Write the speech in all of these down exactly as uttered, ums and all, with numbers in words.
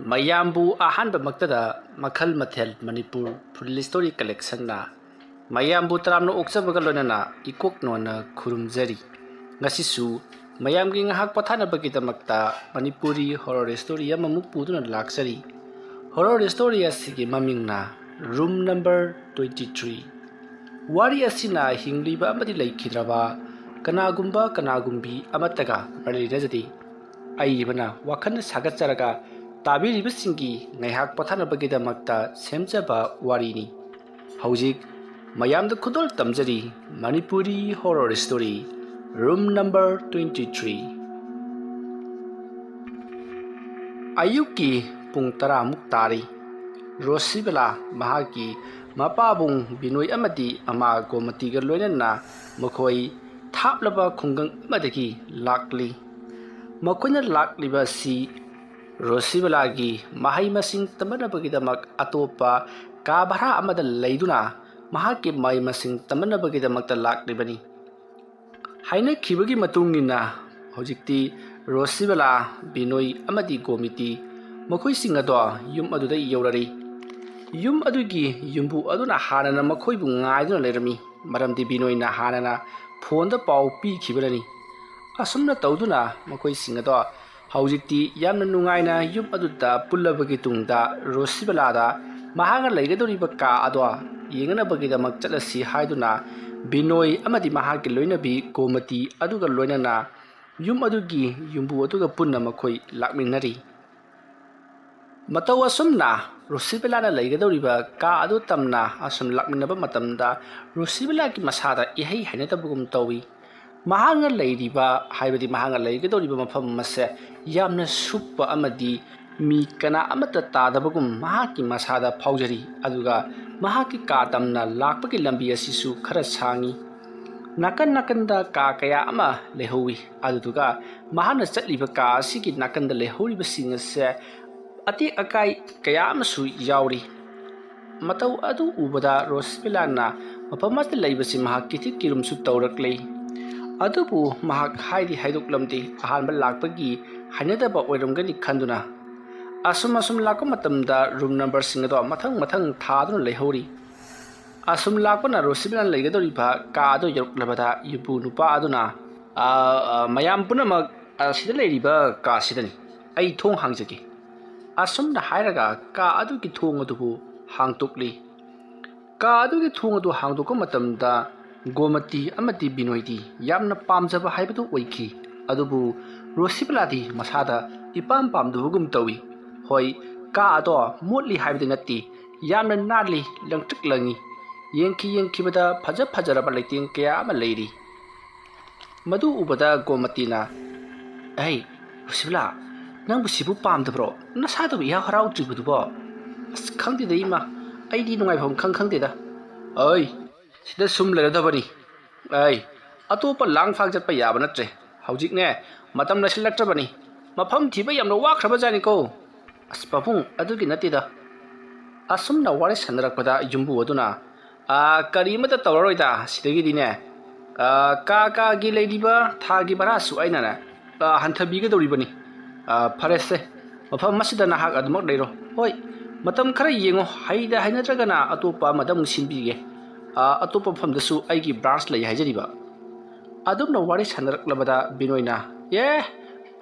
ꯃꯌꯥꯝꯕꯨ ꯑꯍꯥꯟꯕꯃꯛꯇꯗ ꯃꯈꯜ ꯃꯊꯦꯜ ꯃꯅꯤꯄꯨꯔ ꯐꯨꯜ ꯁ꯭ꯇꯣꯔꯤ ꯀꯂꯦꯛꯁꯟꯅ ꯃꯌꯥꯝꯕꯨ ꯇꯔꯥꯝꯅ ꯑꯣꯛꯆꯕꯒ ꯂꯣꯏꯅꯅ ꯏꯀꯣꯛ ꯅꯣꯟꯅ ꯈꯨꯔꯨꯝꯖꯔꯤ꯫ ꯉꯁꯤꯁꯨ ꯃꯌꯥꯝꯒꯤ ꯉꯥꯏꯍꯥꯛ ꯄꯣꯊꯥꯅꯕꯒꯤꯗꯃꯛꯇ ꯃꯅꯤꯄꯨꯔꯤ ꯍꯣꯔꯣꯔ ꯁ꯭ꯇꯣꯔꯤ ꯑꯃꯃꯨꯛ ꯄꯨꯗꯨꯅ ꯂꯥꯛꯆꯔꯤ꯫ ꯍꯣꯔꯣꯔ ꯁ꯭ꯇꯣꯔꯤ ꯑꯁꯤꯒꯤ ꯃꯃꯤꯡꯅ ꯔꯨꯝ ꯅꯝꯕꯔ ꯇ꯭ꯋꯦꯟꯇꯤ ꯊ꯭ꯔꯤ꯫ ꯋꯥꯔꯤ ꯑꯁꯤꯅ ꯍꯤꯡꯂꯤꯕ ꯑꯃꯗꯤ ꯂꯩꯈꯤꯗ꯭ꯔꯕ ꯀꯅꯥꯒꯨꯝꯕ ꯀꯅꯥꯒꯨꯝꯕꯤ ꯑꯃꯠꯇꯒ ꯃꯔꯤ ꯂꯩꯅꯖꯗꯦ꯫ ꯑꯏꯕꯅ ꯋꯥꯈꯜ ꯁꯥꯒꯠꯆꯔꯒ ꯇꯥꯕꯤꯔꯤꯕꯁꯤꯡꯒꯤ ꯉꯥꯏꯍꯥꯛ ꯄꯣꯊꯥꯅꯕꯒꯤꯗꯃꯛꯇ ꯁꯦꯝꯖꯕ ꯋꯥꯔꯤꯅꯤ꯫ ꯍꯧꯖꯤꯛ ꯃꯌꯥꯝꯗ ꯈꯨꯗꯣꯜ ꯇꯝꯖꯔꯤ Manipuri horror story room number twenty three. ꯑꯌꯨꯛꯀꯤ ꯄꯨꯡ ꯇꯔꯥꯃꯨꯛ ꯇꯥꯔꯤ꯫ ꯔꯣꯁꯤꯕꯂꯥ ꯃꯍꯥꯛꯀꯤ ꯃꯄꯥꯕꯨꯡ ꯕꯤꯅꯣꯏ ꯑꯃꯗꯤ ꯃꯃꯥ ꯒꯣꯃꯇꯤꯒ ꯂꯣꯏꯅꯅ ꯃꯈꯣꯏ ꯊꯥꯞꯂꯕ ꯈꯨꯡꯒꯪ ꯑꯃꯗꯒꯤ ꯂꯥꯛꯂꯤ꯫ ꯃꯈꯣꯏꯅ ꯂꯥꯛꯂꯤꯕ ꯑꯁꯤ ꯔꯣꯁꯤꯕꯂꯥꯒꯤ ꯃꯍꯩ ꯃꯁꯤꯡ ꯇꯝꯅꯕꯒꯤꯗꯃꯛ ꯑꯇꯣꯞꯄ ꯀꯥ ꯚꯔꯥ ꯑꯃꯗ ꯂꯩꯗꯨꯅ ꯃꯍꯥꯛꯀꯤ ꯃꯍꯩ ꯃꯁꯤꯡ ꯇꯝꯅꯕꯒꯤꯗꯃꯛꯇ ꯂꯥꯛꯂꯤꯕꯅꯤ꯫ ꯍꯥꯏꯅꯈꯤꯕꯒꯤ ꯃꯇꯨꯡ ꯏꯟꯅ ꯍꯧꯖꯤꯛꯇꯤ ꯔꯣꯁꯤꯕꯂꯥ, ꯕꯤꯅꯣꯏ ꯑꯃꯗꯤ ꯒꯣꯃꯤꯇꯤ ꯃꯈꯣꯏꯁꯤꯡ ꯑꯗꯣ ꯌꯨꯝ ꯑꯗꯨꯗ ꯌꯧꯔꯔꯤ꯫ ꯌꯨꯝ ꯑꯗꯨꯒꯤ ꯌꯨꯝꯕꯨ ꯑꯗꯨꯅ ꯍꯥꯟꯅꯅ ꯃꯈꯣꯏꯕꯨ ꯉꯥꯏꯗꯨꯅ ꯂꯩꯔꯝꯃꯤ, ꯃꯔꯝꯗꯤ ꯕꯤꯅꯣꯏꯅ ꯍꯥꯟꯅꯅ ꯐꯣꯟꯗ ꯄꯥꯎ ꯄꯤꯈꯤꯕꯅꯅꯤ꯫ ꯑꯁꯨꯝꯅ ꯇꯧꯗꯨꯅ ꯃꯈꯣꯏꯁꯤꯡ ꯑꯗꯣ ꯍꯧꯖꯤꯛꯇꯤ ꯌꯥꯝꯅ ꯅꯨꯡꯉꯥꯏꯅ ꯌꯨꯝ ꯑꯗꯨꯗ ꯄꯨꯜꯂꯕꯒꯤ ꯇꯨꯡꯗ ꯔꯣꯁꯤꯕꯂꯥꯗ ꯃꯍꯥꯛꯅ ꯂꯩꯒꯗꯧꯔꯤꯕ ꯀꯥ ꯑꯗꯣ ꯌꯦꯡꯅꯕꯒꯤꯗꯃꯛ ꯆꯠꯂꯁꯤ ꯍꯥꯏꯗꯨꯅ ꯕꯤꯅꯣꯏ ꯑꯃꯗꯤ ꯃꯍꯥꯛꯀꯤ ꯂꯣꯏꯅꯕꯤ ꯒꯣꯃꯇꯤ ꯑꯗꯨꯒ ꯂꯣꯏꯅꯅ ꯌꯨꯝ ꯑꯗꯨꯒꯤ ꯌꯨꯝꯕꯨ ꯑꯗꯨꯒ ꯄꯨꯟꯅ ꯃꯈꯣꯏ ꯂꯥꯛꯃꯤꯟꯅꯔꯤ꯫ ꯃꯇꯧ ꯑꯁꯨꯝꯅ ꯔꯣꯁꯤꯕꯂꯥꯅ ꯂꯩꯒꯗꯧꯔꯤꯕ ꯀꯥ ꯑꯗꯨ ꯇꯝꯅ ꯑꯁꯨꯝ ꯂꯥꯛꯃꯤꯟꯅꯕ ꯃꯇꯝꯗ ꯔꯣꯁꯤꯕꯂꯥꯒꯤ ꯃꯁꯥꯗ ꯏꯍꯩ ꯍꯩꯅꯗꯕꯒꯨꯝ ꯇꯧꯏ꯫ ꯃꯍꯥꯛꯅ ꯂꯩꯔꯤꯕ, ꯍꯥꯏꯕꯗꯤ ꯃꯍꯥꯛꯅ ꯂꯩꯒꯗꯧꯔꯤꯕ ꯃꯐꯝ ꯑꯁꯦ ꯌꯥꯝꯅ ꯁꯨꯛꯄ ꯑꯃꯗꯤ ꯃꯤ ꯀꯅꯥ ꯑꯃꯠꯇ ꯇꯥꯗꯕꯒꯨꯝ ꯃꯍꯥꯛꯀꯤ ꯃꯁꯥꯗ ꯐꯥꯎꯖꯔꯤ꯫ ꯑꯗꯨꯒ ꯃꯍꯥꯛꯀꯤ ꯀꯥ ꯇꯝꯅ ꯂꯥꯛꯄꯒꯤ ꯂꯝꯕꯤ ꯑꯁꯤꯁꯨ ꯈꯔ ꯁꯥꯡꯏ꯫ ꯅꯥꯀꯟ ꯅꯥꯀꯟꯗ ꯀꯥ ꯀꯌꯥ ꯑꯃ ꯂꯩꯍꯧꯋꯤ꯫ ꯑꯗꯨꯗꯨꯒ ꯃꯍꯥꯛꯅ ꯆꯠꯂꯤꯕ ꯀꯥ ꯑꯁꯤꯒꯤ ꯅꯥꯀꯟꯗ ꯂꯩꯍꯧꯔꯤꯕꯁꯤꯡ ꯑꯁꯦ ꯑꯇꯦꯛ ꯑꯀꯥꯏ ꯀꯌꯥ ꯑꯃꯁꯨ ꯌꯥꯎꯔꯤ꯫ ꯃꯇꯧ ꯑꯗꯨ ꯎꯕꯗ ꯔꯣꯁꯤꯕꯤꯂꯥꯅ ꯃꯐꯝ ꯑꯁꯤꯗ ꯂꯩꯕꯁꯤ ꯃꯍꯥꯛ ꯀꯤꯊꯤ ꯀꯤꯔꯨꯝꯁꯨ ꯇꯧꯔꯛꯂꯤ꯫ ꯑꯗꯨꯕꯨ ꯃꯍꯥꯛ ꯍꯥꯏꯗꯤ ꯍꯥꯏꯗꯣꯛꯂꯝꯗꯦ, ꯑꯍꯥꯟꯕ ꯂꯥꯛꯄꯒꯤ ꯍꯩꯅꯗꯕ ꯑꯣꯏꯔꯝꯒꯅꯤ ꯈꯟꯗꯨꯅ꯫ ꯑꯁꯨꯝ ꯑꯁꯨꯝ ꯂꯥꯛꯄ ꯃꯇꯝꯗ ꯔꯨꯝ ꯅꯝꯕꯔꯁꯤꯡ ꯑꯗꯣ ꯃꯊꯪ ꯃꯊꯪ ꯊꯥꯗꯨꯅ ꯂꯩꯍꯧꯔꯤ꯫ ꯑꯁꯨꯝ ꯂꯥꯛꯄꯅ ꯔꯣꯁꯤꯕꯤꯂꯥꯅ ꯂꯩꯒꯗꯧꯔꯤꯕ ꯀꯥ ꯑꯗꯨ ꯌꯧꯔꯛꯂꯕꯗ ꯌꯨꯝꯕꯨ ꯅꯨꯄꯥ ꯑꯗꯨꯅ, "ꯑ, ꯑ, ꯃꯌꯥꯝ ꯄꯨꯝꯅꯃꯛ ꯑꯁꯤꯗ ꯂꯩꯔꯤꯕ ꯀꯥꯁꯤꯗꯅꯤ꯫ ꯑꯩ ꯊꯣꯡ ꯍꯥꯡꯖꯒꯦ꯫" ꯑꯁꯨꯝꯅ ꯍꯥꯏꯔꯒ ꯀꯥ ꯑꯗꯨꯒꯤ ꯊꯣꯡ ꯑꯗꯨꯕꯨ ꯍꯥꯡꯗꯣꯛꯂꯤ꯫ ꯀꯥ ꯑꯗꯨꯒꯤ ꯊꯣꯡ ꯑꯗꯨ ꯍꯥꯡꯗꯣꯛꯄ ꯃꯇꯝꯗ ꯒꯣꯃꯇꯤ ꯑꯃꯗꯤ ꯕꯤꯅꯣꯏꯗꯤ ꯌꯥꯝꯅ ꯄꯥꯝꯖꯕ ꯍꯥꯏꯕꯗꯨ ꯑꯣꯏꯈꯤ꯫ ꯑꯗꯨꯕꯨ ꯔꯣꯁꯤꯕꯂꯥꯗꯤ ꯃꯁꯥꯗ ꯏꯄꯥꯝ ꯄꯥꯝꯗꯕꯒꯨꯝ ꯇꯧꯏ꯫ ꯍꯣꯏ, ꯀꯥ ꯑꯗꯣ ꯃꯣꯠꯂꯤ ꯍꯥꯏꯕꯗꯤ ꯅꯠꯇꯦ, ꯌꯥꯝꯅ ꯅꯥꯜꯂꯤ, ꯂꯪꯇ꯭ꯔꯤꯛ ꯂꯪꯏ꯫ ꯌꯦꯡꯈꯤ ꯌꯦꯡꯈꯤꯕꯗ ꯐꯖ ꯐꯖꯔꯕ ꯂꯩꯇꯦꯡ ꯀꯌꯥ ꯑꯃ ꯂꯩꯔꯤ꯫ ꯃꯗꯨ ꯎꯕꯗ ꯒꯣꯃꯇꯤꯅ, "ꯑꯩ, ꯔꯣꯁꯤꯕꯂꯥ, ꯅꯪꯕꯨ ꯁꯤꯕꯨ ꯄꯥꯝꯗꯕ꯭ꯔꯣ? ꯅꯁꯥꯗꯕꯨ ꯏꯍꯥꯎ ꯍꯔꯥꯎꯗ꯭ꯔꯤꯕꯗꯨꯕꯣ?" "ꯑꯁ, ꯈꯪꯗꯦꯗ ꯏꯃꯥ, ꯑꯩꯗꯤ ꯅꯨꯡꯉꯥꯏꯐꯝ ꯈꯪ ꯈꯪꯗꯦꯗ꯫" "ꯑꯩ, ꯁꯤꯗ ꯁꯨꯝ ꯂꯩꯔꯗꯕꯅꯤ꯫ ꯑꯩ, ꯑꯇꯣꯞꯄ ꯂꯥꯡ ꯐꯥꯡ ꯆꯠꯄ ꯌꯥꯕ ꯅꯠꯇ꯭ꯔꯦ꯫ ꯍꯧꯖꯤꯛꯅꯦ, ꯃꯇꯝ ꯂꯩꯁꯤꯜꯂꯛꯇ꯭ꯔꯕꯅꯤ꯫ ꯃꯐꯝ ꯊꯤꯕ ꯌꯥꯝꯅ ꯋꯥꯈ꯭ꯔꯕ ꯖꯥꯠꯅꯤꯀꯣ꯫" "ꯑꯁ ꯄꯥꯕꯨꯡ, ꯑꯗꯨꯒꯤ ꯅꯠꯇꯦꯗ꯫" ꯑꯁꯨꯝꯅ ꯋꯥꯔꯤ ꯁꯥꯟꯅꯔꯛꯄꯗ ꯌꯨꯝꯕꯨ ꯑꯗꯨꯅ, "ꯑꯥ, ꯀꯔꯤ ꯑꯃꯠꯇ ꯇꯧꯔꯔꯣꯏꯗ, ꯁꯤꯗꯒꯤꯗꯤꯅꯦ, ꯑꯥ, ꯀꯥ ꯀꯥꯒꯤ ꯂꯩꯔꯤꯕ ꯊꯥꯒꯤ ꯚꯔꯥꯁꯨ ꯑꯩꯅꯅꯦ, ꯑꯥ, ꯍꯟꯊꯕꯤꯒꯗꯧꯔꯤꯕꯅꯤ꯫ ꯑꯥ, ꯐꯔꯦꯁꯦ, ꯃꯐꯝ ꯑꯁꯤꯗ ꯅꯍꯥꯛ ꯑꯗꯨꯃꯛ ꯂꯩꯔꯣ꯫ ꯍꯣꯏ, ꯃꯇꯝ ꯈꯔ ꯌꯦꯡꯉꯣ, ꯍꯩꯗ ꯍꯩꯅꯗ꯭ꯔꯒꯅ ꯑꯇꯣꯞꯄ ꯑꯃꯗ ꯑꯃꯨꯛ ꯁꯤꯟꯕꯤꯒꯦ꯫ ꯑꯥ, ꯑꯇꯣꯞꯄ ꯃꯐꯝꯗꯁꯨ ꯑꯩꯒꯤ ꯕ꯭ꯔꯥꯟꯁ ꯂꯩ ꯍꯥꯏꯖꯔꯤꯕ꯫" ꯑꯗꯨꯝꯅ ꯋꯥꯔꯤ ꯁꯥꯟꯅꯔꯛꯂꯕꯗ ꯕꯤꯅꯣꯏꯅ, "ꯑꯦ,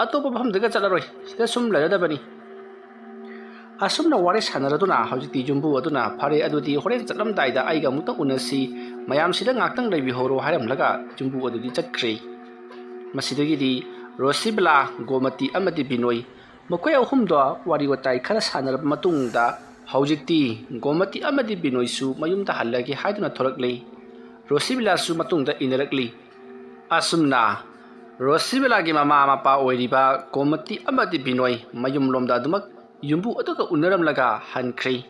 ꯑꯇꯣꯞꯄ ꯃꯐꯝꯗꯒ ꯆꯠꯂꯔꯣꯏ, ꯁꯤꯗ ꯁꯨꯝ ꯂꯩꯔꯗꯕꯅꯤ꯫" ꯑꯁꯨꯝꯅ ꯋꯥꯔꯤ ꯁꯥꯟꯅꯔꯗꯨꯅ ꯍꯧꯖꯤꯛꯇꯤ ꯌꯨꯝꯕꯨ ꯑꯗꯨꯅ, "ꯐꯔꯦ, ꯑꯗꯨꯗꯤ ꯍꯣꯔꯦꯟ ꯆꯠꯂꯝꯗꯥꯏꯗ ꯑꯩꯒ ꯑꯃꯨꯛꯇꯪ ꯎꯅꯁꯤ, ꯃꯌꯥꯝꯁꯤꯗ ꯉꯥꯛꯇꯪ ꯂꯩꯕꯤꯍꯧꯔꯣ" ꯍꯥꯏꯔꯝꯂꯒ ꯌꯨꯝꯕꯨ ꯑꯗꯨꯗꯤ ꯆꯠꯈ꯭ꯔꯦ꯫ ꯃꯁꯤꯗꯒꯤꯗꯤ ꯔꯣꯁꯤꯕꯂꯥ, ꯒꯣꯃꯇꯤ ꯑꯃꯗꯤ ꯕꯤꯅꯣꯏ, ꯃꯈꯣꯏ ꯑꯍꯨꯝꯗꯣ ꯋꯥꯔꯤ ꯋꯥꯇꯥꯏ ꯈꯔ ꯁꯥꯟꯅꯔꯕ ꯃꯇꯨꯡꯗ ꯍꯧꯖꯤꯛꯇꯤ ꯒꯣꯃꯇꯤ ꯑꯃꯗꯤ ꯕꯤꯅꯣꯏꯁꯨ ꯃꯌꯨꯝꯗ ꯍꯜꯂꯒꯦ ꯍꯥꯏꯗꯨꯅ ꯊꯣꯔꯛꯂꯤ꯫ ꯔꯣꯁꯤꯕꯂꯥꯁꯨ ꯃꯇꯨꯡꯗ ꯏꯟꯅꯔꯛꯂꯤ꯫ ꯑꯁꯨꯝꯅ ꯔꯣꯁꯤꯕꯂꯥꯒꯤ ꯃꯃꯥ ꯃꯄꯥ ꯑꯣꯏꯔꯤꯕ ꯒꯣꯃꯇꯤ ꯑꯃꯗꯤ ꯕꯤꯅꯣꯏ ꯃꯌꯨꯝꯂꯣꯝꯗ ꯑꯗꯨꯃꯛ ꯌꯨꯝꯕꯨ ꯑꯗꯨꯒ ꯎꯅꯔꯝꯂꯒ ꯍꯟꯈ꯭ꯔꯦ꯫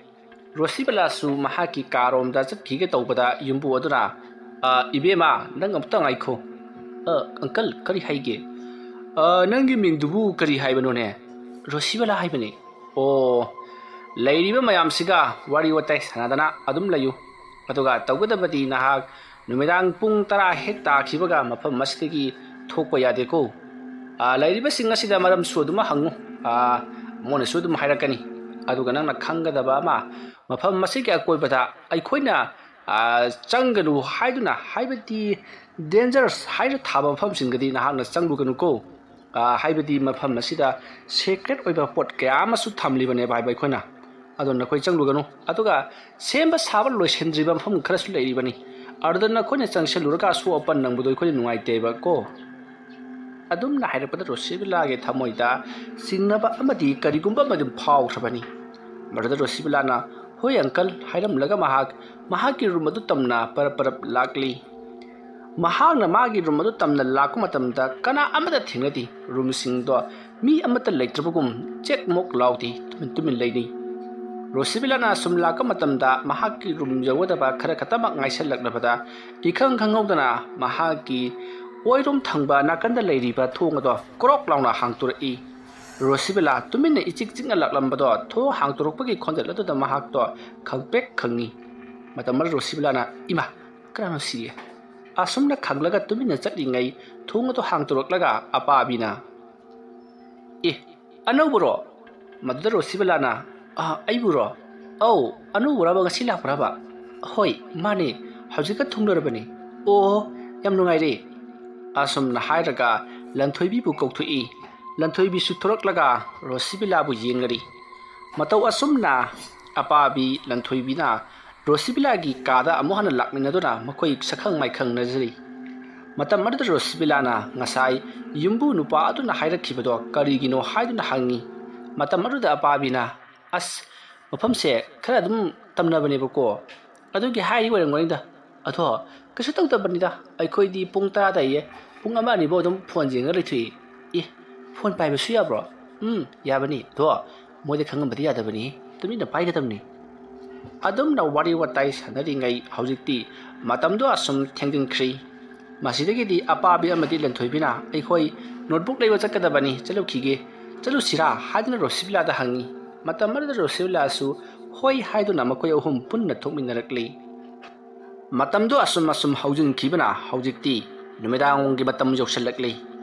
ꯔꯣꯁꯤꯕꯂꯥꯁꯨ ꯃꯍꯥꯛꯀꯤ ꯀꯥꯔꯣꯝꯗ ꯆꯠꯈꯤꯒꯦ ꯇꯧꯕꯗ ꯌꯨꯝꯕꯨ ꯑꯗꯨꯅ, "ꯑ, ꯏꯕꯦꯝꯃ, ꯅꯪ ꯑꯃꯨꯛꯇ ꯉꯥꯏꯈꯣ꯫" "ꯑ, ꯑꯪꯀꯜ, ꯀꯔꯤ ꯍꯥꯏꯒꯦ?" "ꯑ, ꯅꯪꯒꯤ ꯃꯤꯡꯗꯨꯕꯨ ꯀꯔꯤ ꯍꯥꯏꯕꯅꯣꯅꯦ?" "ꯔꯣꯁꯤꯕꯂꯥ ꯍꯥꯏꯕꯅꯦ꯫" "ꯑꯣ, ꯂꯩꯔꯤꯕ ꯃꯌꯥꯝꯁꯤꯒ ꯋꯥꯔꯤ ꯋꯥꯇꯥꯏ ꯁꯥꯟꯅꯗꯅ ꯑꯗꯨꯝ ꯂꯩꯌꯨ꯫ ꯑꯗꯨꯒ ꯇꯧꯒꯗꯕꯗꯤ ꯅꯍꯥꯛ ꯅꯨꯃꯤꯗꯥꯡ ꯄꯨꯡ ꯇꯔꯥ ꯍꯦꯛ ꯇꯥꯈꯤꯕꯒ ꯃꯐꯝ ꯑꯁꯤꯗꯒꯤ ꯊꯣꯛꯄ ꯌꯥꯗꯦꯀꯣ꯫ ꯑ, ꯂꯩꯔꯤꯕꯁꯤꯡ ꯑꯁꯤꯗ ꯃꯔꯝꯁꯨ ꯑꯗꯨꯃꯛ ꯍꯪꯉꯨ꯫ ꯑ, ꯃꯣꯏꯅꯁꯨ ꯑꯗꯨꯝ ꯍꯥꯏꯔꯛꯀꯅꯤ꯫ ꯑꯗꯨꯒ ꯅꯪꯅ ꯈꯪꯒꯗꯕ ꯑꯃ, ꯃꯐꯝ ꯑꯁꯤꯒꯤ ꯑꯀꯣꯏꯕꯗ ꯑꯩꯈꯣꯏꯅ, ꯑ, ꯆꯪꯒꯅꯨ ꯍꯥꯏꯗꯨꯅ, ꯍꯥꯏꯕꯗꯤ dangerous ꯍꯥꯏꯅ ꯊꯥꯕ ꯃꯐꯝꯁꯤꯡꯗꯗꯤ ꯅꯍꯥꯛꯅ ꯆꯪꯂꯨꯒꯅꯨꯀꯣ꯫ ꯑ, ꯍꯥꯏꯕꯗꯤ ꯃꯐꯝ ꯑꯁꯤꯗ secret ꯑꯣꯏꯕ ꯄꯣꯠ ꯀꯌꯥ ꯑꯃꯁꯨ ꯊꯝꯂꯤꯕꯅꯦꯕ ꯍꯥꯏꯕ ꯑꯩꯈꯣꯏꯅ꯫ ꯑꯗꯣ ꯅꯈꯣꯏ ꯆꯪꯂꯨꯒꯅꯨ꯫ ꯑꯗꯨꯒ ꯁꯦꯝꯕ ꯁꯥꯕ ꯂꯣꯏꯁꯤꯟꯗ꯭ꯔꯤꯕ ꯃꯐꯝ ꯈꯔꯁꯨ ꯂꯩꯔꯤꯕꯅꯤ꯫ ꯑꯗꯨꯗ ꯅꯈꯣꯏꯅ ꯆꯪꯁꯤꯜꯂꯨꯔꯒ ꯑꯁꯣꯛ ꯑꯄꯟ ꯅꯪꯕꯗꯣ ꯑꯩꯈꯣꯏꯅ ꯅꯨꯡꯉꯥꯏꯇꯦꯕ ꯀꯣ꯫ ꯑꯗꯨꯝꯅ ꯍꯥꯏꯔꯛꯄꯗ ꯔꯣꯁꯤꯕꯤꯂꯥꯒꯤ ꯊꯃꯣꯏꯗ ꯆꯤꯡꯅꯕ ꯑꯃꯗꯤ ꯀꯔꯤꯒꯨꯝꯕ ꯑꯃ ꯑꯗꯨꯝ ꯐꯥꯎꯈ꯭ꯔꯕꯅꯤ꯫ ꯃꯗꯨꯗ ꯔꯣꯁꯤꯕꯤꯂꯥꯅ "ꯍꯣꯏ uncle" ꯍꯥꯏꯔꯝꯂꯒ ꯃꯍꯥꯛ ꯃꯍꯥꯛꯀꯤ room ꯑꯗꯨ ꯇꯝꯅ ꯄꯔꯞ ꯄꯔꯞ ꯂꯥꯛꯂꯤ꯫ ꯃꯍꯥꯛꯅ ꯃꯥꯒꯤ room ꯑꯗꯨ ꯇꯝꯅ ꯂꯥꯛꯄ ꯃꯇꯝꯗ ꯀꯅꯥ ꯑꯃꯠꯇ ꯊꯦꯡꯅꯗꯦ꯫ Roomꯁꯤꯡꯗꯣ ꯃꯤ ꯑꯃꯠꯇ ꯂꯩꯇ꯭ꯔꯕꯒꯨꯝ ꯆꯦꯛ ꯃꯣꯛ ꯂꯥꯎꯗꯦ, ꯇꯨꯃꯤꯟ ꯇꯨꯃꯤꯟ ꯂꯩꯅꯤ꯫ ꯔꯣꯁꯤꯕꯤꯂꯥꯅ ꯑꯁꯨꯝ ꯂꯥꯛꯄ ꯃꯇꯝꯗ ꯃꯍꯥꯛꯀꯤ room ꯌꯧꯒꯗꯕ ꯈꯔ ꯈꯛꯇꯃꯛ ꯉꯥꯏꯁꯜꯂꯛꯂꯕꯗ ꯏꯈꯪ ꯈꯪꯍꯧꯗꯅ ꯃꯍꯥꯛꯀꯤ ꯑꯣꯏꯔꯣꯝ ꯊꯪꯕ ꯅꯥꯀꯟꯗ ꯂꯩꯔꯤꯕ ꯊꯣꯡ ꯑꯗꯣ ꯀ꯭ꯔꯣꯛ ꯂꯥꯎꯅ ꯍꯥꯡꯇꯣꯔꯛꯏ꯫ ꯔꯣꯁꯤꯕꯤꯂꯥ ꯇꯨꯃꯤꯟꯅ ꯏꯆꯤꯛ ꯆꯤꯛꯅ ꯂꯥꯛꯂꯝꯕꯗꯣ ꯊꯣꯡ ꯍꯥꯡꯇꯣꯔꯛꯄꯒꯤ ꯈꯣꯟꯖꯦꯜ ꯑꯗꯨꯗ ꯃꯍꯥꯛꯇꯣ ꯈꯪꯄ꯭ꯔꯦꯛ ꯈꯪꯉꯤ꯫ ꯃꯇꯝ ꯑꯗꯨꯗ ꯔꯣꯁꯤꯕꯤꯂꯥꯅ, "ꯏꯃꯥ, ꯀꯅꯥꯅꯣ ꯁꯤꯌꯦ?" ꯑꯁꯨꯝꯅ ꯈꯪꯂꯒ ꯇꯨꯃꯤꯟꯅ ꯆꯠꯂꯤꯉꯩ ꯊꯣꯡ ꯑꯗꯨ ꯍꯥꯡꯇꯣꯔꯛꯂꯒ ꯑꯄꯥꯕꯤꯅ, "ꯑꯦ, ꯑꯅꯧꯕꯔꯣ?" ꯃꯗꯨꯗ ꯔꯣꯁꯤꯕꯤꯂꯥꯅ, "ꯑ, ꯑꯩꯕꯨꯔꯣ? ꯑꯧ, ꯑꯅꯧꯕꯔꯕ ꯉꯁꯤ ꯂꯥꯛꯄ꯭ꯔꯕ?" "ꯍꯣꯏ, ꯃꯥꯅꯦ, ꯍꯧꯖꯤꯛꯇ ꯊꯨꯡꯂꯔꯕꯅꯤ꯫" "ꯑꯣ, ꯌꯥꯝ ꯅꯨꯡꯉꯥꯏꯔꯦ꯫" ꯑꯁꯨꯝꯅ ꯍꯥꯏꯔꯒ ꯂꯟꯊꯣꯏꯕꯤꯕꯨ ꯀꯧꯊꯣꯛꯏ꯫ ꯂꯟꯊꯣꯏꯕꯤꯁꯨ ꯊꯣꯔꯛꯂꯒ ꯔꯣꯁꯤꯕꯤꯂꯥꯕꯨ ꯌꯦꯡꯂꯔꯤ꯫ ꯃꯇꯧ ꯑꯁꯨꯝꯅ ꯑꯄꯥꯕꯤ ꯂꯟꯊꯣꯏꯕꯤꯅ ꯔꯣꯁꯤꯕꯤꯂꯥꯒꯤ ꯀꯥꯗ ꯑꯃꯨꯛ ꯍꯟꯅ ꯂꯥꯛꯃꯤꯟꯅꯗꯨꯅ ꯃꯈꯣꯏ ꯁꯛꯈꯪ ꯃꯥꯏꯈꯪꯅꯖꯔꯤ꯫ ꯃꯇꯝ ꯑꯗꯨꯗ ꯔꯣꯁꯤꯕꯤꯂꯥꯅ ꯉꯁꯥꯏ ꯌꯨꯝꯕꯨ ꯅꯨꯄꯥ ꯑꯗꯨꯅ ꯍꯥꯏꯔꯛꯈꯤꯕꯗꯣ ꯀꯔꯤꯒꯤꯅꯣ ꯍꯥꯏꯗꯨꯅ ꯍꯪꯉꯤ꯫ ꯃꯇꯝ ꯑꯗꯨꯗ ꯑꯄꯥꯕꯤꯅ, "ꯑꯁ, ꯃꯐꯝꯁꯦ ꯈꯔ ꯑꯗꯨꯝ ꯇꯝꯅꯕꯅꯦꯕꯀꯣ, ꯑꯗꯨꯒꯤ ꯍꯥꯏꯔꯤ ꯑꯣꯏꯔꯝꯒꯅꯤꯗ꯫ ꯑꯗꯣ ꯀꯩꯁꯨ ꯇꯧꯗꯕꯅꯤꯗ, ꯑꯩꯈꯣꯏꯗꯤ ꯄꯨꯡ ꯇꯔꯥ ꯇꯥꯏꯌꯦ, ꯄꯨꯡ ꯑꯃ ꯑꯅꯤꯐꯥꯎ ꯑꯗꯨꯝ phone ꯌꯦꯡꯉ ꯂꯩꯊꯣꯛꯏ꯫" "ꯑꯦ, phone ꯄꯥꯏꯕꯁꯨ ꯌꯥꯕ꯭ꯔꯣ?" "ꯎꯝ, ꯌꯥꯕꯅꯤ꯫ ꯑꯗꯣ ꯃꯣꯏꯗ ꯈꯪꯍꯟꯕꯗꯤ ꯌꯥꯗꯕꯅꯤ, ꯇꯨꯃꯤꯟꯅ ꯄꯥꯏꯒꯗꯕꯅꯤ꯫" ꯑꯗꯨꯝꯅ ꯋꯥꯔꯤ ꯋꯥꯇꯥꯏ ꯁꯥꯟꯅꯔꯤꯉꯩ ꯍꯧꯖꯤꯛꯇꯤ ꯃꯇꯝꯗꯣ ꯑꯁꯨꯝ ꯊꯦꯡꯖꯤꯟꯈ꯭ꯔꯤ꯫ ꯃꯁꯤꯗꯒꯤꯗꯤ ꯑꯄꯥꯕꯤ ꯑꯃꯗꯤ ꯂꯟꯊꯣꯏꯕꯤꯅ, "ꯑꯩꯈꯣꯏ notebook ꯂꯩꯕ ꯆꯠꯀꯗꯕꯅꯤ, ꯆꯠꯂꯨꯈꯤꯒꯦ, ꯆꯠꯂꯨꯁꯤꯔꯥ?" ꯍꯥꯏꯗꯨꯅ ꯔꯣꯁꯤꯕꯤꯂꯥꯗ ꯍꯪꯉꯤ꯫ ꯃꯇꯝ ꯑꯗꯨꯗ ꯔꯣꯁꯤꯕꯤꯂꯥꯁꯨ ꯍꯣꯏ ꯍꯥꯏꯗꯨꯅ ꯃꯈꯣꯏ ꯑꯍꯨꯝ ꯄꯨꯟꯅ ꯊꯣꯛꯃꯤꯟꯅꯔꯛꯂꯤ꯫ ꯃꯇꯝꯗꯨ ꯑꯁꯨꯝ ꯑꯁꯨꯝ ꯍꯧꯖꯤꯟꯈꯤꯕꯅ ꯍꯧꯖꯤꯛꯇꯤ ꯅꯨꯃꯤꯗꯥꯡꯒꯤ ꯃꯇꯝ ꯌꯧꯁꯤꯜꯂꯛꯂꯤ꯫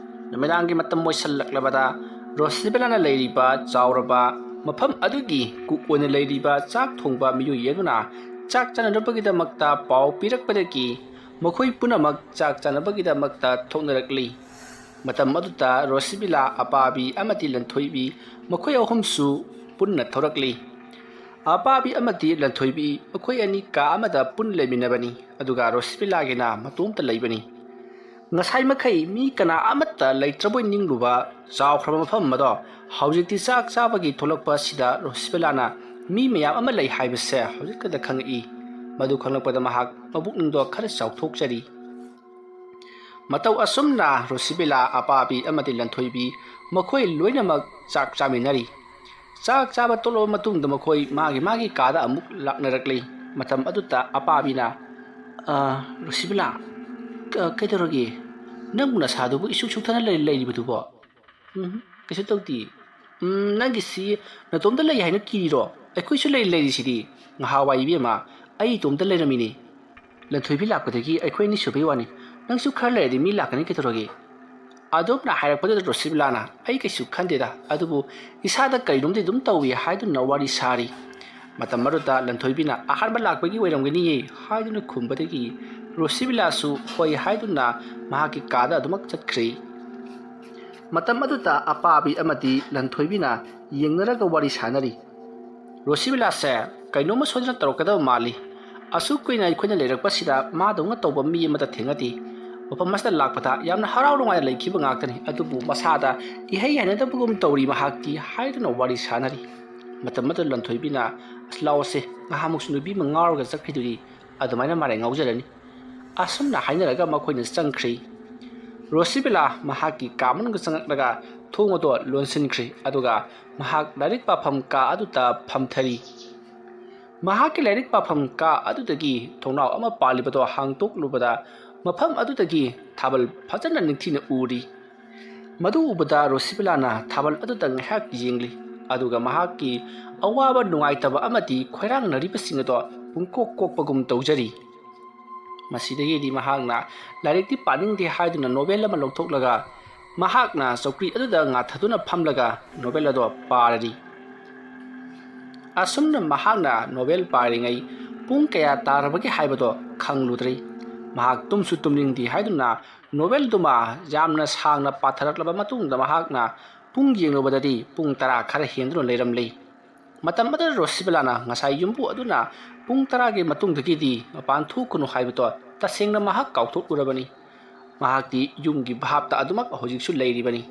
ꯅꯨꯃꯤꯗꯥꯡꯒꯤ ꯃꯇꯝ ꯑꯣꯏꯁꯤꯜꯂꯛꯂꯕꯗ ꯔꯣꯁꯤꯕꯤꯂꯥꯅ ꯂꯩꯔꯤꯕ ꯆꯥꯎꯔꯕ ꯃꯐꯝ ꯑꯗꯨꯒꯤ ꯀꯨꯛ ꯑꯣꯏꯅ ꯂꯩꯔꯤꯕ ꯆꯥꯛ ꯊꯣꯡꯕ ꯃꯤꯑꯣꯏ ꯑꯗꯨꯅ ꯆꯥꯛ ꯆꯥꯅꯅꯕꯒꯤꯗꯃꯛꯇ ꯄꯥꯎ ꯄꯤꯔꯛꯄꯗꯒꯤ ꯃꯈꯣꯏ ꯄꯨꯝꯅꯃꯛ ꯆꯥꯛ ꯆꯥꯅꯕꯒꯤꯗꯃꯛꯇ ꯊꯣꯛꯅꯔꯛꯂꯤ꯫ ꯃꯇꯝ ꯑꯗꯨꯗ ꯔꯣꯁꯤꯕꯤꯂꯥ, ꯑꯄꯥꯕꯤ ꯑꯃꯗꯤ ꯂꯟꯊꯣꯏꯕꯤ ꯃꯈꯣꯏ ꯑꯍꯨꯝꯁꯨ ꯄꯨꯟꯅ ꯊꯣꯔꯛꯂꯤ꯫ ꯑꯄꯥꯕꯤ ꯑꯃꯗꯤ ꯂꯟꯊꯣꯏꯕꯤ ꯃꯈꯣꯏ ꯑꯅꯤ ꯀꯥ ꯑꯃꯗ ꯄꯨꯟꯅ ꯂꯩꯃꯤꯟꯅꯕꯅꯤ, ꯑꯗꯨꯒ ꯔꯣꯁꯤꯕꯤꯂꯥꯒꯤꯅ ꯃꯇꯣꯝꯇ ꯂꯩꯕꯅꯤ꯫ ꯉꯁꯥꯏ ꯃꯈꯩ ꯃꯤ ꯀꯅꯥ ꯑꯃꯠꯇ ꯂꯩꯇ꯭ꯔꯕꯣꯏ ꯅꯤꯡꯂꯨꯕ ꯆꯥꯎꯈ꯭ꯔꯕ ꯃꯐꯝ ꯑꯃꯗꯣ ꯍꯧꯖꯤꯛꯇꯤ ꯆꯥꯛ ꯆꯥꯕꯒꯤ ꯊꯣꯛꯂꯛꯄ ꯑꯁꯤꯗ ꯔꯣꯁꯤꯕꯤꯂꯥꯅ ꯃꯤ ꯃꯌꯥꯝ ꯑꯃ ꯂꯩ ꯍꯥꯏꯕꯁꯦ ꯍꯧꯖꯤꯛꯇꯗ ꯈꯪꯉꯛꯏ꯫ ꯃꯗꯨ ꯈꯪꯂꯛꯄꯗ ꯃꯍꯥꯛ ꯃꯕꯨꯛꯅꯤꯡꯗꯣ ꯈꯔ ꯆꯥꯎꯊꯣꯛꯆꯔꯤ꯫ ꯃꯇꯧ ꯑꯁꯨꯝꯅ ꯔꯣꯁꯤꯕꯤꯂꯥ, ꯑꯄꯥꯕꯤ ꯑꯃꯗꯤ ꯂꯟꯊꯣꯏꯕꯤ ꯃꯈꯣꯏ ꯂꯣꯏꯅꯃꯛ ꯆꯥꯛ ꯆꯥꯃꯤꯟꯅꯔꯤ꯫ ꯆꯥꯛ ꯆꯥꯕ ꯇꯣꯛꯂꯕ ꯃꯇꯨꯡꯗ ꯃꯈꯣꯏ ꯃꯥꯒꯤ ꯃꯥꯒꯤ ꯀꯥꯗ ꯑꯃꯨꯛ ꯂꯥꯛꯅꯔꯛꯂꯤ꯫ ꯃꯇꯝ ꯑꯗꯨꯗ ꯑꯄꯥꯕꯤꯅ, "ꯑ, ꯔꯣꯁꯤꯕꯤꯂꯥ, ꯀ-, ꯀꯩꯗꯧꯔꯒꯦ? ꯅꯪꯕꯨ ꯅꯁꯥꯗꯨꯕꯨ ꯏꯁꯨꯛ ꯁꯨꯛꯊꯅ ꯂꯩ-, ꯂꯩꯔꯤꯕꯗꯨꯕꯣ?" "ꯎꯝ, ꯀꯩꯁꯨ ꯇꯧꯗꯦ꯫ ꯎꯝ, ꯅꯪꯒꯤꯁꯤ ꯅꯇꯣꯝꯇ ꯂꯩ ꯍꯥꯏꯅ ꯀꯤꯔꯤꯔꯣ? ꯑꯩꯈꯣꯏꯁꯨ ꯂꯩ-, ꯂꯩꯔꯤꯁꯤꯗꯤ꯫ ꯉꯍꯥꯟꯋꯥꯏ ꯏꯕꯦꯝꯃ, ꯑꯩ ꯏꯇꯣꯝꯇ ꯂꯩꯔꯝꯃꯤꯅꯤ꯫ ꯂꯟꯊꯣꯏꯕꯤ ꯂꯥꯛꯄꯗꯒꯤ ꯑꯩꯈꯣꯏ ꯑꯅꯤ ꯁꯨꯕꯩ ꯋꯥꯅꯤ꯫ ꯅꯪꯁꯨ ꯈꯔ ꯂꯩꯔꯗꯤ ꯃꯤ ꯂꯥꯛꯀꯅꯤ ꯀꯩꯗꯧꯔꯒꯦ?" ꯑꯗꯨꯝꯅ ꯍꯥꯏꯔꯛꯄꯗꯨꯗ ꯔꯣꯁꯤꯕꯤꯂꯥꯅ, "ꯑꯩ ꯀꯩꯁꯨ ꯈꯟꯗꯦꯗ, ꯑꯗꯨꯕꯨ ꯏꯁꯥꯗ ꯀꯩꯅꯣꯝꯗꯤ ꯑꯗꯨꯝ ꯇꯧꯏ" ꯍꯥꯏꯗꯨꯅ ꯋꯥꯔꯤ ꯁꯥꯔꯤ꯫ ꯃꯇꯝ ꯑꯗꯨꯗ ꯂꯟꯊꯣꯏꯕꯤꯅ, "ꯑꯍꯥꯟꯕ ꯂꯥꯛꯄꯒꯤ ꯑꯣꯏꯔꯝꯒꯅꯤꯌꯦ" ꯍꯥꯏꯗꯨꯅ ꯈꯨꯝꯕꯗꯒꯤ ꯔꯣꯁꯤꯕꯤꯂꯥꯁꯨ ꯍꯣꯏ ꯍꯥꯏꯗꯨꯅ ꯃꯍꯥꯛꯀꯤ ꯀꯥꯗ ꯑꯗꯨꯃꯛ ꯆꯠꯈ꯭ꯔꯦ꯫ ꯃꯇꯝ ꯑꯗꯨꯗ ꯑꯄꯥꯕꯤ ꯑꯃꯗꯤ ꯂꯟꯊꯣꯏꯕꯤꯅ ꯌꯦꯡꯅꯔꯒ ꯋꯥꯔꯤ ꯁꯥꯅꯔꯤ꯫ "ꯔꯣꯁꯤꯕꯤꯂꯥꯁꯦ ꯀꯩꯅꯣꯝꯃ ꯁꯣꯏꯗꯅ ꯇꯧꯔꯛꯀꯗꯕ ꯃꯥꯜꯂꯤ꯫ ꯑꯁꯨꯛ ꯀꯨꯏꯅ ꯑꯩꯈꯣꯏꯅ ꯂꯩꯔꯛꯄꯁꯤꯗ ꯃꯥꯗꯧꯅ ꯇꯧꯕ ꯃꯤ ꯑꯃꯠꯇ ꯊꯦꯡꯅꯗꯦ꯫ ꯃꯐꯝ ꯑꯁꯤꯗ ꯂꯥꯛꯄꯗ ꯌꯥꯝꯅ ꯍꯔꯥꯎ ꯅꯨꯡꯉꯥꯏꯅ ꯂꯩꯈꯤꯕ ꯉꯥꯛꯇꯅꯤ, ꯑꯗꯨꯕꯨ ꯃꯁꯥꯗ ꯏꯍꯩ ꯍꯩꯅꯗꯕꯒꯨꯝ ꯇꯧꯔꯤ ꯃꯍꯥꯛꯇꯤ" ꯍꯥꯏꯗꯨꯅ ꯋꯥꯔꯤ ꯁꯥꯅꯔꯤ꯫ ꯃꯇꯝ ꯑꯗꯨꯗ ꯂꯟꯊꯣꯏꯕꯤꯅ, "ꯑꯁ, ꯂꯥꯛꯑꯣꯁꯦ, ꯉꯍꯥꯃꯨꯛꯁꯨ ꯅꯨꯄꯤ ꯑꯃ ꯉꯥꯎꯔꯒ ꯆꯠꯈ꯭ꯔꯤꯗꯨꯗꯤ, ꯑꯗꯨꯃꯥꯏꯅ ꯃꯔꯥꯏ ꯉꯥꯎꯖꯔꯅꯤ"꯫ ꯑꯁꯨꯝꯅ ꯍꯥꯏꯅꯔꯒ ꯃꯈꯣꯏꯅ ꯆꯪꯈ꯭ꯔꯤ꯫ ꯔꯣꯁꯤꯕꯤꯂꯥ ꯃꯍꯥꯛꯀꯤ ꯀꯥ ꯃꯅꯨꯡꯗ ꯆꯪꯂꯛꯂꯒ ꯊꯣꯡ ꯑꯗꯨ ꯂꯣꯟꯁꯤꯟꯈ꯭ꯔꯤ, ꯑꯗꯨꯒ ꯃꯍꯥꯛ ꯂꯥꯏꯔꯤꯛ ꯄꯥꯐꯝ ꯀꯥ ꯑꯗꯨꯗ ꯐꯝꯊꯔꯤ꯫ ꯃꯍꯥꯛꯀꯤ ꯂꯥꯏꯔꯤꯛ ꯄꯥꯐꯝ ꯀꯥ ꯑꯗꯨꯗꯒꯤ ꯊꯣꯡꯅꯥꯎ ꯑꯃ ꯄꯥꯜꯂꯤꯕꯗꯣ ꯍꯥꯡꯗꯣꯛꯂꯨꯕꯗ ꯃꯐꯝ ꯑꯗꯨꯗꯒꯤ ꯊꯥꯕꯜ ꯐꯖꯅ ꯅꯤꯡꯊꯤꯅ ꯎꯔꯤ꯫ ꯃꯗꯨ ꯎꯕꯗ ꯔꯣꯁꯤꯕꯤꯂꯥꯅ ꯊꯥꯕꯜ ꯑꯗꯨꯗ ꯉꯥꯏꯍꯥꯛ ꯌꯦꯡꯂꯤ, ꯑꯗꯨꯒ ꯃꯍꯥꯛꯀꯤ ꯑꯋꯥꯕ, ꯅꯨꯡꯉꯥꯏꯇꯕ ꯑꯃꯗꯤ ꯈꯣꯏꯔꯥꯡꯅꯔꯤꯕꯁꯤꯡ ꯑꯗꯣ ꯄꯨꯡꯀꯣꯛ ꯀꯣꯛꯄꯒꯨꯝ ꯇꯧꯖꯔꯤ꯫ ꯃꯁꯤꯗꯒꯤꯗꯤ ꯃꯍꯥꯛꯅ ꯂꯥꯏꯔꯤꯛꯇꯤ ꯄꯥꯅꯤꯡꯗꯦ ꯍꯥꯏꯗꯨꯅ ꯅꯣꯕꯦꯜ ꯑꯃ ꯂꯧꯊꯣꯛꯂꯒ ꯃꯍꯥꯛꯅ ꯆꯧꯀ꯭ꯔꯤ ꯑꯗꯨꯗ ꯉꯥꯊꯗꯨꯅ ꯐꯝꯂꯒ ꯅꯣꯕꯦꯜ ꯑꯗꯣ ꯄꯥꯔꯔꯤ꯫ ꯑꯁꯨꯝꯅ ꯃꯍꯥꯛꯅ ꯅꯣꯕꯦꯜ ꯄꯥꯔꯤꯉꯩ ꯄꯨꯡ ꯀꯌꯥ ꯇꯥꯔꯕꯒꯦ ꯍꯥꯏꯕꯗꯣ ꯈꯪꯂꯨꯗ꯭ꯔꯦ꯫ ꯃꯍꯥꯛ ꯇꯨꯝꯁꯨ ꯇꯨꯝꯅꯤꯡꯗꯦ ꯍꯥꯏꯗꯨꯅ ꯅꯣꯕꯦꯜꯗꯨꯃ ꯌꯥꯝꯅ ꯁꯥꯡꯅ ꯄꯥꯊꯔꯛꯂꯕ ꯃꯇꯨꯡꯗ ꯃꯍꯥꯛꯅ ꯄꯨꯡ ꯌꯦꯡꯂꯨꯕꯗꯗꯤ ꯄꯨꯡ ꯇꯔꯥ ꯈꯔ ꯍꯦꯟꯗꯨꯅ ꯂꯩꯔꯝꯂꯦ꯫ ꯃꯇꯝ ꯑꯗꯨꯗ ꯔꯣꯁꯤꯕꯂꯥꯅ ꯉꯁꯥꯏ ꯌꯨꯝꯕꯨ ꯑꯗꯨꯅ ꯄꯨꯡ ꯇꯔꯥꯒꯤ ꯃꯇꯨꯡꯗꯒꯤꯗꯤ ꯃꯄꯥꯟ ꯊꯣꯛꯀꯅꯨ ꯍꯥꯏꯕꯗꯣ ꯇꯁꯦꯡꯅ ꯃꯍꯥꯛ ꯀꯥꯎꯊꯣꯛꯂꯨꯔꯕꯅꯤ꯫ ꯃꯍꯥꯛꯇꯤ ꯌꯨꯝꯒꯤ ꯚꯥꯞꯇ ꯑꯗꯨꯃꯛ ꯍꯧꯖꯤꯛꯁꯨ ꯂꯩꯔꯤꯕꯅꯤ꯫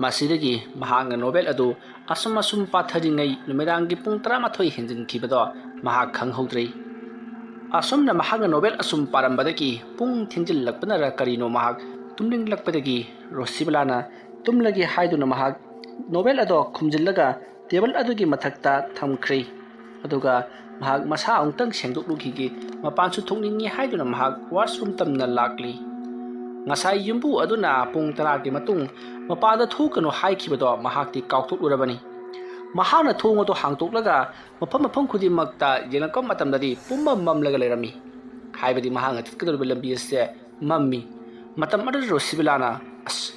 ꯃꯁꯤꯗꯒꯤ ꯃꯍꯥꯛꯅ ꯅꯣꯕꯦꯜ ꯑꯗꯨ ꯑꯁꯨꯝ ꯑꯁꯨꯝ ꯄꯥꯊꯔꯤꯉꯩ ꯅꯨꯃꯤꯗꯥꯡꯒꯤ ꯄꯨꯡ ꯇꯔꯥꯃꯥꯊꯣꯏ ꯍꯦꯟꯖꯤꯟꯈꯤꯕꯗꯣ ꯃꯍꯥꯛ ꯈꯪꯍꯧꯗ꯭ꯔꯦ꯫ ꯑꯁꯨꯝꯅ ꯃꯍꯥꯛꯅ ꯅꯣꯕꯦꯜ ꯑꯁꯨꯝ ꯄꯥꯔꯝꯕꯗꯒꯤ ꯄꯨꯡ ꯊꯦꯡꯖꯤꯜꯂꯛꯄꯅꯔ ꯀꯔꯤꯅꯣ ꯃꯍꯥꯛ ꯇꯨꯝꯅꯤꯡꯂꯛꯄꯗꯒꯤ ꯔꯣꯁꯤꯕꯂꯥꯅ ꯇꯨꯝꯂꯒꯦ ꯍꯥꯏꯗꯨꯅ ꯃꯍꯥꯛ ꯅꯣꯕꯦꯜ ꯑꯗꯣ ꯈꯨꯝꯖꯤꯜꯂꯒ ꯇꯦꯕꯜ ꯑꯗꯨꯒꯤ ꯃꯊꯛꯇ ꯊꯝꯈ꯭ꯔꯦ꯫ ꯑꯗꯨꯒ ꯃꯍꯥꯛ ꯃꯁꯥ ꯑꯃꯨꯛꯇꯪ ꯁꯦꯡꯗꯣꯛꯂꯨꯈꯤꯒꯦ, ꯃꯄꯥꯟꯁꯨ ꯊꯣꯛꯅꯤꯡꯉꯤ ꯍꯥꯏꯗꯨꯅ ꯃꯍꯥꯛ ꯋꯥꯁꯔꯨꯝ ꯇꯝꯅ ꯂꯥꯛꯂꯤ꯫ ꯉꯁꯥꯏ ꯌꯨꯝꯕꯨ ꯑꯗꯨꯅ ꯄꯨꯡ ꯇꯔꯥꯒꯤ ꯃꯇꯨꯡ ꯃꯄꯥꯟꯗ ꯊꯣꯛꯀꯅꯨ ꯍꯥꯏꯈꯤꯕꯗꯣ ꯃꯍꯥꯛꯇꯤ ꯀꯥꯎꯊꯣꯛꯂꯨꯔꯕꯅꯤ꯫ ꯃꯍꯥꯛꯅ ꯊꯣꯡ ꯑꯗꯨ ꯍꯥꯡꯗꯣꯛꯂꯒ ꯃꯐꯝ ꯃꯐꯝ ꯈꯨꯗꯤꯡꯃꯛꯇ ꯌꯦꯡꯂꯛꯄ ꯃꯇꯝꯗꯗꯤ ꯄꯨꯝꯃꯝ ꯃꯝꯂꯒ ꯂꯩꯔꯝꯃꯤ꯫ ꯍꯥꯏꯕꯗꯤ ꯃꯍꯥꯛꯅ ꯆꯠꯀꯗꯧꯔꯤꯕ ꯂꯝꯕꯤ ꯑꯁꯦ ꯃꯝꯃꯤ꯫ ꯃꯇꯝ ꯑꯗꯨꯗ ꯔꯣꯁꯤꯕꯤꯂꯥꯅ, "ꯑꯁ,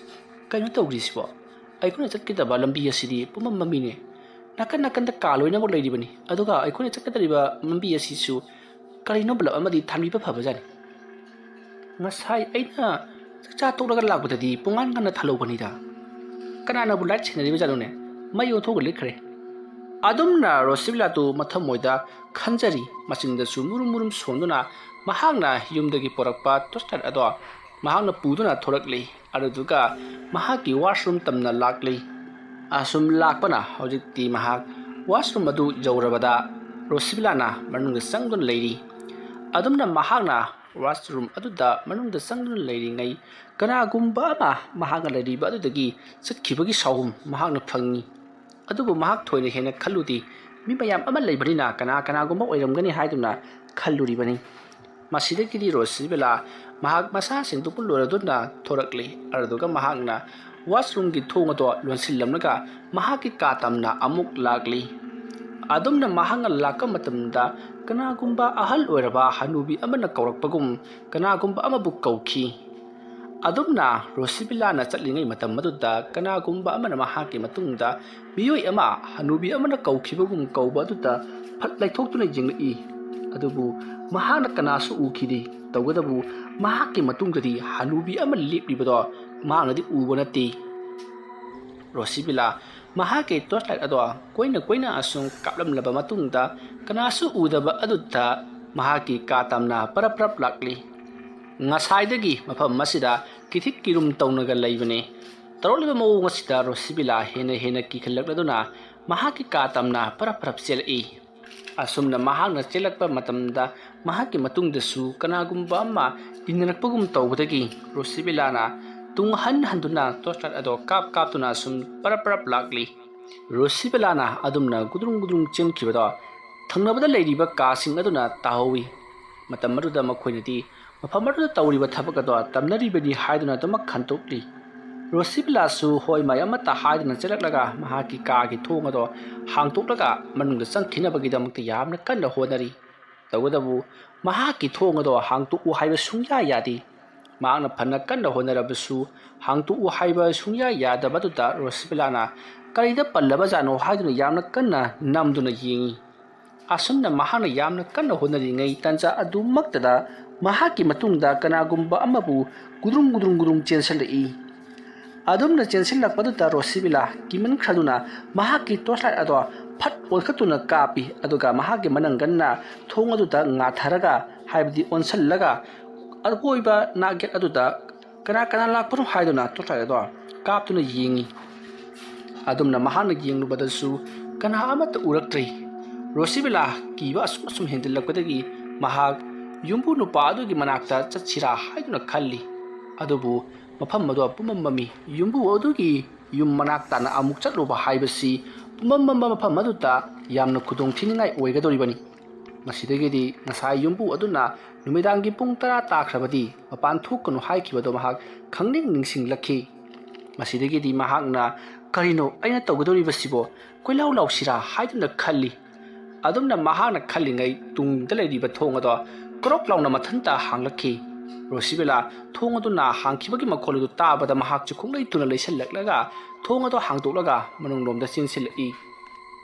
ꯀꯩꯅꯣ ꯇꯧꯔꯤꯁꯤꯕꯣ? ꯑꯩꯈꯣꯏꯅ ꯆꯠꯀꯗꯕ ꯂꯝꯕꯤ ꯑꯁꯤꯗꯤ ꯄꯨꯝꯃꯝ ꯃꯝꯃꯤꯅꯦ꯫ ꯅꯥꯀꯟ ꯅꯥꯀꯟꯗ ꯀꯥ ꯂꯣꯏꯅꯃꯛ ꯂꯩꯔꯤꯕꯅꯤ꯫ ꯑꯗꯨꯒ ꯑꯩꯈꯣꯏꯅ ꯆꯠꯀꯗꯧꯔꯤꯕ ꯂꯝꯕꯤ ꯑꯁꯤꯁꯨ ꯀꯔꯤꯅꯣ ꯕꯂꯕ ꯑꯃꯗꯤ ꯊꯥꯟꯕꯤꯕ ꯐꯕꯖꯥꯠꯅꯤ꯫ ꯉꯁꯥꯏ ꯑꯩꯅ ꯆꯥꯛꯆꯥ ꯇꯣꯛꯂꯒ ꯂꯥꯛꯄꯗꯗꯤ ꯄꯨꯡꯉꯥꯟ ꯉꯟꯅ ꯊꯥꯜꯍꯧꯕꯅꯤꯗ꯫ ꯀꯅꯥꯅꯕꯨ ꯂꯥꯏꯠ ꯁꯦꯟꯅꯔꯤꯕ ꯖꯥꯠꯅꯣꯅꯦ? ꯃꯩ ꯑꯣꯟꯊꯣꯛꯑꯒ ꯂꯤꯠꯈ꯭ꯔꯦ꯫" ꯑꯗꯨꯝꯅ ꯔꯣꯁꯤꯕꯤꯂꯥꯗꯨ ꯃꯊꯃꯣꯏꯗ ꯈꯟꯖꯔꯤ꯫ ꯃꯆꯤꯟꯗꯁꯨ ꯃꯨꯔꯨꯝ ꯃꯨꯔꯨꯝ ꯁꯣꯟꯗꯨꯅ ꯃꯍꯥꯛꯅ ꯌꯨꯝꯗꯒꯤ ꯄꯨꯔꯛꯄ ꯇꯣꯁꯇꯔ ꯑꯗꯣ ꯃꯍꯥꯛꯅ ꯄꯨꯗꯨꯅ ꯊꯣꯔꯛꯂꯤ꯫ ꯑꯗꯨꯗꯨꯒ ꯃꯍꯥꯛꯀꯤ ꯋꯥꯁꯔꯨꯝ ꯇꯝꯅ ꯂꯥꯛꯂꯤ꯫ ꯑꯁꯨꯝ ꯂꯥꯛꯄꯅ ꯍꯧꯖꯤꯛꯇꯤ ꯃꯍꯥꯛ ꯋꯥꯁꯔꯨꯝ ꯑꯗꯨ ꯌꯧꯔꯕꯗ ꯔꯣꯁꯤꯕꯤꯂꯥꯅ ꯃꯅꯨꯡꯗ ꯆꯪꯗꯨꯅ ꯂꯩꯔꯤ꯫ ꯑꯗꯨꯝꯅ ꯃꯍꯥꯛꯅ ꯋꯥꯁꯔꯨꯝ ꯑꯗꯨꯗ ꯃꯅꯨꯡꯗ ꯆꯪꯗꯨꯅ ꯂꯩꯔꯤꯉꯩ ꯀꯅꯥꯒꯨꯝꯕ ꯑꯃ ꯃꯍꯥꯛꯅ ꯂꯩꯔꯤꯕ ꯑꯗꯨꯗꯒꯤ ꯆꯠꯈꯤꯕꯒꯤ ꯁꯥꯎꯍꯨꯝ ꯃꯍꯥꯛꯅ ꯐꯪꯉꯤ꯫ ꯑꯗꯨꯕꯨ ꯃꯍꯥꯛ ꯊꯣꯏꯅ ꯍꯦꯟꯅ ꯈꯜꯂꯨꯗꯦ꯫ ꯃꯤ ꯃꯌꯥꯝ ꯑꯃ ꯂꯩꯕꯅꯤꯅ ꯀꯅꯥ ꯀꯅꯥꯒꯨꯝꯕ ꯑꯣꯏꯔꯝꯒꯅꯤ ꯍꯥꯏꯗꯨꯅ ꯈꯜꯂꯨꯔꯤꯕꯅꯤ꯫ ꯃꯁꯤꯗꯒꯤꯗꯤ ꯔꯣꯁꯤꯕꯦꯂꯥ ꯃꯍꯥꯛ ꯃꯁꯥ ꯁꯦꯡꯗꯣꯛꯄ ꯂꯣꯏꯔꯗꯨꯅ ꯊꯣꯔꯛꯂꯤ꯫ ꯑꯗꯨꯗꯨꯒ ꯃꯍꯥꯛꯅ ꯋꯥꯁꯔꯨꯝꯒꯤ ꯊꯣꯡ ꯑꯗꯣ ꯂꯣꯟꯁꯤꯜꯂꯝꯂꯒ ꯃꯍꯥꯛꯀꯤ ꯀꯥ ꯇꯝꯅ ꯑꯃꯨꯛ ꯂꯥꯛꯂꯤ꯫ ꯑꯗꯨꯝꯅ ꯃꯍꯥꯛꯅ ꯂꯥꯛꯄ ꯃꯇꯝꯗ ꯀꯅꯥꯒꯨꯝꯕ ꯑꯍꯜ ꯑꯣꯏꯔꯕ ꯍꯅꯨꯕꯤ ꯑꯃꯅ ꯀꯧꯔꯛꯄꯒꯨꯝ ꯀꯅꯥꯒꯨꯝꯕ ꯑꯃꯕꯨ ꯀꯧꯈꯤ꯫ ꯑꯗꯨꯝꯅ ꯔꯣꯁꯤꯕꯤꯂꯥꯅ ꯆꯠꯂꯤꯉꯩ ꯃꯇꯝ ꯑꯗꯨꯗ ꯀꯅꯥꯒꯨꯝꯕ ꯑꯃꯅ ꯃꯍꯥꯛꯀꯤ ꯃꯇꯨꯡꯗ ꯃꯤꯑꯣꯏ ꯑꯃ ꯍꯅꯨꯕꯤ ꯑꯃꯅ ꯀꯧꯈꯤꯕꯒꯨꯝ ꯀꯧꯕ ꯑꯗꯨꯗ ꯐꯠ ꯂꯩꯊꯣꯛꯇꯨꯅ ꯌꯦꯡꯂꯛꯏ꯫ ꯑꯗꯨꯕꯨ ꯃꯍꯥꯛꯅ ꯀꯅꯥꯁꯨ ꯎꯈꯤꯗꯦ꯫ ꯇꯧꯕꯇꯕꯨ ꯃꯍꯥꯛꯀꯤ ꯃꯇꯨꯡꯗꯗꯤ ꯍꯅꯨꯕꯤ ꯑꯃ ꯂꯦꯞꯂꯤꯕꯗꯣ ꯃꯍꯥꯛꯅꯗꯤ ꯎꯕ ꯅꯠꯇꯦ꯫ ꯔꯣꯁꯤꯕꯤꯂꯥ ꯃꯍꯥꯛꯀꯤ ꯇꯣꯔꯆ ꯂꯥꯏꯠ ꯑꯗꯣ ꯀꯣꯏꯅ ꯀꯣꯏꯅ ꯑꯁꯨꯝ ꯀꯥꯞꯂꯝꯂꯕ ꯃꯇꯨꯡꯗ ꯀꯅꯥꯁꯨ ꯎꯗꯕ ꯑꯗꯨꯗ ꯃꯍꯥꯛꯀꯤ ꯀꯥ ꯇꯝꯅ ꯄꯔꯞ ꯄꯔꯞ ꯂꯥꯛꯂꯤ꯫ ꯉꯁꯥꯏꯗꯒꯤ ꯃꯐꯝ ꯑꯁꯤꯗ ꯀꯤꯊꯤꯛ ꯀꯤꯔꯨꯝ ꯇꯧꯅꯒ ꯂꯩꯕꯅꯤ꯫ ꯇꯧꯔꯛꯂꯤꯕ ꯃꯑꯣꯡ ꯑꯁꯤꯗ ꯔꯣꯁꯤꯕꯤꯂꯥ ꯍꯦꯟꯅ ꯍꯦꯟꯅ ꯀꯤꯈꯠꯂꯛꯂꯗꯨꯅ ꯃꯍꯥꯛꯀꯤ ꯀꯥ ꯇꯝꯅ ꯄꯔꯞ ꯄꯔꯞ ꯆꯦꯜꯂꯛꯏ꯫ ꯑꯁꯨꯝꯅ ꯃꯍꯥꯛꯅ ꯆꯦꯜꯂꯛꯄ ꯃꯇꯝꯗ ꯃꯍꯥꯛꯀꯤ ꯃꯇꯨꯡꯗꯁꯨ ꯀꯅꯥꯒꯨꯝꯕ ꯑꯃ ꯏꯟꯅꯔꯛꯄꯒꯨꯝ ꯇꯧꯕꯗꯒꯤ ꯔꯣꯁꯤꯕꯤꯂꯥꯅ ꯇꯨꯡ ꯍꯟ ꯍꯟꯗꯨꯅ ꯇꯣꯔꯆ ꯂꯥꯏꯠ ꯑꯗꯣ ꯀꯥꯞ ꯀꯥꯞꯇꯨꯅ ꯑꯁꯨꯝ ꯄꯔꯞ ꯄꯔꯞ ꯂꯥꯛꯂꯤ꯫ ꯔꯣꯁꯤꯕꯤꯂꯥꯅ ꯑꯗꯨꯝꯅ ꯒꯨꯗ꯭ꯔꯨꯡ ꯒꯨꯗ꯭ꯔꯨꯡ ꯆꯦꯟꯈꯤꯕꯗꯣ ꯊꯪꯅꯕꯗ ꯂꯩꯔꯤꯕ ꯀꯥꯁꯤꯡ ꯑꯗꯨꯅ ꯇꯥꯍꯧꯏ꯫ ꯃꯇꯝ ꯑꯗꯨꯗ ꯃꯈꯣꯏꯅꯗꯤ ꯃꯐꯝ ꯑꯗꯨꯗ ꯇꯧꯔꯤꯕ ꯊꯕꯛ ꯑꯗꯣ ꯇꯝꯅꯔꯤꯕꯅꯤ ꯍꯥꯏꯗꯨꯅ ꯑꯗꯨꯃꯛ ꯈꯟꯇꯣꯛꯂꯤ꯫ ꯔꯣꯁꯤꯕꯤꯂꯥꯁꯨ ꯍꯣꯏ ꯃꯥꯏ ꯑꯃꯠꯇ ꯍꯥꯏꯗꯅ ꯆꯦꯜꯂꯛꯂꯒ ꯃꯍꯥꯛꯀꯤ ꯀꯥꯒꯤ ꯊꯣꯡ ꯑꯗꯣ ꯍꯥꯡꯇꯣꯛꯂꯒ ꯃꯅꯨꯡꯗ ꯆꯪꯈꯤꯅꯕꯒꯤꯗꯃꯛꯇ ꯌꯥꯝꯅ ꯀꯟꯅ ꯍꯣꯠꯅꯔꯤ꯫ ꯇꯧꯕꯇꯕꯨ ꯃꯍꯥꯛꯀꯤ ꯊꯣꯡ ꯑꯗꯣ ꯍꯥꯡꯇꯣꯛꯎ ꯍꯥꯏꯕ ꯁꯨꯡꯌꯥ ꯌꯥꯗꯦ꯫ ꯃꯍꯥꯛꯅ ꯐꯅ ꯀꯟꯅ ꯍꯣꯠꯅꯔꯕꯁꯨ ꯍꯥꯡꯇꯣꯛꯎ ꯍꯥꯏꯕ ꯁꯨꯡꯌꯥ ꯌꯥꯗꯕꯗꯨꯗ ꯔꯣꯁꯤꯕꯤꯂꯥꯅ ꯀꯔꯤꯗ ꯄꯜꯂꯕꯖꯥꯠꯅꯣ ꯍꯥꯏꯗꯨꯅ ꯌꯥꯝꯅ ꯀꯟꯅ ꯅꯝꯗꯨꯅ ꯌꯦꯡꯏ꯫ ꯑꯁꯨꯝꯅ ꯃꯍꯥꯛꯅ ꯌꯥꯝꯅ ꯀꯟꯅ ꯍꯣꯠꯅꯔꯤꯉꯩ ꯇꯟꯖꯥ ꯑꯗꯨꯃꯛꯇꯗ ꯃꯍꯥꯛꯀꯤ ꯃꯇꯨꯡꯗ ꯀꯅꯥꯒꯨꯝꯕ ꯑꯃꯕꯨ ꯒꯨꯗ꯭ꯔꯨꯡ ꯒꯨꯗ꯭ꯔꯨꯡ ꯒꯨꯗ꯭ꯔꯨꯡ ꯆꯦꯟꯁꯤꯜꯂꯛꯏ꯫ ꯑꯗꯨꯝꯅ ꯆꯦꯟꯁꯤꯜꯂꯛꯄꯗꯨꯗ ꯔꯣꯁꯤꯕꯤꯂꯥ ꯀꯤꯃꯟꯈ꯭ꯔꯗꯨꯅ ꯃꯍꯥꯛꯀꯤ ꯇꯣꯔꯆ ꯂꯥꯏꯠ ꯑꯗꯣ ꯐꯠ ꯑꯣꯟꯈꯠꯇꯨꯅ ꯀꯥꯞꯄꯤ, ꯑꯗꯨꯒ ꯃꯍꯥꯛꯀꯤ ꯃꯅꯪꯒꯟꯅ ꯊꯣꯡ ꯑꯗꯨꯗ ꯉꯥꯊꯔꯒ, ꯍꯥꯏꯕꯗꯤ ꯑꯣꯟꯁꯤꯜꯂꯒ, ꯑꯀꯣꯏꯕ ꯅꯥꯛꯌꯦꯠ ꯑꯗꯨꯗ ꯀꯅꯥ ꯀꯅꯥ ꯂꯥꯛꯄꯅꯣ ꯍꯥꯏꯗꯨꯅ ꯇꯣꯔꯆ ꯂꯥꯏꯠ ꯑꯗꯣ ꯀꯥꯞꯇꯨꯅ ꯌꯦꯡꯉꯤ꯫ ꯑꯗꯨꯝꯅ ꯃꯍꯥꯛꯅ ꯌꯦꯡꯂꯨꯕꯗꯁꯨ ꯀꯅꯥ ꯑꯃꯠꯇ ꯎꯔꯛꯇ꯭ꯔꯦ꯫ ꯔꯣꯁꯤꯕꯤꯂꯥ ꯀꯤꯕ ꯑꯁꯨꯝ ꯑꯁꯨꯝ ꯍꯦꯟꯖꯤꯜꯂꯛꯄꯗꯒꯤ ꯃꯍꯥꯛ ꯌꯨꯝꯕꯨ ꯅꯨꯄꯥ ꯑꯗꯨꯒꯤ ꯃꯅꯥꯛꯇ ꯆꯠꯁꯤꯔꯥ ꯍꯥꯏꯗꯨꯅ ꯈꯜꯂꯤ꯫ ꯑꯗꯨꯕꯨ ꯃꯐꯝ ꯑꯗꯨ ꯄꯨꯝꯃꯝ ꯃꯝꯃꯤ꯫ ꯌꯨꯝꯕꯨ ꯑꯗꯨꯒꯤ ꯌꯨꯝ ꯃꯅꯥꯛ ꯇꯥꯅ ꯑꯃꯨꯛ ꯆꯠꯂꯨꯕ ꯍꯥꯏꯕꯁꯤ ꯄꯨꯝꯃꯝ ꯃꯝꯕ ꯃꯐꯝ ꯑꯗꯨꯗ ꯌꯥꯝꯅ ꯈꯨꯗꯣꯡ ꯊꯤꯅꯤꯡꯉꯥꯏ ꯑꯣꯏꯒꯗꯧꯔꯤꯕꯅꯤ꯫ ꯃꯁꯤꯗꯒꯤꯗꯤ ꯉꯁꯥꯏ ꯌꯨꯝꯕꯨ ꯑꯗꯨꯅ ꯅꯨꯃꯤꯗꯥꯡꯒꯤ ꯄꯨꯡ ꯇꯔꯥ ꯇꯥꯈ꯭ꯔꯕꯗꯤ ꯃꯄꯥꯟ ꯊꯣꯛꯀꯅꯨ ꯍꯥꯏꯈꯤꯕꯗꯣ ꯃꯍꯥꯛ ꯈꯪꯅꯤꯡ ꯅꯤꯡꯁꯤꯡꯂꯛꯈꯤ꯫ ꯃꯁꯤꯗꯒꯤꯗꯤ ꯃꯍꯥꯛꯅ, "ꯀꯔꯤꯅꯣ ꯑꯩꯅ ꯇꯧꯒꯗꯧꯔꯤꯕꯁꯤꯕꯣ? ꯀꯣꯏꯂꯥꯎ ꯂꯥꯎꯁꯤꯔꯥ?" ꯍꯥꯏꯗꯨꯅ ꯈꯜꯂꯤ꯫ ꯑꯗꯨꯝꯅ ꯃꯍꯥꯛꯅ ꯈꯜꯂꯤꯉꯩ ꯇꯨꯡꯗ ꯂꯩꯔꯤꯕ ꯊꯣꯡ ꯑꯗꯣ ꯀ꯭ꯔꯣꯛ ꯂꯥꯎꯅ ꯃꯊꯟꯇ ꯍꯥꯡꯂꯛꯈꯤ꯫ ꯔꯣꯁꯤꯕꯦꯂꯥ ꯊꯣꯡ ꯑꯗꯨꯅ ꯍꯥꯡꯈꯤꯕꯒꯤ ꯃꯈꯣꯜ ꯑꯗꯨ ꯇꯥꯕꯗ ꯃꯍꯥꯛꯁꯨ ꯈꯣꯡꯂꯩ ꯊꯨꯅ ꯂꯩꯁꯜꯂꯛꯂꯒ ꯊꯣꯡ ꯑꯗꯨ ꯍꯥꯡꯗꯣꯛꯂꯒ ꯃꯅꯨꯡꯂꯣꯝꯗ ꯆꯦꯟꯁꯤꯜꯂꯛꯏ꯫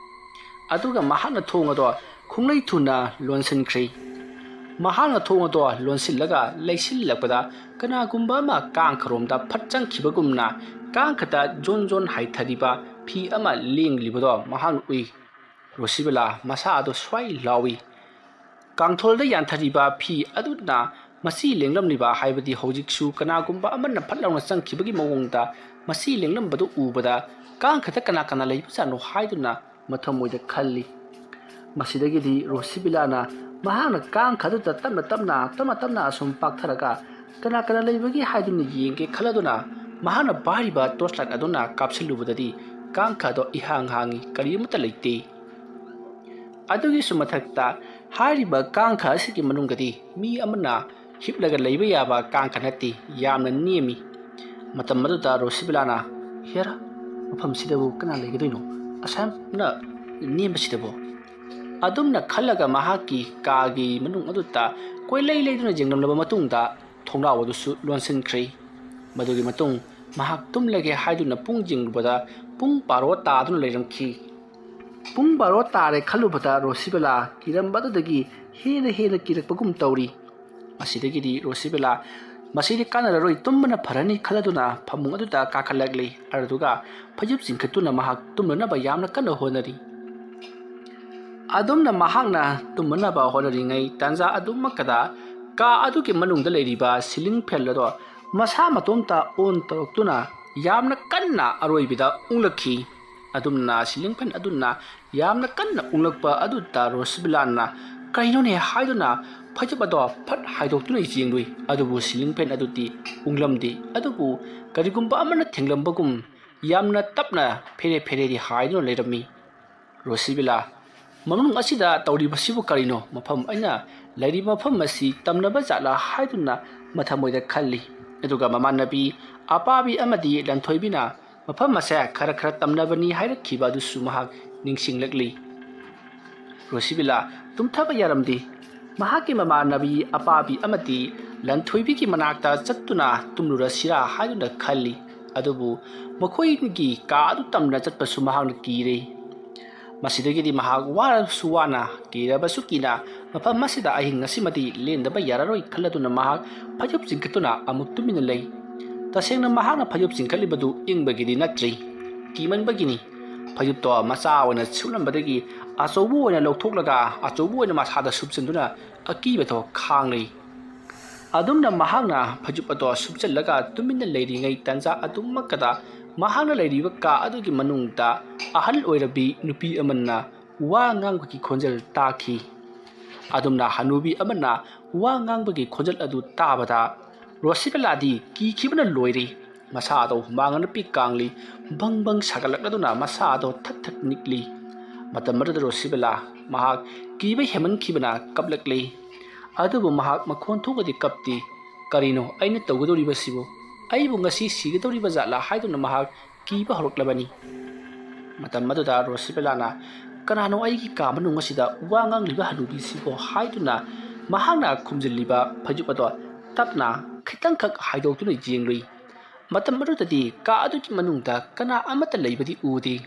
ꯑꯗꯨꯒ ꯃꯍꯥꯛꯅ ꯊꯣꯡ ꯑꯗꯣ ꯈꯣꯡꯂꯩ ꯊꯨꯅ ꯂꯣꯟꯁꯤꯟꯈ꯭ꯔꯦ꯫ ꯃꯍꯥꯛꯅ ꯊꯣꯡ ꯑꯗꯣ ꯂꯣꯟꯁꯤꯜꯂꯒ ꯂꯩꯁꯤꯜꯂꯛꯄꯗ ꯀꯅꯥꯒꯨꯝꯕ ꯑꯃ ꯀꯥꯡꯈꯔꯣꯝꯗ ꯐꯠ ꯆꯪꯈꯤꯕꯒꯨꯝꯅ ꯀꯥꯡꯈꯗ ꯖꯣꯟ ꯖꯣꯟ ꯍꯥꯏꯊꯔꯤꯕ ꯐꯤ ꯑꯃ ꯂꯦꯡꯂꯤꯕꯗꯣ ꯃꯍꯥꯛꯅ ꯎꯏ꯫ ꯔꯣꯁꯤꯕꯦꯂꯥ ꯃꯁꯥ ꯑꯗꯨ ꯁ꯭ꯋꯥꯏ ꯂꯥꯎꯏ꯫ ꯀꯥꯡꯊꯣꯜꯗ ꯌꯥꯟꯊꯔꯤꯕ ꯐꯤ ꯑꯗꯨꯅ ꯃꯁꯤ ꯂꯦꯡꯂꯝꯂꯤꯕ, ꯍꯥꯏꯕꯗꯤ ꯍꯧꯖꯤꯛꯁꯨ ꯀꯅꯥꯒꯨꯝꯕ ꯑꯃꯅ ꯐꯠ ꯂꯥꯎꯅ ꯆꯪꯈꯤꯕꯒꯤ ꯃꯑꯣꯡꯗ ꯃꯁꯤ ꯂꯦꯡꯂꯝꯕꯗꯨ ꯎꯕꯗ ꯀꯥꯡꯈꯗ ꯀꯅꯥ ꯀꯅꯥ ꯂꯩꯕꯖꯥꯠꯅꯣ ꯍꯥꯏꯗꯨꯅ ꯃꯊꯃꯣꯏꯗ ꯈꯜꯂꯤ꯫ ꯃꯁꯤꯗꯒꯤꯗꯤ ꯔꯣꯁꯤꯕꯤꯂꯥꯅ ꯃꯍꯥꯛꯅ ꯀꯥꯡꯈꯗꯨꯗ ꯇꯞꯅ ꯇꯞꯅ, ꯇꯞꯅ ꯇꯞꯅ ꯑꯁꯨꯝ ꯄꯥꯛꯊꯔꯒ ꯀꯅꯥ ꯀꯅꯥ ꯂꯩꯕꯒꯦ ꯍꯥꯏꯗꯨꯅ ꯌꯦꯡꯒꯦ ꯈꯜꯂꯗꯨꯅ ꯃꯍꯥꯛꯅ ꯄꯥꯏꯔꯤꯕ torch light ꯑꯗꯨꯅ ꯀꯥꯞꯁꯤꯜꯂꯨꯕꯗꯗꯤ ꯀꯥꯡꯈꯗꯣ ꯏꯍꯥꯡ ꯍꯥꯡꯉꯤ, ꯀꯔꯤꯃꯠꯇ ꯂꯩꯇꯦ꯫ ꯑꯗꯨꯒꯤꯁꯨ ꯃꯊꯛꯇ ꯍꯥꯏꯔꯤꯕ ꯀꯥꯡꯈ ꯑꯁꯤꯒꯤ ꯃꯅꯨꯡꯗꯗꯤ ꯃꯤ ꯑꯃꯅ ꯍꯤꯞꯂꯒ ꯂꯩꯕ ꯌꯥꯕ ꯀꯥꯡꯈ ꯅꯠꯇꯦ, ꯌꯥꯝꯅ ꯅꯦꯝꯃꯤ꯫ ꯃꯇꯝ ꯑꯗꯨꯗ ꯔꯣꯁꯤꯕꯤꯂꯥꯅ, "ꯍꯦꯔꯥ, ꯃꯐꯝꯁꯤꯗꯕꯨ ꯀꯅꯥ ꯂꯩꯒꯗꯣꯏꯅꯣ? ꯑꯁꯥꯝꯅ ꯅꯦꯝꯕꯁꯤꯗꯕꯨ?" ꯑꯗꯨꯝꯅ ꯈꯜꯂꯒ ꯃꯍꯥꯛꯀꯤ ꯀꯥꯒꯤ ꯃꯅꯨꯡ ꯑꯗꯨꯗ ꯀꯣꯏꯂꯩ ꯂꯩꯗꯨꯅ ꯌꯦꯡꯂꯝꯂꯕ ꯃꯇꯨꯡꯗ ꯊꯣꯡꯅꯥꯎ ꯑꯗꯨꯁꯨ ꯂꯣꯟꯁꯤꯟꯈ꯭ꯔꯦ꯫ ꯃꯗꯨꯒꯤ ꯃꯇꯨꯡ ꯃꯍꯥꯛ ꯇꯨꯝꯂꯒꯦ ꯍꯥꯏꯗꯨꯅ ꯄꯨꯡ ꯌꯦꯡꯂꯨꯕꯗ ꯄꯨꯡ ꯕꯥꯔꯣ ꯇꯥꯗꯨꯅ ꯂꯩꯔꯝꯈꯤ꯫ ꯄꯨꯡ ꯕꯥꯔꯣ ꯇꯥꯔꯦ ꯈꯜꯂꯨꯕꯗ ꯔꯣꯁꯤꯕꯤꯂꯥ ꯀꯤꯔꯝꯕꯗꯨꯗꯒꯤ ꯍꯦꯟꯅ ꯍꯦꯟꯅ ꯀꯤꯔꯛꯄꯒꯨꯝ ꯇꯧꯔꯤ꯫ ꯃꯁꯤꯗꯒꯤꯗꯤ ꯔꯣꯁꯤꯕꯤꯂꯥ ꯃꯁꯤꯗꯤ ꯀꯥꯟꯅꯔꯔꯣꯏ, ꯇꯨꯝꯕꯅ ꯐꯔꯅꯤ ꯈꯜꯂꯗꯨꯅ ꯐꯃꯨꯡ ꯑꯗꯨꯗ ꯀꯥꯈꯠꯂꯛꯂꯤ꯫ ꯑꯗꯨꯗꯨꯒ ꯐꯩꯖꯨꯞ ꯆꯤꯡꯈꯠꯇꯨꯅ ꯃꯍꯥꯛ ꯇꯨꯝꯅꯅꯕ ꯌꯥꯝꯅ ꯀꯟꯅ ꯍꯣꯠꯅꯔꯤ꯫ ꯑꯗꯨꯝꯅ ꯃꯍꯥꯛꯅ ꯇꯨꯝꯅꯅꯕ ꯍꯣꯠꯅꯔꯤꯉꯩ ꯇꯥꯟꯖꯥ ꯑꯗꯨꯃꯛꯇꯗ ꯀꯥ ꯑꯗꯨꯒꯤ ꯃꯅꯨꯡꯗ ꯂꯩꯔꯤꯕ ceiling fan ꯑꯗꯣ ꯃꯁꯥ ꯃꯇꯣꯝꯇ on ꯇꯧꯔꯛꯇꯨꯅ ꯌꯥꯝꯅ ꯀꯟꯅ ꯑꯔꯣꯏꯕꯤꯗ ꯎꯪꯂꯛꯈꯤ꯫ ꯑꯗꯨꯝꯅ ceiling fan ꯑꯗꯨꯅ ꯌꯥꯝꯅ ꯀꯟꯅ ꯎꯪꯂꯛꯄ ꯑꯗꯨꯗ ꯔꯣꯁꯤꯕꯤꯂꯥꯅ "ꯀꯩꯅꯣꯅꯦ?" ꯍꯥꯏꯗꯨꯅ ꯐꯩꯖꯨꯞ ꯑꯗꯣ ꯐꯠ ꯍꯥꯏꯗꯣꯛꯇꯨꯅ ꯌꯦꯡꯂꯨꯏ꯫ ꯑꯗꯨꯕꯨ ceiling fan ꯑꯗꯨꯗꯤ ꯎꯪꯂꯝꯗꯦ꯫ ꯑꯗꯨꯕꯨ ꯀꯔꯤꯒꯨꯝꯕ ꯑꯃꯅ ꯊꯦꯡꯂꯝꯕꯒꯨꯝ ꯌꯥꯝꯅ ꯇꯞꯅ ꯐꯦꯔꯦ ꯐꯦꯔꯦꯗꯤ ꯍꯥꯏꯗꯨꯅ ꯂꯩꯔꯝꯃꯤ꯫ ꯔꯣꯁꯤꯕꯤꯂꯥ, "ꯃꯅꯨꯡ ꯑꯁꯤꯗ ꯇꯧꯔꯤꯕꯁꯤꯕꯨ ꯀꯔꯤꯅꯣ? ꯃꯐꯝ ꯑꯩꯅ ꯂꯩꯔꯤꯕ ꯃꯐꯝ ꯑꯁꯤ ꯇꯝꯅꯕ ꯖꯥꯠꯂꯥ?" ꯍꯥꯏꯗꯨꯅ ꯃꯊꯃꯣꯏꯗ ꯈꯜꯂꯤ꯫ ꯑꯗꯨꯒ ꯃꯃꯥꯟꯅꯕꯤ ꯑꯄꯥꯕꯤ ꯑꯃꯗꯤ ꯂꯟꯊꯣꯏꯕꯤꯅ ꯃꯐꯝ ꯑꯁꯦ ꯈꯔ ꯈꯔ ꯇꯝꯅꯕꯅꯤ ꯍꯥꯏꯔꯛꯈꯤꯕ ꯑꯗꯨꯁꯨ ꯃꯍꯥꯛ ꯅꯤꯡꯁꯤꯡꯂꯛꯂꯤ꯫ ꯔꯣꯁꯤꯕꯤꯂꯥ ꯇꯨꯝꯊꯕ ꯌꯥꯔꯝꯗꯦ꯫ ꯃꯍꯥꯛꯀꯤ ꯃꯃꯥꯟꯅꯕꯤ ꯑꯄꯥꯕꯤ ꯑꯃꯗꯤ ꯂꯟꯊꯣꯏꯕꯤꯒꯤ ꯃꯅꯥꯛꯇ ꯆꯠꯇꯨꯅ ꯇꯨꯝꯂꯨꯔꯁꯤꯔꯥ ꯍꯥꯏꯗꯨꯅ ꯈꯜꯂꯤ꯫ ꯑꯗꯨꯕꯨ ꯃꯈꯣꯏꯒꯤ ꯀꯥ ꯑꯗꯨ ꯇꯝꯅ ꯆꯠꯄꯁꯨ ꯃꯍꯥꯛꯅ ꯀꯤꯔꯦ꯫ ꯃꯁꯤꯗꯒꯤꯗꯤ ꯃꯍꯥꯛ ꯋꯥꯔꯕꯁꯨ ꯋꯥꯅ, ꯀꯤꯔꯕꯁꯨ ꯀꯤꯅ ꯃꯐꯝ ꯑꯁꯤꯗ ꯑꯍꯤꯡ ꯑꯁꯤꯃꯗꯤ ꯂꯦꯟꯗꯕ ꯌꯥꯔꯔꯣꯏ ꯈꯜꯂꯗꯨꯅ ꯃꯍꯥꯛ ꯐꯩꯖꯨꯞ ꯆꯤꯡꯈꯠꯇꯨꯅ ꯑꯃꯨꯛ ꯇꯨꯃꯤꯟꯅ ꯂꯩ꯫ ꯇꯁꯦꯡꯅ ꯃꯍꯥꯛꯅ ꯐꯩꯖꯨꯞ ꯆꯤꯡꯈꯠꯂꯤꯕꯗꯨ ꯏꯪꯕꯒꯤꯗꯤ ꯅꯠꯇ꯭ꯔꯤ, ꯀꯤꯃꯟꯕꯒꯤꯅꯤ꯫ ꯐꯩꯖꯨꯞꯇꯣ ꯃꯆꯥ ꯑꯣꯏꯅ ꯁꯨꯞꯂꯝꯕꯗꯒꯤ ꯑꯆꯧꯕ ꯑꯣꯏꯅ ꯂꯧꯊꯣꯛꯂꯒ ꯑꯆꯧꯕ ꯑꯣꯏꯅ ꯃꯁꯥꯗ ꯁꯨꯞꯆꯤꯟꯗꯨꯅ ꯑꯀꯤꯕꯗꯣ ꯈꯥꯡꯂꯤ꯫ ꯑꯗꯨꯝꯅ ꯃꯍꯥꯛꯅ ꯐꯩꯖꯨꯞ ꯑꯗꯣ ꯁꯨꯞꯆꯜꯂꯒ ꯇꯨꯃꯤꯟꯅ ꯂꯩꯔꯤꯉꯩ ꯇꯟꯖꯥ ꯑꯗꯨꯃꯛꯀꯗ ꯃꯍꯥꯛꯅ ꯂꯩꯔꯤꯕ ꯀꯥ ꯑꯗꯨꯒꯤ ꯃꯅꯨꯡꯗ ꯑꯍꯜ ꯑꯣꯏꯔꯕꯤ ꯅꯨꯄꯤ ꯑꯃꯅ ꯋꯥ ꯉꯥꯡꯕꯒꯤ ꯈꯣꯟꯖꯦꯜ ꯇꯥꯈꯤ꯫ ꯑꯗꯨꯝꯅ ꯍꯅꯨꯕꯤ ꯑꯃꯅ ꯋꯥ ꯉꯥꯡꯕꯒꯤ ꯈꯣꯟꯖꯦꯜ ꯑꯗꯨ ꯇꯥꯕꯗ ꯔꯣꯁꯤꯕꯦꯂꯥꯗꯤ ꯀꯤꯈꯤꯕꯅ ꯂꯣꯏꯔꯦ꯫ ꯃꯁꯥꯗꯣ ꯍꯨꯃꯥꯡ ꯑꯅꯞꯄꯤ ꯀꯥꯡꯂꯤ ꯕꯪ ꯕꯪ ꯁꯥꯒꯠꯂꯛꯂꯗꯨꯅ ꯃꯁꯥꯗꯣ ꯊꯛ ꯊꯛ ꯅꯤꯛꯂꯤ꯫ ꯃꯇꯝ ꯑꯗꯨꯗ ꯔꯣꯁꯤꯕꯦꯂꯥ ꯃꯍꯥꯛ ꯀꯤꯕ ꯍꯦꯟꯃꯟꯈꯤꯕꯅ ꯀꯞꯂꯛꯂꯤ꯫ ꯑꯗꯨꯕꯨ ꯃꯍꯥꯛ ꯃꯈꯣꯟ ꯊꯣꯛꯑꯗꯤ ꯀꯞꯇꯦ꯫ "ꯀꯔꯤꯅꯣ ꯑꯩꯅ ꯇꯧꯒꯗꯧꯔꯤꯕꯁꯤꯕꯨ? ꯑꯩꯕꯨ ꯉꯁꯤ ꯁꯤꯒꯗꯧꯔꯤꯕ ꯖꯥꯠꯂꯥ?" ꯍꯥꯏꯗꯨꯅ ꯃꯍꯥꯛ ꯀꯤꯕ ꯍꯧꯔꯛꯂꯕꯅꯤ꯫ ꯃꯇꯝ ꯑꯗꯨꯗ ꯔꯣꯁꯤꯕꯦꯂꯥꯅ, "ꯀꯅꯥꯅꯣ ꯑꯩꯒꯤ ꯀꯥ ꯃꯅꯨꯡ ꯑꯁꯤꯗ ꯋꯥ ꯉꯥꯡꯂꯤꯕ ꯍꯅꯨꯕꯤꯁꯤꯕꯣ?" ꯍꯥꯏꯗꯨꯅ ꯃꯍꯥꯛꯅ ꯈꯨꯝꯖꯤꯜꯂꯤꯕ ꯐꯩꯖꯨꯞ ꯑꯗꯣ ꯇꯞꯅ ꯈꯤꯇꯪꯈꯛ ꯍꯥꯏꯗꯣꯛꯇꯨꯅ ꯌꯦꯡꯂꯨꯏ꯫ ꯃꯇꯝ ꯑꯗꯨꯗꯗꯤ ꯀꯥ ꯑꯗꯨꯒꯤ ꯃꯅꯨꯡꯗ ꯀꯅꯥ ꯑꯃꯠꯇ ꯂꯩꯕꯗꯤ ꯎꯗꯦ꯫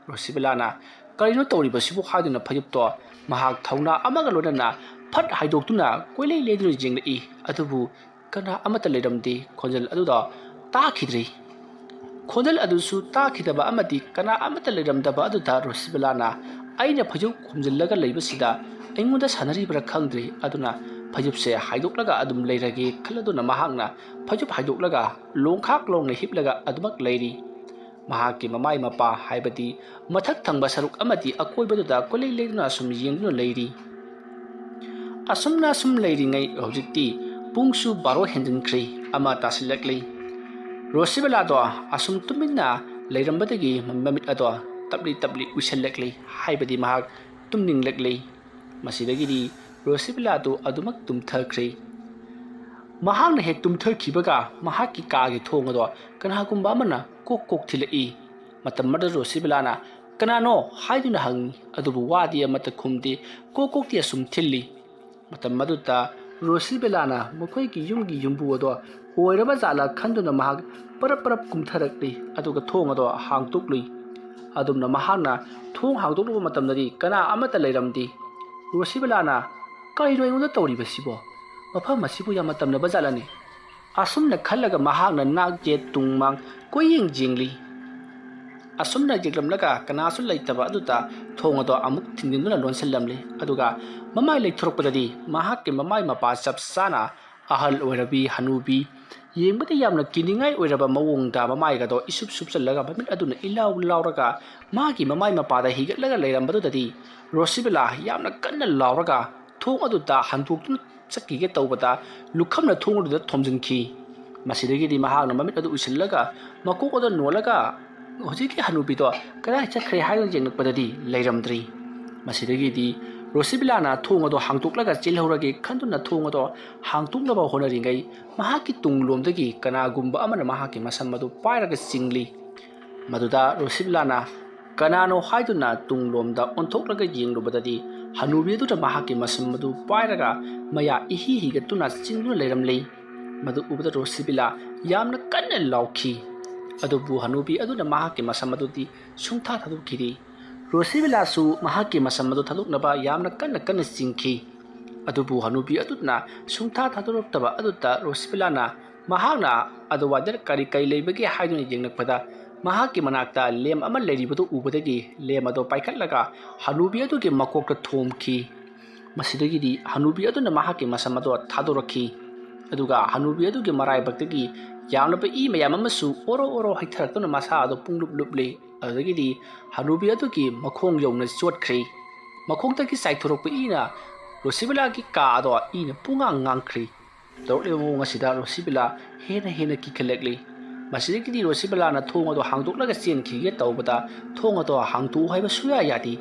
ꯔꯣꯁꯤꯕꯦꯂꯥꯅ, "ꯀꯔꯤꯅꯣ ꯇꯧꯔꯤꯕꯁꯤꯕꯨ?" ꯍꯥꯏꯗꯨꯅ ꯐꯩꯖꯨꯞꯇꯣ ꯃꯍꯥꯛ ꯊꯧꯅꯥ ꯑꯃꯒ ꯂꯣꯏꯅꯅ ꯐꯠ ꯍꯥꯏꯗꯣꯛꯇꯨꯅ ꯀꯣꯏꯂꯩ ꯂꯩꯗꯨꯅ ꯌꯦꯡꯂꯛꯏ꯫ ꯑꯗꯨꯕꯨ ꯀꯅꯥ ꯑꯃꯠꯇ ꯂꯩꯔꯝꯗꯦ꯫ ꯈꯣꯟꯖꯦꯜ ꯑꯗꯨꯗꯣ ꯇꯥꯈꯤꯗ꯭ꯔꯤ꯫ ꯈꯣꯟꯖꯦꯜ ꯑꯗꯨꯁꯨ ꯇꯥꯈꯤꯗꯕ ꯑꯃꯗꯤ ꯀꯅꯥ ꯑꯃꯠꯇ ꯂꯩꯔꯝꯗꯕ ꯑꯗꯨꯗ ꯔꯣꯁꯤꯕꯦꯂꯥꯅ, "ꯑꯩꯅ ꯐꯩꯖꯨꯞ ꯈꯨꯝꯖꯤꯜꯂꯒ ꯂꯩꯕꯁꯤꯗ ꯑꯩꯉꯣꯟꯗ ꯁꯥꯟꯅꯔꯤꯕ꯭ꯔꯥ ꯈꯪꯗ꯭ꯔꯤ, ꯑꯗꯨꯅ ꯐꯩꯖꯨꯞꯁꯦ ꯍꯥꯏꯗꯣꯛꯂꯒ ꯑꯗꯨꯝ ꯂꯩꯔꯒꯦ" ꯈꯜꯂꯗꯨꯅ ꯃꯍꯥꯛꯅ ꯐꯩꯖꯨꯞ ꯍꯥꯏꯗꯣꯛꯂꯒ ꯂꯣꯡꯈꯥꯛ ꯂꯣꯡꯅ ꯍꯤꯞꯂꯒ ꯑꯗꯨꯃꯛ ꯂꯩꯔꯤ꯫ ꯃꯍꯥꯛꯀꯤ ꯃꯃꯥꯏ ꯃꯄꯥ, ꯍꯥꯏꯕꯗꯤ ꯃꯊꯛ ꯊꯪꯕ ꯁꯔꯨꯛ ꯑꯃꯗꯤ ꯑꯀꯣꯏꯕꯗꯨꯗ ꯀꯣꯏꯂꯩ ꯂꯩꯗꯨꯅ ꯁꯨꯝ ꯌꯦꯡꯗꯨꯅ ꯂꯩꯔꯤ꯫ ꯑꯁꯨꯝꯅ ꯁꯨꯝ ꯂꯩꯔꯤꯉꯩ ꯍꯧꯖꯤꯛꯇꯤ ꯄꯨꯡꯁꯨ ꯕꯥꯔꯣ ꯍꯦꯟꯖꯤꯟꯈ꯭ꯔꯦ, ꯑꯃ ꯇꯥꯁꯤꯜꯂꯛꯂꯤ꯫ ꯔꯣꯁꯤꯕꯦꯂꯥꯗꯣ ꯑꯁꯨꯝ ꯇꯨꯃꯤꯟꯅ ꯂꯩꯔꯝꯕꯗꯒꯤ ꯃꯃꯤꯠ ꯑꯗꯣ ꯇꯞꯂꯤ ꯇꯞꯂꯤ ꯎꯏꯁꯤꯜꯂꯛꯂꯤ, ꯍꯥꯏꯕꯗꯤ ꯃꯍꯥꯛ ꯇꯨꯝꯅꯤꯡꯂꯛꯂꯤ꯫ ꯃꯁꯤꯗꯒꯤꯗꯤ ꯔꯣꯁꯤꯕꯦꯂꯥꯗꯨ ꯑꯗꯨꯃꯛ ꯇꯨꯝꯊꯈ꯭ꯔꯦ꯫ ꯃꯍꯥꯛꯅ ꯍꯦꯛ ꯇꯨꯝꯊꯈꯤꯕꯒ ꯃꯍꯥꯛꯀꯤ ꯀꯥꯒꯤ ꯊꯣꯡ ꯑꯗꯣ ꯀꯅꯥꯒꯨꯝꯕ ꯑꯃꯅ ꯀꯣꯛ ꯀꯣꯛ ꯊꯤꯜꯂꯛꯏ꯫ ꯃꯇꯝ ꯑꯗꯨꯗ ꯔꯣꯁꯤꯕꯦꯂꯥꯅ "ꯀꯅꯥꯅꯣ?" ꯍꯥꯏꯗꯨꯅ ꯍꯪꯉꯤ, ꯑꯗꯨꯕꯨ ꯋꯥꯗꯤ ꯑꯃꯠꯇ ꯈꯨꯝꯗꯦ꯫ ꯀꯣꯛ ꯀꯣꯛꯇꯤ ꯑꯁꯨꯝ ꯊꯤꯜꯂꯤ꯫ ꯃꯇꯝ ꯑꯗꯨꯗ ꯔꯣꯁꯤꯕꯦꯂꯥꯅ ꯃꯈꯣꯏꯒꯤ ꯌꯨꯝꯒꯤ ꯌꯨꯝꯕꯨ ꯑꯗꯣ ꯑꯣꯏꯔꯕ ꯖꯥꯠꯂ ꯈꯟꯗꯨꯅ ꯃꯍꯥꯛ ꯄꯔꯞ ꯄꯔꯞ ꯀꯨꯝꯊꯔꯛꯂꯤ, ꯑꯗꯨꯒ ꯊꯣꯡ ꯑꯗꯣ ꯍꯥꯡꯗꯣꯛꯂꯨꯏ꯫ ꯑꯗꯨꯝꯅ ꯃꯍꯥꯛꯅ ꯊꯣꯡ ꯍꯥꯡꯗꯣꯛꯂꯨꯕ ꯃꯇꯝꯗꯗꯤ ꯀꯅꯥ ꯑꯃꯠꯇ ꯂꯩꯔꯝꯗꯦ꯫ ꯔꯣꯁꯤꯕꯦꯂꯥꯅ, "ꯀꯔꯤꯅꯣ ꯑꯩꯉꯣꯟꯗ ꯇꯧꯔꯤꯕꯁꯤꯕꯣ? ꯃꯐꯝ ꯑꯁꯤꯕꯨ ꯌꯥꯝꯅ ꯇꯝꯅꯕ ꯖꯥꯠꯂꯅꯦ?" ꯑꯁꯨꯝꯅ ꯈꯜꯂꯒ ꯃꯍꯥꯛꯅ ꯅꯥꯛ ꯌꯦꯠ ꯇꯨꯡ ꯃꯥꯡ ꯀꯣꯏꯌꯦꯡ ꯌꯦꯡꯂꯤ꯫ ꯑꯁꯨꯝꯅ ꯌꯦꯡꯂꯝꯂꯒ ꯀꯅꯥꯁꯨ ꯂꯩꯇꯕ ꯑꯗꯨꯗ ꯊꯣꯡ ꯑꯗꯣ ꯑꯃꯨꯛ ꯊꯤꯡꯖꯤꯟꯗꯨꯅ ꯂꯣꯟꯁꯤꯜꯂꯝꯂꯤ꯫ ꯑꯗꯨꯒ ꯃꯃꯥꯏ ꯂꯩꯊꯣꯔꯛꯄꯗꯗꯤ ꯃꯍꯥꯛꯀꯤ ꯃꯃꯥꯏ ꯃꯄꯥ ꯆꯞ ꯆꯥꯅ ꯑꯍꯜ ꯑꯣꯏꯔꯕꯤ ꯍꯅꯨꯕꯤ, ꯌꯦꯡꯕꯗ ꯌꯥꯝꯅ ꯀꯤꯅꯤꯡꯉꯥꯏ ꯑꯣꯏꯔꯕ ꯃꯑꯣꯡꯗ ꯃꯃꯥꯏꯒꯗꯣ ꯏꯁꯨꯞ ꯁꯨꯞꯆꯜꯂꯒ ꯃꯃꯤꯠ ꯑꯗꯨꯅ ꯏꯂꯥꯎ ꯂꯥꯎꯔꯒ ꯃꯥꯒꯤ ꯃꯃꯥꯏ ꯃꯄꯥꯗ ꯍꯤꯒꯠꯂꯒ ꯂꯩꯔꯝꯕꯗꯨꯗꯗꯤ ꯔꯣꯁꯤꯕꯦꯂꯥ ꯌꯥꯝꯅ ꯀꯟꯅ ꯂꯥꯎꯔꯒ ꯊꯣꯡ ꯑꯗꯨꯗ ꯍꯟꯗꯣꯛꯇꯨꯅ ꯆꯠꯈꯤꯒꯦ ꯇꯧꯕꯗ ꯂꯨꯈꯝꯅ ꯊꯣꯡ ꯑꯗꯨꯗ ꯊꯣꯝꯖꯤꯟꯈꯤ꯫ ꯃꯁꯤꯗꯒꯤꯗꯤ ꯃꯍꯥꯛꯅ ꯃꯃꯤꯠ ꯑꯗꯨ ꯎꯏꯁꯤꯜꯂꯒ ꯃꯀꯣꯛ ꯑꯗꯨ ꯅꯣꯜꯂꯒ ꯍꯧꯖꯤꯛꯀꯤ ꯍꯅꯨꯕꯤꯗꯣ ꯀꯗꯥꯏ ꯆꯠꯈ꯭ꯔꯦ ꯍꯥꯏꯗꯨꯅ ꯌꯦꯡꯂꯛꯄꯗꯗꯤ ꯂꯩꯔꯝꯗ꯭ꯔꯤ꯫ ꯃꯁꯤꯗꯒꯤꯗꯤ ꯔꯣꯁꯤꯕꯤꯂꯥꯅ ꯊꯣꯡ ꯑꯗꯨ ꯍꯥꯡꯗꯣꯛꯂꯒ ꯆꯦꯜꯍꯧꯔꯒꯦ ꯈꯟꯗꯨꯅ ꯊꯣꯡ ꯑꯗꯨ ꯍꯥꯡꯗꯣꯛꯅꯕ ꯍꯣꯠꯅꯔꯤꯉꯩ ꯃꯍꯥꯛꯀꯤ ꯇꯨꯡꯂꯣꯝꯗꯒꯤ ꯀꯅꯥꯒꯨꯝꯕ ꯑꯃꯅ ꯃꯍꯥꯛꯀꯤ ꯃꯁꯝ ꯑꯗꯨ ꯄꯥꯏꯔꯒ ꯆꯤꯡꯂꯤ꯫ ꯃꯗꯨꯗ ꯔꯣꯁꯤꯕꯤꯂꯥꯅ ꯀꯅꯥꯅꯣ ꯍꯥꯏꯗꯨꯅ ꯇꯨꯡꯂꯣꯝꯗ ꯑꯣꯟꯊꯣꯛꯂꯒ ꯌꯦꯡꯂꯨꯕꯗꯗꯤ ꯍꯅꯨꯕꯤ ꯑꯗꯨꯅ ꯃꯍꯥꯛꯀꯤ ꯃꯁꯝ ꯑꯗꯨ ꯄꯥꯏꯔꯒ ꯃꯌꯥ ꯏꯍꯤ ꯍꯤꯒꯠꯇꯨꯅ ꯆꯤꯡꯗꯨꯅ ꯂꯩꯔꯝꯂꯤ꯫ ꯃꯗꯨ ꯎꯕꯗ ꯔꯣꯁꯤꯕꯤꯂꯥ ꯌꯥꯝꯅ ꯀꯟꯅ ꯂꯥꯎꯈꯤ꯫ ꯑꯗꯨꯕꯨ ꯍꯅꯨꯕꯤ ꯑꯗꯨꯅ ꯃꯍꯥꯛꯀꯤ ꯃꯁꯝ ꯑꯗꯨꯗꯤ ꯁꯨꯡꯊꯥ ꯊꯥꯗꯣꯛꯈꯤꯗꯦ꯫ ꯔꯣꯁꯤꯕꯤꯂꯥꯁꯨ ꯃꯍꯥꯛꯀꯤ ꯃꯁꯝ ꯑꯗꯨ ꯊꯥꯗꯣꯛꯅꯕ ꯌꯥꯝꯅ ꯀꯟꯅ ꯀꯟꯅ ꯆꯤꯡꯈꯤ꯫ ꯑꯗꯨꯕꯨ ꯍꯅꯨꯕꯤ ꯑꯗꯨꯅ ꯁꯨꯡꯊꯥ ꯊꯥꯗꯣꯔꯛꯇꯕ ꯑꯗꯨꯗ ꯔꯣꯁꯤꯕꯤꯂꯥꯅ ꯃꯍꯥꯛꯅ ꯑꯗꯨꯋꯥꯏꯗ ꯀꯔꯤ ꯀꯔꯤ ꯂꯩꯕꯒꯦ ꯍꯥꯏꯗꯨꯅ ꯌꯦꯡꯂꯛꯄꯗ ꯃꯍꯥꯛꯀꯤ ꯃꯅꯥꯛꯇ ꯂꯦꯝ ꯑꯃ ꯂꯩꯔꯤꯕꯗꯨ ꯎꯕꯗꯒꯤ ꯂꯦꯝ ꯑꯗꯨ ꯄꯥꯏꯈꯠꯂꯒ ꯍꯅꯨꯕꯤ ꯑꯗꯨꯒꯤ ꯃꯀꯣꯛꯇ ꯊꯣꯝꯈꯤ꯫ ꯃꯁꯤꯗꯒꯤꯗꯤ ꯍꯅꯨꯕꯤ ꯑꯗꯨꯅ ꯃꯍꯥꯛꯀꯤ ꯃꯁꯝ ꯑꯗꯨ ꯊꯥꯗꯣꯔꯛꯈꯤ꯫ ꯑꯗꯨꯒ ꯍꯅꯨꯕꯤ ꯑꯗꯨꯒꯤ ꯃꯔꯥꯏꯕꯛꯇꯒꯤ ꯌꯥꯝꯂꯕ ꯏ ꯃꯌꯥꯝ ꯑꯃꯁꯨ ꯑꯣꯔꯣ ꯑꯣꯔꯣ ꯍꯩꯊꯔꯛꯇꯨꯅ ꯃꯁꯥ ꯑꯗꯨ ꯄꯨꯡꯂꯨꯞ ꯂꯨꯞꯂꯤ꯫ ꯑꯗꯨꯗꯒꯤꯗꯤ ꯍꯅꯨꯕꯤ ꯑꯗꯨꯒꯤ ꯃꯈꯣꯡ ꯌꯧꯅ ꯆꯣꯠꯈ꯭ꯔꯦ꯫ ꯃꯈꯣꯡꯗꯒꯤ ꯆꯥꯏꯊꯣꯔꯛꯄ ꯏꯅ ꯔꯣꯁꯤꯕꯤꯂꯥꯒꯤ ꯀꯥ ꯑꯗꯣ ꯏꯅ ꯄꯨꯡꯉꯥꯡ ꯉꯥꯡꯈ꯭ꯔꯦ꯫ ꯇꯧꯔꯛꯂꯤꯕ ꯃꯑꯣꯡ ꯑꯁꯤꯗ ꯔꯣꯁꯤꯕꯤꯂꯥ ꯍꯦꯟꯅ ꯍꯦꯟꯅ ꯀꯤꯈꯠꯂꯛꯂꯤ꯫ ꯃꯁꯤꯗꯒꯤꯗꯤ ꯔꯣꯁꯤꯕꯤꯂꯥꯅ ꯊꯣꯡ ꯑꯗꯣ ꯍꯥꯡꯗꯣꯛꯂꯒ ꯆꯦꯟꯈꯤꯒꯦ ꯇꯧꯕꯗ ꯊꯣꯡ ꯑꯗꯣ ꯍꯥꯡꯗꯣꯛꯎ ꯍꯥꯏꯕ ꯁꯨꯌꯥ ꯌꯥꯗꯦ꯫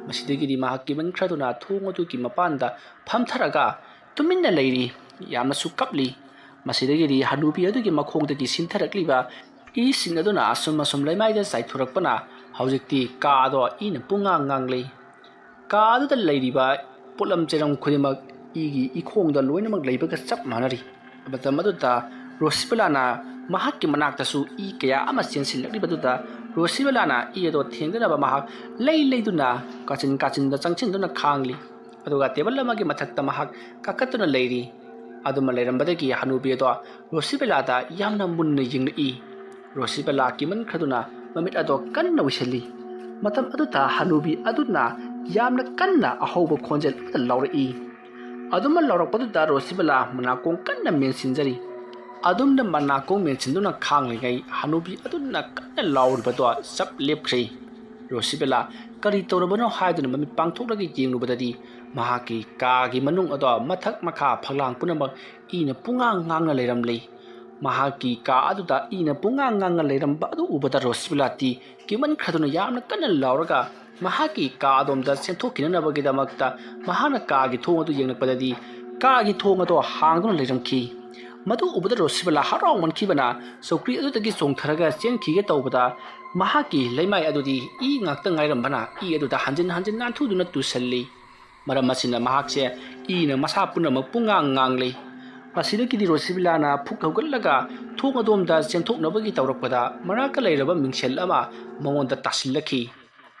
ꯃꯁꯤꯗꯒꯤꯗꯤ ꯃꯍꯥꯛ ꯀꯤꯃꯟꯈ꯭ꯔꯗꯨꯅ ꯊꯣꯡ ꯑꯗꯨꯒꯤ ꯃꯄꯥꯟꯗ ꯐꯝꯊꯔꯒ ꯇꯨꯃꯤꯟꯅ ꯂꯩꯔꯤ꯫ ꯌꯥꯝꯅꯁꯨ ꯀꯞꯂꯤ꯫ ꯃꯁꯤꯗꯒꯤꯗꯤ ꯍꯅꯨꯕꯤ ꯑꯗꯨꯒꯤ ꯃꯈꯣꯡꯗꯒꯤ ꯁꯤꯟꯊꯔꯛꯂꯤꯕ ꯏꯁꯤꯡ ꯑꯗꯨꯅ ꯑꯁꯨꯝ ꯑꯁꯨꯝ ꯂꯩꯃꯥꯏꯗ ꯆꯥꯏꯊꯣꯔꯛꯄꯅ ꯍꯧꯖꯤꯛꯇꯤ ꯀꯥ ꯑꯗꯣ ꯏꯅ ꯄꯨꯡꯉꯥꯡ ꯉꯥꯡꯂꯤ꯫ ꯀꯥ ꯑꯗꯨꯗ ꯂꯩꯔꯤꯕ ꯄꯣꯠꯂꯝ ꯆꯩꯔꯝ ꯈꯨꯗꯤꯡꯃꯛ ꯏꯒꯤ ꯏꯈꯣꯡꯗ ꯂꯣꯏꯅꯃꯛ ꯂꯩꯕꯒ ꯆꯞ ꯃꯥꯟꯅꯔꯤ꯫ ꯃꯇꯝ ꯑꯗꯨꯗ ꯔꯣꯁꯤꯕꯂꯥꯅ ꯃꯍꯥꯛꯀꯤ ꯃꯅꯥꯛꯇꯁꯨ ꯏ ꯀꯌꯥ ꯑꯃ ꯆꯦꯟꯁꯤꯜꯂꯛꯂꯤꯕꯗꯨꯗ ꯔꯣꯁꯤꯕꯂꯥꯅ ꯏ ꯑꯗꯣ ꯊꯦꯡꯗꯅꯕ ꯃꯍꯥꯛ ꯂꯩ ꯂꯩꯗꯨꯅ ꯀꯥꯆꯤꯟ ꯀꯥꯆꯤꯟꯗ ꯆꯪꯁꯤꯟꯗꯨꯅ ꯈꯥꯡꯂꯤ꯫ ꯑꯗꯨꯒ ꯇꯦꯕꯜ ꯑꯃꯒꯤ ꯃꯊꯛꯇ ꯃꯍꯥꯛ ꯀꯥꯈꯠꯇꯨꯅ ꯂꯩꯔꯤ꯫ ꯑꯗꯨꯃ ꯂꯩꯔꯝꯕꯗꯒꯤ ꯍꯅꯨꯕꯤ ꯑꯗꯣ ꯔꯣꯁꯤꯕꯂꯥꯗ ꯌꯥꯝꯅ ꯃꯨꯟꯅ ꯌꯦꯡꯂꯛꯏ꯫ ꯔꯣꯁꯤꯕꯂꯥ ꯀꯤꯃꯟꯈ꯭ꯔꯗꯨꯅ ꯃꯃꯤꯠ ꯑꯗꯣ ꯀꯟꯅ ꯎꯏꯁꯤꯜꯂꯤ꯫ ꯃꯇꯝ ꯑꯗꯨꯗ ꯍꯅꯨꯕꯤ ꯑꯗꯨꯅ ꯌꯥꯝꯅ ꯀꯟꯅ ꯑꯍꯧꯕ ꯈꯣꯟꯖꯦꯜ ꯑꯃꯗ ꯂꯥꯎꯔꯛꯏ꯫ ꯑꯗꯨꯃ ꯂꯥꯎꯔꯛꯄꯗꯨꯗ ꯔꯣꯁꯤꯕꯂꯥ ꯃꯅꯥꯀꯣꯡ ꯀꯟꯅ ꯃꯦꯟꯁꯤꯟꯖꯔꯤ꯫ ꯑꯗꯨꯝꯅ ꯃꯅꯥꯀꯣꯡ ꯃꯦꯟꯁꯤꯟꯗꯨꯅ ꯈꯥꯡꯂꯤꯉꯩ ꯍꯅꯨꯕꯤ ꯑꯗꯨꯅ ꯀꯟꯅ ꯂꯥꯎꯔꯤꯕꯗꯣ ꯆꯞ ꯂꯦꯞꯈ꯭ꯔꯦ꯫ ꯔꯣꯁꯤꯕꯂꯥ ꯀꯔꯤ ꯇꯧꯔꯕꯅꯣ ꯍꯥꯏꯗꯨꯅ ꯃꯃꯤꯠ ꯄꯥꯡꯊꯣꯛꯂꯒ ꯌꯦꯡꯂꯨꯕꯗꯗꯤ ꯃꯍꯥꯛꯀꯤ ꯀꯥꯒꯤ ꯃꯅꯨꯡ ꯑꯗꯣ ꯃꯊꯛ ꯃꯈꯥ ꯐꯛꯂꯥꯡ ꯄꯨꯝꯅꯃꯛ ꯏꯅ ꯄꯨꯡꯉꯥꯡ ꯉꯥꯡꯅ ꯂꯩꯔꯝꯂꯤ꯫ ꯃꯍꯥꯛꯀꯤ ꯀꯥ ꯑꯗꯨꯗ ꯏꯅ ꯄꯨꯡꯉꯥꯡ ꯉꯥꯡꯅ ꯂꯩꯔꯝꯕ ꯑꯗꯨ ꯎꯕꯗ ꯔꯣꯁꯤꯕꯂꯥꯗꯤ ꯀꯤꯃꯟꯈ꯭ꯔꯗꯨꯅ ꯌꯥꯝꯅ ꯀꯟꯅ ꯂꯥꯎꯔꯒ ꯃꯍꯥꯛꯀꯤ ꯀꯥ ꯑꯗꯣꯝꯗ ꯆꯦꯟꯊꯣꯛꯈꯤꯅꯅꯕꯒꯤꯗꯃꯛꯇ ꯃꯍꯥꯛꯅ ꯀꯥꯒꯤ ꯊꯣꯡ ꯑꯗꯨ ꯌꯦꯡꯂꯛꯄꯗꯗꯤ ꯀꯥꯒꯤ ꯊꯣꯡ ꯑꯗꯣ ꯍꯥꯡꯗꯨꯅ ꯂꯩꯔꯝꯈꯤ꯫ ꯃꯗꯨ ꯎꯕꯗ ꯔꯣꯁꯤꯕꯂꯥ ꯍꯔꯥꯎꯃꯟꯈꯤꯕꯅ ꯆꯧꯀ꯭ꯔꯤ ꯑꯗꯨꯗꯒꯤ ꯆꯣꯡꯊꯔꯒ ꯆꯦꯟꯈꯤꯒꯦ ꯇꯧꯕꯗ ꯃꯍꯥꯛꯀꯤ ꯂꯩꯃꯥꯏ ꯑꯗꯨꯗꯤ ꯏ ꯉꯥꯛꯇ ꯉꯥꯏꯔꯝꯕꯅ ꯏ ꯑꯗꯨꯗ ꯍꯟꯖꯤꯟ ꯍꯟꯖꯤꯟ ꯅꯥꯟꯊꯨꯗꯨꯅ ꯇꯨꯁꯜꯂꯤ꯫ ꯃꯔꯝ ꯑꯁꯤꯅ ꯃꯍꯥꯛꯁꯦ ꯏꯅ ꯃꯁꯥ ꯄꯨꯝꯅꯃꯛ ꯄꯨꯡꯉꯥꯡ ꯉꯥꯡꯂꯤ꯫ ꯃꯁꯤꯗꯒꯤꯗꯤ ꯔꯣꯁꯤꯕꯤꯂꯥꯅ ꯐꯨꯛ ꯍꯧꯒꯠꯂꯒ ꯊꯣꯡ ꯑꯗꯣꯝꯗ ꯆꯦꯟꯊꯣꯛꯅꯕꯒꯤ ꯇꯧꯔꯛꯄꯗ ꯃꯅꯥꯛꯇ ꯂꯩꯔꯕ ꯃꯤꯡꯁꯦꯜ ꯑꯃ ꯃꯉꯣꯟꯗ ꯇꯥꯁꯤꯜꯂꯛꯈꯤ꯫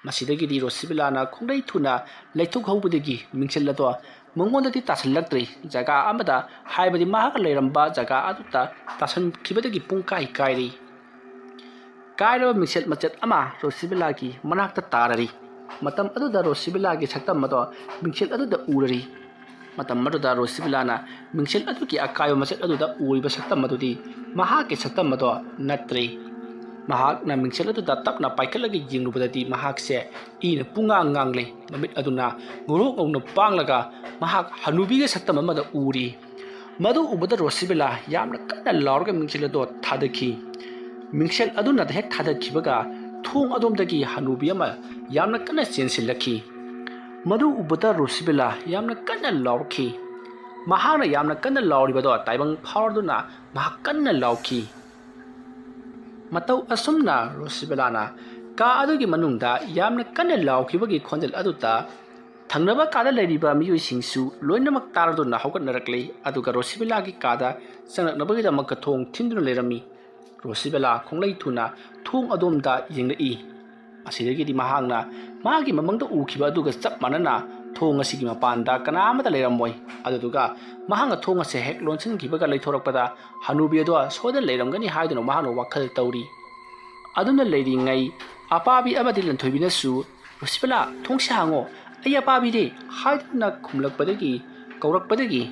ꯃꯁꯤꯗꯒꯤꯗꯤ ꯔꯣꯁꯤꯕꯤꯂꯥꯅ ꯈꯣꯡꯂꯩ ꯊꯨꯅ ꯂꯩꯊꯣꯛꯍꯧꯕꯗꯒꯤ ꯃꯤꯡꯁꯦꯜ ꯑꯗꯣ ꯃꯉꯣꯟꯗꯗꯤ ꯇꯥꯁꯤꯜꯂꯛꯇ꯭ꯔꯤ꯫ ꯖꯒꯥ ꯑꯃꯗ, ꯍꯥꯏꯕꯗꯤ ꯃꯍꯥꯛ ꯂꯩꯔꯝꯕ ꯖꯒꯥ ꯑꯗꯨꯗ ꯇꯥꯁꯤꯟꯈꯤꯕꯗꯒꯤ ꯄꯨꯡꯀꯥꯏ ꯀꯥꯏꯔꯤ꯫ ꯀꯥꯏꯔꯕ ꯃꯤꯡꯁꯦꯜ ꯃꯆꯦꯠ ꯑꯃ ꯔꯣꯁꯤꯕꯤꯂꯥꯒꯤ ꯃꯅꯥꯛꯇ ꯇꯥꯔꯔꯤ꯫ ꯃꯇꯝ ꯑꯗꯨꯗ ꯔꯣꯁꯤꯕꯤꯂꯥꯒꯤ ꯁꯛꯇꯝ ꯑꯗꯣ ꯃꯤꯡꯁꯦꯜ ꯑꯗꯨꯗ ꯎꯔꯔꯤ꯫ ꯃꯇꯝ ꯑꯗꯨꯗ ꯔꯣꯁꯤꯕꯤꯂꯥꯅ ꯃꯤꯡꯁꯦꯜ ꯑꯗꯨꯒꯤ ꯑꯀꯥꯏꯕ ꯃꯆꯦꯠ ꯑꯗꯨꯗ ꯎꯔꯤꯕ ꯁꯛꯇꯝ ꯑꯗꯨꯗꯤ ꯃꯍꯥꯛꯀꯤ ꯁꯛꯇꯝ ꯑꯗꯣ ꯅꯠꯇ꯭ꯔꯤ꯫ ꯃꯍꯥꯛꯅ ꯃꯤꯡꯁꯦꯜ ꯑꯗꯨꯗ ꯇꯞꯅ ꯄꯥꯏꯈꯠꯂꯒ ꯌꯦꯡꯂꯨꯕꯗꯗꯤ ꯃꯍꯥꯛꯁꯦ ꯏꯅ ꯄꯨꯡꯉꯥꯡ ꯉꯥꯡꯂꯤ꯫ ꯃꯃꯤꯠ ꯑꯗꯨꯅ ꯉꯧꯔꯣꯛ ꯉꯧꯅ ꯄꯥꯡꯂꯒ ꯃꯍꯥꯛ ꯍꯅꯨꯕꯤꯒꯤ ꯁꯛꯇꯝ ꯑꯃꯗ ꯎꯔꯤ꯫ ꯃꯗꯨ ꯎꯕꯗ ꯔꯣꯁꯤꯕꯤꯂꯥ ꯌꯥꯝꯅ ꯀꯟꯅ ꯂꯥꯎꯔꯒ ꯃꯤꯡꯁꯦꯜ ꯑꯗꯣ ꯊꯥꯗꯈꯤ꯫ ꯃꯤꯡꯁꯦꯜ ꯑꯗꯨꯅ ꯍꯦꯛ ꯊꯥꯗꯈꯤꯕꯒ ꯊꯣꯡ ꯑꯗꯣꯝꯗꯒꯤ ꯍꯅꯨꯕꯤ ꯑꯃ ꯌꯥꯝꯅ ꯀꯟꯅ ꯆꯦꯟꯁꯤꯜꯂꯛꯈꯤ꯫ ꯃꯗꯨ ꯎꯕꯗ ꯔꯣꯁꯤꯕꯤꯂꯥ ꯌꯥꯝꯅ ꯀꯟꯅ ꯂꯥꯎꯔꯛꯈꯤ꯫ ꯃꯍꯥꯛꯅ ꯌꯥꯝꯅ ꯀꯟꯅ ꯂꯥꯎꯔꯤꯕꯗꯣ ꯇꯥꯏꯕꯪ ꯐꯥꯎꯔꯗꯨꯅ ꯃꯍꯥꯛ ꯀꯟꯅ ꯂꯥꯎꯈꯤ꯫ ꯃꯇꯧ ꯑꯁꯨꯝꯅ ꯔꯣꯁꯤꯕꯤꯂꯥꯅ ꯀꯥ ꯑꯗꯨꯒꯤ ꯃꯅꯨꯡꯗ ꯌꯥꯝꯅ ꯀꯟꯅ ꯂꯥꯎꯈꯤꯕꯒꯤ ꯈꯣꯟꯖꯦꯜ ꯑꯗꯨꯗ ꯊꯪꯅꯕ ꯀꯥꯗ ꯂꯩꯔꯤꯕ ꯃꯤꯑꯣꯏꯁꯤꯡꯁꯨ ꯂꯣꯏꯅꯃꯛ ꯇꯥꯔꯗꯨꯅ ꯍꯧꯒꯠꯅꯔꯛꯂꯦ, ꯑꯗꯨꯒ ꯔꯣꯁꯤꯕꯤꯂꯥꯒꯤ ꯀꯥꯗ ꯆꯪꯂꯛꯅꯕꯒꯤꯗꯃꯛꯇ ꯊꯣꯡ ꯊꯤꯟꯗꯨꯅ ꯂꯩꯔꯝꯃꯤ꯫ ꯔꯣꯁꯤꯕꯤꯂꯥ ꯈꯣꯡꯂꯩ ꯊꯨꯅ ꯊꯣꯡ ꯑꯗꯣꯝꯗ ꯌꯦꯡꯂꯛꯏ꯫ ꯑꯁꯤꯗꯒꯤꯗꯤ ꯃꯍꯥꯛꯅ ꯃꯥꯒꯤ ꯃꯃꯥꯡꯗ ꯎꯈꯤꯕ ꯑꯗꯨꯒ ꯆꯞ ꯃꯥꯟꯅꯅ ꯊꯣꯡ ꯑꯁꯤꯒꯤ ꯃꯄꯥꯟꯗ ꯀꯅꯥ ꯑꯃꯠꯇ ꯂꯩꯔꯝꯃꯣꯏ꯫ ꯑꯗꯨꯗꯨꯒ ꯃꯍꯥꯛꯅ ꯊꯣꯡ ꯑꯁꯤ ꯍꯦꯛ ꯂꯣꯟꯁꯤꯟꯈꯤꯕꯒ ꯂꯩꯊꯣꯔꯛꯄꯗ ꯍꯅꯨꯕꯤ ꯑꯗꯣ ꯁꯣꯏꯗꯅ ꯂꯩꯔꯝꯒꯅꯤ ꯍꯥꯏꯗꯨꯅ ꯃꯍꯥꯛꯅ ꯋꯥꯈꯜ ꯇꯧꯔꯤ꯫ ꯑꯗꯨꯅ ꯂꯩꯔꯤꯉꯩ ꯑꯄꯥꯕꯤ ꯑꯃꯗꯤ ꯂꯟꯊꯣꯏꯕꯤꯅꯁꯨ, "ꯔꯣꯁꯤꯕꯂꯥ, ꯊꯣꯡꯁꯦ ꯍꯥꯡꯉꯣ, ꯑꯩ ꯑꯄꯥꯕꯤꯅꯦ" ꯍꯥꯏꯗꯨꯅ ꯈꯨꯝꯂꯛꯄꯗꯒꯤ, ꯀꯧꯔꯛꯄꯗꯒꯤ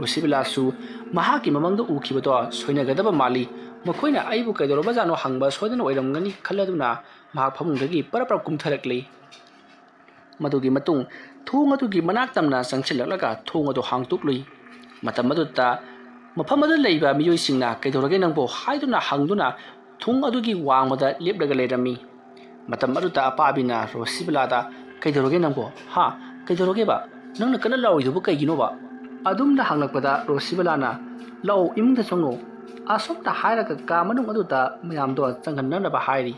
ꯔꯣꯁꯤꯕꯂꯥꯁꯨ ꯃꯍꯥꯛꯀꯤ ꯃꯃꯥꯡꯗ ꯎꯈꯤꯕꯗꯣ ꯁꯣꯏꯅꯒꯗꯕ ꯃꯥꯜꯂꯤ꯫ ꯃꯈꯣꯏꯅ ꯑꯩꯕꯨ ꯀꯩꯗꯧꯔꯕꯖꯥꯠꯅꯣ ꯍꯪꯕ ꯁꯣꯏꯗꯅ ꯑꯣꯏꯔꯝꯒꯅꯤ ꯈꯜꯂꯗꯨꯅ ꯃꯍꯥꯛ ꯐꯃꯨꯡꯗꯒꯤ ꯄꯔꯞ ꯄꯔꯞ ꯀꯨꯝꯊꯔꯛꯂꯤ꯫ ꯃꯗꯨꯒꯤ ꯃꯇꯨꯡ ꯊꯣꯡ ꯑꯗꯨꯒꯤ ꯃꯅꯥꯛ ꯇꯝꯅ ꯆꯪꯁꯤꯜꯂꯛꯂꯒ ꯊꯣꯡ ꯑꯗꯨ ꯍꯥꯡꯗꯣꯛꯂꯨꯏ꯫ ꯃꯇꯝ ꯑꯗꯨꯗ ꯃꯐꯝ ꯑꯗꯨꯗ ꯂꯩꯕ ꯃꯤꯑꯣꯏꯁꯤꯡꯅ, "ꯀꯩꯗꯧꯔꯒꯦ ꯅꯪꯕꯨ?" ꯍꯥꯏꯗꯨꯅ ꯍꯪꯗꯨꯅ ꯊꯣꯡ ꯑꯗꯨꯒꯤ ꯋꯥꯡꯃꯗ ꯂꯦꯞꯂꯒ ꯂꯩꯔꯝꯃꯤ꯫ ꯃꯇꯝ ꯑꯗꯨꯗ ꯑꯄꯥꯕꯤꯅ ꯔꯣꯁꯤꯕꯂꯥꯗ, "ꯀꯩꯗꯧꯔꯒꯦ ꯅꯪꯕꯨ? ꯍꯥ? ꯀꯩꯗꯧꯔꯒꯦꯕ? ꯅꯪꯅ ꯀꯟꯅ ꯂꯥꯎꯔꯤꯗꯨꯕꯨ ꯀꯩꯒꯤꯅꯣꯕ?" ꯑꯗꯨꯝꯅ ꯍꯪꯂꯛꯄꯗ ꯔꯣꯁꯤꯕꯂꯥꯅ, "ꯂꯥꯛꯑꯣ, ꯏꯃꯨꯡꯗ ꯆꯪꯉꯣ" ꯑꯁꯨꯝꯅ ꯍꯥꯏꯔꯒ ꯀꯥ ꯃꯅꯨꯡ ꯑꯗꯨꯗ ꯃꯌꯥꯝꯗꯣ ꯆꯪꯍꯟꯅꯅꯕ ꯍꯥꯏꯔꯤ꯫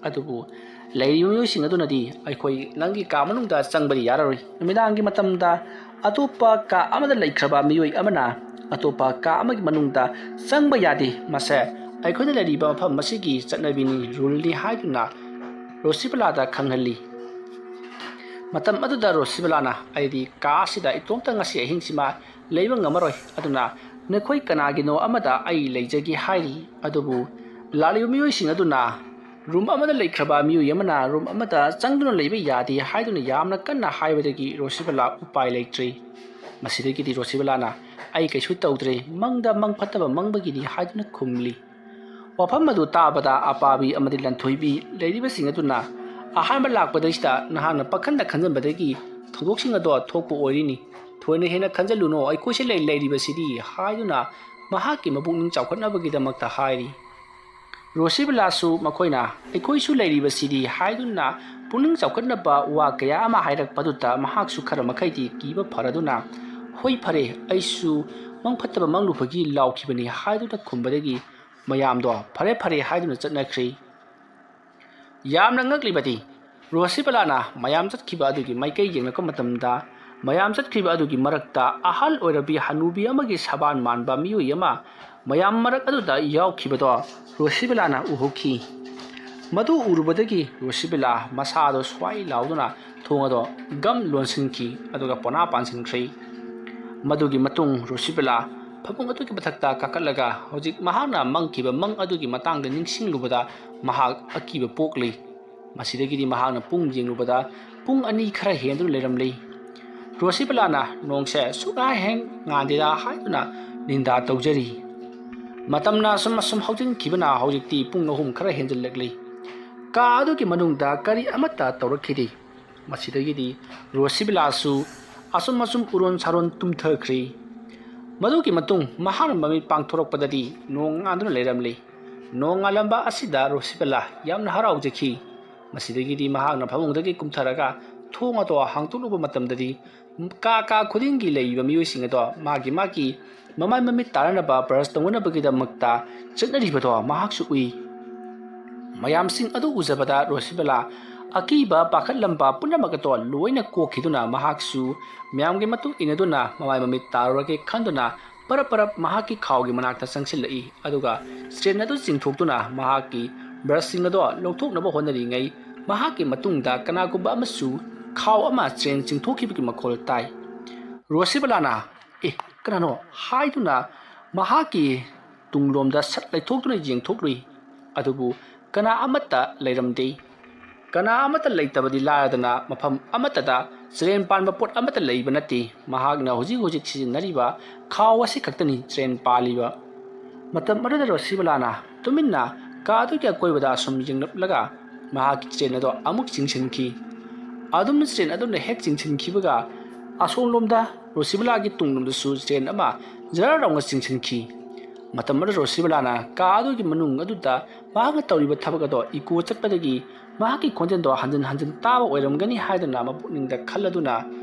ꯑꯗꯨꯕꯨ ꯂꯩꯔꯤꯕ ꯃꯤꯑꯣꯏꯁꯤꯡ ꯑꯗꯨꯅꯗꯤ, "ꯑꯩꯈꯣꯏ ꯅꯪꯒꯤ ꯀꯥ ꯃꯅꯨꯡꯗ ꯆꯪꯕꯗꯤ ꯌꯥꯔꯔꯣꯏ꯫ ꯅꯨꯃꯤꯗꯥꯡꯒꯤ ꯃꯇꯝꯗ ꯑꯇꯣꯞꯄ ꯀꯥ ꯑꯃꯗ ꯂꯩꯈ꯭ꯔꯕ ꯃꯤꯑꯣꯏ ꯑꯃꯅ ꯑꯇꯣꯞꯄ ꯀꯥ ꯑꯃꯒꯤ ꯃꯅꯨꯡꯗ ꯆꯪꯕ ꯌꯥꯗꯦ꯫ ꯃꯁꯦ ꯑꯩꯈꯣꯏꯅ ꯂꯩꯔꯤꯕ ꯃꯐꯝ ꯑꯁꯤꯒꯤ ꯆꯠꯅꯕꯤꯅꯤ, ꯔꯨꯜꯅꯤ" ꯍꯥꯏꯗꯨꯅ ꯔꯣꯁꯤꯕꯂꯥꯗ ꯈꯪꯍꯜꯂꯤ꯫ ꯃꯇꯝ ꯑꯗꯨꯗ ꯔꯣꯁꯤꯕꯂꯥꯅ, "ꯑꯩꯗꯤ ꯀꯥ ꯑꯁꯤꯗ ꯏꯇꯣꯝꯇ ꯉꯁꯤ ꯑꯍꯤꯡꯁꯤꯃ ꯂꯩꯕ ꯉꯝꯃꯔꯣꯏ, ꯑꯗꯨꯅ ꯅꯈꯣꯏ ꯀꯅꯥꯒꯤꯅꯣ ꯑꯃꯗ ꯑꯩ ꯂꯩꯖꯒꯦ" ꯍꯥꯏꯔꯤ꯫ ꯑꯗꯨꯕꯨ ꯂꯥꯛꯂꯤꯕ ꯃꯤꯑꯣꯏꯁꯤꯡ ꯑꯗꯨꯅ ꯔꯨꯝ ꯑꯃꯗ ꯂꯩꯈ꯭ꯔꯕ ꯃꯤꯑꯣꯏ ꯑꯃꯅ ꯔꯨꯝ ꯑꯃꯗ ꯆꯪꯗꯨꯅ ꯂꯩꯕ ꯌꯥꯗꯦ ꯍꯥꯏꯗꯨꯅ ꯌꯥꯝꯅ ꯀꯟꯅ ꯍꯥꯏꯕꯗꯒꯤ ꯔꯣꯁꯤꯕꯂꯥ ꯎꯄꯥꯏ ꯂꯩꯇ꯭ꯔꯦ꯫ ꯃꯁꯤꯗꯒꯤꯗꯤ ꯔꯣꯁꯤꯕꯂꯥꯅ, "ꯑꯩ ꯀꯩꯁꯨ ꯇꯧꯗ꯭ꯔꯦ, ꯃꯪꯗ ꯃꯪ ꯐꯠꯇꯕ ꯃꯪꯕꯒꯤꯅꯤ" ꯍꯥꯏꯗꯨꯅ ꯈꯨꯝꯂꯤ꯫ ꯋꯥꯐꯝ ꯑꯗꯨ ꯇꯥꯕꯗ ꯑꯄꯥꯕꯤ ꯑꯃꯗꯤ ꯂꯟꯊꯣꯏꯕꯤ ꯂꯩꯔꯤꯕꯁꯤꯡ ꯑꯗꯨꯅ, "ꯑꯍꯥꯟꯕ ꯂꯥꯛꯄꯗꯩꯁꯤꯗ ꯅꯍꯥꯛꯅ ꯄꯥꯈꯟꯗ ꯈꯟꯖꯟꯕꯗꯒꯤ ꯊꯧꯗꯣꯛꯁꯤꯡ ꯑꯗꯣ ꯊꯣꯛꯄ ꯑꯣꯏꯔꯤꯅꯤ꯫ ꯊꯣꯏꯅ ꯍꯦꯟꯅ ꯈꯟꯖꯜꯂꯨꯅꯣ, ꯑꯩꯈꯣꯏꯁꯦ ꯂꯩ-, ꯂꯩꯔꯤꯕꯁꯤꯗꯤ" ꯍꯥꯏꯗꯨꯅ ꯃꯍꯥꯛꯀꯤ ꯃꯄꯨꯛꯅꯤꯡ ꯆꯥꯎꯈꯠꯅꯕꯒꯤꯗꯃꯛꯇ ꯍꯥꯏꯔꯤ꯫ ꯔꯣꯁꯤꯕꯂꯥꯁꯨ ꯃꯈꯣꯏꯅ "ꯑꯩꯈꯣꯏꯁꯨ ꯂꯩꯔꯤꯕꯁꯤꯗꯤ" ꯍꯥꯏꯗꯨꯅ ꯄꯨꯛꯅꯤꯡ ꯆꯥꯎꯈꯠꯅꯕ ꯋꯥ ꯀꯌꯥ ꯑꯃ ꯍꯥꯏꯔꯛꯄꯗꯨꯗ ꯃꯍꯥꯛꯁꯨ ꯈꯔ ꯃꯈꯩꯗꯤ ꯀꯤꯕ ꯐꯔꯗꯨꯅ, "ꯍꯣꯏ, ꯐꯔꯦ, ꯑꯩꯁꯨ ꯃꯪ ꯐꯠꯇꯕ ꯃꯪꯂꯨꯕꯒꯤ ꯂꯥꯎꯈꯤꯕꯅꯤ" ꯍꯥꯏꯗꯨꯅ ꯈꯨꯝꯕꯗꯒꯤ ꯃꯌꯥꯝꯗꯣ "ꯐꯔꯦ, ꯐꯔꯦ" ꯍꯥꯏꯗꯨꯅ ꯆꯠꯅꯈ꯭ꯔꯤ꯫ ꯌꯥꯝꯅ ꯉꯛꯂꯤꯕꯗꯤ, ꯔꯣꯁꯤꯕꯂꯥꯅ ꯃꯌꯥꯝ ꯆꯠꯈꯤꯕ ꯑꯗꯨꯒꯤ ꯃꯥꯏꯀꯩ ꯌꯦꯡꯂꯛꯄ ꯃꯇꯝꯗ, ꯃꯌꯥꯝ ꯆꯠꯈꯤꯕ ꯑꯗꯨꯒꯤ ꯃꯔꯛꯇ ꯑꯍꯜ ꯑꯣꯏꯔꯕꯤ ꯍꯅꯨꯕꯤ ꯑꯃꯒꯤ ꯁꯕꯥꯟ ꯃꯥꯟꯕ ꯃꯤꯑꯣꯏ ꯑꯃ ꯃꯌꯥꯝ ꯃꯔꯛ ꯑꯗꯨꯗ ꯌꯥꯎꯈꯤꯕꯗꯣ ꯔꯣꯁꯤꯕꯂꯥꯅ ꯎꯍꯧꯈꯤ꯫ ꯃꯗꯨ ꯎꯔꯨꯕꯗꯒꯤ ꯔꯣꯁꯤꯕꯂꯥ ꯃꯁꯥꯗꯣ ꯁ꯭ꯋꯥꯏ ꯂꯥꯎꯗꯨꯅ ꯊꯣꯡ ꯑꯗꯣ ꯒꯝ ꯂꯣꯟꯁꯤꯟꯈꯤ, ꯑꯗꯨꯒ ꯄꯣꯅꯥ ꯄꯥꯟꯁꯤꯟꯈ꯭ꯔꯦ꯫ ꯃꯗꯨꯒꯤ ꯃꯇꯨꯡ ꯔꯣꯁꯤꯕꯂꯥ ꯐꯃꯨꯡ ꯑꯗꯨꯒꯤ ꯃꯊꯛꯇ ꯀꯥꯈꯠꯂꯒ ꯍꯧꯖꯤꯛ ꯃꯍꯥꯛꯅ ꯃꯪꯈꯤꯕ ꯃꯪ ꯑꯗꯨꯒꯤ ꯃꯇꯥꯡꯗ ꯅꯤꯡꯁꯤꯡꯂꯨꯕꯗ ꯃꯍꯥꯛ ꯑꯀꯤꯕ ꯄꯣꯛꯂꯤ꯫ ꯃꯁꯤꯗꯒꯤꯗꯤ ꯃꯍꯥꯛꯅ ꯄꯨꯡ ꯌꯦꯡꯂꯨꯕꯗ ꯄꯨꯡ ꯑꯅꯤ ꯈꯔ ꯍꯦꯟꯗꯨꯅ ꯂꯩꯔꯝꯂꯤ꯫ ꯔꯣꯁꯤꯕꯂꯥꯅ ꯅꯣꯡꯁꯦ ꯁꯨꯛꯍꯥꯡ ꯍꯦꯛ ꯉꯥꯟꯗꯦꯗ ꯍꯥꯏꯗꯨꯅ ꯅꯤꯟꯗꯥ ꯇꯧꯖꯔꯤ꯫ ꯃꯇꯝꯅ ꯑꯁꯨꯝ ꯑꯁꯨꯝ ꯍꯧꯖꯤꯟꯈꯤꯕꯅ ꯍꯧꯖꯤꯛꯇꯤ ꯄꯨꯡ ꯑꯍꯨꯝ ꯈꯔ ꯍꯦꯟꯖꯜꯂꯛꯂꯤ꯫ ꯀꯥ ꯑꯗꯨꯒꯤ ꯃꯅꯨꯡꯗ ꯀꯔꯤ ꯑꯃꯠꯇ ꯇꯧꯔꯛꯈꯤꯗꯦ꯫ ꯃꯁꯤꯗꯒꯤꯗꯤ ꯔꯣꯁꯤꯕꯂꯥꯁꯨ ꯑꯁꯨꯝ ꯑꯁꯨꯝ ꯎꯔꯣꯟ ꯁꯥꯔꯣꯟ ꯇꯨꯝꯊꯈ꯭ꯔꯦ꯫ ꯃꯗꯨꯒꯤ ꯃꯇꯨꯡ ꯃꯍꯥꯛꯅ ꯃꯃꯤꯠ ꯄꯥꯡꯊꯣꯔꯛꯄꯗꯗꯤ ꯅꯣꯡ ꯉꯥꯟꯗꯨꯅ ꯂꯩꯔꯝꯂꯦ꯫ ꯅꯣꯡ ꯉꯥꯜꯂꯝꯕ ꯑꯁꯤꯗ ꯔꯣꯁꯤꯕꯂꯥ ꯌꯥꯝꯅ ꯍꯔꯥꯎꯖꯈꯤ꯫ ꯃꯁꯤꯗꯒꯤꯗꯤ ꯃꯍꯥꯛꯅ ꯐꯃꯨꯡꯗꯒꯤ ꯀꯨꯝꯊꯔꯒ ꯊꯣꯡ ꯑꯗꯣ ꯍꯥꯡꯗꯣꯛꯂꯨꯕ ꯃꯇꯝꯗꯗꯤ ꯀꯥ ꯀꯥ ꯈꯨꯗꯤꯡꯒꯤ ꯂꯩꯔꯤꯕ ꯃꯤꯑꯣꯏꯁꯤꯡ ꯑꯗꯣ ꯃꯥꯒꯤ ꯃꯥꯒꯤ ꯃꯃꯥꯏ ꯃꯃꯤꯠ ꯇꯥꯅꯅꯕ ꯕ꯭ꯔꯁ ꯇꯧꯅꯅꯕꯒꯤꯗꯃꯛꯇ ꯆꯠꯅꯔꯤꯕꯗꯣ ꯃꯍꯥꯛꯁꯨ ꯎꯏ꯫ ꯃꯌꯥꯝꯁꯤꯡ ꯑꯗꯨ ꯎꯖꯕꯗ ꯔꯣꯁꯤꯕꯂꯥ ꯑꯀꯤꯕ ꯄꯥꯈꯠꯂꯝꯕ ꯄꯨꯝꯅꯃꯛ ꯑꯗꯣ ꯂꯣꯏꯅ ꯀꯣꯛꯈꯤꯗꯨꯅ ꯃꯍꯥꯛꯁꯨ ꯃꯌꯥꯝꯒꯤ ꯃꯇꯨꯡ ꯏꯟꯅꯗꯨꯅ ꯃꯃꯥꯏ ꯃꯃꯤꯠ ꯇꯥꯔꯨꯔꯒꯦ ꯈꯟꯗꯨꯅ ꯄꯔꯞ ꯄꯔꯞ ꯃꯍꯥꯛꯀꯤ ꯈꯥꯎꯒꯤ ꯃꯅꯥꯛꯇ ꯆꯪꯁꯤꯜꯂꯛꯏ꯫ ꯑꯗꯨꯒ ꯁ꯭ꯇ꯭ꯔꯦꯟ ꯑꯗꯨ ꯆꯤꯡꯊꯣꯛꯇꯨꯅ ꯃꯍꯥꯛꯀꯤ ꯕ꯭ꯔꯁꯁꯤꯡ ꯑꯗꯣ ꯂꯧꯊꯣꯛꯅꯕ ꯍꯣꯠꯅꯔꯤꯉꯩ ꯃꯍꯥꯛꯀꯤ ꯃꯇꯨꯡꯗ ꯀꯅꯥꯒꯨꯝꯕ ꯑꯃꯁꯨ ꯈꯥꯎ ꯑꯃ ꯁ꯭ꯇ꯭ꯔꯦꯟ ꯆꯤꯡꯊꯣꯛꯈꯤꯕꯒꯤ ꯃꯈꯣꯜ ꯇꯥꯏ꯫ ꯔꯣꯁꯤꯕꯂꯥꯅ "ꯑꯦ, ꯀꯅꯥꯅꯣ?" ꯍꯥꯏꯗꯨꯅ ꯃꯍꯥꯛꯀꯤ ꯇꯨꯡꯂꯣꯝꯗ ꯁꯠ ꯂꯩꯊꯣꯛꯇꯨꯅ ꯌꯦꯡꯊꯣꯛꯂꯨꯏ꯫ ꯑꯗꯨꯕꯨ ꯀꯅꯥ ꯑꯃꯠꯇ ꯂꯩꯔꯝꯗꯦ꯫ ꯀꯅꯥ ꯑꯃꯠꯇ ꯂꯩꯇꯕꯗꯤ ꯂꯥꯏꯔꯗꯅ ꯃꯐꯝ ꯑꯃꯠꯇꯗ ꯁ꯭ꯇ꯭ꯔꯦꯟ ꯄꯥꯟꯕ ꯄꯣꯠ ꯑꯃꯠꯇ ꯂꯩꯕ ꯅꯠꯇꯦ꯫ ꯃꯍꯥꯛꯅ ꯍꯧꯖꯤꯛ ꯍꯧꯖꯤꯛ ꯁꯤꯖꯤꯟꯅꯔꯤꯕ ꯈꯥꯎ ꯑꯁꯤ ꯈꯛꯇꯅꯤ ꯁ꯭ꯇ꯭ꯔꯦꯟ ꯄꯥꯜꯂꯤꯕ꯫ ꯃꯇꯝ ꯑꯗꯨꯗ ꯔꯣꯁꯤꯕꯂꯥꯅ ꯇꯨꯃꯤꯟꯅ ꯀꯥ ꯑꯗꯨꯒꯤ ꯑꯀꯣꯏꯕꯗ ꯑꯁꯨꯝ ꯌꯦꯡꯂꯞꯂꯒ ꯃꯍꯥꯛꯀꯤ ꯁ꯭ꯇ꯭ꯔꯦꯟ ꯑꯗꯣ ꯑꯃꯨꯛ ꯆꯤꯡꯁꯤꯟꯈꯤ꯫ ꯑꯗꯨꯝ ꯁ꯭ꯇ꯭ꯔꯦꯟ ꯑꯗꯨꯅ ꯍꯦꯛ ꯆꯤꯡꯁꯤꯟꯈꯤꯕꯒ ꯑꯁꯣꯝꯂꯣꯝꯗ ꯔꯣꯁꯤꯕꯂꯥꯒꯤ ꯇꯨꯡꯂꯣꯝꯗꯁꯨ ꯁ꯭ꯇ꯭ꯔꯦꯟ ꯑꯃ ꯖꯔ ꯂꯥꯎꯅ ꯆꯤꯡꯁꯤꯟꯈꯤ꯫ ꯃꯇꯝ ꯑꯗꯨꯗ ꯔꯣꯁꯤꯕꯂꯥꯅ ꯀꯥ ꯑꯗꯨꯒꯤ ꯃꯅꯨꯡ ꯑꯗꯨꯗ ꯃꯍꯥꯛꯅ ꯇꯧꯔꯤꯕ ꯊꯕꯛ ꯑꯗꯣ ꯏꯀꯣ ꯆꯠꯄꯗꯒꯤ ꯃꯍꯥꯛꯀꯤ ꯈꯣꯟꯖꯦꯜꯗꯣ ꯍꯟꯖꯤꯟ ꯍꯟꯖꯤꯟ ꯇꯥꯕ ꯑꯣꯏꯔꯝꯒꯅꯤ ꯍꯥꯏꯗꯨꯅ ꯃꯄꯨꯛꯅꯤꯡꯗ ꯈꯜꯂꯗꯨꯅ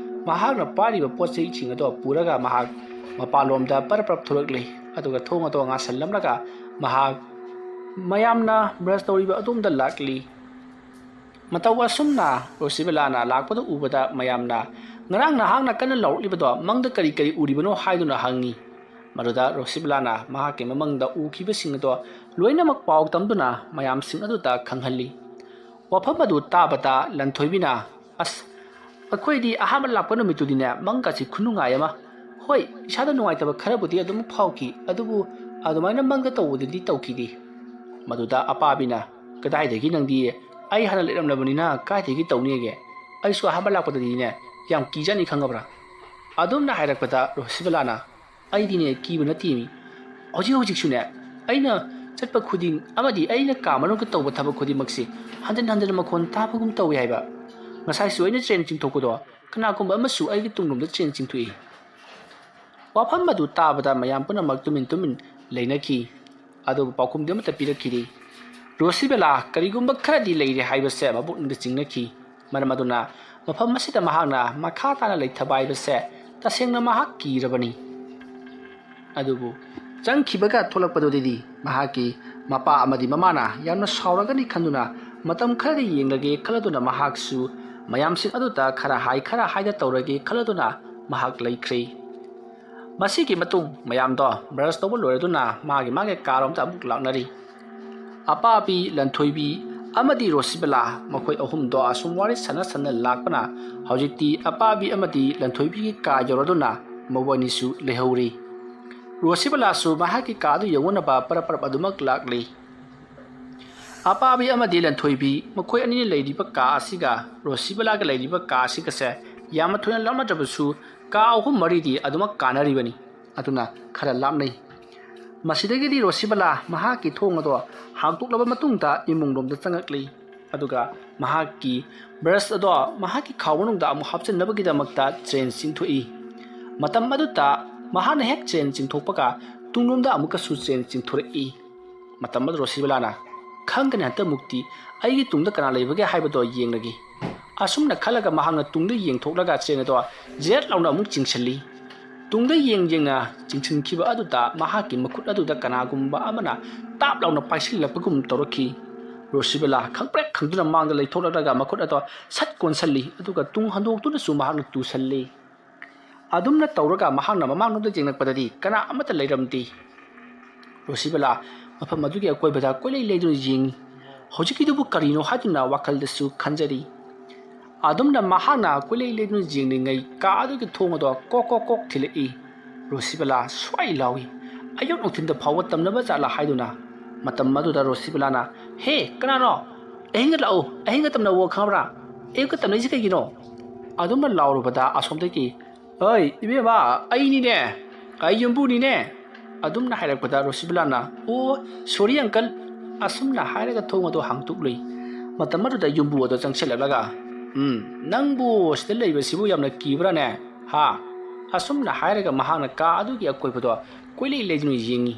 ꯃꯍꯥꯛꯅ ꯄꯥꯏꯔꯤꯕ ꯄꯣꯠ ꯆꯩꯁꯤꯡ ꯑꯗꯣ ꯄꯨꯔꯒ ꯃꯍꯥꯛ ꯃꯄꯥꯟꯂꯣꯝꯗ ꯄꯔꯞ ꯄꯔꯞ ꯊꯣꯛꯂꯛꯂꯤ꯫ ꯑꯗꯨꯒ ꯊꯣꯡ ꯑꯗꯣ ꯉꯥꯁꯜꯂꯝꯂꯒ ꯃꯍꯥꯛ ꯃꯌꯥꯝꯅ ꯕ꯭ꯔꯁ ꯇꯧꯔꯤꯕ ꯑꯗꯣꯝꯗ ꯂꯥꯛꯂꯤ꯫ ꯃꯇꯧ ꯑꯁꯨꯝꯅ ꯔꯣꯁꯤꯕꯂꯥꯅ ꯂꯥꯛꯄꯗꯨ ꯎꯕꯗ ꯃꯌꯥꯝꯅ, "ꯉꯔꯥꯡ ꯅꯍꯥꯛꯅ ꯀꯟꯅ ꯂꯥꯎꯔꯛꯂꯤꯕꯗꯣ ꯃꯪꯗ ꯀꯔꯤ ꯀꯔꯤ ꯎꯔꯤꯕꯅꯣ?" ꯍꯥꯏꯗꯨꯅ ꯍꯪꯉꯤ꯫ ꯃꯗꯨꯗ ꯔꯣꯁꯤꯕꯂꯥꯅ ꯃꯍꯥꯛꯀꯤ ꯃꯃꯪꯗ ꯎꯈꯤꯕꯁꯤꯡ ꯑꯗꯣ ꯂꯣꯏꯅꯃꯛ ꯄꯥꯎ ꯇꯝꯗꯨꯅ ꯃꯌꯥꯝꯁꯤꯡ ꯑꯗꯨꯗ ꯈꯪꯍꯜꯂꯤ꯫ ꯋꯥꯐꯝ ꯑꯗꯨ ꯇꯥꯕꯗ ꯂꯟꯊꯣꯏꯕꯤꯅ, "ꯑꯁ, ꯑꯩꯈꯣꯏꯗꯤ ꯑꯍꯥꯟꯕ ꯂꯥꯛꯄ ꯅꯨꯃꯤꯠꯇꯨꯗꯤꯅꯦ, ꯃꯪꯒꯁꯤ ꯈꯨꯅꯨꯡꯉꯥꯏ ꯑꯃ꯫ ꯍꯣꯏ, ꯏꯁꯥꯗ ꯅꯨꯡꯉꯥꯏꯇꯕ ꯈꯔꯕꯨꯗꯤ ꯑꯗꯨꯝ ꯐꯥꯎꯈꯤ, ꯑꯗꯨꯕꯨ ꯑꯗꯨꯃꯥꯏꯅ ꯃꯪꯗ ꯇꯧꯕꯗꯨꯗꯤ ꯇꯧꯈꯤꯗꯦ꯫" ꯃꯗꯨꯗ ꯑꯄꯥꯕꯤꯅ, "ꯀꯗꯥꯏꯗꯒꯤ ꯅꯪꯗꯤ? ꯑꯩ ꯍꯥꯟꯅ ꯂꯩꯔꯝꯂꯕꯅꯤꯅ ꯀꯥꯏꯗꯒꯤ ꯇꯧꯅꯤꯒꯦ? ꯑꯩꯁꯨ ꯑꯍꯥꯟꯕ ꯂꯥꯛꯄꯗꯗꯤꯅꯦ ꯌꯥꯝ ꯀꯤꯖꯅꯤ, ꯈꯪꯉꯕ꯭ꯔꯥ?" ꯑꯗꯨꯝꯅ ꯍꯥꯏꯔꯛꯄꯗ ꯔꯣꯁꯤꯕꯂꯥꯅ, "ꯑꯩꯗꯤꯅꯦ ꯀꯤꯕ ꯅꯠꯇꯦꯃꯤ꯫ ꯍꯧꯖꯤꯛ ꯍꯧꯖꯤꯛꯁꯨꯅꯦ, ꯑꯩꯅ ꯆꯠꯄ ꯈꯨꯗꯤꯡ ꯑꯃꯗꯤ ꯑꯩꯅ ꯀꯥ ꯃꯅꯨꯡꯗ ꯇꯧꯕ ꯊꯕꯛ ꯈꯨꯗꯤꯡꯃꯛꯁꯤ ꯍꯟꯖꯤꯟ ꯍꯟꯖꯤꯟ ꯃꯈꯣꯟ ꯇꯥꯕꯒꯨꯝ ꯇꯧꯏ ꯍꯥꯏꯕ꯫ ꯉꯁꯥꯏꯁꯨ ꯑꯩꯅ ꯇ꯭ꯔꯦꯟ ꯆꯤꯡꯊꯣꯛꯄꯗꯣ ꯀꯅꯥꯒꯨꯝꯕ ꯑꯃꯁꯨ ꯑꯩꯒꯤ ꯇꯨꯡꯂꯣꯝꯗ ꯇ꯭ꯔꯦꯟ ꯆꯤꯡꯊꯣꯛꯏ꯫" ꯋꯥꯐꯝ ꯑꯗꯨ ꯇꯥꯕꯗ ꯃꯌꯥꯝ ꯄꯨꯝꯅꯃꯛ ꯇꯨꯃꯤꯟ ꯇꯨꯃꯤꯟ ꯂꯩꯅꯈꯤ꯫ ꯑꯗꯨꯕꯨ ꯄꯥꯎꯈꯨꯝꯗꯤ ꯑꯃꯠꯇ ꯄꯤꯔꯛꯈꯤꯗꯦ꯫ ꯔꯣꯁꯤꯕꯦꯂꯥ ꯀꯔꯤꯒꯨꯝꯕ ꯈꯔꯗꯤ ꯂꯩꯔꯦ ꯍꯥꯏꯕꯁꯦ ꯃꯄꯨꯛꯅꯤꯡꯗ ꯆꯤꯡꯅꯈꯤ꯫ ꯃꯔꯝ ꯑꯗꯨꯅ ꯃꯐꯝ ꯑꯁꯤꯗ ꯃꯍꯥꯛꯅ ꯃꯈꯥ ꯇꯥꯅ ꯂꯩꯊꯕ ꯍꯥꯏꯕꯁꯦ ꯇꯁꯦꯡꯅ ꯃꯍꯥꯛ ꯀꯤꯔꯕꯅꯤ꯫ ꯑꯗꯨꯕꯨ ꯆꯪꯈꯤꯕꯒ ꯊꯣꯛꯂꯛꯄꯗꯨꯗꯗꯤ ꯃꯍꯥꯛꯀꯤ ꯃꯄꯥ ꯑꯃꯗꯤ ꯃꯃꯥꯅ ꯌꯥꯝꯅ ꯁꯥꯎꯔꯒꯅꯤ ꯈꯟꯗꯨꯅ ꯃꯇꯝ ꯈꯔꯗꯤ ꯌꯦꯡꯂꯒꯦ ꯈꯜꯂꯗꯨꯅ ꯃꯍꯥꯛꯁꯨ ꯃꯌꯥꯝꯁꯤꯡ ꯑꯗꯨꯗ ꯈꯔ ꯍꯥꯏ ꯈꯔ ꯍꯥꯏꯗ ꯇꯧꯔꯒꯦ ꯈꯜꯂꯗꯨꯅ ꯃꯍꯥꯛ ꯂꯩꯈ꯭ꯔꯦ꯫ ꯃꯁꯤꯒꯤ ꯃꯇꯨꯡ ꯃꯌꯥꯝꯗꯣ ꯕ꯭ꯔꯁ ꯇꯧꯕ ꯂꯣꯏꯔꯗꯨꯅ ꯃꯥꯒꯤ ꯃꯥꯒꯤ ꯀꯥꯔꯣꯝꯗ ꯑꯃꯨꯛ ꯂꯥꯛꯅꯔꯤ꯫ ꯑꯄꯥꯕꯤ, ꯂꯟꯊꯣꯏꯕꯤ ꯑꯃꯗꯤ ꯔꯣꯁꯤꯕꯂꯥ ꯃꯈꯣꯏ ꯑꯍꯨꯝꯗꯣ ꯑꯁꯨꯝ ꯋꯥꯔꯤ ꯁꯥꯟꯅ ꯁꯥꯟꯅ ꯂꯥꯛꯄꯅ ꯍꯧꯖꯤꯛꯇꯤ ꯑꯄꯥꯕꯤ ꯑꯃꯗꯤ ꯂꯟꯊꯣꯏꯕꯤꯒꯤ ꯀꯥ ꯌꯧꯔꯗꯨꯅ ꯃꯕꯥꯅꯤꯁꯨ ꯂꯩꯍꯧꯔꯤ꯫ ꯔꯣꯁꯤꯕꯂꯥꯁꯨ ꯃꯍꯥꯛꯀꯤ ꯀꯥꯗꯨ ꯌꯧꯅꯅꯕ ꯄꯔꯞ ꯄꯔꯞ ꯑꯗꯨꯃꯛ ꯂꯥꯛꯂꯤ꯫ ꯑꯄꯥꯕꯤ ꯑꯃꯗꯤ ꯂꯟꯊꯣꯏꯕꯤ ꯃꯈꯣꯏ ꯑꯅꯤꯅ ꯂꯩꯔꯤꯕ ꯀꯥ ꯑꯁꯤꯒ ꯔꯣꯁꯤꯕꯂꯥꯒ ꯂꯩꯔꯤꯕ ꯀꯥ ꯑꯁꯤꯒꯁꯦ ꯌꯥꯝꯅ ꯊꯣꯏꯅ ꯂꯥꯞꯅꯗ꯭ꯔꯕꯁꯨ ꯀꯥ ꯑꯍꯨꯝ ꯃꯔꯤꯗꯤ ꯑꯗꯨꯃꯛ ꯀꯥꯟꯅꯔꯤꯕꯅꯤ꯫ ꯑꯗꯨꯅ ꯈꯔ ꯂꯥꯞꯅꯩ꯫ ꯃꯁꯤꯗꯒꯤꯗꯤ ꯔꯣꯁꯤꯕꯂꯥ ꯃꯍꯥꯛꯀꯤ ꯊꯣꯡ ꯑꯗꯣ ꯍꯥꯡꯗꯣꯛꯂꯕ ꯃꯇꯨꯡꯗ ꯏꯃꯨꯡꯂꯣꯝꯗ ꯆꯪꯉꯛꯂꯤ꯫ ꯑꯗꯨꯒ ꯃꯍꯥꯛꯀꯤ ꯕ꯭ꯔꯁ ꯑꯗꯣ ꯃꯍꯥꯛꯀꯤ ꯈꯥꯎ ꯃꯅꯨꯡꯗ ꯑꯃꯨꯛ ꯍꯥꯞꯆꯤꯟꯅꯕꯒꯤꯗꯃꯛꯇ ꯇ꯭ꯔꯦꯟ ꯆꯤꯡꯊꯣꯛꯏ꯫ ꯃꯇꯝ ꯑꯗꯨꯗ ꯃꯍꯥꯛꯅ ꯍꯦꯛ ꯇ꯭ꯔꯦꯟ ꯆꯤꯡꯊꯣꯛꯄꯒ ꯇꯨꯡꯂꯣꯝꯗ ꯑꯃꯨꯛꯀꯁꯨ ꯇ꯭ꯔꯦꯟ ꯆꯤꯡꯊꯣꯔꯛꯏ꯫ ꯃꯇꯝ ꯑꯗꯨꯗ ꯔꯣꯁꯤꯕꯂꯥꯅ, "ꯈꯪꯒꯅꯤ ꯍꯟꯇꯛꯃꯨꯛꯇꯤ ꯑꯩꯒꯤ ꯇꯨꯡꯗ ꯀꯅꯥ ꯂꯩꯕꯒꯦ ꯍꯥꯏꯕꯗꯣ ꯌꯦꯡꯂꯒꯦ꯫" ꯑꯁꯨꯝꯅ ꯈꯜꯂꯒ ꯃꯍꯥꯛꯅ ꯇꯨꯡꯗ ꯌꯦꯡꯊꯣꯛꯂꯒ ꯇ꯭ꯔꯦꯟ ꯑꯗꯣ ꯖꯦꯠ ꯂꯥꯎꯅ ꯑꯃꯨꯛ ꯆꯤꯡꯁꯤꯜꯂꯤ꯫ ꯇꯨꯡꯗ ꯌꯦꯡ ꯌꯦꯡꯅ ꯆꯤꯡꯁꯤꯟꯈꯤꯕ ꯑꯗꯨꯗ ꯃꯍꯥꯛꯀꯤ ꯃꯈꯨꯠ ꯑꯗꯨꯗ ꯀꯅꯥꯒꯨꯝꯕ ꯑꯃꯅ ꯇꯥꯞ ꯂꯥꯎꯅ ꯄꯥꯏꯁꯤꯜꯂꯛꯄꯒꯨꯝ ꯇꯧꯔꯛꯈꯤ꯫ ꯔꯣꯁꯤꯕꯂꯥ ꯈꯪꯄ꯭ꯔꯦꯛ ꯈꯪꯗꯨꯅ ꯃꯥꯡꯗ ꯂꯩꯊꯣꯛꯂꯛꯂꯒ ꯃꯈꯨꯠ ꯑꯗꯣ ꯁꯠ ꯀꯣꯟꯁꯤꯜꯂꯤ, ꯑꯗꯨꯒ ꯇꯨꯡ ꯍꯟꯗꯣꯛꯇꯨꯅꯁꯨ ꯃꯍꯥꯛꯅ ꯇꯨꯁꯜꯂꯤ꯫ ꯑꯗꯨꯝꯅ ꯇꯧꯔꯒ ꯃꯍꯥꯛꯅ ꯃꯃꯥꯡꯂꯣꯝꯗ ꯌꯦꯡꯂꯛꯄꯗꯗꯤ ꯀꯅꯥ ꯑꯃꯠꯇ ꯂꯩꯔꯝꯗꯦ꯫ ꯔꯣꯁꯤꯕꯂꯥ ꯃꯐꯝ ꯑꯗꯨꯒꯤ ꯑꯀꯣꯏꯕꯗ ꯀꯣꯏꯂꯩ ꯂꯩꯗꯨꯅ ꯌꯦꯡꯏ꯫ ꯍꯧꯖꯤꯛꯀꯤꯗꯨꯕꯨ ꯀꯔꯤꯅꯣ ꯍꯥꯏꯗꯨꯅ ꯋꯥꯈꯜꯗꯁꯨ ꯈꯟꯖꯔꯤ꯫ ꯑꯗꯨꯝꯅ ꯃꯍꯥꯛꯅ ꯀꯣꯏꯂꯩ ꯂꯩꯗꯨꯅ ꯌꯦꯡꯂꯤꯉꯩ ꯀꯥ ꯑꯗꯨꯒꯤ ꯊꯣꯡ ꯑꯗꯣ ꯀꯣꯛ ꯀꯣꯛ ꯀꯣꯛ ꯊꯤꯜꯂꯛꯏ꯫ ꯔꯣꯁꯤꯕꯂꯥ ꯁ꯭ꯋꯥꯏ ꯂꯥꯎꯏ꯫ ꯑꯌꯨꯛ ꯅꯨꯡꯊꯤꯟꯗ ꯐꯥꯎꯕ ꯇꯝꯅꯕ ꯖꯥꯠꯂꯥ ꯍꯥꯏꯗꯨꯅ꯫ ꯃꯇꯝ ꯑꯗꯨꯗ ꯔꯣꯁꯤꯕꯂꯥꯅ, "ꯍꯦ, ꯀꯅꯥꯅꯣ? ꯑꯍꯤꯡꯗ ꯂꯥꯛꯎ, ꯑꯍꯤꯡꯗ ꯇꯝꯅꯧꯋꯣ, ꯈꯪꯕ꯭ꯔꯥ? ꯑꯌꯨꯛꯇ ꯇꯝꯅꯩꯁꯤ ꯀꯩꯒꯤꯅꯣ?" ꯑꯗꯨꯝꯅ ꯂꯥꯎꯔꯨꯕꯗ ꯑꯁꯣꯝꯗꯒꯤ, "ꯑꯩ, ꯏꯕꯦꯝꯃ, ꯑꯩꯅꯤꯅꯦ, ꯑꯩ ꯌꯨꯝꯕꯨꯅꯤꯅꯦ," ꯑꯗꯨꯝꯅ ꯍꯥꯏꯔꯛꯄꯗ ꯔꯣꯁꯤꯕꯂꯥꯅ, "ꯑꯣ, ꯁꯣꯔꯤ ꯑꯪꯀꯜ," ꯑꯁꯨꯝꯅ ꯍꯥꯏꯔꯒ ꯊꯣꯡ ꯑꯗꯨ ꯍꯥꯡꯗꯣꯛꯂꯨꯏ꯫ ꯃꯇꯝ ꯑꯗꯨꯗ ꯌꯨꯝꯕꯨ ꯑꯗꯣ ꯆꯪꯁꯤꯜꯂꯛꯂꯒ, "ꯎꯝ, ꯅꯪꯕꯨ ꯁꯤꯗ ꯂꯩꯕꯁꯤꯕꯨ ꯌꯥꯝꯅ ꯀꯤꯕ꯭ꯔꯥꯅꯦ? ꯍꯥ?" ꯑꯁꯨꯝꯅ ꯍꯥꯏꯔꯒ ꯃꯍꯥꯛꯅ ꯀꯥ ꯑꯗꯨꯒꯤ ꯑꯀꯣꯏꯕꯗꯣ ꯀꯣꯏꯂꯩ ꯂꯩꯗꯨꯅ ꯌꯦꯡꯉꯤ꯫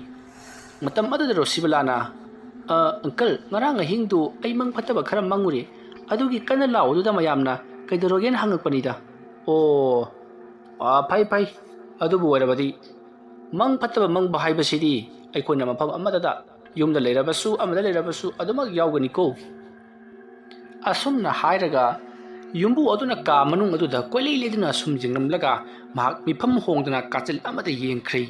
ꯃꯇꯝ ꯑꯗꯨꯗ ꯔꯣꯁꯤꯕꯂꯥꯅ, "ꯑ, ꯑꯪꯀꯜ, ꯉꯔꯥꯡ ꯑꯍꯤꯡꯗꯨ ꯑꯩ ꯃꯪ ꯐꯠꯇꯕ ꯈꯔ ꯃꯪꯉꯨꯔꯦ, ꯑꯗꯨꯒꯤ ꯀꯟꯅ ꯂꯥꯎꯕꯗꯨꯗ ꯃꯌꯥꯝꯅ ꯀꯩꯗꯧꯔꯒꯦꯅ ꯍꯪꯉꯛꯄꯅꯤꯗ꯫" "ꯑꯣ, ꯑ, ꯐꯩ, ꯐꯩ, ꯑꯗꯨꯕꯨ ꯑꯣꯏꯔꯕꯗꯤ ꯃꯪ ꯐꯠꯇꯕ ꯃꯪꯕ ꯍꯥꯏꯕꯁꯤꯗꯤ ꯑꯩꯈꯣꯏꯅ ꯃꯐꯝ ꯑꯃꯗꯗ, ꯌꯨꯝꯗ ꯂꯩꯔꯕꯁꯨ ꯑꯃꯗ ꯂꯩꯔꯕꯁꯨ ꯑꯗꯨꯃꯛ ꯌꯥꯎꯒꯅꯤꯀꯣ꯫" ꯑꯁꯨꯝꯅ ꯍꯥꯏꯔꯒ ꯌꯨꯝꯕꯨ ꯑꯗꯨꯅ ꯀꯥ ꯃꯅꯨꯡ ꯑꯗꯨꯗ ꯀꯣꯏꯂꯩ ꯂꯩꯗꯨꯅ ꯁꯨꯝ ꯌꯦꯡꯂꯝꯂꯒ ꯃꯍꯥꯛ ꯃꯤꯐꯝ ꯍꯣꯡꯗꯨꯅ ꯀꯥꯆꯤꯜ ꯑꯃꯗ ꯌꯦꯡꯈ꯭ꯔꯦ꯫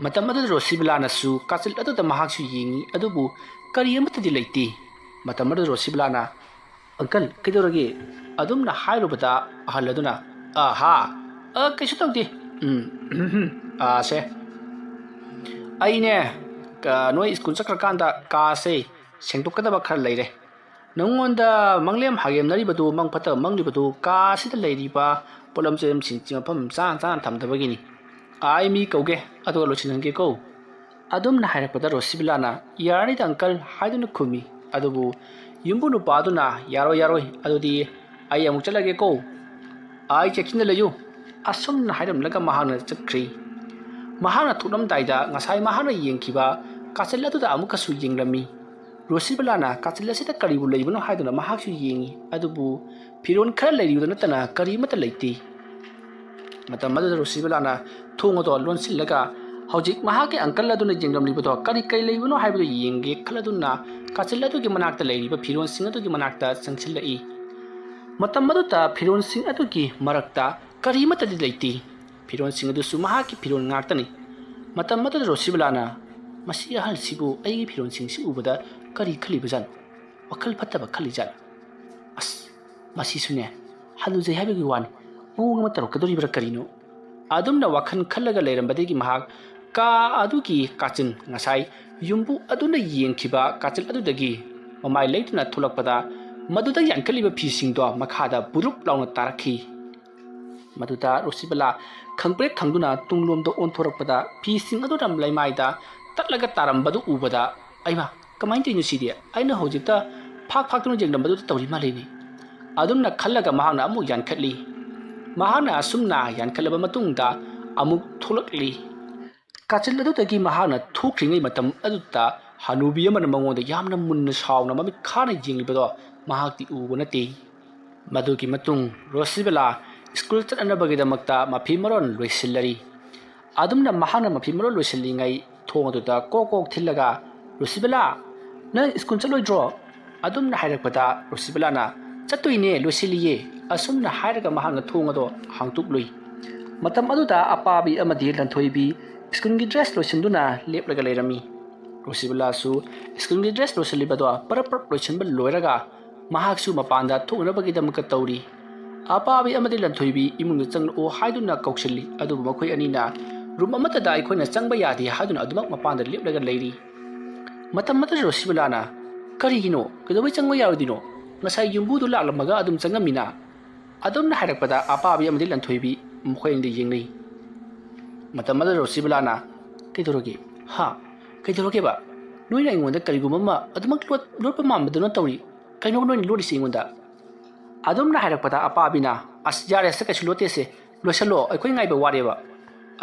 ꯃꯇꯝ ꯑꯗꯨꯗ ꯔꯣꯁꯤꯕꯂꯥꯅꯁꯨ ꯀꯥꯆꯤꯜ ꯑꯗꯨꯗ ꯃꯍꯥꯛꯁꯨ ꯌꯦꯡꯉꯤ, ꯑꯗꯨꯕꯨ ꯀꯔꯤ ꯑꯃꯠꯇꯗꯤ ꯂꯩꯇꯦ꯫ ꯃꯇꯝ ꯑꯗꯨꯗ ꯔꯣꯁꯤꯕꯂꯥꯅ, "ꯑꯪꯀꯜ, ꯀꯩꯗꯧꯔꯒꯦ?" ꯑꯗꯨꯝꯅ ꯍꯥꯏꯔꯨꯕꯗ ꯑꯍꯜ ꯑꯗꯨꯅ, "ꯑꯍꯥ, ꯑ, ꯀꯩꯁꯨ ꯇꯧꯗꯦ꯫ ꯎꯝ, ꯑꯥ, ꯁꯦ, ꯑꯩꯅꯦ, ꯀ-, ꯅꯣꯏ ꯁ꯭ꯀꯨꯜ ꯆꯠꯈ꯭ꯔꯀꯥꯟꯗ ꯀꯥꯁꯦ ꯁꯦꯡꯗꯣꯛꯀꯗꯕ ꯈꯔ ꯂꯩꯔꯦ꯫ ꯅꯪꯉꯣꯟꯗ ꯃꯪꯂꯦꯝ ꯍꯥꯒꯦꯝꯅꯔꯤꯕꯗꯨ, ꯃꯪ ꯐꯠꯇꯕ ꯃꯪꯂꯤꯕꯗꯨ, ꯀꯥ ꯑꯁꯤꯗ ꯂꯩꯔꯤꯕ ꯄꯣꯠꯂꯝ ꯆꯩꯂꯝꯁꯤꯡꯁꯤ ꯃꯐꯝ ꯆꯥꯅ ꯆꯥꯅ ꯊꯝꯗꯕꯒꯤꯅꯤ꯫ ꯑꯩ ꯃꯤ ꯀꯧꯒꯦ, ꯑꯗꯨꯒ ꯂꯣꯏꯁꯤꯟꯍꯟꯒꯦꯀꯣ꯫" ꯑꯗꯨꯝꯅ ꯍꯥꯏꯔꯛꯄꯗ ꯔꯣꯁꯤꯕꯤꯂꯥꯅ, "ꯌꯥꯔꯅꯤꯗ ꯑꯪꯀꯜ" ꯍꯥꯏꯗꯨꯅ ꯈꯨꯝꯃꯤ꯫ ꯑꯗꯨꯕꯨ ꯌꯨꯝꯕꯨ ꯅꯨꯄꯥꯗꯨꯅ, "ꯌꯥꯔꯣꯏ, ꯌꯥꯔꯣꯏ, ꯑꯗꯨꯗꯤ ꯑꯩ ꯑꯃꯨꯛ ꯆꯠꯂꯒꯦꯀꯣ꯫ ꯑꯩ ꯆꯦꯛꯁꯤꯟꯅ ꯂꯩꯌꯨ꯫" ꯑꯁꯨꯝꯅ ꯍꯥꯏꯔꯝꯂꯒ ꯃꯍꯥꯛꯅ ꯆꯠꯈ꯭ꯔꯤ꯫ ꯃꯍꯥꯛꯅ ꯊꯣꯛꯂꯝꯗꯥꯏꯗ ꯉꯁꯥꯏ ꯃꯍꯥꯛꯅ ꯌꯦꯡꯈꯤꯕ ꯀꯥꯆꯤꯜ ꯑꯗꯨꯗ ꯑꯃꯨꯛꯀꯁꯨ ꯌꯦꯡꯂꯝꯃꯤ꯫ ꯔꯣꯁꯤꯕꯤꯂꯥꯅ ꯀꯥꯆꯤꯜ ꯑꯁꯤꯗ ꯀꯔꯤꯕꯨ ꯂꯩꯕꯅꯣ ꯍꯥꯏꯗꯨꯅ ꯃꯍꯥꯛꯁꯨ ꯌꯦꯡꯉꯤ, ꯑꯗꯨꯕꯨ ꯐꯤꯔꯣꯜ ꯈꯔ ꯂꯩꯔꯤꯕꯗꯨ ꯅꯠꯇꯅ ꯀꯔꯤꯃꯠꯇ ꯂꯩꯇꯦ꯫ ꯃꯇꯝ ꯑꯗꯨꯗ ꯔꯣꯁꯤꯕꯤꯂꯥꯅ ꯊꯣꯡ ꯑꯗꯨ ꯂꯣꯟꯁꯤꯜꯂꯒ ꯍꯧꯖꯤꯛ ꯃꯍꯥꯛꯀꯤ uncle ꯑꯗꯨꯅ ꯌꯦꯡꯂꯝꯂꯤꯕꯗꯣ ꯀꯔꯤ ꯀꯔꯤ ꯂꯩꯕꯅꯣ ꯍꯥꯏꯕꯗꯨ ꯌꯦꯡꯒꯦ ꯈꯜꯂꯗꯨꯅ ꯀꯥꯆꯤꯜ ꯑꯗꯨꯒꯤ ꯃꯅꯥꯛꯇ ꯂꯩꯔꯤꯕ ꯐꯤꯔꯣꯜꯁꯤꯡ ꯑꯗꯨꯒꯤ ꯃꯅꯥꯛꯇ ꯆꯪꯁꯤꯜꯂꯛꯏ꯫ ꯃꯇꯝ ꯑꯗꯨꯗ ꯐꯤꯔꯣꯜꯁꯤꯡ ꯑꯗꯨꯒꯤ ꯃꯔꯛꯇ ꯀꯔꯤꯃꯠꯇꯗꯤ ꯂꯩꯇꯦ꯫ ꯐꯤꯔꯣꯜꯁꯤꯡ ꯑꯗꯨꯁꯨ ꯃꯍꯥꯛꯀꯤ ꯐꯤꯔꯣꯜ ꯉꯥꯛꯇꯅꯤ꯫ ꯃꯇꯝ ꯑꯗꯨꯗ ꯔꯣꯁꯤꯕꯂꯥꯅ, "ꯃꯁꯤ ꯑꯍꯜꯁꯤꯕꯨ ꯑꯩꯒꯤ ꯐꯤꯔꯣꯜꯁꯤꯡꯁꯤ ꯎꯕꯗ ꯀꯔꯤ ꯈꯜꯂꯤꯕꯖꯥꯠꯅꯣ? ꯋꯥꯈꯜ ꯐꯠꯇꯕ ꯈꯜꯂꯤꯖꯥꯠꯂꯥ? ꯑꯁ, ꯃꯁꯤꯁꯨꯅꯦ, ꯍꯅꯨꯖꯩ ꯍꯥꯏꯕꯒꯤ ꯋꯥꯅꯤ, ꯃꯑꯣꯡ ꯑꯃ ꯇꯧꯔꯛꯀꯗꯧꯔꯤꯕ꯭ꯔꯥ ꯀꯔꯤꯅꯣ?" ꯑꯗꯨꯝꯅ ꯋꯥꯈꯜ ꯈꯜꯂꯒ ꯂꯩꯔꯝꯕꯗꯒꯤ ꯃꯍꯥꯛ ꯀꯥ ꯑꯗꯨꯒꯤ ꯀꯥꯆꯤꯟ, ꯉꯁꯥꯏ ꯌꯨꯝꯕꯨ ꯑꯗꯨꯅ ꯌꯦꯡꯈꯤꯕ ꯀꯥꯆꯤꯟ ꯑꯗꯨꯗꯒꯤ ꯃꯃꯥꯏ ꯂꯩꯇꯅ ꯊꯣꯛꯂꯛꯄꯗ, ꯃꯗꯨꯗ ꯌꯥꯟꯈꯠꯂꯤꯕ ꯐꯤꯁꯤꯡꯗꯣ ꯃꯈꯥꯗ ꯕꯨꯔꯨꯞ ꯂꯥꯎꯅ ꯇꯥꯔꯛꯈꯤ꯫ ꯃꯗꯨꯗ ꯔꯣꯁꯤꯕꯂꯥ ꯈꯪꯄ꯭ꯔꯦꯛ ꯈꯪꯗꯨꯅ ꯇꯨꯡꯂꯣꯝꯗ ꯑꯣꯟꯊꯣꯔꯛꯄꯗ, ꯐꯤꯁꯤꯡ ꯑꯗꯨꯅ ꯂꯩꯃꯥꯏꯗ ꯇꯠꯂꯒ ꯇꯥꯔꯝꯕꯗꯨ ꯎꯕꯗ, "ꯑꯩꯃꯥ, ꯀꯃꯥꯏꯅ ꯇꯧꯔꯤꯅꯣ ꯁꯤꯗꯤ? ꯑꯩꯅ ꯍꯧꯖꯤꯛꯇ ꯐꯥꯛ ꯐꯥꯛꯇꯨꯅ ꯌꯦꯡꯂꯝꯕꯗꯨꯗ ꯇꯧꯔꯤ ꯃꯥꯜꯂꯤꯅꯦ"꯫ ꯑꯗꯨꯝꯅ ꯈꯜꯂꯒ ꯃꯍꯥꯛꯅ ꯑꯃꯨꯛ ꯌꯥꯟꯈꯠꯂꯤ꯫ ꯃꯍꯥꯛꯅ ꯑꯁꯨꯝꯅ ꯌꯥꯟꯈꯠꯂꯕ ꯃꯇꯨꯡꯗ ꯑꯃꯨꯛ ꯊꯣꯛꯂꯛꯂꯤ꯫ ꯀꯥꯆꯤꯟ ꯑꯗꯨꯗꯒꯤ ꯃꯍꯥꯛꯅ ꯊꯣꯛꯈ꯭ꯔꯤꯉꯩ ꯃꯇꯝ ꯑꯗꯨꯗ ꯍꯅꯨꯕꯤ ꯑꯃꯅ ꯃꯉꯣꯟꯗ ꯌꯥꯝꯅ ꯃꯨꯟꯅ ꯁꯥꯎꯅ ꯃꯃꯤꯠ ꯈꯥꯅ ꯌꯦꯡꯂꯤꯕꯗꯣ ꯃꯍꯥꯛꯇꯤ ꯎꯕ ꯅꯠꯇꯦ꯫ ꯃꯗꯨꯒꯤ ꯃꯇꯨꯡ ꯔꯣꯁꯤꯕꯂꯥ ꯁ꯭ꯀꯨꯜ ꯆꯠꯅꯅꯕꯒꯤꯗꯃꯛꯇ ꯃꯐꯤ ꯃꯔꯣꯟ ꯂꯣꯏꯁꯤꯜꯂꯔꯤ꯫ ꯑꯗꯨꯝꯅ ꯃꯍꯥꯛꯅ ꯃꯐꯤ ꯃꯔꯣꯟ ꯂꯣꯏꯁꯤꯜꯂꯤꯉꯩ ꯊꯣꯡ ꯑꯗꯨꯗ ꯀꯣꯛ ꯀꯣꯛ ꯊꯤꯜꯂꯒ, "ꯔꯣꯁꯤꯕꯂꯥ, ꯅꯪ ꯁ꯭ꯀꯨꯜ ꯆꯠꯂꯣꯏꯗ꯭ꯔꯣ?" ꯑꯗꯨꯝꯅ ꯍꯥꯏꯔꯛꯄꯗ ꯔꯣꯁꯤꯕꯂꯥꯅ, "ꯆꯠꯇꯣꯏꯅꯦ, ꯂꯣꯏꯁꯤꯜꯂꯤꯌꯦ"꯫ ꯑꯁꯨꯝꯅ ꯍꯥꯏꯔꯒ ꯃꯍꯥꯛꯅ ꯊꯣꯡ ꯑꯗꯣ ꯍꯥꯡꯇꯣꯛꯂꯨꯏ꯫ ꯃꯇꯝ ꯑꯗꯨꯗ ꯑꯄꯥꯕꯤ ꯑꯃꯗꯤ ꯂꯟꯊꯣꯏꯕꯤ ꯁ꯭ꯀꯨꯜꯒꯤ ꯗ꯭ꯔꯦꯁ ꯂꯣꯏꯁꯤꯟꯗꯨꯅ ꯂꯦꯞꯂꯒ ꯂꯩꯔꯝꯃꯤ꯫ ꯔꯣꯁꯤꯕꯂꯥꯁꯨ ꯁ꯭ꯀꯨꯜꯒꯤ ꯗ꯭ꯔꯦꯁ ꯂꯣꯏꯁꯤꯜꯂꯤꯕꯗꯣ ꯄꯔꯞ ꯄꯔꯞ ꯂꯣꯏꯁꯤꯟꯕ ꯂꯣꯏꯔꯒ ꯃꯍꯥꯛꯁꯨ ꯃꯄꯥꯟꯗ ꯊꯣꯛꯅꯅꯕꯒꯤꯗꯃꯛꯇ ꯇꯧꯔꯤ꯫ ꯑꯄꯥꯕꯤ ꯑꯃꯗꯤ ꯂꯟꯊꯣꯏꯕꯤ ꯏꯃꯨꯡꯗ ꯆꯪꯂꯛꯑꯣ ꯍꯥꯏꯗꯨꯅ ꯀꯧꯁꯤꯜꯂꯤ, ꯑꯗꯨꯕꯨ ꯃꯈꯣꯏ ꯑꯅꯤꯅ ꯔꯨꯝ ꯑꯃꯠꯇꯗ ꯑꯩꯈꯣꯏꯅ ꯆꯪꯕ ꯌꯥꯗꯦ ꯍꯥꯏꯗꯨꯅ ꯑꯗꯨꯃꯛ ꯃꯄꯥꯟꯗ ꯂꯦꯞꯂꯒ ꯂꯩꯔꯤ꯫ ꯃꯇꯝ ꯑꯗꯨꯗ ꯔꯣꯁꯤꯕꯂꯥꯅ, "ꯀꯔꯤꯒꯤꯅꯣ? ꯀꯩꯗꯧꯕꯩ ꯆꯪꯕ ꯌꯥꯔꯣꯏꯗꯣꯏꯅꯣ? ꯉꯁꯥꯏ ꯌꯨꯝꯕꯨꯗꯨ ꯂꯥꯛꯂꯝꯃꯒ ꯑꯗꯨꯝ ꯆꯪꯉꯝꯃꯤꯅ"꯫ ꯑꯗꯨꯝꯅ ꯍꯥꯏꯔꯛꯄꯗ ꯑꯄꯥꯕꯤ ꯑꯃꯗꯤ ꯂꯟꯊꯣꯏꯕꯤ ꯃꯈꯣꯏ ꯑꯅꯤꯗ ꯌꯦꯡꯅꯩ꯫ ꯃꯇꯝ ꯑꯗꯨꯗ ꯔꯣꯁꯤꯕꯂꯥꯅ, "ꯀꯩꯗꯧꯔꯒꯦ? ꯍꯥ? ꯀꯩꯗꯧꯔꯒꯦꯕ? ꯅꯣꯏꯅ ꯑꯩꯉꯣꯟꯗ ꯀꯔꯤꯒꯨꯝꯕ ꯑꯃ ꯑꯗꯨꯃꯛ ꯂꯣꯠ-, ꯂꯣꯠꯄ ꯃꯥꯟꯕꯗꯧꯅ ꯇꯧꯔꯤ꯫ ꯀꯩꯅꯣ ꯅꯣꯏꯅ ꯂꯣꯠꯂꯤꯁꯤ ꯑꯩꯉꯣꯟꯗ?" ꯑꯗꯨꯝꯅ ꯍꯥꯏꯔꯛꯄꯗ ꯑꯄꯥꯕꯤꯅ, "ꯑꯁ, ꯌꯥꯔꯦꯁꯦ, ꯀꯩꯁꯨ ꯂꯣꯠꯇꯦꯁꯦ꯫ ꯂꯣꯏꯁꯜꯂꯣ, ꯑꯩꯈꯣꯏ ꯉꯥꯏꯕ ꯋꯥꯔꯦꯕ"꯫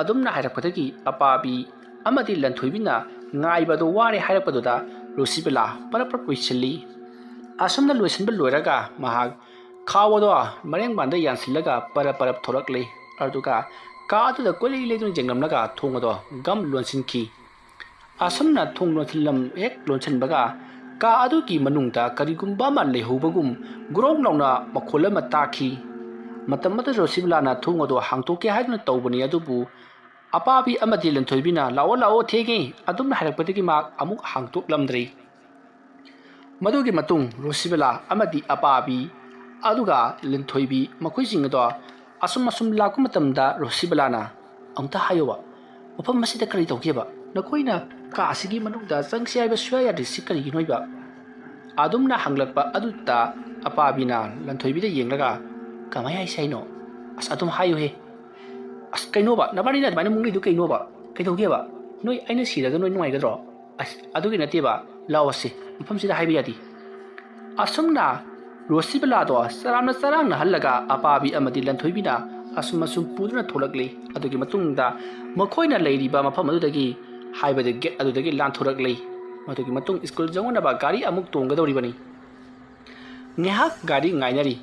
ꯑꯗꯨꯝꯅ ꯍꯥꯏꯔꯛꯄꯗꯒꯤ ꯑꯄꯥꯕꯤ ꯑꯃꯗꯤ ꯂꯟꯊꯣꯏꯕꯤꯅ ꯉꯥꯏꯕꯗꯣ ꯋꯥꯔꯦ ꯍꯥꯏꯔꯛꯄꯗꯨꯗ ꯔꯣꯁꯤꯕꯂꯥ ꯄꯔꯞ ꯄꯔꯞ ꯂꯣꯏꯁꯤꯜꯂꯤ꯫ ꯑꯁꯨꯝꯅ ꯂꯣꯏꯁꯤꯟꯕ ꯂꯣꯏꯔꯒ ꯃꯍꯥꯛ ꯈꯥꯎ ꯑꯗꯣ ꯃꯔꯦꯡꯕꯥꯟꯗ ꯌꯥꯟꯁꯤꯜꯂꯒ ꯄꯔꯞ ꯄꯔꯞ ꯊꯣꯔꯛꯂꯤ꯫ ꯑꯗꯨꯒ ꯀꯥ ꯑꯗꯨꯗ ꯀꯣꯏꯂꯩ ꯂꯩꯗꯨꯅ ꯌꯦꯡꯂꯝꯂꯒ ꯊꯣꯡ ꯑꯗꯣ ꯒꯝ ꯂꯣꯟꯁꯤꯟꯈꯤ꯫ ꯑꯁꯨꯝꯅ ꯊꯣꯡ ꯂꯣꯟꯁꯤꯜꯂꯝ-, ꯍꯦꯛ ꯂꯣꯟꯁꯤꯟꯕꯒ ꯀꯥ ꯑꯗꯨꯒꯤ ꯃꯅꯨꯡꯗ ꯀꯔꯤꯒꯨꯝꯕ ꯑꯃ ꯂꯩꯍꯧꯕꯒꯨꯝ ꯒ꯭ꯔꯣꯡ ꯂꯥꯎꯅ ꯃꯈꯣꯜ ꯑꯃ ꯇꯥꯈꯤ꯫ ꯃꯇꯝ ꯑꯗꯨꯗ ꯔꯣꯁꯤꯕꯂꯥꯅ ꯊꯣꯡ ꯑꯗꯨ ꯍꯥꯡꯇꯣꯛꯀꯦ ꯍꯥꯏꯗꯨꯅ ꯇꯧꯕꯅꯤ, ꯑꯗꯨꯕꯨ ꯑꯄꯥꯕꯤ ꯑꯃꯗꯤ ꯂꯟꯊꯣꯏꯕꯤꯅ "ꯂꯥꯛꯑꯣ, ꯂꯥꯛꯑꯣ, ꯊꯦꯡꯉꯦ" ꯑꯗꯨꯝꯅ ꯍꯥꯏꯔꯛꯄꯗꯒꯤ ꯃꯍꯥꯛ ꯑꯃꯨꯛ ꯍꯥꯡꯇꯣꯛꯂꯝꯗ꯭ꯔꯦ꯫ ꯃꯗꯨꯒꯤ ꯃꯇꯨꯡ ꯔꯣꯁꯤꯕꯂꯥ ꯑꯃꯗꯤ ꯑꯄꯥꯕꯤ ꯑꯗꯨꯒ ꯂꯟꯊꯣꯏꯕꯤ ꯃꯈꯣꯏꯁꯤꯡ ꯑꯗꯣ ꯑꯁꯨꯝ ꯑꯁꯨꯝ ꯂꯥꯛꯄ ꯃꯇꯝꯗ ꯔꯣꯁꯤꯕꯂꯥꯅ, "ꯑꯃꯨꯛꯇ ꯍꯥꯏꯌꯣꯕ, ꯃꯐꯝ ꯑꯁꯤꯗ ꯀꯔꯤ ꯇꯧꯒꯦꯕ? ꯅꯈꯣꯏꯅ ꯀꯥ ꯑꯁꯤꯒꯤ ꯃꯅꯨꯡꯗ ꯆꯪꯁꯤ ꯍꯥꯏꯕ ꯁꯨꯡꯌꯥ ꯌꯥꯗ꯭ꯔꯤꯁꯤ ꯀꯔꯤꯒꯤꯅꯣ ꯍꯥꯏꯕ?" ꯑꯗꯨꯝꯅ ꯍꯪꯂꯛꯄ ꯑꯗꯨꯗ ꯑꯄꯥꯕꯤꯅ ꯂꯟꯊꯣꯏꯕꯤꯗ ꯌꯦꯡꯂꯒ, "ꯀꯃꯥꯏ ꯍꯥꯏꯁꯤ ꯍꯥꯏꯅꯣ? ꯑꯁ, ꯑꯗꯨꯝ ꯍꯥꯏꯌꯨꯍꯦ꯫ ꯑꯁ, ꯀꯩꯅꯣꯕ? ꯅꯕꯥꯅꯤꯅ ꯑꯗꯨꯃꯥꯏꯅ ꯃꯨꯛꯂꯤꯗꯨ ꯀꯩꯅꯣꯕ? ꯀꯩꯗꯧꯒꯦꯕ? ꯅꯣꯏ ꯑꯩꯅ ꯁꯤꯔꯒ ꯅꯣꯏ ꯅꯨꯡꯉꯥꯏꯒꯗ꯭ꯔꯣ? ꯑꯁ, ꯑꯗꯨꯒꯤ ꯅꯠꯇꯦꯕ꯫ ꯂꯥꯛꯑꯣꯁꯦ, ꯃꯐꯝꯁꯤꯗ ꯍꯥꯏꯕ ꯌꯥꯗꯦ"꯫ ꯑꯁꯨꯝꯅ ꯔꯣꯁꯤꯕꯂꯥꯗꯣ ꯆꯔꯥꯝꯅ ꯆꯔꯥꯡꯅꯍꯜꯂꯒ ꯑꯄꯥꯕꯤ ꯑꯃꯗꯤ ꯂꯟꯊꯣꯏꯕꯤꯅ ꯑꯁꯨꯝ ꯑꯁꯨꯝ ꯄꯨꯗꯨꯅ ꯊꯣꯛꯂꯛꯂꯤ꯫ ꯑꯗꯨꯒꯤ ꯃꯇꯨꯡꯗ ꯃꯈꯣꯏꯅ ꯂꯩꯔꯤꯕ ꯃꯐꯝ ꯑꯗꯨꯗꯒꯤ, ꯍꯥꯏꯕꯗꯤ ꯒꯦꯠ ꯑꯗꯨꯗꯒꯤ ꯂꯥꯟꯊꯣꯔꯛꯂꯤ꯫ ꯃꯗꯨꯒꯤ ꯃꯇꯨꯡ ꯁ꯭ꯀꯨꯜ ꯌꯧꯅꯅꯕ ꯒꯥꯔꯤ ꯑꯃꯨꯛ ꯇꯣꯡꯒꯗꯧꯔꯤꯕꯅꯤ꯫ ꯉꯥꯏꯍꯥꯛ ꯒꯥꯔꯤ ꯉꯥꯏꯅꯔꯤ꯫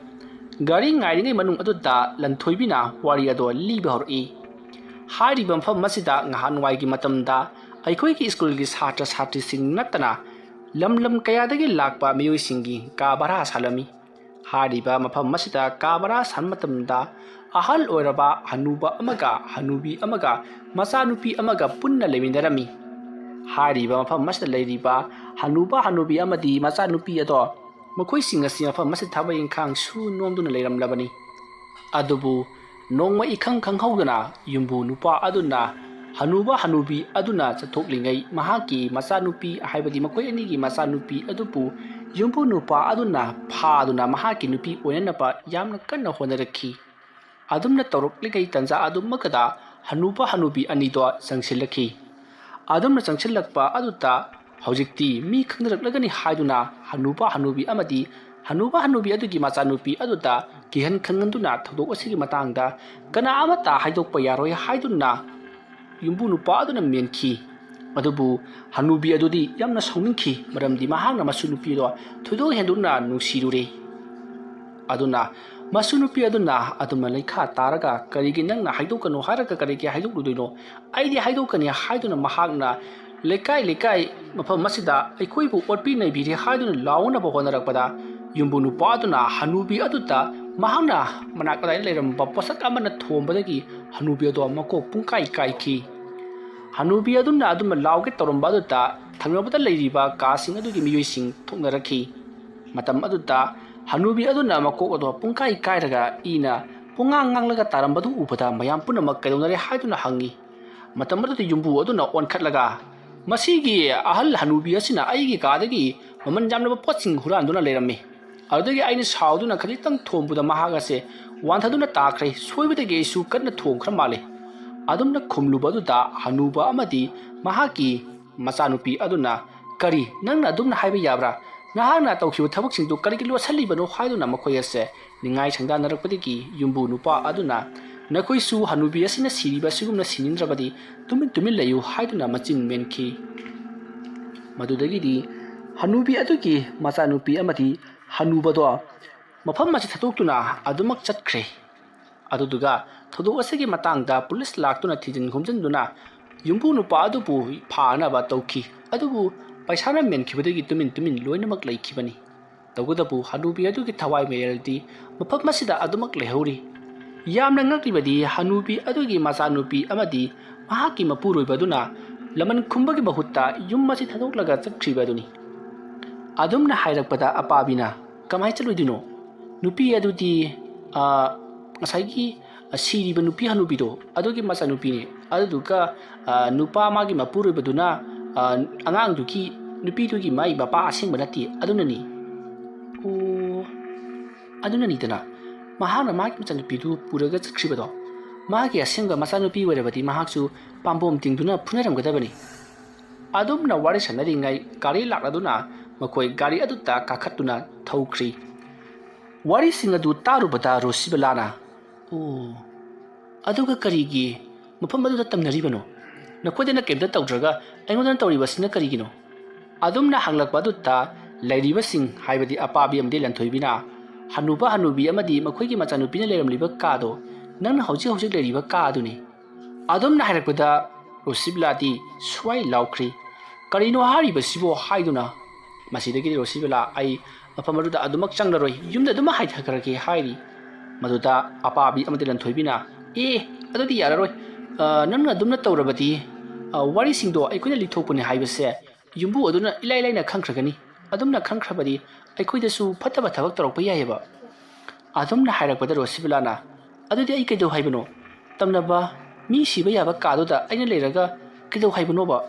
ꯒꯥꯔꯤ ꯉꯥꯏꯔꯤꯉꯩ ꯃꯅꯨꯡ ꯑꯗꯨꯗ ꯂꯟꯊꯣꯏꯕꯤꯅ ꯋꯥꯔꯤ ꯑꯗꯣ ꯂꯤꯕ ꯍꯧꯔꯛꯏ꯫ ꯍꯥꯏꯔꯤꯕ ꯃꯐꯝ ꯑꯁꯤꯗ ꯉꯍꯥꯟꯋꯥꯏꯒꯤ ꯃꯇꯝꯗ ꯑꯩꯈꯣꯏꯒꯤ ꯁ꯭ꯀꯨꯜꯒꯤ ꯁꯥꯇ꯭ꯔ ꯁꯥꯇ꯭ꯔꯤꯁꯤꯡ ꯅꯠꯇꯅ ꯂꯝ ꯂꯝ ꯀꯌꯥꯗꯒꯤ ꯂꯥꯛꯄ ꯃꯤꯑꯣꯏꯁꯤꯡꯒꯤ ꯀꯥ ꯚꯔꯥ ꯁꯥꯜꯂꯝꯃꯤ꯫ ꯍꯥꯏꯔꯤꯕ ꯃꯐꯝ ꯑꯁꯤꯗ ꯀꯥ ꯚꯔꯥ ꯁꯥꯟꯕ ꯃꯇꯝꯗ ꯑꯍꯜ ꯑꯣꯏꯔꯕ ꯍꯅꯨꯕ ꯑꯃꯒ ꯍꯅꯨꯕꯤ ꯑꯃꯒ ꯃꯆꯥꯅꯨꯄꯤ ꯑꯃꯒ ꯄꯨꯟꯅ ꯂꯩꯃꯤꯟꯅꯔꯝꯃꯤ꯫ ꯍꯥꯏꯔꯤꯕ ꯃꯐꯝ ꯑꯁꯤꯗ ꯂꯩꯔꯤꯕ ꯍꯅꯨꯕ ꯍꯅꯨꯕꯤ ꯑꯃꯗꯤ ꯃꯆꯥꯅꯨꯄꯤ ꯑꯗꯣ ꯃꯈꯣꯏꯁꯤꯡ ꯑꯁꯤ ꯃꯐꯝ ꯑꯁꯤꯗ ꯊꯕꯛ ꯏꯪꯈꯥꯡ ꯁꯨ ꯅꯣꯝꯗꯨꯅ ꯂꯩꯔꯝꯂꯕꯅꯤ꯫ ꯑꯗꯨꯕꯨ ꯅꯣꯡꯃ ꯏꯈꯪ ꯈꯪꯍꯧꯗꯅ ꯌꯨꯝꯕꯨ ꯅꯨꯄꯥ ꯑꯗꯨꯅ ꯍꯅꯨꯕ ꯍꯅꯨꯕꯤ ꯑꯗꯨꯅ ꯆꯠꯊꯣꯛꯂꯤꯉꯩ ꯃꯍꯥꯛꯀꯤ ꯃꯆꯥꯅꯨꯄꯤ, ꯍꯥꯏꯕꯗꯤ ꯃꯈꯣꯏ ꯑꯅꯤꯒꯤ ꯃꯆꯥꯅꯨꯄꯤ ꯑꯗꯨꯕꯨ ꯌꯨꯝꯕꯨ ꯅꯨꯄꯥ ꯑꯗꯨꯅ ꯐꯥꯗꯨꯅ ꯃꯍꯥꯛꯀꯤ ꯅꯨꯄꯤ ꯑꯣꯏꯅꯅꯕ ꯌꯥꯝꯅ ꯀꯟꯅ ꯍꯣꯠꯅꯔꯛꯈꯤ꯫ ꯑꯗꯨꯝꯅ ꯇꯧꯔꯛꯂꯤꯉꯩ ꯇꯟꯖꯥ ꯑꯗꯨꯃꯛꯇꯗ ꯍꯅꯨꯕ ꯍꯅꯨꯕꯤ ꯑꯅꯤꯗꯣ ꯆꯪꯁꯤꯜꯂꯛꯈꯤ꯫ ꯑꯗꯨꯝꯅ ꯆꯪꯁꯤꯜꯂꯛꯄ ꯑꯗꯨꯗ ꯍꯧꯖꯤꯛꯇꯤ ꯃꯤ ꯈꯪꯅꯔꯛꯂꯒꯅꯤ ꯍꯥꯏꯗꯨꯅ ꯍꯅꯨꯕ ꯍꯅꯨꯕꯤ ꯑꯃꯗꯤ ꯍꯅꯨꯕ ꯍꯅꯨꯕꯤ ꯑꯗꯨꯒꯤ ꯃꯆꯥꯅꯨꯄꯤ ꯑꯗꯨꯗ ꯀꯤꯍꯟ ꯈꯪꯍꯟꯗꯨꯅ ꯊꯧꯗꯣꯛ ꯑꯁꯤꯒꯤ ꯃꯇꯥꯡꯗ ꯀꯅꯥ ꯑꯃꯠꯇ ꯍꯥꯏꯗꯣꯛꯄ ꯌꯥꯔꯣꯏ ꯍꯥꯏꯗꯨꯅ ꯌꯨꯝꯕꯨ ꯅꯨꯄꯥ ꯑꯗꯨꯅ ꯃꯦꯟꯈꯤ꯫ ꯑꯗꯨꯕꯨ ꯍꯅꯨꯕꯤ ꯑꯗꯨꯗꯤ ꯌꯥꯝꯅ ꯁꯥꯎꯅꯤꯡꯈꯤ, ꯃꯔꯝꯗꯤ ꯃꯍꯥꯛꯅ ꯃꯁꯨ ꯅꯨꯄꯤꯗꯣ ꯊꯣꯏꯗꯣꯛ ꯍꯦꯟꯗꯣꯛꯅ ꯅꯨꯡꯁꯤꯔꯨꯔꯦ꯫ ꯑꯗꯨꯅ ꯃꯁꯨ ꯅꯨꯄꯤ ꯑꯗꯨꯅ ꯑꯗꯨꯝꯅ ꯂꯩꯈꯥ ꯇꯥꯔꯒ, "ꯀꯔꯤꯒꯤ ꯅꯪꯅ ꯍꯥꯏꯗꯣꯛꯀꯅꯨ ꯍꯥꯏꯔꯒ ꯀꯔꯤꯒꯤ ꯍꯥꯏꯗꯣꯛꯂꯨꯗꯣꯏꯅꯣ? ꯑꯩꯗꯤ ꯍꯥꯏꯗꯣꯛꯀꯅꯤ" ꯍꯥꯏꯗꯨꯅ ꯃꯍꯥꯛꯅ ꯂꯩꯀꯥꯏ ꯂꯩꯀꯥꯏ ꯃꯐꯝ ꯑꯁꯤꯗ ꯑꯩꯈꯣꯏꯕꯨ ꯑꯣꯠꯄꯤ ꯅꯩꯕꯤꯔꯦ ꯍꯥꯏꯗꯨꯅ ꯂꯥꯎꯅꯕ ꯍꯣꯠꯅꯔꯛꯄꯗ, ꯌꯨꯝꯕꯨ ꯅꯨꯄꯥ ꯑꯗꯨꯅ ꯍꯅꯨꯕꯤ ꯑꯗꯨꯗ ꯃꯍꯥꯛꯅ ꯃꯅꯥꯛ ꯑꯗꯥꯏꯗ ꯂꯩꯔꯝꯕ ꯄꯣꯠꯁꯛ ꯑꯃꯅ ꯊꯣꯝꯕꯗꯒꯤ ꯍꯅꯨꯕꯤ ꯑꯗꯣ ꯃꯀꯣꯛ ꯄꯨꯡꯀꯥꯏ ꯀꯥꯏꯈꯤ꯫ ꯍꯅꯨꯕꯤ ꯑꯗꯨꯅ ꯑꯗꯨꯝꯅ ꯂꯥꯎꯒꯦ ꯇꯧꯔꯝꯕ ꯑꯗꯨꯗ ꯊꯪꯅꯕꯗ ꯂꯩꯔꯤꯕ ꯀꯥꯁꯤꯡ ꯑꯗꯨꯒꯤ ꯃꯤꯑꯣꯏꯁꯤꯡ ꯊꯣꯛꯅꯔꯛꯈꯤ꯫ ꯃꯇꯝ ꯑꯗꯨꯗ ꯍꯅꯨꯕꯤ ꯑꯗꯨꯅ ꯃꯀꯣꯛ ꯑꯗꯣ ꯄꯨꯡꯀꯥꯏ ꯀꯥꯏꯔꯒ ꯏꯅ ꯄꯨꯡꯉꯥꯡ ꯉꯥꯡꯂꯒ ꯇꯥꯔꯝꯕꯗꯨ ꯎꯕꯗ ꯃꯌꯥꯝ ꯄꯨꯝꯅꯃꯛ ꯀꯩꯗꯧꯅꯔꯦ ꯍꯥꯏꯗꯨꯅ ꯍꯪꯉꯤ꯫ ꯃꯇꯝ ꯑꯗꯨꯗ ꯌꯨꯝꯕꯨ ꯑꯗꯨꯅ ꯑꯣꯟꯈꯠꯂꯒ, "ꯃꯁꯤꯒꯤ ꯑꯍꯜ ꯍꯅꯨꯕꯤ ꯑꯁꯤꯅ ꯑꯩꯒꯤ ꯀꯥꯗꯒꯤ ꯃꯃꯜ ꯌꯥꯝꯂꯕ ꯄꯣꯠꯁꯤꯡ ꯍꯨꯔꯥꯟꯗꯨꯅ ꯂꯩꯔꯝꯃꯤ꯫ ꯑꯗꯨꯗꯒꯤ ꯑꯩꯅ ꯁꯥꯎꯗꯨꯅ ꯈꯖꯤꯛꯇꯪ ꯊꯣꯝꯕꯗ ꯃꯍꯥꯛ ꯑꯁꯦ ꯋꯥꯟꯊꯗꯨꯅ ꯇꯥꯈ꯭ꯔꯦ꯫ ꯁꯣꯏꯕꯗꯒꯤ ꯑꯩꯁꯨ ꯀꯟꯅ ꯊꯣꯝꯈ꯭ꯔ ꯃꯥꯜꯂꯦ꯫ ꯑꯗꯨꯝꯅ ꯈꯨꯝꯂꯨꯕ ꯑꯗꯨꯗ ꯍꯅꯨꯕ ꯑꯃꯗꯤ ꯃꯍꯥꯛꯀꯤ ꯃꯆꯥꯅꯨꯄꯤ ꯑꯗꯨꯅ, "ꯀꯔꯤ? ꯅꯪꯅ ꯑꯗꯨꯝꯅ ꯍꯥꯏꯕ ꯌꯥꯕ꯭ꯔꯥ? ꯅꯍꯥꯛꯅ ꯇꯧꯈꯤꯕ ꯊꯕꯛꯁꯤꯡꯗꯨ ꯀꯔꯤꯒꯤ ꯂꯣꯠꯁꯤꯜꯂꯤꯕꯅꯣ?" ꯍꯥꯏꯗꯨꯅ ꯃꯈꯣꯏ ꯑꯁꯦ ꯅꯤꯡꯉꯥꯏ ꯁꯪꯗꯥꯅꯔꯛꯄꯗꯒꯤ ꯌꯨꯝꯕꯨ ꯅꯨꯄꯥ ꯑꯗꯨꯅ, "ꯅꯈꯣꯏꯁꯨ ꯍꯅꯨꯕꯤ ꯑꯁꯤꯅ ꯁꯤꯔꯤꯕ ꯑꯁꯤꯒꯨꯝꯅ ꯁꯤꯅꯤꯡꯗ꯭ꯔꯕꯗꯤ ꯇꯨꯃꯤꯟ ꯇꯨꯃꯤꯟ ꯂꯩꯌꯨ" ꯍꯥꯏꯗꯨꯅ ꯃꯆꯤꯟ ꯃꯦꯟꯈꯤ꯫ ꯃꯗꯨꯗꯒꯤꯗꯤ ꯍꯅꯨꯕꯤ ꯑꯗꯨꯒꯤ ꯃꯆꯥꯅꯨꯄꯤ ꯑꯃꯗꯤ ꯍꯅꯨꯕꯗꯣ ꯃꯐꯝ ꯑꯁꯤ ꯊꯥꯗꯣꯛꯇꯨꯅ ꯑꯗꯨꯃꯛ ꯆꯠꯈ꯭ꯔꯦ꯫ ꯑꯗꯨꯗꯨꯒ ꯊꯧꯗꯣꯛ ꯑꯁꯤꯒꯤ ꯃꯇꯥꯡꯗ ꯄꯨꯂꯤꯁ ꯂꯥꯛꯇꯨꯅ ꯊꯤꯖꯤꯟ ꯈꯣꯝꯖꯤꯟꯗꯨꯅ ꯌꯨꯝꯕꯨ ꯅꯨꯄꯥ ꯑꯗꯨꯕꯨ ꯐꯥꯅꯕ ꯇꯧꯈꯤ꯫ ꯑꯗꯨꯕꯨ ꯄꯩꯁꯥꯅ ꯃꯦꯟꯈꯤꯕꯗꯒꯤ ꯇꯨꯃꯤꯟ ꯇꯨꯃꯤꯟ ꯂꯣꯏꯅꯃꯛ ꯂꯩꯈꯤꯕꯅꯤ꯫ ꯇꯧꯕꯇꯕꯨ ꯍꯅꯨꯕꯤ ꯑꯗꯨꯒꯤ ꯊꯋꯥꯏ ꯃꯔꯦꯜꯗꯤ ꯃꯐꯝ ꯑꯁꯤꯗ ꯑꯗꯨꯃꯛ ꯂꯩꯍꯧꯔꯤ꯫ ꯌꯥꯝꯅ ꯉꯛꯂꯤꯕꯗꯤ ꯍꯅꯨꯕꯤ ꯑꯗꯨꯒꯤ ꯃꯆꯥꯅꯨꯄꯤ ꯑꯃꯗꯤ ꯃꯍꯥꯛꯀꯤ ꯃꯄꯨꯔꯣꯏꯕ ꯑꯗꯨꯅ ꯂꯃꯟ ꯈꯨꯝꯕꯒꯤ ꯃꯍꯨꯠꯇ ꯌꯨꯝ ꯑꯁꯤ ꯊꯥꯗꯣꯛꯂꯒ ꯆꯠꯈ꯭ꯔꯤꯕ ꯑꯗꯨꯅꯤ꯫ ꯑꯗꯨꯝꯅ ꯍꯥꯏꯔꯛꯄꯗ ꯑꯄꯥꯕꯤꯅ, "ꯀꯃꯥꯏꯅ ꯆꯠꯂꯣꯏꯗꯣꯏꯅꯣ? ꯅꯨꯄꯤ ꯑꯗꯨꯗꯤ, ꯑ, ꯉꯁꯥꯏꯒꯤ, ꯑ, ꯁꯤꯔꯤꯕ ꯅꯨꯄꯤ ꯍꯅꯨꯕꯤꯗꯣ, ꯑꯗꯨꯒꯤ ꯃꯆꯥꯅꯨꯄꯤꯅꯦ꯫ ꯑꯗꯨꯗꯨꯒ, ꯑ, ꯅꯨꯄꯥ ꯃꯥꯒꯤ ꯃꯄꯨꯔꯣꯏꯕꯗꯨꯅ, ꯑ, ꯑꯉꯥꯡꯗꯨꯒꯤ, ꯅꯨꯄꯤꯗꯨꯒꯤ ꯃꯥꯒꯤ ꯃꯄꯥ ꯑꯁꯦꯡꯕ ꯅꯠꯇꯦ, ꯑꯗꯨꯅꯅꯤ"꯫ "ꯑꯣ, ꯑꯗꯨꯅꯅꯤꯗꯅ ꯃꯍꯥꯛꯅ ꯃꯥꯒꯤ ꯃꯆꯥꯅꯨꯄꯤꯗꯨ ꯄꯨꯔꯒ ꯆꯠꯈ꯭ꯔꯤꯕꯗꯣ꯫ ꯃꯥꯒꯤ ꯑꯁꯦꯡꯕ ꯃꯆꯥꯅꯨꯄꯤ ꯑꯣꯏꯔꯕꯗꯤ ꯃꯍꯥꯛꯁꯨ ꯄꯥꯝꯕꯣꯝ ꯇꯤꯡꯗꯨꯅ ꯐꯨꯅꯔꯝꯒꯗꯕꯅꯤ"꯫ ꯑꯗꯨꯝꯅ ꯋꯥꯔꯤ ꯁꯥꯟꯅꯔꯤꯉꯩ ꯒꯥꯔꯤ ꯂꯥꯛꯂꯗꯨꯅ ꯃꯈꯣꯏ ꯒꯥꯔꯤ ꯑꯗꯨꯗ ꯀꯥꯈꯠꯇꯨꯅ ꯊꯧꯈ꯭ꯔꯤ꯫ ꯋꯥꯔꯤꯁꯤꯡ ꯑꯗꯨ ꯇꯥꯔꯨꯕꯗ ꯔꯣꯁꯤꯕꯂꯥꯅ, "ꯑꯣ, ꯑꯗꯨꯒ ꯀꯔꯤꯒꯤ ꯃꯐꯝ ꯑꯗꯨꯗ ꯇꯝꯅꯔꯤꯕꯅꯣ? ꯅꯈꯣꯏꯗꯅ ꯀꯩꯝꯇ ꯇꯧꯗ꯭ꯔꯒ ꯑꯩꯉꯣꯟꯗꯅ ꯇꯧꯔꯤꯕꯁꯤꯅ ꯀꯔꯤꯒꯤꯅꯣ?" ꯑꯗꯨꯝꯅ ꯍꯪꯂꯛꯄ ꯑꯗꯨꯗ ꯂꯩꯔꯤꯕꯁꯤꯡ, ꯍꯥꯏꯕꯗꯤ ꯑꯄꯥꯕꯤ ꯑꯃꯗꯤ ꯂꯟꯊꯣꯏꯕꯤꯅ, ꯍꯅꯨꯕ ꯍꯅꯨꯕꯤ ꯑꯃꯗꯤ ꯃꯈꯣꯏꯒꯤ ꯃꯆꯥꯅꯨꯄꯤꯅ ꯂꯩꯔꯝꯂꯤꯕ ꯀꯥꯗꯣ ꯅꯪꯅ ꯍꯧꯖꯤꯛ ꯍꯧꯖꯤꯛ ꯂꯩꯔꯤꯕ ꯀꯥ ꯑꯗꯨꯅꯤ꯫ ꯑꯗꯨꯝꯅ ꯍꯥꯏꯔꯛꯄꯗ ꯔꯣꯁꯤꯕꯂꯥꯗꯤ ꯁ꯭ꯋꯥꯏ ꯂꯥꯎꯈ꯭ꯔꯤ꯫ "ꯀꯔꯤꯅꯣ ꯍꯥꯏꯔꯤꯕꯁꯤꯕꯣ?" ꯍꯥꯏꯗꯨꯅ꯫ ꯃꯁꯤꯗꯒꯤꯗꯤ ꯔꯣꯁꯤꯕꯂꯥ, "ꯑꯩ ꯃꯐꯝ ꯑꯗꯨꯗ ꯑꯗꯨꯃꯛ ꯆꯪꯂꯔꯣꯏ, ꯌꯨꯝꯗ ꯑꯗꯨꯃꯛ ꯍꯥꯏꯊꯈ꯭ꯔꯒꯦ" ꯍꯥꯏꯔꯤ꯫ ꯃꯗꯨꯗ ꯑꯄꯥꯕꯤ ꯑꯃꯗꯤ ꯂꯟꯊꯣꯏꯕꯤꯅ, "ꯑꯦ, ꯑꯗꯨꯗꯤ ꯌꯥꯔꯔꯣꯏ꯫ ꯑ, ꯅꯪꯅ ꯑꯗꯨꯝꯅ ꯇꯧꯔꯕꯗꯤ, ꯑ, ꯋꯥꯔꯤꯁꯤꯡꯗꯣ ꯑꯩꯈꯣꯏꯅ ꯂꯤꯊꯣꯛꯄꯅꯤ ꯍꯥꯏꯕꯁꯦ ꯌꯨꯝꯕꯨ ꯑꯗꯨꯅ ꯏꯂꯥꯏ ꯂꯥꯏꯅ ꯈꯪꯈ꯭ꯔꯒꯅꯤ꯫ ꯑꯗꯨꯝꯅ ꯈꯪꯈ꯭ꯔꯕꯗꯤ ꯑꯩꯈꯣꯏꯗꯁꯨ ꯐꯠꯇꯕ ꯊꯕꯛ ꯇꯧꯔꯛꯄ ꯌꯥꯏꯑꯕ"꯫ ꯑꯗꯨꯝꯅ ꯍꯥꯏꯔꯛꯄꯗ ꯔꯣꯁꯤꯕꯂꯥꯅ, "ꯑꯗꯨꯗꯤ ꯑꯩ ꯀꯩꯗꯧ ꯍꯥꯏꯕꯅꯣ? ꯇꯝꯅꯕ, ꯃꯤ ꯁꯤꯕ ꯌꯥꯕ ꯀꯥꯗꯨꯗ ꯑꯩꯅ ꯂꯩꯔꯒ ꯀꯩꯗꯧ ꯍꯥꯏꯕꯅꯣꯕ?"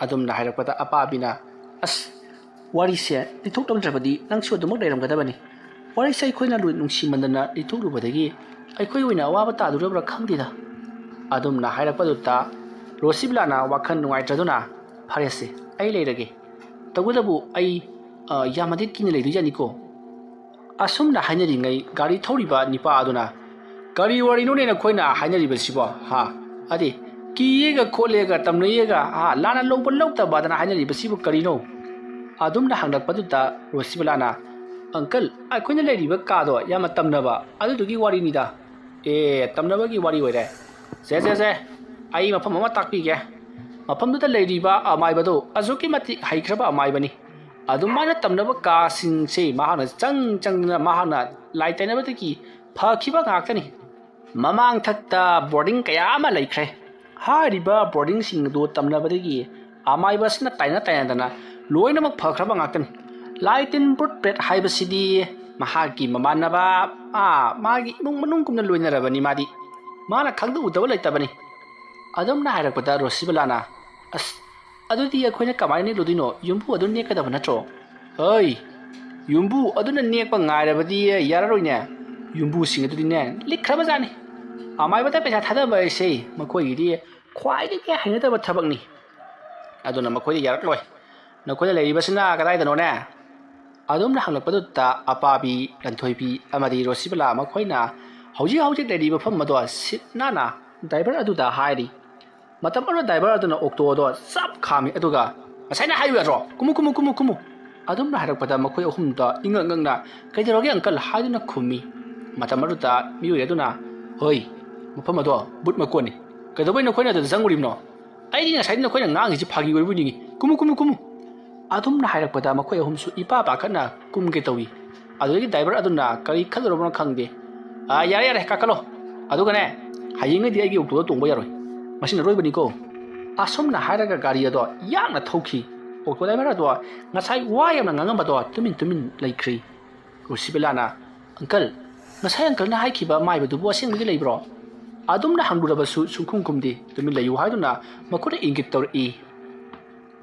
ꯑꯗꯨꯝꯅ ꯍꯥꯏꯔꯛꯄꯗ ꯑꯄꯥꯕꯤꯅ, "ꯑꯁ, ꯋꯥꯔꯤꯁꯦ ꯂꯤꯊꯣꯛꯂꯝꯗ꯭ꯔꯕꯗꯤ ꯅꯪꯁꯨ ꯑꯗꯨꯃꯛ ꯂꯩꯔꯝꯒꯗꯕꯅꯤ꯫ ꯋꯥꯔꯤꯁꯦ ꯑꯩꯈꯣꯏꯅ ꯂꯣꯏ ꯅꯨꯡꯁꯤꯃꯟꯗꯅ ꯂꯤꯊꯣꯛꯂꯨꯕꯗꯒꯤ ꯑꯩꯈꯣꯏ ꯑꯣꯏꯅ ꯑꯋꯥꯕ ꯇꯥꯗꯣꯔꯕ꯭ꯔꯥ ꯈꯪꯗꯦꯗ"꯫ ꯑꯗꯨꯝꯅ ꯍꯥꯏꯔꯛꯄꯗꯨꯗ ꯔꯣꯁꯤꯕꯂꯥꯅ ꯋꯥꯈꯜ ꯅꯨꯡꯉꯥꯏꯇ꯭ꯔꯗꯨꯅ, "ꯐꯔꯦꯁꯦ, ꯑꯩ ꯂꯩꯔꯒꯦ꯫ ꯇꯧꯕꯇꯕꯨ ꯑꯩ, ꯑ, ꯌꯥꯝꯅꯗꯤ ꯀꯤꯅ ꯂꯩꯗꯣꯏꯖꯥꯠꯅꯤꯀꯣ"꯫ ꯑꯁꯨꯝꯅ ꯍꯥꯏꯅꯔꯤꯉꯩ ꯒꯥꯔꯤ ꯊꯧꯔꯤꯕ ꯅꯤꯄꯥ ꯑꯗꯨꯅ, "ꯀꯔꯤ ꯋꯥꯔꯤꯅꯣꯅꯦ ꯅꯈꯣꯏꯅ ꯍꯥꯏꯅꯔꯤꯕꯁꯤꯕꯣ? ꯍꯥ? ꯑꯗꯤ ꯀꯤꯌꯦꯒ ꯈꯣꯠꯂꯦꯒ ꯇꯝꯅꯩꯌꯦꯒ, ꯍꯥ, ꯂꯥꯟꯅ ꯂꯧꯕ ꯂꯧꯗꯕꯗꯅ ꯍꯥꯏꯅꯔꯤꯕꯁꯤꯕꯨ ꯀꯔꯤꯅꯣ?" ꯑꯗꯨꯝꯅ ꯍꯪꯂꯛꯄꯗꯨꯗ ꯔꯣꯁꯤꯕꯂꯥꯅ, "ꯑꯪꯀꯜ, ꯑꯩꯈꯣꯏꯅ ꯂꯩꯔꯤꯕ ꯀꯥꯗꯣ ꯌꯥꯝꯅ ꯇꯝꯅꯕ, ꯑꯗꯨꯗꯨꯒꯤ ꯋꯥꯔꯤꯅꯤꯗ"꯫ "ꯑꯦ, ꯇꯝꯅꯕꯒꯤ ꯋꯥꯔꯤ ꯑꯣꯏꯔꯦ꯫ ꯁꯦ, ꯁꯦ, ꯁꯦ, ꯑꯩ ꯃꯐꯝ ꯑꯃ ꯇꯥꯛꯄꯤꯒꯦ꯫ ꯃꯐꯝꯗꯨꯗ ꯂꯩꯔꯤꯕ ꯑꯃꯥꯏꯕꯗꯣ ꯑꯁꯨꯛꯀꯤ ꯃꯇꯤꯛ ꯍꯩꯈ꯭ꯔꯕ ꯑꯃꯥꯏꯕꯅꯤ꯫ ꯑꯗꯨꯃꯥꯏꯅ ꯇꯝꯅꯕ ꯀꯥꯁꯤꯡꯁꯦ ꯃꯍꯥꯛꯅ ꯆꯪ ꯆꯪꯗꯅ ꯃꯍꯥꯛꯅ ꯂꯥꯏ ꯇꯩꯅꯕꯗꯒꯤ ꯐꯈꯤꯕ ꯉꯥꯛꯇꯅꯤ꯫ ꯃꯃꯥꯡꯊꯛꯇ ꯕꯣꯔꯗꯤꯡ ꯀꯌꯥ ꯑꯃ ꯂꯩꯈ꯭ꯔꯦ꯫ ꯍꯥꯏꯔꯤꯕ ꯕꯣꯔꯗꯤꯡꯁꯤꯡ ꯑꯗꯨ ꯇꯝꯅꯕꯗꯒꯤ ꯑꯃꯥꯏꯕꯁꯤꯅ ꯇꯥꯏꯅ ꯇꯥꯏꯅꯗꯅ ꯂꯣꯏꯅꯃꯛ ꯐꯈ꯭ꯔꯕ ꯉꯥꯛꯇꯅꯤ꯫ ꯂꯥꯏ ꯇꯤꯟ ꯚꯨꯠ ꯄ꯭ꯔꯦꯠ ꯍꯥꯏꯕꯁꯤꯗꯤ ꯃꯍꯥꯛꯀꯤ ꯃꯃꯥꯟꯅꯕ, ꯑꯥ, ꯃꯥꯒꯤ ꯏꯃꯨꯡ ꯃꯅꯨꯡꯒꯨꯝꯅ ꯂꯣꯏꯅꯔꯕꯅꯤ ꯃꯥꯗꯤ꯫ ꯃꯥꯅ ꯈꯪꯗ ꯎꯗꯕ ꯂꯩꯇꯕꯅꯤ"꯫ ꯑꯗꯨꯝꯅ ꯍꯥꯏꯔꯛꯄꯗ ꯔꯣꯁꯤꯕꯂꯥꯅ, "ꯑꯁ, ꯑꯗꯨꯗꯤ ꯑꯩꯈꯣꯏꯅ ꯀꯃꯥꯏꯅ ꯅꯦꯛꯂꯨꯗꯣꯏꯅꯣ? ꯌꯨꯝꯕꯨ ꯑꯗꯨ ꯅꯦꯛꯀꯗꯕ ꯅꯠꯇ꯭ꯔꯣ?" "ꯍꯩ, ꯌꯨꯝꯕꯨ ꯑꯗꯨꯅ ꯅꯦꯛꯄ ꯉꯥꯏꯔꯕꯗꯤ ꯌꯥꯔꯔꯣꯏꯅꯦ꯫ ꯌꯨꯝꯕꯨꯁꯤꯡ ꯑꯗꯨꯗꯤꯅꯦ ꯂꯤꯛꯈ꯭ꯔꯕꯖꯥꯠꯅꯤ꯫ ꯑꯃꯥꯏꯕꯗ ꯄꯩꯁꯥ ꯊꯥꯗꯕ ꯍꯥꯏꯁꯦ ꯃꯈꯣꯏꯒꯤꯗꯤ ꯈ꯭ꯋꯥꯏꯗꯒꯤ ꯍꯩꯅꯗꯕ ꯊꯕꯛꯅꯤ꯫ ꯑꯗꯨꯅ ꯃꯈꯣꯏꯗ ꯌꯥꯔꯛꯂꯣꯏ꯫ ꯅꯈꯣꯏꯅ ꯂꯩꯔꯤꯕꯁꯤꯅ ꯀꯗꯥꯏꯗꯅꯣꯅꯦ?" ꯑꯗꯨꯝꯅ ꯍꯪꯂꯛꯄꯗꯨꯗ ꯑꯄꯥꯕꯤ, ꯂꯟꯊꯣꯏꯕꯤ ꯑꯃꯗꯤ ꯔꯣꯁꯤꯕꯂꯥ ꯃꯈꯣꯏꯅ ꯍꯧꯖꯤꯛ ꯍꯧꯖꯤꯛ ꯂꯩꯔꯤꯕ ꯃꯐꯝ ꯑꯗꯣ ꯁꯤꯠ ꯅꯥꯟꯅ ꯗ꯭ꯔꯥꯏꯚꯔ ꯑꯗꯨꯗ ꯍꯥꯏꯔꯤ꯫ ꯃꯇꯝ ꯑꯗꯨꯗ ꯗ꯭ꯔꯥꯏꯚꯔ ꯑꯗꯨꯅ ꯑꯣꯛꯇꯣ ꯑꯗꯣ ꯆꯞ ꯈꯥꯝꯃꯤ, ꯑꯗꯨꯒ, "ꯉꯁꯥꯏꯅ ꯍꯥꯏꯌꯨ ꯌꯥꯗ꯭ꯔꯣ? ꯀꯨꯝꯃꯨ, ꯀꯨꯝꯃꯨ, ꯀꯨꯝꯃꯨ, ꯀꯨꯝꯃꯨ"꯫ ꯑꯗꯨꯝꯅ ꯍꯥꯏꯔꯛꯄꯗ ꯃꯈꯣꯏ ꯑꯍꯨꯝꯗ ꯏꯉꯛ ꯉꯛꯅ "ꯀꯩꯗꯧꯔꯒꯦ uncle?" ꯍꯥꯏꯗꯨꯅ ꯈꯨꯝꯃꯤ꯫ ꯃꯇꯝ ꯑꯗꯨꯗ ꯃꯤꯑꯣꯏ ꯑꯗꯨꯅ, "ꯍꯣꯏ, ꯃꯐꯝ ꯑꯗꯣ ꯕꯨꯠ ꯃꯀꯣꯟꯅꯤ꯫ ꯀꯩꯗꯧꯕꯩ ꯅꯈꯣꯏꯅ ꯑꯗꯨꯗ ꯆꯪꯉꯨꯔꯤꯕꯅꯣ? ꯑꯩꯗꯤ ꯉꯁꯥꯏꯗꯤ ꯅꯈꯣꯏꯅ ꯉꯥꯡꯉꯤꯁꯤ ꯐꯥꯒꯤ ꯑꯣꯏꯕꯣꯏ ꯅꯤꯡꯉꯤ꯫ ꯀꯨꯝꯃꯨ, ꯀꯨꯝꯃꯨ, ꯀꯨꯝꯃꯨ!" ꯑꯗꯨꯝꯅ ꯍꯥꯏꯔꯛꯄꯗ ꯃꯈꯣꯏ ꯑꯍꯨꯝꯁꯨ ꯏꯄꯥ ꯄꯥꯈꯠꯅ ꯀꯨꯝꯒꯦ ꯇꯧꯏ꯫ ꯑꯗꯨꯗꯒꯤ driver ꯑꯗꯨꯅ ꯀꯔꯤ ꯈꯜꯂꯨꯔꯕꯅꯣ ꯈꯪꯗꯦ, "ꯑꯥ, ꯌꯥꯔꯦ, ꯌꯥꯔꯦ, ꯀꯥꯈꯠꯂꯣ꯫ ꯑꯗꯨꯒꯅꯦ, ꯍꯌꯦꯡꯉꯩꯗꯤ ꯑꯩꯒꯤ ꯑꯣꯛꯇꯣꯗ ꯇꯣꯡꯕ ꯌꯥꯔꯣꯏ꯫ ꯃꯁꯤꯅ ꯑꯔꯣꯏꯕꯅꯤꯀꯣ꯫" ꯑꯁꯨꯝꯅ ꯍꯥꯏꯔꯒ ꯒꯥꯔꯤ ꯑꯗꯣ ꯌꯥꯡꯅ ꯊꯧꯈꯤ꯫ ꯑꯣꯛꯇꯣ driver ꯑꯗꯣ ꯉꯁꯥꯏ ꯋꯥ ꯌꯥꯝꯅ ꯉꯥꯡꯉꯝꯕꯗꯣ ꯇꯨꯃꯤꯟ ꯇꯨꯃꯤꯟ ꯂꯩꯈ꯭ꯔꯤ꯫ ꯔꯣꯁꯤꯕꯦꯂꯥꯅ, "Uncle, ꯉꯁꯥꯏ uncleꯅ ꯍꯥꯏꯈꯤꯕ ꯃꯥꯏꯕꯗꯨꯕꯨ ꯑꯁꯦꯡꯕꯒꯤ ꯂꯩꯕ꯭ꯔꯣ?" ꯑꯗꯨꯝꯅ ꯍꯪꯂꯨꯔꯕꯁꯨ ꯁꯨꯡꯈꯨꯝ ꯈꯨꯝꯗꯦ꯫ "ꯇꯨꯃꯤꯟ ꯂꯩꯌꯨ" ꯍꯥꯏꯗꯨꯅ ꯃꯈꯨꯠꯅ ꯏꯪꯒꯤꯠ ꯇꯧꯔꯛꯏ꯫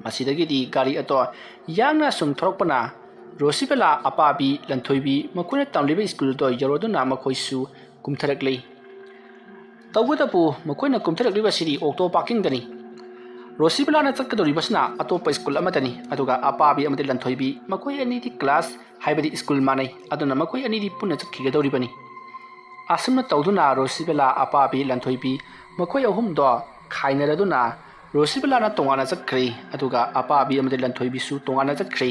ꯃꯁꯤꯗꯒꯤꯗꯤ ꯒꯥꯔꯤ ꯑꯗꯣ ꯌꯥꯡꯅ ꯁꯨꯝ ꯊꯧꯔꯛꯄꯅ ꯔꯣꯁꯤꯕꯦꯂꯥ, ꯑꯄꯥꯕꯤ, ꯂꯟꯊꯣꯏꯕꯤ ꯃꯈꯣꯏꯅ ꯇꯝꯂꯤꯕ ꯁ꯭ꯀꯨꯜꯗꯣ ꯌꯧꯔꯗꯨꯅ ꯃꯈꯣꯏꯁꯨ ꯀꯨꯝꯊꯔꯛꯂꯤ꯫ ꯇꯧꯕꯇꯕꯨ ꯃꯈꯣꯏꯅ ꯀꯨꯝꯊꯔꯛꯂꯤꯕꯁꯤꯗꯤ ꯑꯣꯛꯇꯣ ꯄꯥꯔꯀꯤꯡꯗꯅꯤ꯫ ꯔꯣꯁꯤꯕꯦꯂꯥꯅ ꯆꯠꯀꯗꯧꯔꯤꯕꯁꯤꯅ ꯑꯇꯣꯞꯄ ꯁ꯭ꯀꯨꯜ ꯑꯃꯗꯅꯤ, ꯑꯗꯨꯒ ꯑꯄꯥꯕꯤ ꯑꯃꯗꯤ ꯂꯟꯊꯣꯏꯕꯤ ꯃꯈꯣꯏ ꯑꯅꯤꯗꯤ ꯀ꯭ꯂꯥꯁ, ꯍꯥꯏꯕꯗꯤ ꯁ꯭ꯀꯨꯜ ꯃꯥꯟꯅꯩ, ꯑꯗꯨꯅ ꯃꯈꯣꯏ ꯑꯅꯤꯗꯤ ꯄꯨꯟꯅ ꯆꯠꯈꯤꯒꯗꯧꯔꯤꯕꯅꯤ꯫ ꯑꯁꯨꯝꯅ ꯇꯧꯗꯨꯅ ꯔꯣꯁꯤꯕꯦꯂꯥ, ꯑꯄꯥꯕꯤ, ꯂꯟꯊꯣꯏꯕꯤ ꯃꯈꯣꯏ ꯑꯍꯨꯝꯗꯣ ꯈꯥꯏꯅꯔꯗꯨꯅ ꯔꯣꯁꯤꯕꯦꯂꯥꯅ ꯇꯣꯉꯥꯟꯅ ꯆꯠꯈ꯭ꯔꯦ, ꯑꯗꯨꯒ ꯑꯄꯥꯕꯤ ꯑꯃꯗꯤ ꯂꯟꯊꯣꯏꯕꯤꯁꯨ ꯇꯣꯉꯥꯟꯅ ꯆꯠꯈ꯭ꯔꯦ꯫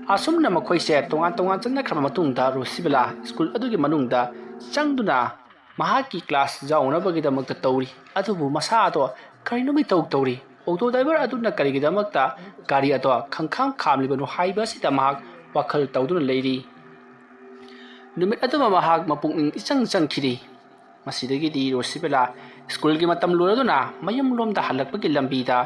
ꯑꯁꯨꯝꯅ ꯃꯈꯣꯏꯁꯦ ꯇꯣꯉꯥꯟ ꯇꯣꯉꯥꯟ ꯆꯠꯅꯈ꯭ꯔꯕ ꯃꯇꯨꯡꯗ ꯔꯣꯁꯤꯕꯦꯂꯥ ꯁ꯭ꯀꯨꯜ ꯑꯗꯨꯒꯤ ꯃꯅꯨꯡꯗ ꯆꯪꯗꯨꯅ ꯃꯍꯥꯛꯀꯤ ꯀ꯭ꯂꯥꯁ ꯌꯥꯎꯅꯕꯒꯤꯗꯃꯛꯇ ꯇꯧꯔꯤ꯫ ꯑꯗꯨꯕꯨ ꯃꯁꯥ ꯑꯗꯣ ꯀꯔꯤꯅꯣꯝ ꯏꯇꯧ ꯇꯧꯔꯤ꯫ ꯑꯣꯛꯇꯣ ꯗ꯭ꯔꯥꯏꯚꯔ ꯑꯗꯨꯅ ꯀꯔꯤꯒꯤꯗꯃꯛꯇ ꯒꯥꯔꯤ ꯑꯗꯣ ꯈꯪꯈꯥꯡ ꯈꯥꯝꯂꯤꯕꯅꯣ ꯍꯥꯏꯕ ꯑꯁꯤꯗ ꯃꯍꯥꯛ ꯋꯥꯈꯜ ꯇꯧꯗꯨꯅ ꯂꯩꯔꯤ꯫ ꯅꯨꯃꯤꯠ ꯑꯗꯨꯃ ꯃꯍꯥꯛ ꯃꯄꯨꯛꯅꯤꯡ ꯏꯆꯪ ꯆꯪꯈꯤꯗꯦ꯫ ꯃꯁꯤꯗꯒꯤꯗꯤ ꯔꯣꯁꯤꯕꯦꯂꯥ ꯁ꯭ꯀꯨꯜꯒꯤ ꯃꯇꯝ ꯂꯣꯏꯔꯗꯨꯅ ꯃꯌꯨꯝꯂꯣꯝꯗ ꯍꯜꯂꯛꯄꯒꯤ ꯂꯝꯕꯤꯗ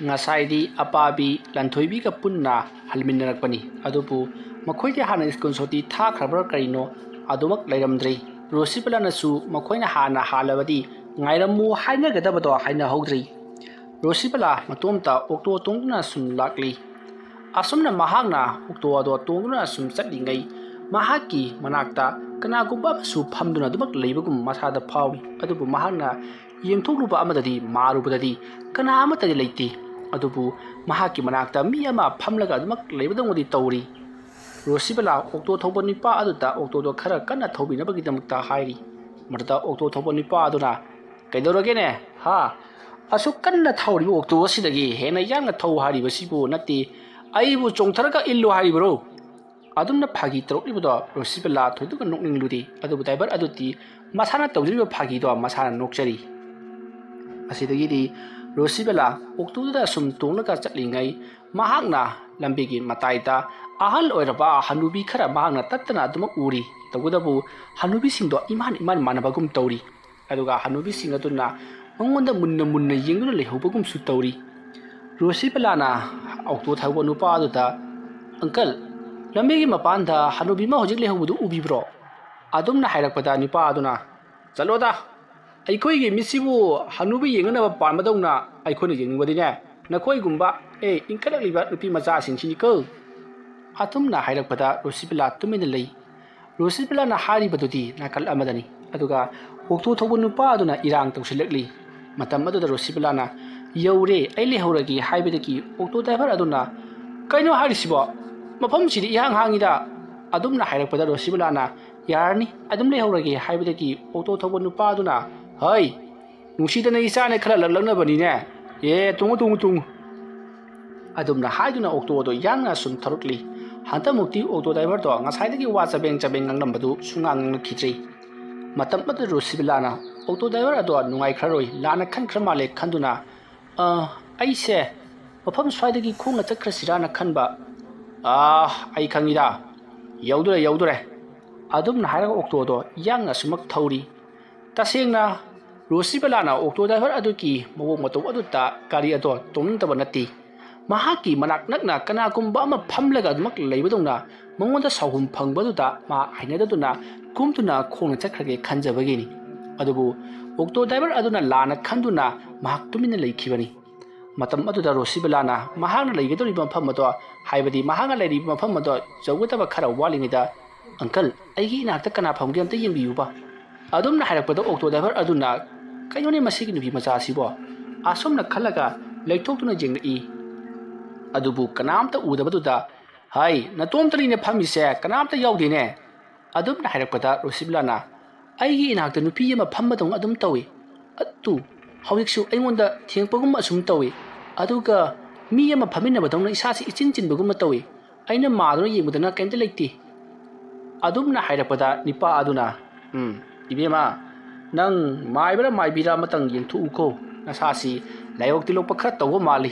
ꯉꯁꯥꯏꯗꯤ ꯑꯄꯥꯕꯤ ꯂꯟꯊꯣꯏꯕꯤꯒ ꯄꯨꯟꯅ ꯍꯟꯃꯤꯟꯅꯔꯛꯄꯅꯤ꯫ ꯑꯗꯨꯕꯨ ꯃꯈꯣꯏꯗꯤ ꯍꯥꯟꯅ ꯁ꯭ꯀꯨꯜ ꯁꯨꯇꯤ ꯊꯥꯈ꯭ꯔꯕ꯭ꯔꯥ ꯀꯔꯤꯅꯣ ꯑꯗꯨꯃꯛ ꯂꯩꯔꯝꯗ꯭ꯔꯦ꯫ ꯔꯣꯁꯤꯕꯦꯂꯥꯅꯁꯨ ꯃꯈꯣꯏꯅ ꯍꯥꯟꯅ ꯍꯥꯜꯂꯕꯗꯤ ꯉꯥꯏꯔꯝꯃꯨ ꯍꯥꯏꯅꯒꯗꯕꯗꯣ ꯍꯥꯏꯅꯍꯧꯗ꯭ꯔꯤ꯫ ꯔꯣꯁꯤꯕꯦꯂꯥ ꯃꯇꯣꯝꯇ ꯑꯣꯛꯇꯣ ꯇꯣꯡꯗꯨꯅ ꯁꯨꯝ ꯂꯥꯛꯂꯤ꯫ ꯑꯁꯨꯝꯅ ꯃꯍꯥꯛꯅ ꯑꯣꯛꯇꯣ ꯑꯗꯣ ꯇꯣꯡꯗꯨꯅ ꯁꯨꯝ ꯆꯠꯂꯤꯉꯩ ꯃꯍꯥꯛꯀꯤ ꯃꯅꯥꯛꯇ ꯀꯅꯥꯒꯨꯝꯕ ꯑꯃꯁꯨ ꯐꯝꯗꯨꯅ ꯑꯗꯨꯃꯛ ꯂꯩꯕꯒꯨꯝ ꯃꯁꯥꯗ ꯐꯥꯎꯏ꯫ ꯑꯗꯨꯕꯨ ꯃꯍꯥꯛꯅ ꯌꯦꯡꯊꯣꯛꯂꯨꯕ ꯑꯃꯗꯗꯤ, ꯃꯥꯔꯨꯕꯗꯗꯤ ꯀꯅꯥ ꯑꯃꯠꯇꯗꯤ ꯂꯩꯇꯦ꯫ ꯑꯗꯨꯕꯨ ꯃꯍꯥꯛꯀꯤ ꯃꯅꯥꯛꯇ ꯃꯤ ꯑꯃ ꯐꯝꯂꯒ ꯑꯗꯨꯃꯛ ꯂꯩꯕꯗꯧꯅꯗꯤ ꯇꯧꯔꯤ꯫ ꯔꯣꯁꯤꯕꯦꯂꯥ ꯑꯣꯛꯇꯣ ꯊꯧꯕ ꯅꯨꯄꯥ ꯑꯗꯨꯗ ꯑꯣꯛꯇꯣꯗꯣ ꯈꯔ ꯀꯟꯅ ꯊꯧꯕꯤꯅꯕꯒꯤꯗꯃꯛꯇ ꯍꯥꯏꯔꯤ꯫ ꯃꯗꯨꯗ ꯑꯣꯛꯇꯣ ꯊꯧꯕ ꯅꯨꯄꯥ ꯑꯗꯨꯅ, "ꯀꯩꯗꯧꯔꯒꯦꯅꯦ? ꯍꯥ? ꯑꯁꯨꯛ ꯀꯟꯅ ꯊꯧꯔꯤꯕ ꯑꯣꯛꯇꯣ ꯑꯁꯤꯗꯒꯤ ꯍꯦꯟꯅ ꯌꯥꯡꯅ ꯊꯧ ꯍꯥꯏꯔꯤꯕꯁꯤꯕꯨ ꯅꯠꯇꯦ꯫ ꯑꯩꯕꯨ ꯆꯣꯡꯊꯔꯒ ꯏꯜꯂꯨ ꯍꯥꯏꯔꯤꯕ꯭ꯔꯣ? ꯑꯗꯨꯝꯅ ꯐꯥꯒꯤ ꯇꯧꯔꯛꯂꯤꯕꯗꯣ ꯔꯣꯁꯤꯕꯂꯥ ꯊꯣꯏꯗꯣꯛꯅ ꯅꯣꯛꯅꯤꯡꯂꯨꯗꯦ꯫ ꯑꯗꯨꯕꯨ ꯗ꯭ꯔꯥꯏꯚꯔ ꯑꯗꯨꯗꯤ ꯃꯁꯥꯅ ꯇꯧꯖꯔꯤꯕ ꯐꯥꯒꯤꯗꯣ ꯃꯁꯥꯅ ꯅꯣꯛꯆꯔꯤ꯫ ꯑꯁꯤꯗꯒꯤꯗꯤ ꯔꯣꯁꯤꯕꯂꯥ ꯑꯣꯛꯇꯣꯗꯨꯗ ꯁꯨꯝ ꯇꯣꯡꯂꯒ ꯆꯠꯂꯤꯉꯩ, ꯃꯍꯥꯛꯅ ꯂꯝꯕꯤꯒꯤ ꯃꯇꯥꯏꯗ ꯑꯍꯜ ꯑꯣꯏꯔꯕ ꯍꯅꯨꯕꯤ ꯈꯔ ꯃꯍꯥꯛꯅ ꯇꯠꯇꯅ ꯑꯗꯨꯃꯛ ꯎꯔꯤ꯫ ꯇꯧꯕꯇꯕꯨ ꯍꯅꯨꯕꯤꯁꯤꯡꯗꯣ ꯏꯃꯥꯟ ꯏꯃꯥꯟ ꯃꯥꯟꯅꯕꯒꯨꯝ ꯇꯧꯔꯤ꯫ ꯑꯗꯨꯒ ꯍꯅꯨꯕꯤꯁꯤꯡ ꯑꯗꯨꯅ ꯃꯉꯣꯟꯗ ꯃꯨꯟꯅ ꯃꯨꯟꯅ ꯌꯦꯡꯗꯨꯅ ꯂꯩꯍꯧꯕꯒꯨꯝꯁꯨ ꯇꯧꯔꯤ꯫ ꯔꯣꯁꯤꯕꯂꯥꯅ ꯑꯣꯛꯇꯣ ꯊꯧꯕ ꯅꯨꯄꯥ ꯑꯗꯨꯗ, "ꯑꯪꯀꯜ, ꯂꯝꯕꯤꯒꯤ ꯃꯄꯥꯟꯗ ꯍꯅꯨꯕꯤ ꯑꯃ ꯍꯧꯖꯤꯛ ꯂꯩꯍꯧꯕꯗꯨ ꯎꯕꯤꯕ꯭ꯔꯣ?" ꯑꯗꯨꯝꯅ ꯍꯥꯏꯔꯛꯄꯗ ꯅꯨꯄꯥ ꯑꯗꯨꯅ, "ꯆꯠꯂꯣꯗ, ꯑꯩꯈꯣꯏꯒꯤ ꯃꯤꯠꯁꯤꯕꯨ ꯍꯅꯨꯕꯤ ꯌꯦꯡꯅꯅꯕ ꯄꯥꯟꯕꯗꯧꯅ ꯑꯩꯈꯣꯏꯅ ꯌꯦꯡꯅꯤꯡꯕꯗꯤꯅꯦ, ꯅꯈꯣꯏꯒꯨꯝꯕ, ꯑꯦ, ꯏꯟꯈꯠꯂꯛꯂꯤꯕ ꯅꯨꯄꯤ ꯃꯆꯥꯁꯤꯡꯁꯤꯅꯤꯀꯣ"꯫ ꯑꯗꯨꯝꯅ ꯍꯥꯏꯔꯛꯄꯗ ꯔꯣꯁꯤꯕꯂꯥ ꯇꯨꯃꯤꯟꯅ ꯂꯩ꯫ ꯔꯣꯁꯤꯕꯂꯥꯅ ꯍꯥꯏꯔꯤꯕꯗꯨꯗꯤ ꯅꯥꯀꯜ ꯑꯃꯗꯅꯤ꯫ ꯑꯗꯨꯒ ꯑꯣꯛꯇꯣ ꯊꯧꯕ ꯅꯨꯄꯥ ꯑꯗꯨꯅ ꯏꯔꯥꯡ ꯇꯧꯁꯤꯜꯂꯛꯂꯤ꯫ ꯃꯇꯝ ꯑꯗꯨꯗ ꯔꯣꯁꯤꯕꯂꯥꯅ "ꯌꯧꯔꯦ, ꯑꯩ ꯂꯩꯍꯧꯔꯒꯦ" ꯍꯥꯏꯕꯗꯒꯤ ꯑꯣꯛꯇꯣ ꯗ꯭ꯔꯥꯏꯚꯔ ꯑꯗꯨꯅ, "ꯀꯩꯅꯣ ꯍꯥꯏꯔꯤꯁꯤꯕꯣ? ꯃꯐꯝꯁꯤꯗꯤ ꯏꯍꯥꯡ ꯍꯥꯡꯉꯤꯗ"꯫ ꯑꯗꯨꯝꯅ ꯍꯥꯏꯔꯛꯄꯗ ꯔꯣꯁꯤꯕꯂꯥꯅ, "ꯌꯥꯔꯅꯤ, ꯑꯗꯨꯝ ꯂꯩꯍꯧꯔꯒꯦ" ꯍꯥꯏꯕꯗꯒꯤ ꯑꯣꯛꯇꯣ ꯊꯧꯕ ꯅꯨꯄꯥ ꯑꯗꯨꯅ, "ꯍꯩ, ꯅꯨꯡꯁꯤꯗꯅ ꯏꯆꯥꯅꯦ, ꯈꯔ ꯂꯛꯂꯛꯅꯕꯅꯤꯅꯦ꯫ ꯑꯦ, ꯇꯣꯡꯉꯨ, ꯇꯣꯡꯉꯨ, ꯇꯣꯡꯉꯨ"꯫ ꯑꯗꯨꯝꯅ ꯍꯥꯏꯗꯨꯅ ꯑꯣꯛꯇꯣ ꯑꯗꯨ ꯌꯥꯡꯅ ꯁꯨꯝ ꯊꯧꯔꯛꯂꯤ꯫ ꯍꯟꯗꯛꯃꯨꯛꯇꯤ ꯑꯣꯛꯇꯣ ꯗ꯭ꯔꯥꯏꯚꯔꯗꯣ ꯉꯁꯥꯏꯗꯒꯤ ꯋꯥ ꯆꯕꯦꯡ ꯆꯕꯦꯡ ꯉꯥꯡꯂꯝꯕꯗꯨ ꯁꯨꯡꯉꯥꯡ ꯉꯥꯡꯂꯛꯈꯤꯗ꯭ꯔꯤ꯫ ꯃꯇꯝ ꯑꯗꯨꯗ ꯔꯣꯁꯤꯕꯂꯥꯅ ꯑꯣꯛꯇꯣ ꯗ꯭ꯔꯥꯏꯚꯔ ꯑꯗꯣ ꯅꯨꯡꯉꯥꯏꯈ꯭ꯔꯔꯣꯏ, ꯂꯥꯟꯅ ꯈꯟꯈ꯭ꯔ ꯃꯥꯜꯂꯦ ꯈꯟꯗꯨꯅ, "ꯑ, ꯑꯩꯁꯦ ꯃꯐꯝ ꯁ꯭ꯋꯥꯏꯗꯒꯤ ꯈꯣꯡꯅ ꯆꯠꯈ꯭ꯔꯁꯤꯔꯥꯅ ꯈꯟꯕ"꯫ "ꯑ, ꯑꯩ ꯈꯪꯉꯤꯗ, ꯌꯧꯗꯣꯔꯦ, ꯌꯧꯗꯣꯔꯦ"꯫ ꯑꯗꯨꯝꯅ ꯍꯥꯏꯔꯒ ꯑꯣꯛꯇꯣꯗꯣ ꯌꯥꯡꯅ ꯁꯨꯃꯛ ꯊꯧꯔꯤ꯫ ꯇꯁꯦꯡꯅ ꯔꯣꯁꯤꯕꯂꯥꯅ ꯑꯣꯛꯇꯣ ꯗ꯭ꯔꯥꯏꯚꯔ ꯑꯗꯨꯒꯤ ꯃꯑꯣꯡ ꯃꯇꯧ ꯑꯗꯨꯗ ꯒꯥꯔꯤ ꯑꯗꯣ ꯇꯣꯡꯅꯤꯡꯗꯕ ꯅꯠꯇꯦ꯫ ꯃꯍꯥꯛꯀꯤ ꯃꯅꯥꯛ ꯅꯛꯅ ꯀꯅꯥꯒꯨꯝꯕ ꯑꯃ ꯐꯝꯂꯒ ꯑꯗꯨꯃꯛ ꯂꯩꯕꯗꯧꯅ ꯃꯉꯣꯟꯗ ꯁꯥꯎꯍꯨꯝ ꯐꯪꯕꯗꯨꯗ ꯃꯍꯥꯛ ꯍꯩꯅꯗꯗꯨꯅ ꯀꯨꯝꯗꯨꯅ ꯈꯣꯡꯅ ꯆꯠꯈ꯭ꯔꯒꯦ ꯈꯟꯖꯕꯒꯤꯅꯤ꯫ ꯑꯗꯨꯕꯨ ꯑꯣꯛꯇꯣ ꯗ꯭ꯔꯥꯏꯚꯔ ꯑꯗꯨꯅ ꯂꯥꯟꯅ ꯈꯟꯗꯨꯅ ꯃꯍꯥꯛ ꯇꯨꯃꯤꯟꯅ ꯂꯩꯈꯤꯕꯅꯤ꯫ ꯃꯇꯝ ꯑꯗꯨꯗ ꯔꯣꯁꯤꯕꯂꯥꯅ ꯃꯍꯥꯛꯅ ꯂꯩꯒꯗꯧꯔꯤꯕ ꯃꯐꯝ ꯑꯗꯣ, ꯍꯥꯏꯕꯗꯤ ꯃꯍꯥꯛꯅ ꯂꯩꯔꯤꯕ ꯃꯐꯝ ꯑꯗꯣ ꯌꯧꯒꯗꯕ ꯈꯔ ꯋꯥꯠꯂꯤꯉꯩꯗ, "ꯑꯪꯀꯜ, ꯑꯩꯒꯤ ꯏꯅꯥꯛꯇ ꯀꯅꯥ ꯐꯝꯒꯦ ꯑꯝꯇ ꯌꯦꯡꯕꯤꯌꯨꯕ"꯫ ꯑꯗꯨꯝꯅ ꯍꯥꯏꯔꯛꯄꯗ ꯑꯣꯛꯇꯣ ꯗ꯭ꯔꯥꯏꯚꯔ ꯑꯗꯨꯅ, "ꯀꯩꯅꯣꯅꯦ ꯃꯁꯤꯒꯤ ꯅꯨꯄꯤ ꯃꯆꯥꯁꯤꯕꯣ?" ꯑꯁꯨꯝꯅ ꯈꯜꯂꯒ ꯂꯩꯊꯣꯛꯇꯨꯅ ꯌꯦꯡꯂꯛꯏ꯫ ꯑꯗꯨꯕꯨ ꯀꯅꯥꯝꯇ ꯎꯗꯕꯗꯨꯗ, "ꯍꯥꯏ, ꯅꯇꯣꯝꯇꯅꯤꯅꯦ ꯐꯝꯃꯤꯁꯦ, ꯀꯅꯥꯝꯇ ꯌꯥꯎꯗꯦꯅꯦ"꯫ ꯑꯗꯨꯝꯅ ꯍꯥꯏꯔꯛꯄꯗ ꯔꯣꯁꯤꯕꯂꯥꯅ, "ꯑꯩꯒꯤ ꯏꯅꯥꯛꯇ ꯅꯨꯄꯤ ꯑꯃ ꯐꯝꯕꯗꯧꯅ ꯑꯗꯨꯝ ꯇꯧꯏ꯫ ꯑꯗꯨ ꯍꯧꯖꯤꯛꯁꯨ ꯑꯩꯉꯣꯟꯗ ꯊꯦꯡꯉꯛꯄꯒꯨꯝ ꯑꯁꯨꯝ ꯇꯧꯏ꯫ ꯑꯗꯨꯒ ꯃꯤ ꯑꯃ ꯐꯝꯃꯤꯟꯅꯕꯗꯧꯅ ꯏꯁꯥꯁꯤ ꯏꯆꯤꯟ ꯆꯤꯟꯕꯒꯨꯝꯅ ꯇꯧꯏ꯫ ꯑꯩꯅ ꯃꯥꯗꯨꯅ ꯌꯦꯡꯕꯗꯅ ꯀꯩꯝꯇ ꯂꯩꯇꯦ꯫ ꯑꯗꯨꯝꯅ ꯍꯥꯏꯔꯛꯄꯗ ꯅꯤꯄꯥ ꯑꯗꯨꯅ, "ꯎꯝ, ꯏꯕꯦꯝꯃ, ꯅꯪ ꯃꯥꯏꯕꯔꯥ ꯃꯥꯏꯕꯤꯔꯥ ꯑꯃꯇꯪ ꯌꯦꯡꯊꯣꯛꯎꯀꯣ, ꯅꯁꯥꯁꯤ ꯂꯥꯏꯑꯣꯛ ꯇꯤꯜꯂꯣꯛꯄ ꯈꯔ ꯇꯧꯕ ꯃꯥꯜꯂꯤ"꯫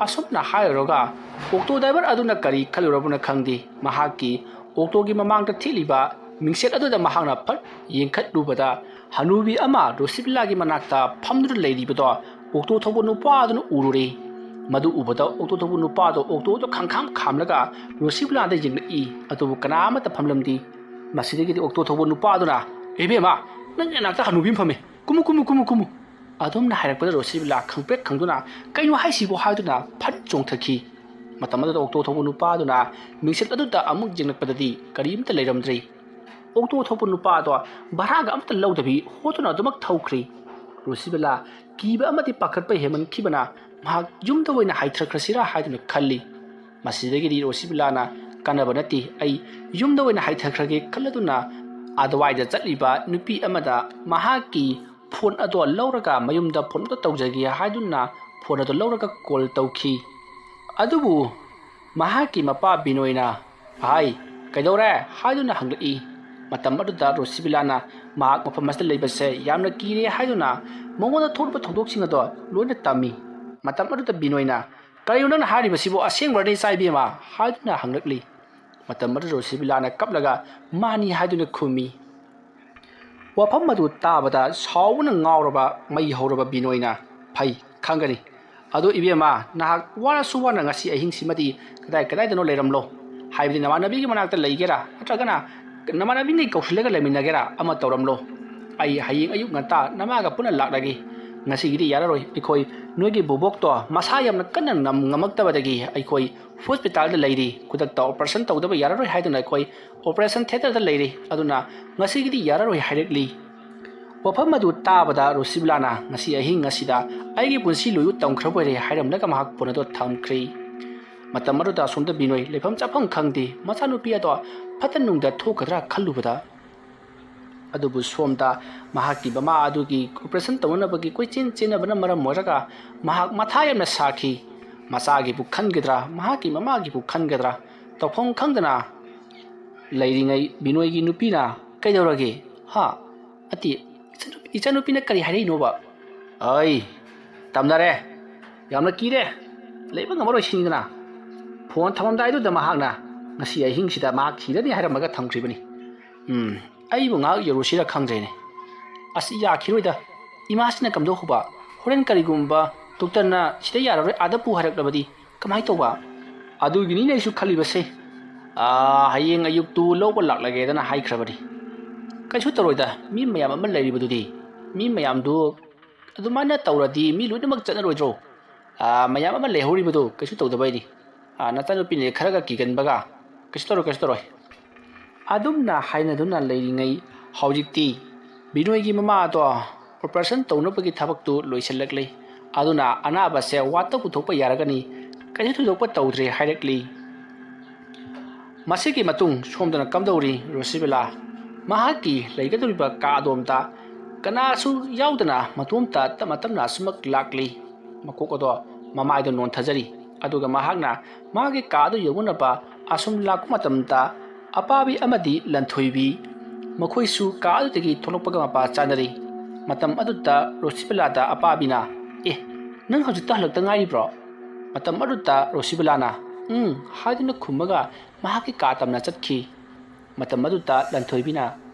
ꯑꯁꯨꯝꯅ ꯍꯥꯏꯔꯨꯔꯒ ꯑꯣꯛꯇꯣ ꯗ꯭ꯔꯥꯏꯚꯔ ꯑꯗꯨꯅ ꯀꯔꯤ ꯈꯜꯂꯨꯔꯕꯅꯣ ꯈꯪꯗꯦ, ꯃꯍꯥꯛꯀꯤ ꯑꯣꯛꯇꯣꯒꯤ ꯃꯃꯥꯡꯗ ꯊꯦꯠꯂꯤꯕ ꯃꯤꯡꯁꯦꯜ ꯑꯗꯨꯗ ꯃꯍꯥꯛꯅ ꯐꯠ ꯌꯦꯡꯈꯠꯂꯨꯕꯗ, ꯍꯅꯨꯕꯤ ꯑꯃ ꯔꯣꯁꯤꯕꯤꯂꯥꯒꯤ ꯃꯅꯥꯛꯇ ꯐꯝꯗꯨꯅ ꯂꯩꯔꯤꯕꯗꯣ ꯑꯣꯛꯇꯣ ꯊꯧꯕ ꯅꯨꯄꯥ ꯑꯗꯨꯅ ꯎꯔꯨꯔꯦ꯫ ꯃꯗꯨ ꯎꯕꯗ ꯑꯣꯛꯇꯣ ꯊꯧꯕ ꯅꯨꯄꯥꯗꯣ ꯑꯣꯛꯇꯣꯗꯣ ꯈꯪꯈꯥꯝ ꯈꯥꯝꯂꯒ ꯔꯣꯁꯤꯕꯤꯂꯥꯗ ꯌꯦꯡꯂꯛꯏ, ꯑꯗꯨꯕꯨ ꯀꯅꯥ ꯑꯃꯠꯇ ꯐꯝꯂꯝꯗꯦ꯫ ꯃꯁꯤꯗꯒꯤꯗꯤ ꯑꯣꯛꯇꯣ ꯊꯧꯕ ꯅꯨꯄꯥ ꯑꯗꯨꯅ, "ꯏꯕꯦꯝꯃ, ꯅꯪꯒꯤ ꯅꯥꯛꯇ ꯍꯅꯨꯕꯤ ꯑꯃ ꯐꯝꯃꯦ, ꯀꯨꯝꯃꯨ, ꯀꯨꯝꯃꯨ, ꯀꯨꯝꯃꯨ, ꯀꯨꯝꯃꯨ"꯫ ꯑꯗꯨꯝꯅ ꯍꯥꯏꯔꯛꯄꯗ ꯔꯣꯁꯤꯕꯤꯂꯥ ꯈꯪꯄ꯭ꯔꯦꯛ ꯈꯪꯗꯨꯅ, "ꯀꯩꯅꯣ ꯍꯥꯏꯁꯤꯕꯣ?" ꯍꯥꯏꯗꯨꯅ ꯐꯠ ꯆꯣꯡꯊꯈꯤ꯫ ꯃꯇꯝ ꯑꯗꯨꯗ ꯑꯣꯛꯇꯣ ꯊꯧꯕ ꯅꯨꯄꯥ ꯑꯗꯨꯅ ꯃꯤꯡꯁꯦꯜ ꯑꯗꯨꯗ ꯑꯃꯨꯛ ꯌꯦꯡꯂꯛꯄꯗꯗꯤ ꯀꯔꯤꯝꯇ ꯂꯩꯔꯝꯗ꯭ꯔꯦ꯫ ꯑꯣꯛꯇꯣ ꯊꯧꯕ ꯅꯨꯄꯥ ꯑꯗꯣ ꯚꯔꯥꯒ ꯑꯃꯠꯇ ꯂꯧꯗꯕꯤ ꯍꯣꯠꯇꯨꯅ ꯑꯗꯨꯃꯛ ꯊꯧꯈ꯭ꯔꯦ꯫ ꯔꯣꯁꯤꯕꯤꯂꯥ ꯀꯤꯕ ꯑꯃꯗꯤ ꯄꯥꯈꯠꯄ ꯍꯦꯟꯃꯟꯈꯤꯕꯅ ꯃꯍꯥꯛ ꯌꯨꯝꯗ ꯑꯣꯏꯅ ꯍꯥꯏꯊꯈ꯭ꯔꯁꯤꯔꯥ ꯍꯥꯏꯗꯨꯅ ꯈꯜꯂꯤ꯫ ꯃꯁꯤꯗꯒꯤꯗꯤ ꯔꯣꯁꯤꯕꯤꯂꯥꯅ, "ꯀꯥꯟꯅꯕ ꯅꯠꯇꯦ, ꯑꯩ ꯌꯨꯝꯗ ꯑꯣꯏꯅ ꯍꯥꯏꯊꯈ꯭ꯔꯒꯦ" ꯈꯜꯂꯗꯨꯅ ꯑꯗꯨꯋꯥꯏꯗ ꯆꯠꯂꯤꯕ ꯅꯨꯄꯤ ꯑꯃꯗ ꯃꯍꯥꯛꯀꯤ ꯐꯣꯟ ꯑꯗꯣ ꯂꯧꯔꯒ ꯃꯌꯨꯝꯗ ꯐꯣꯟ ꯑꯗꯣ ꯇꯧꯖꯒꯦ ꯍꯥꯏꯗꯨꯅ ꯐꯣꯟ ꯑꯗꯣ ꯂꯧꯔꯒ ꯀꯣꯜ ꯇꯧꯈꯤ꯫ ꯑꯗꯨꯕꯨ ꯃꯍꯥꯛꯀꯤ ꯃꯄꯥ ꯕꯤꯅꯣꯏꯅ, "ꯍꯥꯏ, ꯀꯩꯗꯧꯔꯦ?" ꯍꯥꯏꯗꯨꯅ ꯍꯪꯂꯛꯏ꯫ ꯃꯇꯝ ꯑꯗꯨꯗ ꯔꯣꯁꯤꯕꯤꯂꯥꯅ ꯃꯍꯥꯛ ꯃꯐꯝ ꯑꯁꯤꯗ ꯂꯩꯕꯁꯦ ꯌꯥꯝꯅ ꯀꯤꯔꯦ ꯍꯥꯏꯗꯨꯅ ꯃꯉꯣꯟꯗ ꯊꯣꯛꯂꯤꯕ ꯊꯧꯗꯣꯛꯁꯤꯡ ꯑꯗꯣ ꯂꯣꯏꯅ ꯇꯝꯃꯤ꯫ ꯃꯇꯝ ꯑꯗꯨꯗ ꯕꯤꯅꯣꯏꯅ, "ꯀꯔꯤꯅꯣ ꯅꯪꯅ ꯍꯥꯏꯔꯤꯕꯁꯤꯕꯨ? ꯑꯁꯦꯡꯕꯔꯅꯦ ꯏꯆꯥ ꯏꯕꯦꯝꯃ?" ꯍꯥꯏꯗꯨꯅ ꯍꯪꯂꯛꯂꯤ꯫ ꯃꯇꯝ ꯑꯗꯨꯗ ꯔꯣꯁꯤꯕꯤꯂꯥꯅ ꯀꯞꯂꯒ, "ꯃꯥꯅꯤ" ꯍꯥꯏꯗꯨꯅ ꯈꯨꯝꯃꯤ꯫ ꯋꯥꯐꯝ ꯑꯗꯨ ꯇꯥꯕꯗ ꯁꯥꯎꯕꯅ ꯉꯥꯎꯔꯕ ꯃꯩ ꯍꯧꯔꯕ ꯕꯤꯅꯣꯏꯅ, "ꯐꯩ, ꯈꯪꯒꯅꯤ꯫ ꯑꯗꯣ ꯏꯕꯦꯝꯃ, ꯅꯍꯥꯛ ꯋꯥꯔꯁꯨ ꯋꯥꯅ ꯉꯁꯤ ꯑꯍꯤꯡꯁꯤꯃꯗꯤ ꯀꯗꯥꯏ ꯀꯗꯥꯏꯗꯅꯣ ꯂꯩꯔꯝꯂꯣ꯫ ꯍꯥꯏꯕꯗꯤ ꯅꯃꯥꯟꯅꯕꯤꯒꯤ ꯃꯅꯥꯛꯇ ꯂꯩꯒꯦꯔꯥ, ꯅꯠꯇ꯭ꯔꯒꯅ ꯅꯃꯥꯟꯅꯕꯤꯉꯩ ꯀꯧꯁꯤꯜꯂꯒ ꯂꯩꯃꯤꯟꯅꯒꯦꯔꯥ, ꯑꯃ ꯇꯧꯔꯝꯂꯣ꯫ ꯑꯩ ꯍꯌꯦꯡ ꯑꯌꯨꯛ ꯉꯟꯇꯥ ꯅꯃꯥꯒ ꯄꯨꯟꯅ ꯂꯥꯛꯂꯒꯦ꯫ ꯉꯁꯤꯒꯤꯗꯤ ꯌꯥꯔꯔꯣꯏ, ꯑꯩꯈꯣꯏ ꯅꯣꯏꯒꯤ ꯕꯣꯕꯣꯛꯇꯣ ꯃꯁꯥ ꯌꯥꯝꯅ ꯀꯟꯅ ꯉꯝ-, ꯉꯝꯃꯛꯇꯕꯗꯒꯤ ꯑꯩꯈꯣꯏ ꯍꯣꯁꯄꯤꯇꯥꯜꯗ ꯂꯩꯔꯤ꯫ ꯈꯨꯗꯛꯇ ꯑꯣꯄꯔꯦꯁꯟ ꯇꯧꯗꯕ ꯌꯥꯔꯔꯣꯏ ꯍꯥꯏꯗꯨꯅ ꯑꯩꯈꯣꯏ ꯑꯣꯄꯔꯦꯁꯟ ꯊꯤꯌꯦꯇꯔꯗ ꯂꯩꯔꯤ꯫ ꯑꯗꯨꯅ ꯉꯁꯤꯒꯤꯗꯤ ꯌꯥꯔꯔꯣꯏ" ꯍꯥꯏꯔꯛꯂꯤ꯫ ꯋꯥꯐꯝ ꯑꯗꯨ ꯇꯥꯕꯗ ꯔꯣꯁꯤꯕꯤꯂꯥꯅ, "ꯉꯁꯤ ꯑꯍꯤꯡ ꯑꯁꯤꯗ ꯑꯩꯒꯤ ꯄꯨꯟꯁꯤ ꯂꯣꯏꯕꯨ ꯇꯝꯈ꯭ꯔꯕ ꯑꯣꯏꯔꯦ" ꯍꯥꯏꯔꯝꯂꯒ ꯃꯍꯥꯛ ꯐꯣꯟ ꯑꯗꯨ ꯊꯝꯈ꯭ꯔꯦ꯫ ꯃꯇꯝ ꯑꯗꯨꯗ ꯑꯁꯣꯝꯗ ꯕꯤꯅꯣꯏ ꯂꯩꯐꯝ ꯆꯥꯐꯝ ꯈꯪꯗꯦ, ꯃꯆꯥꯅꯨꯄꯤ ꯑꯗꯣ ꯐꯠꯇ ꯅꯨꯡꯗ ꯊꯣꯛꯀꯗ꯭ꯔꯥ ꯈꯜꯂꯨꯕꯗ꯫ ꯑꯗꯨꯕꯨ ꯁꯣꯝꯗ ꯃꯍꯥꯛꯀꯤ ꯃꯃꯥ ꯑꯗꯨꯒꯤ ꯑꯣꯄꯔꯦꯁꯟ ꯇꯧꯅꯅꯕꯒꯤ ꯀꯣꯏꯆꯦꯟ ꯆꯦꯟꯅꯕꯅ ꯃꯔꯝ ꯑꯣꯏꯔꯒ ꯃꯍꯥꯛ ꯃꯊꯥ ꯌꯥꯝꯅ ꯁꯥꯈꯤ꯫ ꯃꯆꯥꯒꯤꯕꯨ ꯈꯟꯒꯗ꯭ꯔꯥ, ꯃꯍꯥꯛꯀꯤ ꯃꯃꯥꯒꯤꯕꯨ ꯈꯟꯒꯗ꯭ꯔꯥ, ꯇꯧꯐꯝ ꯈꯪꯗꯅ ꯂꯩꯔꯤꯉꯩ ꯕꯤꯅꯣꯏꯒꯤ ꯅꯨꯄꯤꯅ, "ꯀꯩꯗꯧꯔꯒꯦ? ꯍꯥ? ꯑꯇꯤ, ꯏꯆꯟꯅꯨ-, ꯏꯆꯟꯅꯨꯄꯤꯅ ꯀꯔꯤ ꯍꯥꯏꯔꯛꯏꯅꯣꯕ?" "ꯑꯩ ꯇꯝꯅꯔꯦ, ꯌꯥꯝꯅ ꯀꯤꯔꯦ, ꯂꯩꯕ ꯉꯝꯃꯔꯣꯏ ꯁꯤꯅꯤꯗꯅ꯫ ꯐꯣꯟ ꯊꯝꯃꯝꯗꯥꯏꯗꯨꯗ ꯃꯍꯥꯛꯅ ꯉꯁꯤ ꯑꯍꯤꯡꯁꯤꯗ ꯃꯍꯥꯛ ꯁꯤꯔꯅꯤ ꯍꯥꯏꯔꯝꯃꯒ ꯊꯝꯈ꯭ꯔꯤꯕꯅꯤ꯫ ꯎꯝ, ꯑꯩꯕꯨ ꯉꯥꯏꯍꯥꯛ ꯌꯧꯔꯨꯁꯤꯔ ꯈꯪꯗ꯭ꯔꯦꯅꯦ꯫ ꯑꯁ, ꯌꯥꯈꯤꯔꯣꯏꯗ꯫ ꯏꯃꯥꯁꯤꯅ ꯀꯝꯗꯧꯍꯧꯕ? ꯍꯣꯔꯦꯟ ꯀꯔꯤꯒꯨꯝꯕ ꯗꯣꯛꯇꯔꯅ ꯁꯤꯗ ꯌꯥꯔꯔꯣꯏ, ꯑꯥꯗ ꯄꯨ ꯍꯥꯏꯔꯛꯂꯕꯗꯤ ꯀꯃꯥꯏꯅ ꯇꯧꯕ?" "ꯑꯗꯨꯒꯤꯅꯤꯅꯦ ꯑꯩꯁꯨ ꯈꯜꯂꯤꯕꯁꯦ꯫ ꯑꯥ, ꯍꯌꯦꯡ ꯑꯌꯨꯛꯇꯨ ꯂꯧꯕ ꯂꯥꯛꯂꯒꯦꯗꯅ ꯍꯥꯏꯈ꯭ꯔꯕꯅꯤ꯫ ꯀꯩꯁꯨ ꯇꯧꯔꯣꯏꯗ, ꯃꯤ ꯃꯌꯥꯝ ꯑꯃ ꯂꯩꯔꯤꯕꯗꯨꯗꯤ꯫ ꯃꯤ ꯃꯌꯥꯝꯗꯨ ꯑꯗꯨꯃꯥꯏꯅ ꯇꯧꯔꯗꯤ ꯃꯤ ꯂꯣꯏꯅꯃꯛ ꯆꯠꯅꯔꯣꯏꯗ꯭ꯔꯣ? ꯑꯥ, ꯃꯌꯥꯝ ꯑꯃ ꯂꯩꯍꯧꯔꯤꯕꯗꯨ ꯀꯩꯁꯨ ꯇꯧꯗꯕꯩꯅꯤ꯫ ꯑꯥ, ꯅꯆꯥꯅꯨꯄꯤꯅ ꯈꯔꯒ ꯀꯤꯒꯟꯕꯒ꯫ ꯀꯩꯁꯨ ꯇꯧꯔꯣꯏ, ꯀꯩꯁꯨ ꯇꯧꯔꯣꯏ꯫" ꯑꯗꯨꯝꯅ ꯍꯥꯏꯅꯗꯨꯅ ꯂꯩꯔꯤꯉꯩ, ꯍꯧꯖꯤꯛꯇꯤ ꯕꯤꯅꯣꯏꯒꯤ ꯃꯃꯥꯗꯣ ꯑꯣꯄꯔꯦꯁꯟ ꯇꯧꯅꯕꯒꯤ ꯊꯕꯛꯇꯨ ꯂꯣꯏꯁꯤꯜꯂꯛꯂꯤ꯫ ꯑꯗꯨꯅ ꯑꯅꯥꯕꯁꯦ ꯋꯥꯠꯇ ꯄꯨꯊꯣꯛꯄ ꯌꯥꯔꯒꯅꯤ, ꯀꯩꯁꯨ ꯊꯣꯏꯗꯣꯛꯄ ꯇꯧꯗ꯭ꯔꯦ ꯍꯥꯏꯔꯛꯂꯤ꯫ ꯃꯁꯤꯒꯤ ꯃꯇꯨꯡ ꯁꯣꯝꯗꯅ ꯀꯝꯗꯧꯔꯤ ꯔꯣꯁꯤꯕꯤꯂꯥ? ꯃꯍꯥꯛꯀꯤ ꯂꯩꯒꯗꯧꯔꯤꯕ ꯀꯥ ꯑꯗꯣꯝꯗ ꯀꯅꯥꯁꯨ ꯌꯥꯎꯗꯅ ꯃꯇꯣꯝꯇ ꯇꯞꯅ ꯇꯞꯅ ꯑꯁꯨꯃꯛ ꯂꯥꯛꯂꯤ꯫ ꯃꯀꯣꯛ ꯑꯗꯣ ꯃꯃꯥꯏꯗ ꯅꯣꯟꯊꯖꯔꯤ꯫ ꯑꯗꯨꯒ ꯃꯍꯥꯛꯅ ꯃꯥꯒꯤ ꯀꯥ ꯑꯗꯨ ꯌꯧꯅꯅꯕ ꯑꯁꯨꯝ ꯂꯥꯛꯄ ꯃꯇꯝꯗ, ꯑꯄꯥꯕꯤ ꯑꯃꯗꯤ ꯂꯟꯊꯣꯏꯕꯤ ꯃꯈꯣꯏꯁꯨ ꯀꯥ ꯑꯗꯨꯗꯒꯤ ꯊꯣꯛꯂꯛꯄꯒ ꯃꯄꯥ ꯆꯥꯅꯔꯤ꯫ ꯃꯇꯝ ꯑꯗꯨꯗ ꯔꯣꯁꯤꯕꯤꯂꯥꯗ ꯑꯄꯥꯕꯤꯅ, "ꯑꯦ, ꯅꯪ ꯍꯧꯖꯤꯛꯇ ꯍꯜꯂꯛꯇ ꯉꯥꯏꯔꯤꯕ꯭ꯔꯣ?" ꯃꯇꯝ ꯑꯗꯨꯗ ꯔꯣꯁꯤꯕꯤꯂꯥꯅ "ꯎꯝ" ꯍꯥꯏꯗꯨꯅ ꯈꯨꯝꯃꯒ ꯃꯍꯥꯛꯀꯤ ꯀꯥ ꯇꯝꯅ ꯆꯠꯈꯤ꯫ ꯃꯇꯝ ꯑꯗꯨꯗ ꯂꯟꯊꯣꯏꯕꯤꯅ,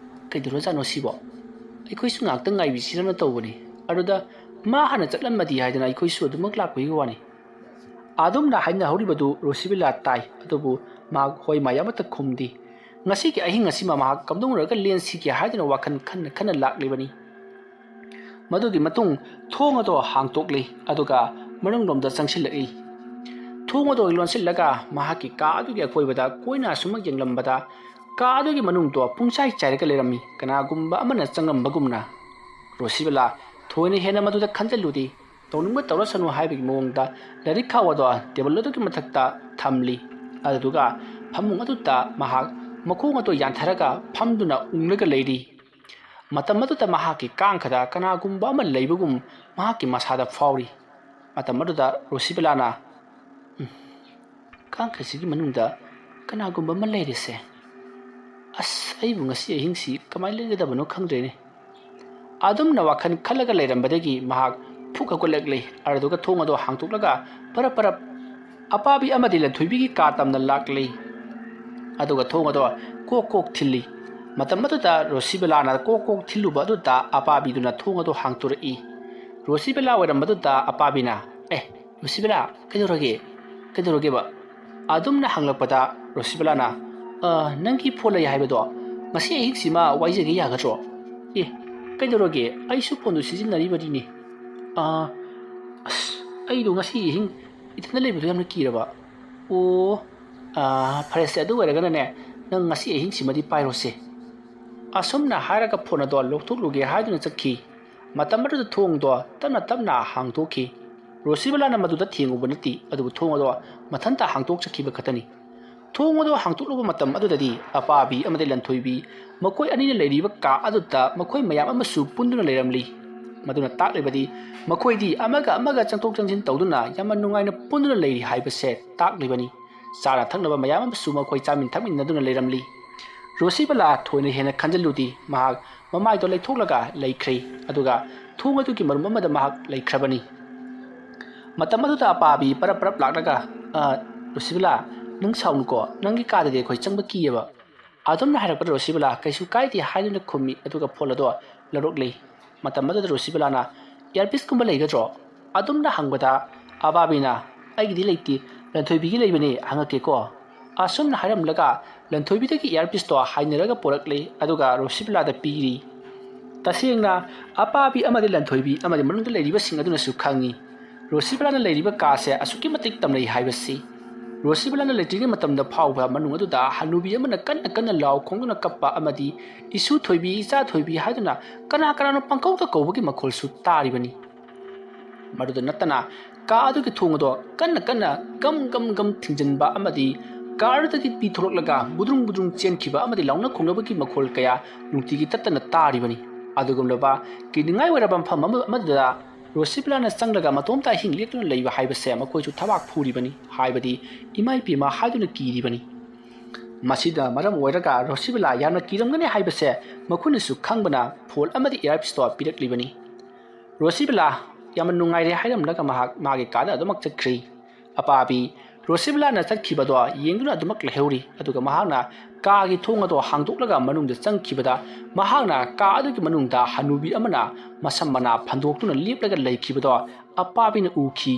"ꯀꯩꯗꯧꯔꯖꯥꯠꯅꯣ ꯁꯤꯕꯣ? ꯑꯩꯈꯣꯏꯁꯨ ꯉꯥꯛꯇ ꯉꯥꯏꯕꯤꯁꯤꯔꯅ ꯇꯧꯕꯅꯤ꯫ ꯑꯗꯨꯗ ꯃꯥ ꯍꯥꯟꯅ ꯆꯠꯂꯝꯃꯗꯤ ꯍꯥꯏꯗꯅ ꯑꯩꯈꯣꯏꯁꯨ ꯑꯗꯨꯃꯛ ꯂꯥꯛꯄꯒꯤ ꯋꯥꯅꯤ꯫" ꯑꯗꯨꯝꯅ ꯍꯥꯏꯅꯍꯧꯔꯤꯕꯗꯨ ꯔꯣꯁꯤꯕꯤꯂꯥ ꯇꯥꯏ, ꯑꯗꯨꯕꯨ ꯃꯍꯥꯛ ꯍꯣꯏ ꯃꯥꯏ ꯑꯃꯠꯇ ꯈꯨꯝꯗꯦ꯫ ꯉꯁꯤꯒꯤ ꯑꯍꯤꯡ ꯑꯁꯤꯃ ꯃꯍꯥꯛ ꯀꯝꯗꯧꯅꯔꯒ ꯂꯦꯟꯁꯤꯒꯦ ꯍꯥꯏꯗꯨꯅ ꯋꯥꯈꯜ ꯈꯟꯅ ꯈꯟꯅ ꯂꯥꯛꯂꯤꯕꯅꯤ꯫ ꯃꯗꯨꯒꯤ ꯃꯇꯨꯡ ꯊꯣꯡ ꯑꯗꯣ ꯍꯥꯡꯇꯣꯛꯂꯤ, ꯑꯗꯨꯒ ꯃꯅꯨꯡꯂꯣꯝꯗ ꯆꯪꯁꯤꯜꯂꯛꯏ꯫ ꯊꯣꯡ ꯑꯗꯣ ꯂꯣꯟꯁꯤꯜꯂꯒ ꯃꯍꯥꯛꯀꯤ ꯀꯥ ꯑꯗꯨꯒꯤ ꯑꯀꯣꯏꯕꯗ ꯀꯣꯏꯅ ꯑꯁꯨꯝꯅ ꯌꯦꯡꯂꯝꯕꯗ, ꯀꯥ ꯑꯗꯨꯒꯤ ꯃꯅꯨꯡꯗꯣ ꯄꯨꯡꯆꯥꯏ ꯆꯥꯏꯔꯒ ꯂꯩꯔꯝꯃꯤ, ꯀꯅꯥꯒꯨꯝꯕ ꯑꯃꯅ ꯆꯪꯂꯝꯕꯒꯨꯝꯅ꯫ ꯔꯣꯁꯤꯕꯂꯥ ꯊꯣꯏꯅ ꯍꯦꯟꯅ ꯃꯗꯨꯗ ꯈꯟꯖꯤꯜꯂꯨꯗꯦ꯫ ꯇꯧꯅꯤꯡꯕ ꯇꯧꯔꯁꯅꯨ ꯍꯥꯏꯕꯒꯤ ꯃꯑꯣꯡꯗ ꯂꯥꯏꯔꯤꯛ ꯈꯥꯎ ꯑꯗꯣ ꯇꯦꯕꯜ ꯑꯗꯨꯒꯤ ꯃꯊꯛꯇ ꯊꯝꯂꯤ꯫ ꯑꯗꯨꯗꯨꯒ ꯐꯃꯨꯡ ꯑꯗꯨꯗ ꯃꯍꯥꯛ ꯃꯈꯣꯡ ꯑꯗꯨ ꯌꯥꯟꯊꯔꯒ ꯐꯝꯗꯨꯅ ꯎꯪꯂꯒ ꯂꯩꯔꯤ꯫ ꯃꯇꯝ ꯑꯗꯨꯗ ꯃꯍꯥꯛꯀꯤ ꯀꯥꯡꯈꯗ ꯀꯅꯥꯒꯨꯝꯕ ꯑꯃ ꯂꯩꯕꯒꯨꯝ ꯃꯍꯥꯛꯀꯤ ꯃꯁꯥꯗ ꯐꯥꯎꯔꯤ꯫ ꯃꯇꯝ ꯑꯗꯨꯗ ꯔꯣꯁꯤꯕꯂꯥꯅ, ꯎꯝ, ꯀꯥꯡꯈꯩꯁꯤꯒꯤ ꯃꯅꯨꯡꯗ ꯀꯅꯥꯒꯨꯝꯕ ꯑꯃ ꯂꯩꯔꯤꯁꯦ꯫ ꯑꯁ, ꯑꯩꯕꯨ ꯉꯁꯤ ꯑꯍꯤꯡꯁꯤ ꯀꯃꯥꯏꯅ ꯂꯦꯟꯒꯗꯕꯅꯣ ꯈꯪꯗ꯭ꯔꯦꯅꯦ꯫ ꯑꯗꯨꯝꯅ ꯋꯥꯈꯜ ꯈꯜꯂꯒ ꯂꯩꯔꯝꯕꯗꯒꯤ ꯃꯍꯥꯛ ꯐꯨꯛ ꯍꯧꯒꯠꯂꯛꯂꯤ꯫ ꯑꯗꯨꯗꯨꯒ ꯊꯣꯡ ꯑꯗꯣ ꯍꯥꯡꯇꯣꯛꯂꯒ ꯄꯔꯞ ꯄꯔꯞ ꯑꯄꯥꯕꯤ ꯑꯃꯗꯤ ꯂꯟꯊꯣꯏꯕꯤꯒꯤ ꯀꯥ ꯇꯝꯅ ꯂꯥꯛꯂꯤ꯫ ꯑꯗꯨꯒ ꯊꯣꯡ ꯑꯗꯣ ꯀꯣꯛ ꯀꯣꯛ ꯊꯤꯜꯂꯤ꯫ ꯃꯇꯝ ꯑꯗꯨꯗ ꯔꯣꯁꯤꯕꯂꯥꯅ ꯀꯣꯛ ꯀꯣꯛ ꯊꯤꯜꯂꯨꯕ ꯑꯗꯨꯗ ꯑꯄꯥꯕꯤꯗꯨꯅ ꯊꯣꯡ ꯑꯗꯣ ꯍꯥꯡꯇꯣꯔꯛꯏ꯫ ꯔꯣꯁꯤꯕꯂꯥ ꯑꯣꯏꯔꯝꯕꯗꯨꯗ ꯑꯄꯥꯕꯤꯅ, "ꯑꯦ, ꯔꯣꯁꯤꯕꯂꯥ, ꯀꯩꯗꯧꯔꯒꯦ? ꯀꯩꯗꯧꯔꯒꯦꯕ?" ꯑꯗꯨꯝꯅ ꯍꯪꯂꯛꯄꯗ ꯔꯣꯁꯤꯕꯂꯥꯅ, "ꯑ, ꯅꯪꯒꯤ ꯐꯣꯟ ꯂꯩ ꯍꯥꯏꯕꯗꯣ ꯉꯁꯤ ꯑꯍꯤꯡꯁꯤꯃ ꯋꯥꯏꯖꯒꯦ ꯌꯥꯒꯗ꯭ꯔꯣ?" "ꯑꯦ, ꯀꯩꯗꯧꯔꯒꯦ? ꯑꯩꯁꯨ ꯐꯣꯟꯗꯨ ꯁꯤꯖꯤꯟꯅꯔꯤꯕꯅꯤꯅꯦ꯫ ꯑ, ꯑꯁ, ꯑꯩꯗꯣ ꯉꯁꯤ ꯑꯍꯤꯡ ꯏꯊꯟꯗ ꯂꯩꯕꯗꯣ ꯌꯥꯝꯅ ꯀꯤꯔꯕ꯫ ꯑꯣ, ꯑ, ꯐꯔꯦꯁꯦ, ꯑꯗꯨ ꯑꯣꯏꯔꯒꯅꯅꯦ, ꯅꯪ ꯉꯁꯤ ꯑꯍꯤꯡꯁꯤꯃꯗꯤ ꯄꯥꯏꯔꯣꯁꯦ꯫" ꯑꯁꯨꯝꯅ ꯍꯥꯏꯔꯒ ꯐꯣꯟ ꯑꯗꯣ ꯂꯧꯊꯣꯛꯂꯨꯒꯦ ꯍꯥꯏꯗꯨꯅ ꯆꯠꯈꯤ꯫ ꯃꯇꯝ ꯑꯗꯨꯗ ꯊꯣꯡꯗꯣ ꯇꯞꯅ ꯇꯞꯅ ꯍꯥꯡꯗꯣꯛꯈꯤ꯫ ꯔꯣꯁꯤꯕꯂꯥꯅ ꯃꯗꯨꯗ ꯊꯦꯡꯉꯨꯕ ꯅꯠꯇꯦ, ꯑꯗꯨꯕꯨ ꯊꯣꯡ ꯑꯗꯣ ꯃꯊꯟꯇ ꯍꯥꯡꯗꯣꯛꯆꯈꯤꯕ ꯈꯛꯇꯅꯤ꯫ ꯊꯣꯡ ꯑꯗꯣ ꯍꯥꯡꯗꯣꯛꯂꯨꯕ ꯃꯇꯝ ꯑꯗꯨꯗꯗꯤ ꯑꯄꯥꯕꯤ ꯑꯃꯗꯤ ꯂꯟꯊꯣꯏꯕꯤ ꯃꯈꯣꯏ ꯑꯅꯤꯅ ꯂꯩꯔꯤꯕ ꯀꯥ ꯑꯗꯨꯗ ꯃꯈꯣꯏ ꯃꯌꯥꯝ ꯑꯃꯁꯨ ꯄꯨꯟꯗꯨꯅ ꯂꯩꯔꯝꯂꯤ꯫ ꯃꯗꯨꯅ ꯇꯥꯛꯂꯤꯕꯗꯤ ꯃꯈꯣꯏꯗꯤ ꯑꯃꯒ ꯑꯃꯒ ꯆꯪꯊꯣꯛ ꯆꯪꯁꯤꯟ ꯇꯧꯗꯨꯅ ꯌꯥꯝꯅ ꯅꯨꯡꯉꯥꯏꯅ ꯄꯨꯟꯗꯨꯅ ꯂꯩꯔꯤ ꯍꯥꯏꯕꯁꯦ ꯇꯥꯛꯂꯤꯕꯅꯤ꯫ ꯆꯥꯅ ꯊꯛꯅꯕ ꯃꯌꯥꯝ ꯑꯃꯁꯨ ꯃꯈꯣꯏ ꯆꯥꯃꯤꯟ ꯊꯛꯃꯤꯟꯅꯗꯨꯅ ꯂꯩꯔꯝꯂꯤ꯫ ꯔꯣꯁꯤꯕꯂꯥ ꯊꯣꯏꯅ ꯍꯦꯟꯅ ꯈꯟꯖꯤꯜꯂꯨꯗꯦ꯫ ꯃꯍꯥꯛ ꯃꯃꯥꯏꯗꯣ ꯂꯩꯊꯣꯛꯂꯒ ꯂꯩꯈ꯭ꯔꯦ꯫ ꯑꯗꯨꯒ ꯊꯣꯡ ꯑꯗꯨꯒꯤ ꯃꯔꯨꯝ ꯑꯃꯗ ꯃꯍꯥꯛ ꯂꯩꯈ꯭ꯔꯕꯅꯤ꯫ ꯃꯇꯝ ꯑꯗꯨꯗ ꯑꯄꯥꯕꯤ ꯄꯔꯞ ꯄꯔꯞ ꯂꯥꯛꯂꯒ, "ꯑ, ꯔꯣꯁꯤꯕꯂꯥ, ꯅꯪ ꯁꯥꯎꯅꯨꯀꯣ, ꯅꯪꯒꯤ ꯀꯥꯗꯗꯤ ꯑꯩꯈꯣꯏ ꯆꯪꯕ ꯀꯤꯌꯦꯕ꯫" ꯑꯗꯨꯝꯅ ꯍꯥꯏꯔꯛꯄꯗ ꯔꯣꯁꯤꯕꯂꯥ ꯀꯩꯁꯨ ꯀꯥꯏꯗꯦ ꯍꯥꯏꯗꯨꯅ ꯈꯨꯝꯃꯤ, ꯑꯗꯨꯒ ꯐꯣꯟ ꯑꯗꯣ ꯂꯧꯔꯛꯂꯤ꯫ ꯃꯇꯝ ꯑꯗꯨꯗ ꯔꯣꯁꯤꯕꯂꯥꯅ, "ꯏꯌꯥꯔꯄꯤꯁꯀꯨꯝꯕ ꯂꯩꯒꯗ꯭ꯔꯣ?" ꯑꯗꯨꯝꯅ ꯍꯪꯕꯗ ꯑꯄꯥꯕꯤꯅ, "ꯑꯩꯒꯤꯗꯤ ꯂꯩꯇꯦ, ꯂꯟꯊꯣꯏꯕꯤꯒꯤ ꯂꯩꯕꯅꯦ, ꯍꯪꯉꯛꯀꯦꯀꯣ꯫" ꯑꯁꯨꯝꯅ ꯍꯥꯏꯔꯝꯂꯒ ꯂꯟꯊꯣꯏꯕꯤꯗꯒꯤ ꯏꯌꯥꯔꯄꯤꯁꯇꯣ ꯍꯥꯏꯅꯔꯒ ꯄꯨꯔꯛꯂꯦ, ꯑꯗꯨꯒ ꯔꯣꯁꯤꯕꯂꯥꯗ ꯄꯤꯔꯤ꯫ ꯇꯁꯦꯡꯅ ꯑꯄꯥꯕꯤ ꯑꯃꯗꯤ ꯂꯟꯊꯣꯏꯕꯤ ꯑꯃꯗꯤ ꯃꯅꯨꯡꯗ ꯂꯩꯔꯤꯕꯁꯤꯡ ꯑꯗꯨꯅꯁꯨ ꯈꯪꯉꯤ꯫ ꯔꯣꯁꯤꯕꯂꯥꯅ ꯂꯩꯔꯤꯕ ꯀꯥꯁꯦ ꯑꯁꯨꯛꯀꯤ ꯃꯇꯤꯛ ꯇꯝꯅꯩ ꯍꯥꯏꯕꯁꯤ꯫ ꯔꯣꯁꯤꯕꯂꯥꯅ ꯂꯩꯇ꯭ꯔꯤꯉꯩ ꯃꯇꯝꯗ ꯐꯥꯎꯕ ꯃꯅꯨꯡ ꯑꯗꯨꯗ ꯍꯅꯨꯕꯤ ꯑꯃꯅ ꯀꯟꯅ ꯀꯟꯅ ꯂꯥꯎ ꯈꯣꯡꯗꯨꯅ ꯀꯞꯄ ꯑꯃꯗꯤ "ꯏꯁꯨ ꯊꯣꯏꯕꯤ, ꯏꯆꯥ ꯊꯣꯏꯕꯤ" ꯍꯥꯏꯗꯨꯅ ꯀꯅꯥ ꯀꯅꯥꯅꯣ ꯄꯪꯀꯧꯗ ꯀꯧꯕꯒꯤ ꯃꯈꯣꯜꯁꯨ ꯇꯥꯔꯤꯕꯅꯤ꯫ ꯃꯗꯨꯗ ꯅꯠꯇꯅ ꯀꯥ ꯑꯗꯨꯒꯤ ꯊꯣꯡ ꯑꯗꯣ ꯀꯟꯅ ꯀꯟꯅ ꯒꯝ ꯒꯝ ꯒꯝ ꯊꯤꯡꯖꯤꯟꯕ ꯑꯃꯗꯤ ꯀꯥ ꯑꯗꯨꯗꯒꯤ ꯄꯤ ꯊꯣꯛꯂꯛꯂꯒ ꯕꯨꯗ꯭ꯔꯨꯡ ꯕꯨꯗ꯭ꯔꯨꯡ ꯆꯦꯟꯈꯤꯕ ꯑꯃꯗꯤ ꯂꯥꯎꯅ ꯈꯣꯡꯅꯕꯒꯤ ꯃꯈꯣꯜ ꯀꯌꯥ ꯅꯨꯡꯇꯤꯒꯤ ꯇꯠꯇꯅ ꯇꯥꯔꯤꯕꯅꯤ꯫ ꯑꯗꯨꯒꯨꯝꯂꯕ ꯀꯤꯅꯤꯡꯉꯥꯏ ꯑꯣꯏꯔꯕ ꯃꯐꯝ ꯑꯃ-, ꯑꯃꯗꯨꯗ ꯔꯣꯁꯤꯕꯤꯂꯥꯅ ꯆꯪꯂꯒ ꯃꯇꯣꯝꯇ ꯑꯍꯤꯡ ꯂꯦꯛꯇꯨꯅ ꯂꯩꯕ ꯍꯥꯏꯕꯁꯦ ꯃꯈꯣꯏꯁꯨ ꯊꯕꯥꯛ ꯐꯨꯔꯤꯕꯅꯤ, ꯍꯥꯏꯕꯗꯤ ꯏꯃꯥ ꯏꯄꯦꯝꯃ ꯍꯥꯏꯗꯨꯅ ꯀꯤꯔꯤꯕꯅꯤ꯫ ꯃꯁꯤꯅ ꯃꯔꯝ ꯑꯣꯏꯔꯒ ꯔꯣꯁꯤꯕꯤꯂꯥ ꯌꯥꯝꯅ ꯀꯤꯔꯝꯒꯅꯤ ꯍꯥꯏꯕꯁꯦ ꯃꯈꯣꯏꯅꯁꯨ ꯈꯪꯕꯅ ꯐꯣꯟ ꯑꯃꯗꯤ ꯏꯌꯥꯔꯄꯤꯁꯇꯣ ꯄꯤꯔꯛꯂꯤꯕꯅꯤ꯫ ꯔꯣꯁꯤꯕꯤꯂꯥ ꯌꯥꯝꯅ ꯅꯨꯡꯉꯥꯏꯔꯦ ꯍꯥꯏꯔꯝꯂꯒ ꯃꯍꯥꯛ ꯃꯥꯒꯤ ꯀꯥꯗ ꯑꯗꯨꯃꯛ ꯆꯠꯈ꯭ꯔꯤ꯫ ꯑꯄꯥꯕꯤ ꯔꯣꯁꯤꯕꯤꯂꯥꯅ ꯆꯠꯈꯤꯕꯗꯣ ꯌꯦꯡꯗꯨꯅ ꯑꯗꯨꯃꯛ ꯂꯩꯍꯧꯔꯤ꯫ ꯑꯗꯨꯒ ꯃꯍꯥꯛꯅ ꯀꯥꯒꯤ ꯊꯣꯡ ꯑꯗꯣ ꯍꯥꯡꯗꯣꯛꯂꯒ ꯃꯅꯨꯡꯗ ꯆꯪꯈꯤꯕꯗ ꯃꯍꯥꯛꯅ ꯀꯥ ꯑꯗꯨꯒꯤ ꯃꯅꯨꯡꯗ ꯍꯅꯨꯕꯤ ꯑꯃꯅ ꯃꯁꯝ ꯃꯅꯥ ꯐꯟꯗꯣꯛꯇꯨꯅ ꯂꯦꯞꯂꯒ ꯂꯩꯈꯤꯕꯗꯣ ꯑꯄꯥꯕꯤꯅ ꯎꯈꯤ꯫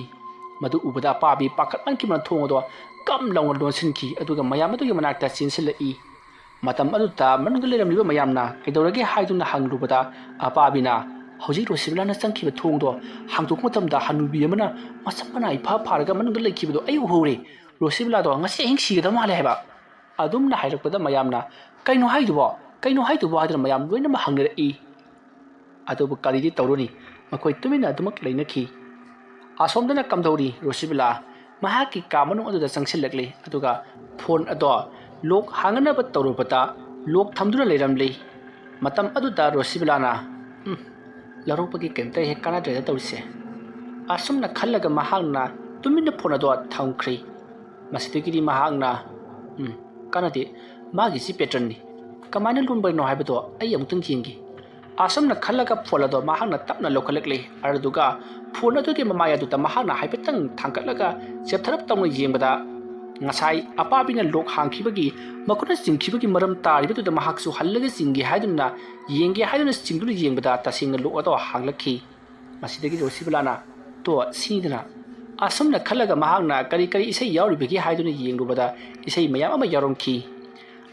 ꯃꯗꯨ ꯎꯕꯗ ꯑꯄꯥꯕꯤ ꯄꯥꯈꯠꯃꯟꯈꯤꯕꯅ ꯊꯣꯡ ꯑꯗꯣ ꯀꯝ ꯂꯥꯎꯅ ꯂꯣꯟꯁꯤꯟꯈꯤ, ꯑꯗꯨꯒ ꯃꯌꯥꯝ ꯑꯗꯨꯒꯤ ꯃꯅꯥꯛꯇ ꯆꯦꯟꯁꯤꯜꯂꯛꯏ꯫ ꯃꯇꯝ ꯑꯗꯨꯗ ꯃꯅꯨꯡꯗ ꯂꯩꯔꯝꯂꯤꯕ ꯃꯌꯥꯝꯅ ꯀꯩꯗꯧꯔꯒꯦ ꯍꯥꯏꯗꯨꯅ ꯍꯪꯂꯨꯕꯗ ꯑꯄꯥꯕꯤꯅ ꯍꯧꯖꯤꯛ ꯔꯣꯁꯤꯕꯤꯂꯥꯅ ꯆꯪꯈꯤꯕ ꯊꯣꯡꯗꯣ ꯍꯥꯡꯗꯣꯛꯄ ꯃꯇꯝꯗ ꯍꯅꯨꯕꯤ ꯑꯃꯅ ꯃꯁꯝ ꯃꯅꯥ ꯏꯐꯥ ꯐꯥꯔꯒ ꯃꯅꯨꯡꯗ ꯂꯩꯈꯤꯕꯗꯣ ꯑꯩ ꯎꯍꯧꯔꯦ꯫ ꯔꯣꯁꯤꯕꯤꯂꯥꯗꯣ ꯉꯁꯤ ꯑꯍꯤꯡ ꯁꯤꯒꯗꯕ ꯃꯥꯜꯂꯦ ꯍꯥꯏꯕ꯫ ꯑꯗꯨꯝꯅ ꯍꯥꯏꯔꯛꯄꯗ ꯃꯌꯥꯝꯅ "ꯀꯩꯅꯣ ꯍꯥꯏꯗꯨꯕꯣ? ꯀꯩꯅꯣ ꯍꯥꯏꯗꯨꯕꯣ?" ꯍꯥꯏꯗꯨꯅ ꯃꯌꯥꯝ ꯂꯣꯏꯅꯃꯛ ꯍꯪꯅꯔꯛꯏ꯫ ꯑꯗꯨꯕꯨ ꯀꯔꯤꯗꯤ ꯇꯧꯔꯨꯅꯤ, ꯃꯈꯣꯏ ꯇꯨꯃꯤꯟꯅ ꯑꯗꯨꯃꯛ ꯂꯩꯅꯈꯤ꯫ ꯑꯁꯣꯝꯗꯅ ꯀꯝꯗꯧꯔꯤ? ꯔꯣꯁꯤꯕꯤꯂꯥ ꯃꯍꯥꯛꯀꯤ ꯀꯥ ꯃꯅꯨꯡ ꯑꯗꯨꯗ ꯆꯪꯁꯤꯜꯂꯛꯂꯤ, ꯑꯗꯨꯒ ꯐꯣꯟ ꯑꯗꯣ ꯂꯣꯛ ꯍꯥꯡꯅꯅꯕ ꯇꯧꯔꯨꯕꯗ ꯂꯣꯛ ꯊꯝꯗꯨꯅ ꯂꯩꯔꯝꯂꯤ꯫ ꯃꯇꯝ ꯑꯗꯨꯗ ꯔꯣꯁꯤꯕꯤꯂꯥꯅ, "ꯎꯝ, ꯂꯧꯔꯛꯄꯒꯤ ꯀꯔꯤꯝꯇ ꯍꯦꯛ ꯀꯥꯟꯅꯗ꯭ꯔꯦꯗ ꯇꯧꯔꯤꯁꯦ"꯫ ꯑꯁꯨꯝꯅ ꯈꯜꯂꯒ ꯃꯍꯥꯛꯅ ꯇꯨꯃꯤꯟꯅ ꯐꯣꯟ ꯑꯗꯣ ꯊꯝꯈ꯭ꯔꯤ꯫ ꯃꯁꯤꯗꯒꯤꯗꯤ ꯃꯍꯥꯛꯅ, "ꯎꯝ, ꯀꯥꯟꯅꯗꯦ, ꯃꯥꯒꯤꯁꯤ ꯄꯦꯇꯔꯟꯅꯤ, ꯀꯃꯥꯏꯅ ꯂꯣꯟꯕꯅꯣ ꯍꯥꯏꯕꯗꯣ ꯑꯩ ꯑꯃꯨꯛꯇꯪ ꯌꯦꯡꯒꯦ"꯫ ꯑꯁꯨꯝꯅ ꯈꯜꯂꯒ ꯐꯣꯟ ꯑꯗꯣ ꯃꯍꯥꯛꯅ ꯇꯞꯅ ꯂꯧꯈꯠꯂꯛꯂꯤ꯫ ꯑꯗꯨꯗꯨꯒ ꯐꯣꯟ ꯑꯗꯨꯒꯤ ꯃꯃꯥꯏ ꯑꯗꯨꯗ ꯃꯍꯥꯛꯅ ꯍꯥꯏꯐꯦꯠꯇꯪ ꯊꯥꯡꯒꯠꯂꯒ ꯆꯦꯞꯊꯔꯞ ꯇꯧꯅ ꯌꯦꯡꯕꯗ, ꯉꯁꯥꯏ ꯑꯄꯥꯕꯤꯅ ꯂꯣꯛ ꯍꯥꯡꯈꯤꯕꯒꯤ ꯃꯈꯨꯠꯅ ꯆꯤꯡꯈꯤꯕꯒꯤ ꯃꯔꯝ ꯇꯥꯔꯤꯕꯗꯨꯗ ꯃꯍꯥꯛꯁꯨ ꯍꯜꯂꯒ ꯆꯤꯡꯒꯦ ꯍꯥꯏꯗꯨꯅ, ꯌꯦꯡꯒꯦ ꯍꯥꯏꯗꯨꯅ ꯆꯤꯡꯗꯨꯅ ꯌꯦꯡꯕꯗ ꯇꯁꯦꯡꯅ ꯂꯣꯛ ꯑꯗꯣ ꯍꯥꯡꯂꯛꯈꯤ꯫ ꯃꯁꯤꯗꯒꯤ ꯔꯣꯁꯤꯕꯤꯂꯥꯅ, "ꯇꯣ, ꯁꯤꯅꯤꯗꯅ"꯫ ꯑꯁꯨꯝꯅ ꯈꯜꯂꯒ ꯃꯍꯥꯛꯅ ꯀꯔꯤ ꯀꯔꯤ ꯏꯁꯩ ꯌꯥꯎꯔꯤꯕꯒꯦ ꯍꯥꯏꯗꯨꯅ ꯌꯦꯡꯂꯨꯕꯗ ꯏꯁꯩ ꯃꯌꯥꯝ ꯑꯃ ꯌꯥꯎꯔꯝꯈꯤ꯫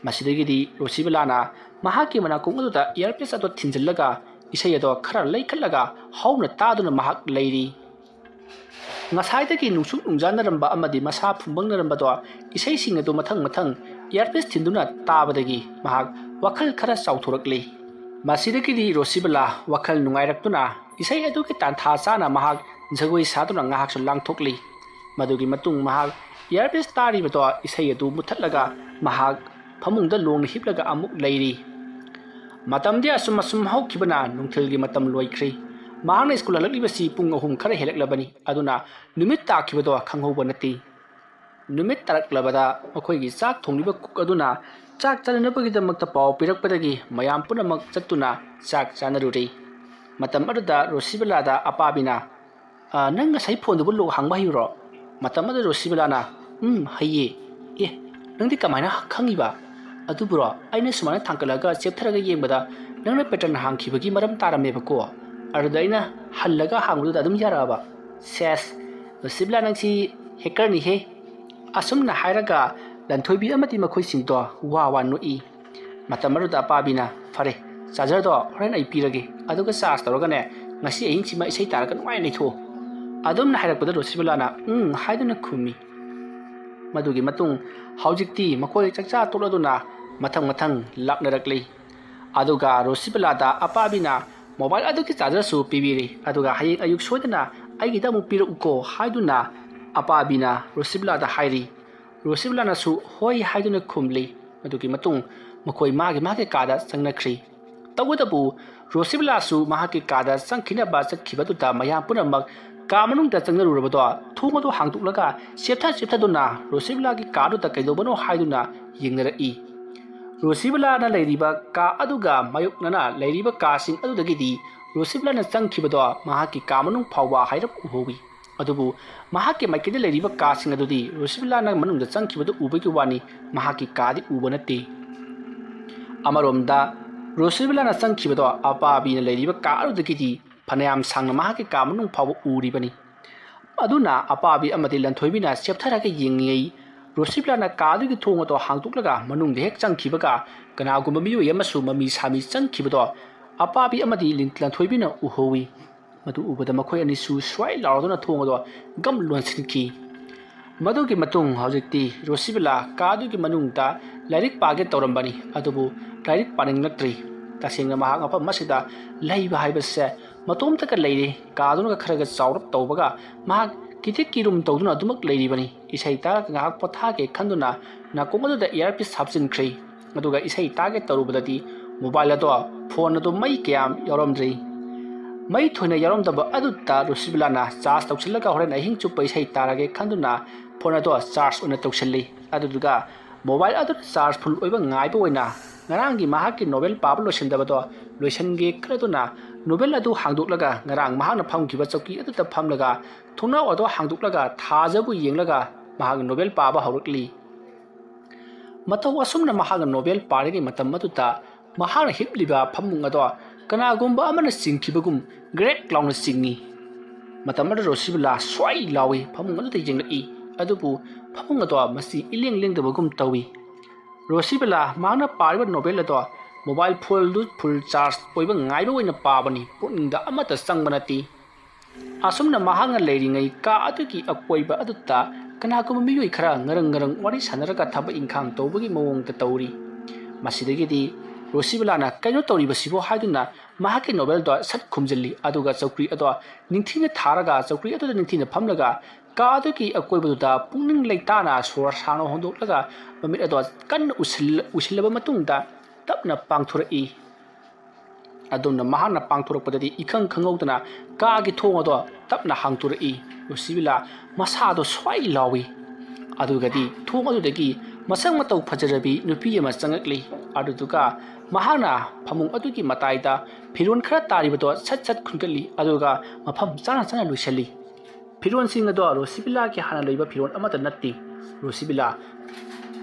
ꯃꯁꯤꯗꯒꯤꯗꯤ ꯔꯣꯁꯤꯕꯤꯂꯥꯅ ꯃꯍꯥꯛꯀꯤ ꯃꯅꯥꯀꯣꯡ ꯑꯗꯨꯗ ꯏꯌꯥꯔꯄꯤꯁ ꯑꯗꯨ ꯊꯤꯟꯖꯤꯜꯂꯒ ꯏꯁꯩ ꯑꯗꯣ ꯈꯔ ꯂꯩꯈꯠꯂꯒ ꯍꯧꯅ ꯇꯥꯗꯨꯅ ꯃꯍꯥꯛ ꯂꯩꯔꯤ꯫ ꯉꯁꯥꯏꯗꯒꯤ ꯅꯨꯡꯁꯨꯛ ꯅꯨꯡꯖꯥꯅꯔꯝꯕ ꯑꯃꯗꯤ ꯃꯁꯥ ꯐꯨꯝꯕꯪꯅꯔꯝꯕꯗꯣ ꯏꯁꯩꯁꯤꯡ ꯑꯗꯨ ꯃꯊꯪ ꯃꯊꯪ ꯏꯌꯥꯔꯄꯤꯁ ꯊꯤꯟꯗꯨꯅ ꯇꯥꯕꯗꯒꯤ ꯃꯍꯥꯛ ꯋꯥꯈꯜ ꯈꯔ ꯆꯥꯎꯊꯣꯔꯛꯂꯤ꯫ ꯃꯁꯤꯗꯒꯤꯗꯤ ꯔꯣꯁꯤꯕꯤꯂꯥ ꯋꯥꯈꯜ ꯅꯨꯡꯉꯥꯏꯔꯛꯇꯨꯅ ꯏꯁꯩ ꯑꯗꯨꯒꯤ ꯇꯥꯟꯊꯥ ꯆꯥꯅ ꯃꯍꯥꯛ ꯖꯒꯣꯏ ꯁꯥꯗꯨꯅ ꯉꯥꯏꯍꯥꯛꯁꯨ ꯂꯥꯡꯊꯣꯛꯂꯤ꯫ ꯃꯗꯨꯒꯤ ꯃꯇꯨꯡ ꯃꯍꯥꯛ ꯏꯌꯥꯔꯄꯤꯁ ꯇꯥꯔꯤꯕꯗꯣ ꯏꯁꯩ ꯑꯗꯨ ꯃꯨꯊꯠꯂꯒ ꯃꯍꯥꯛ ꯐꯃꯨꯡꯗ ꯂꯣꯡꯅ ꯍꯤꯞꯂꯒ ꯑꯃꯨꯛ ꯂꯩꯔꯤ꯫ ꯃꯇꯝꯗꯤ ꯑꯁꯨꯝ ꯑꯁꯨꯝ ꯍꯧꯈꯤꯕꯅ ꯅꯨꯡꯊꯤꯜꯒꯤ ꯃꯇꯝ ꯂꯣꯏꯈ꯭ꯔꯦ꯫ ꯃꯍꯥꯛꯅ ꯁ꯭ꯀꯨꯜ ꯍꯜꯂꯛꯂꯤꯕꯁꯤ ꯄꯨꯡ ꯑꯍꯨꯝ ꯈꯔ ꯍꯦꯜꯂꯛꯂꯕꯅꯤ꯫ ꯑꯗꯨꯅ ꯅꯨꯃꯤꯠ ꯇꯥꯈꯤꯕꯗꯣ ꯈꯪꯍꯧꯕ ꯅꯠꯇꯦ꯫ ꯅꯨꯃꯤꯠ ꯇꯥꯔꯛꯂꯕꯗ ꯃꯈꯣꯏꯒꯤ ꯆꯥꯛ ꯊꯣꯡꯂꯤꯕ ꯀꯨꯛ ꯑꯗꯨꯅ ꯆꯥꯛ ꯆꯥꯅꯅꯕꯒꯤꯗꯃꯛꯇ ꯄꯥꯎ ꯄꯤꯔꯛꯄꯗꯒꯤ ꯃꯌꯥꯝ ꯄꯨꯝꯅꯃꯛ ꯆꯠꯇꯨꯅ ꯆꯥꯛ ꯆꯥꯅꯔꯨꯔꯦ꯫ ꯃꯇꯝ ꯑꯗꯨꯗ ꯔꯣꯁꯤꯕꯂꯥꯗ ꯑꯄꯥꯕꯤꯅ, "ꯑ, ꯅꯪ ꯉꯁꯥꯏ ꯐꯣꯟꯗꯨꯕꯨ ꯂꯣꯛ ꯍꯥꯡꯕ ꯍꯩꯕ꯭ꯔꯣ?" ꯃꯇꯝ ꯑꯗꯨꯗ ꯔꯣꯁꯤꯕꯂꯥꯅ, "ꯎꯝ, ꯍꯩꯌꯦ꯫ ꯑꯦ, ꯅꯪꯗꯤ ꯀꯃꯥꯏꯅ ꯈꯪꯉꯤꯕ? ꯑꯗꯨꯕꯨꯔꯣ, ꯑꯩꯅ ꯁꯨꯃꯥꯏꯅ ꯊꯥꯡꯒꯠꯂꯒ ꯆꯦꯞꯊꯔꯒ ꯌꯦꯡꯕꯗ ꯅꯪꯅ ꯄꯦꯇꯔꯟ ꯍꯥꯡꯈꯤꯕꯒꯤ ꯃꯔꯝ ꯇꯥꯔꯝꯃꯦꯕꯀꯣ꯫ ꯑꯗꯨꯗ ꯑꯩꯅ ꯍꯜꯂꯒ ꯍꯥꯡꯕꯗꯨꯗ ꯑꯗꯨꯝ ꯌꯥꯔꯛꯑꯕ꯫ ꯁꯦꯁ, ꯔꯣꯁꯤꯕꯂꯥ ꯅꯪꯁꯤ ꯍꯦꯀꯔꯅꯤꯍꯦ!" ꯑꯁꯨꯝꯅ ꯍꯥꯏꯔꯒ ꯂꯟꯊꯣꯏꯕꯤ ꯑꯃꯗꯤ ꯃꯈꯣꯏꯁꯤꯡꯗꯣ ꯋꯥ ꯋꯥ ꯅꯣꯛꯏ꯫ ꯃꯇꯝ ꯑꯗꯨꯗ ꯑꯄꯥꯕꯤꯅ, "ꯐꯔꯦ, ꯆꯥꯔꯖꯔꯗꯣ ꯍꯣꯔꯦꯟ ꯑꯩ ꯄꯤꯔꯒꯦ, ꯑꯗꯨꯒ ꯆꯥꯔꯖ ꯇꯧꯔꯒꯅꯦ, ꯉꯁꯤ ꯑꯍꯤꯡꯁꯤꯃ ꯏꯁꯩ ꯇꯥꯔꯒ ꯅꯨꯡꯉꯥꯏꯅ ꯂꯩꯊꯣꯛꯑꯣ"꯫ ꯑꯗꯨꯝꯅ ꯍꯥꯏꯔꯛꯄꯗ ꯔꯣꯁꯤꯕꯂꯥꯅ "ꯎꯝ" ꯍꯥꯏꯗꯨꯅ ꯈꯨꯝꯃꯤ꯫ ꯃꯗꯨꯒꯤ ꯃꯇꯨꯡ ꯍꯧꯖꯤꯛꯇꯤ ꯃꯈꯣꯏ ꯆꯥꯛꯆꯥ ꯇꯣꯛꯂꯗꯨꯅ ꯃꯊꯪ ꯃꯊꯪ ꯂꯥꯛꯅꯔꯛꯂꯤ꯫ ꯑꯗꯨꯒ ꯔꯣꯁꯤꯕꯂꯥꯗ ꯑꯄꯥꯕꯤꯅ ꯃꯣꯕꯥꯏꯜ ꯑꯗꯨꯒꯤ ꯆꯥꯔꯖꯔꯁꯨ ꯄꯤꯕꯤꯔꯤ, ꯑꯗꯨꯒ "ꯍꯌꯦꯡ ꯑꯌꯨꯛ ꯁꯣꯏꯗꯅ ꯑꯩꯒꯤꯗ ꯑꯃꯨꯛ ꯄꯤꯔꯛꯎꯀꯣ" ꯍꯥꯏꯗꯨꯅ ꯑꯄꯥꯕꯤꯅ ꯔꯣꯁꯤꯕꯂꯥꯗ ꯍꯥꯏꯔꯤ꯫ ꯔꯣꯁꯤꯕꯂꯥꯅꯁꯨ "ꯍꯣꯏ" ꯍꯥꯏꯗꯨꯅ ꯈꯨꯝꯂꯤ꯫ ꯃꯗꯨꯒꯤ ꯃꯇꯨꯡ ꯃꯈꯣꯏ ꯃꯥꯒꯤ ꯃꯥꯒꯤ ꯀꯥꯗ ꯆꯪꯅꯈ꯭ꯔꯤ꯫ ꯇꯧꯕꯇꯕꯨ ꯔꯣꯁꯤꯕꯂꯥꯁꯨ ꯃꯍꯥꯛꯀꯤ ꯀꯥꯗ ꯆꯪꯈꯤꯅꯕ ꯆꯠꯈꯤꯕꯗꯨꯗ ꯃꯌꯥꯝ ꯄꯨꯝꯅꯃꯛ ꯀꯥ ꯃꯅꯨꯡꯗ ꯆꯪꯅꯔꯨꯔꯕꯗꯣ ꯊꯣꯡ ꯑꯗꯨ ꯍꯥꯡꯗꯣꯛꯂꯒ ꯆꯦꯞꯊ ꯆꯦꯞꯊꯗꯨꯅ ꯔꯣꯁꯤꯕꯂꯥꯒꯤ ꯀꯥꯗꯨꯗ ꯀꯩꯗꯧꯕꯅꯣ ꯍꯥꯏꯗꯨꯅ ꯌꯦꯡꯅꯔꯛꯏ꯫ ꯔꯣꯁꯤꯕꯂꯥꯅ ꯂꯩꯔꯤꯕ ꯀꯥ ꯑꯗꯨꯒ ꯃꯥꯌꯣꯛꯅꯅ ꯂꯩꯔꯤꯕ ꯀꯥꯁꯤꯡ ꯑꯗꯨꯗꯒꯤꯗꯤ ꯔꯣꯁꯤꯕꯂꯥꯅ ꯆꯪꯈꯤꯕꯗꯣ ꯃꯍꯥꯛꯀꯤ ꯀꯥ ꯃꯅꯨꯡ ꯐꯥꯎꯕ ꯍꯥꯏꯔꯞ ꯎꯍꯧꯏ꯫ ꯑꯗꯨꯕꯨ ꯃꯍꯥꯛꯀꯤ ꯃꯥꯏꯀꯩꯗ ꯂꯩꯔꯤꯕ ꯀꯥꯁꯤꯡ ꯑꯗꯨꯗꯤ ꯔꯣꯁꯤꯕꯂꯥꯅ ꯃꯅꯨꯡꯗ ꯆꯪꯈꯤꯕꯗꯨ ꯎꯕꯒꯤ ꯋꯥꯅꯤ, ꯃꯍꯥꯛꯀꯤ ꯀꯥꯗꯤ ꯎꯕ ꯅꯠꯇꯦ꯫ ꯑꯃꯔꯣꯝꯗ ꯔꯣꯁꯤꯕꯂꯥꯅ ꯆꯪꯈꯤꯕꯗꯣ ꯑꯄꯥꯕꯤꯅ ꯂꯩꯔꯤꯕ ꯀꯥ ꯑꯗꯨꯗꯒꯤꯗꯤ ꯐꯅꯌꯥꯝ ꯁꯥꯡꯅ ꯃꯍꯥꯛꯀꯤ ꯀꯥ ꯃꯅꯨꯡ ꯐꯥꯎꯕ ꯎꯔꯤꯕꯅꯤ꯫ ꯑꯗꯨꯅ ꯑꯄꯥꯕꯤ ꯑꯃꯗꯤ ꯂꯟꯊꯣꯏꯕꯤꯅ ꯆꯦꯞꯊꯔꯒ ꯌꯦꯡꯂꯤꯉꯩ, ꯔꯣꯁꯤꯕꯂꯥꯅ ꯀꯥ ꯑꯗꯨꯒꯤ ꯊꯣꯡ ꯑꯗꯣ ꯍꯥꯡꯗꯣꯛꯂꯒ ꯃꯅꯨꯡꯗ ꯍꯦꯛ ꯆꯪꯈꯤꯕꯒ ꯀꯅꯥꯒꯨꯝꯕ ꯃꯤꯑꯣꯏ ꯑꯃꯁꯨ ꯃꯃꯤ ꯁꯥꯃꯤ ꯆꯪꯈꯤꯕꯗꯣ ꯑꯄꯥꯕꯤ ꯑꯃꯗꯤ ꯂꯟꯊꯣꯏꯕꯤꯅ ꯎꯍꯧꯏ꯫ ꯃꯗꯨ ꯎꯕꯗ ꯃꯈꯣꯏ ꯑꯅꯤꯁꯨ ꯁ꯭ꯋꯥꯏ ꯂꯥꯎꯗꯨꯅ ꯊꯣꯡ ꯑꯗꯣ ꯒꯝ ꯂꯣꯟꯁꯤꯟꯈꯤ꯫ ꯃꯗꯨꯒꯤ ꯃꯇꯨꯡ ꯍꯧꯖꯤꯛꯇꯤ ꯔꯣꯁꯤꯕꯂꯥ ꯀꯥ ꯑꯗꯨꯒꯤ ꯃꯅꯨꯡꯗ ꯂꯥꯏꯔꯤꯛ ꯄꯥꯒꯦ ꯇꯧꯔꯝꯕꯅꯤ, ꯑꯗꯨꯕꯨ ꯂꯥꯏꯔꯤꯛ ꯄꯥꯅꯤꯡꯂꯛꯇ꯭ꯔꯤ꯫ ꯇꯁꯦꯡꯅ ꯃꯍꯥꯛ ꯃꯐꯝ ꯑꯁꯤꯗ ꯂꯩꯕ ꯍꯥꯏꯕꯁꯦ ꯃꯇꯣꯝꯇꯒ ꯂꯩꯔꯦ꯫ ꯀꯥꯗꯨꯅꯒ ꯈꯔꯒ ꯆꯥꯎꯔꯞ ꯇꯧꯕꯒ ꯃꯍꯥꯛ ꯀꯤꯊꯤꯛ ꯀꯤꯔꯨꯝ ꯇꯧꯗꯨꯅ ꯑꯗꯨꯃꯛ ꯂꯩꯔꯤꯕꯅꯤ꯫ ꯏꯁꯩ ꯇꯥꯔꯒ ꯉꯥꯏꯍꯥꯛ ꯄꯣꯊꯥꯒꯦ ꯈꯟꯗꯨꯅ ꯅꯥꯀꯣꯡ ꯑꯗꯨꯗ ꯏꯌꯥꯔꯄꯤꯁ ꯍꯥꯞꯆꯤꯟꯈ꯭ꯔꯦ꯫ ꯑꯗꯨꯒ ꯏꯁꯩ ꯇꯥꯒꯦ ꯇꯧꯔꯨꯕꯗꯗꯤ ꯃꯣꯕꯥꯏꯜ ꯑꯗꯣ, ꯐꯣꯟ ꯑꯗꯣ ꯃꯩ ꯀꯌꯥꯝ ꯌꯥꯎꯔꯝꯗ꯭ꯔꯤ꯫ ꯃꯩ ꯊꯣꯏꯅ ꯌꯥꯎꯔꯝꯗꯕ ꯑꯗꯨꯗ ꯔꯣꯁꯤꯕꯤꯂꯥꯅ ꯆꯥꯔꯖ ꯇꯧꯁꯤꯜꯂꯒ ꯍꯣꯔꯦꯟ ꯑꯍꯤꯡ ꯆꯨꯞꯄ ꯏꯁꯩ ꯇꯥꯔꯒꯦ ꯈꯟꯗꯨꯅ ꯐꯣꯟ ꯑꯗꯣ ꯆꯥꯔꯖ ꯑꯣꯏꯅ ꯇꯧꯁꯤꯜꯂꯤ꯫ ꯑꯗꯨꯗꯨꯒ ꯃꯣꯕꯥꯏꯜ ꯑꯗꯨ ꯆꯥꯔꯖ ꯐꯨꯜ ꯑꯣꯏꯕ ꯉꯥꯏꯕ ꯑꯣꯏꯅ ꯉꯔꯥꯡꯒꯤ ꯃꯍꯥꯛꯀꯤ ꯅꯣꯕꯦꯜ ꯄꯥꯕ ꯂꯣꯏꯁꯤꯟꯗꯕꯗꯣ ꯂꯣꯏꯁꯤꯟꯒꯦ ꯈꯜꯂꯗꯨꯅ ꯅꯣꯕꯦꯜ ꯑꯗꯨ ꯍꯥꯡꯗꯣꯛꯂꯒ ꯉꯔꯥꯡ ꯃꯍꯥꯛꯅ ꯐꯝꯈꯤꯕ ꯆꯧꯀꯤ ꯑꯗꯨꯗ ꯐꯝꯂꯒ ꯊꯣꯡꯅꯥꯎ ꯑꯗꯣ ꯍꯥꯡꯗꯣꯛꯂꯒ ꯊꯥꯖꯕꯨ ꯌꯦꯡꯂꯒ ꯃꯍꯥꯛ ꯅꯣꯕꯦꯜ ꯄꯥꯕ ꯍꯧꯔꯛꯂꯤ꯫ ꯃꯇꯧ ꯑꯁꯨꯝꯅ ꯃꯍꯥꯛꯅ ꯅꯣꯕꯦꯜ ꯄꯥꯔꯤꯉꯩ ꯃꯇꯝ ꯑꯗꯨꯗ ꯃꯍꯥꯛꯅ ꯍꯤꯞꯂꯤꯕ ꯐꯃꯨꯡ ꯑꯗꯣ ꯀꯅꯥꯒꯨꯝꯕ ꯑꯃꯅ ꯆꯤꯡꯈꯤꯕꯒꯨꯝ ꯒ꯭ꯔꯦꯛ ꯂꯥꯎꯅ ꯆꯤꯡꯏ꯫ ꯃꯇꯝ ꯑꯗꯨꯗ ꯔꯣꯁꯤꯕꯤꯂꯥ ꯁ꯭ꯋꯥꯏ ꯂꯥꯎꯏ ꯐꯃꯨꯡ ꯑꯗꯨꯗ ꯌꯦꯡꯂꯛꯏ꯫ ꯑꯗꯨꯕꯨ ꯐꯃꯨꯡ ꯑꯗꯣ ꯃꯁꯤ ꯏꯂꯦꯡ ꯂꯦꯡꯗꯕꯒꯨꯝ ꯇꯧꯏ꯫ ꯔꯣꯁꯤꯕꯤꯂꯥ ꯃꯍꯥꯛꯅ ꯄꯥꯔꯤꯕ ꯅꯣꯕꯦꯜ ꯑꯗꯣ ꯃꯣꯕꯥꯏꯜ ꯐꯣꯟꯗꯨ ꯐꯨꯜ ꯆꯥꯔꯖ ꯑꯣꯏꯕ ꯉꯥꯏꯕ ꯑꯣꯏꯅ ꯄꯥꯕꯅꯤ꯫ ꯄꯨꯛꯅꯤꯡꯗ ꯑꯃꯠꯇ ꯆꯪꯕ ꯅꯠꯇꯦ꯫ ꯑꯁꯨꯝꯅ ꯃꯍꯥꯛꯅ ꯂꯩꯔꯤꯉꯩ ꯀꯥ ꯑꯗꯨꯒꯤ ꯑꯀꯣꯏꯕ ꯑꯗꯨꯗ ꯀꯅꯥꯒꯨꯝꯕ ꯃꯤꯑꯣꯏ ꯈꯔ ꯉꯔꯪ ꯉꯔꯪ ꯋꯥꯔꯤ ꯁꯥꯟꯅꯔꯒ ꯊꯕꯛ ꯏꯪꯈꯥꯡ ꯇꯧꯕꯒꯤ ꯃꯑꯣꯡꯗ ꯇꯧꯔꯤ꯫ ꯃꯁꯤꯗꯒꯤꯗꯤ ꯔꯣꯁꯤꯕꯤꯂꯥꯅ "ꯀꯩꯅꯣ ꯇꯧꯔꯤꯕꯁꯤꯕꯣ?" ꯍꯥꯏꯗꯨꯅ ꯃꯍꯥꯛꯀꯤ ꯅꯣꯕꯦꯜꯗꯣ ꯁꯠ ꯈꯨꯝꯖꯤꯜꯂꯤ꯫ ꯑꯗꯨꯒ ꯆꯧꯀ꯭ꯔꯤ ꯑꯗꯣ ꯅꯤꯡꯊꯤꯅ ꯊꯥꯔꯒ ꯆꯧꯀ꯭ꯔꯤ ꯑꯗꯨꯗ ꯅꯤꯡꯊꯤꯅ ꯐꯝꯂꯒ ꯀꯥ ꯑꯗꯨꯒꯤ ꯑꯀꯣꯏꯕꯗꯨꯗ ꯄꯨꯛꯅꯤꯡ ꯂꯩꯇꯥꯅ ꯁꯣꯔ ꯁꯥꯡꯅ ꯍꯣꯟꯗꯣꯛꯂꯒ ꯃꯃꯤꯠ ꯑꯗꯣ ꯀꯟꯅ ꯎꯁꯤꯜ-, ꯎꯁꯤꯜꯂꯕ ꯃꯇꯨꯡꯗ ꯇꯞꯅ ꯄꯥꯡꯊꯣꯔꯛꯏ꯫ ꯑꯗꯨꯝꯅ ꯃꯍꯥꯛꯅ ꯄꯥꯡꯊꯣꯔꯛꯄꯗꯗꯤ ꯏꯈꯪ ꯈꯪꯍꯧꯗꯅ ꯀꯥꯒꯤ ꯊꯣꯡ ꯑꯗꯣ ꯇꯞꯅ ꯍꯥꯡꯗꯣꯔꯛꯏ꯫ ꯔꯣꯁꯤꯕꯤꯂꯥ ꯃꯁꯥꯗꯣ ꯁ꯭ꯋꯥꯏ ꯂꯥꯎꯏ꯫ ꯑꯗꯨꯒꯗꯤ ꯊꯣꯡ ꯑꯗꯨꯗꯒꯤ ꯃꯁꯛ ꯃꯇꯧ ꯐꯖꯔꯕꯤ ꯅꯨꯄꯤ ꯑꯃ ꯆꯪꯉꯛꯂꯤ꯫ ꯑꯗꯨꯗꯨꯒ ꯃꯍꯥꯛꯅ ꯐꯃꯨꯡ ꯑꯗꯨꯒꯤ ꯃꯇꯥꯏꯗ ꯐꯤꯔꯣꯜ ꯈꯔ ꯇꯥꯔꯤꯕꯗꯣ ꯁꯠ ꯁꯠ ꯈꯨꯟꯒꯠꯂꯤ, ꯑꯗꯨꯒ ꯃꯐꯝ ꯆꯥꯅ ꯆꯥꯅ ꯂꯣꯏꯁꯤꯜꯂꯤ꯫ ꯐꯤꯔꯣꯜꯁꯤꯡ ꯑꯗꯣ ꯔꯣꯁꯤꯕꯤꯂꯥꯒꯤ ꯍꯥꯟꯅ ꯂꯩꯕ ꯐꯤꯔꯣꯜ ꯑꯃꯠꯇ ꯅꯠꯇꯦ꯫ ꯔꯣꯁꯤꯕꯤꯂꯥ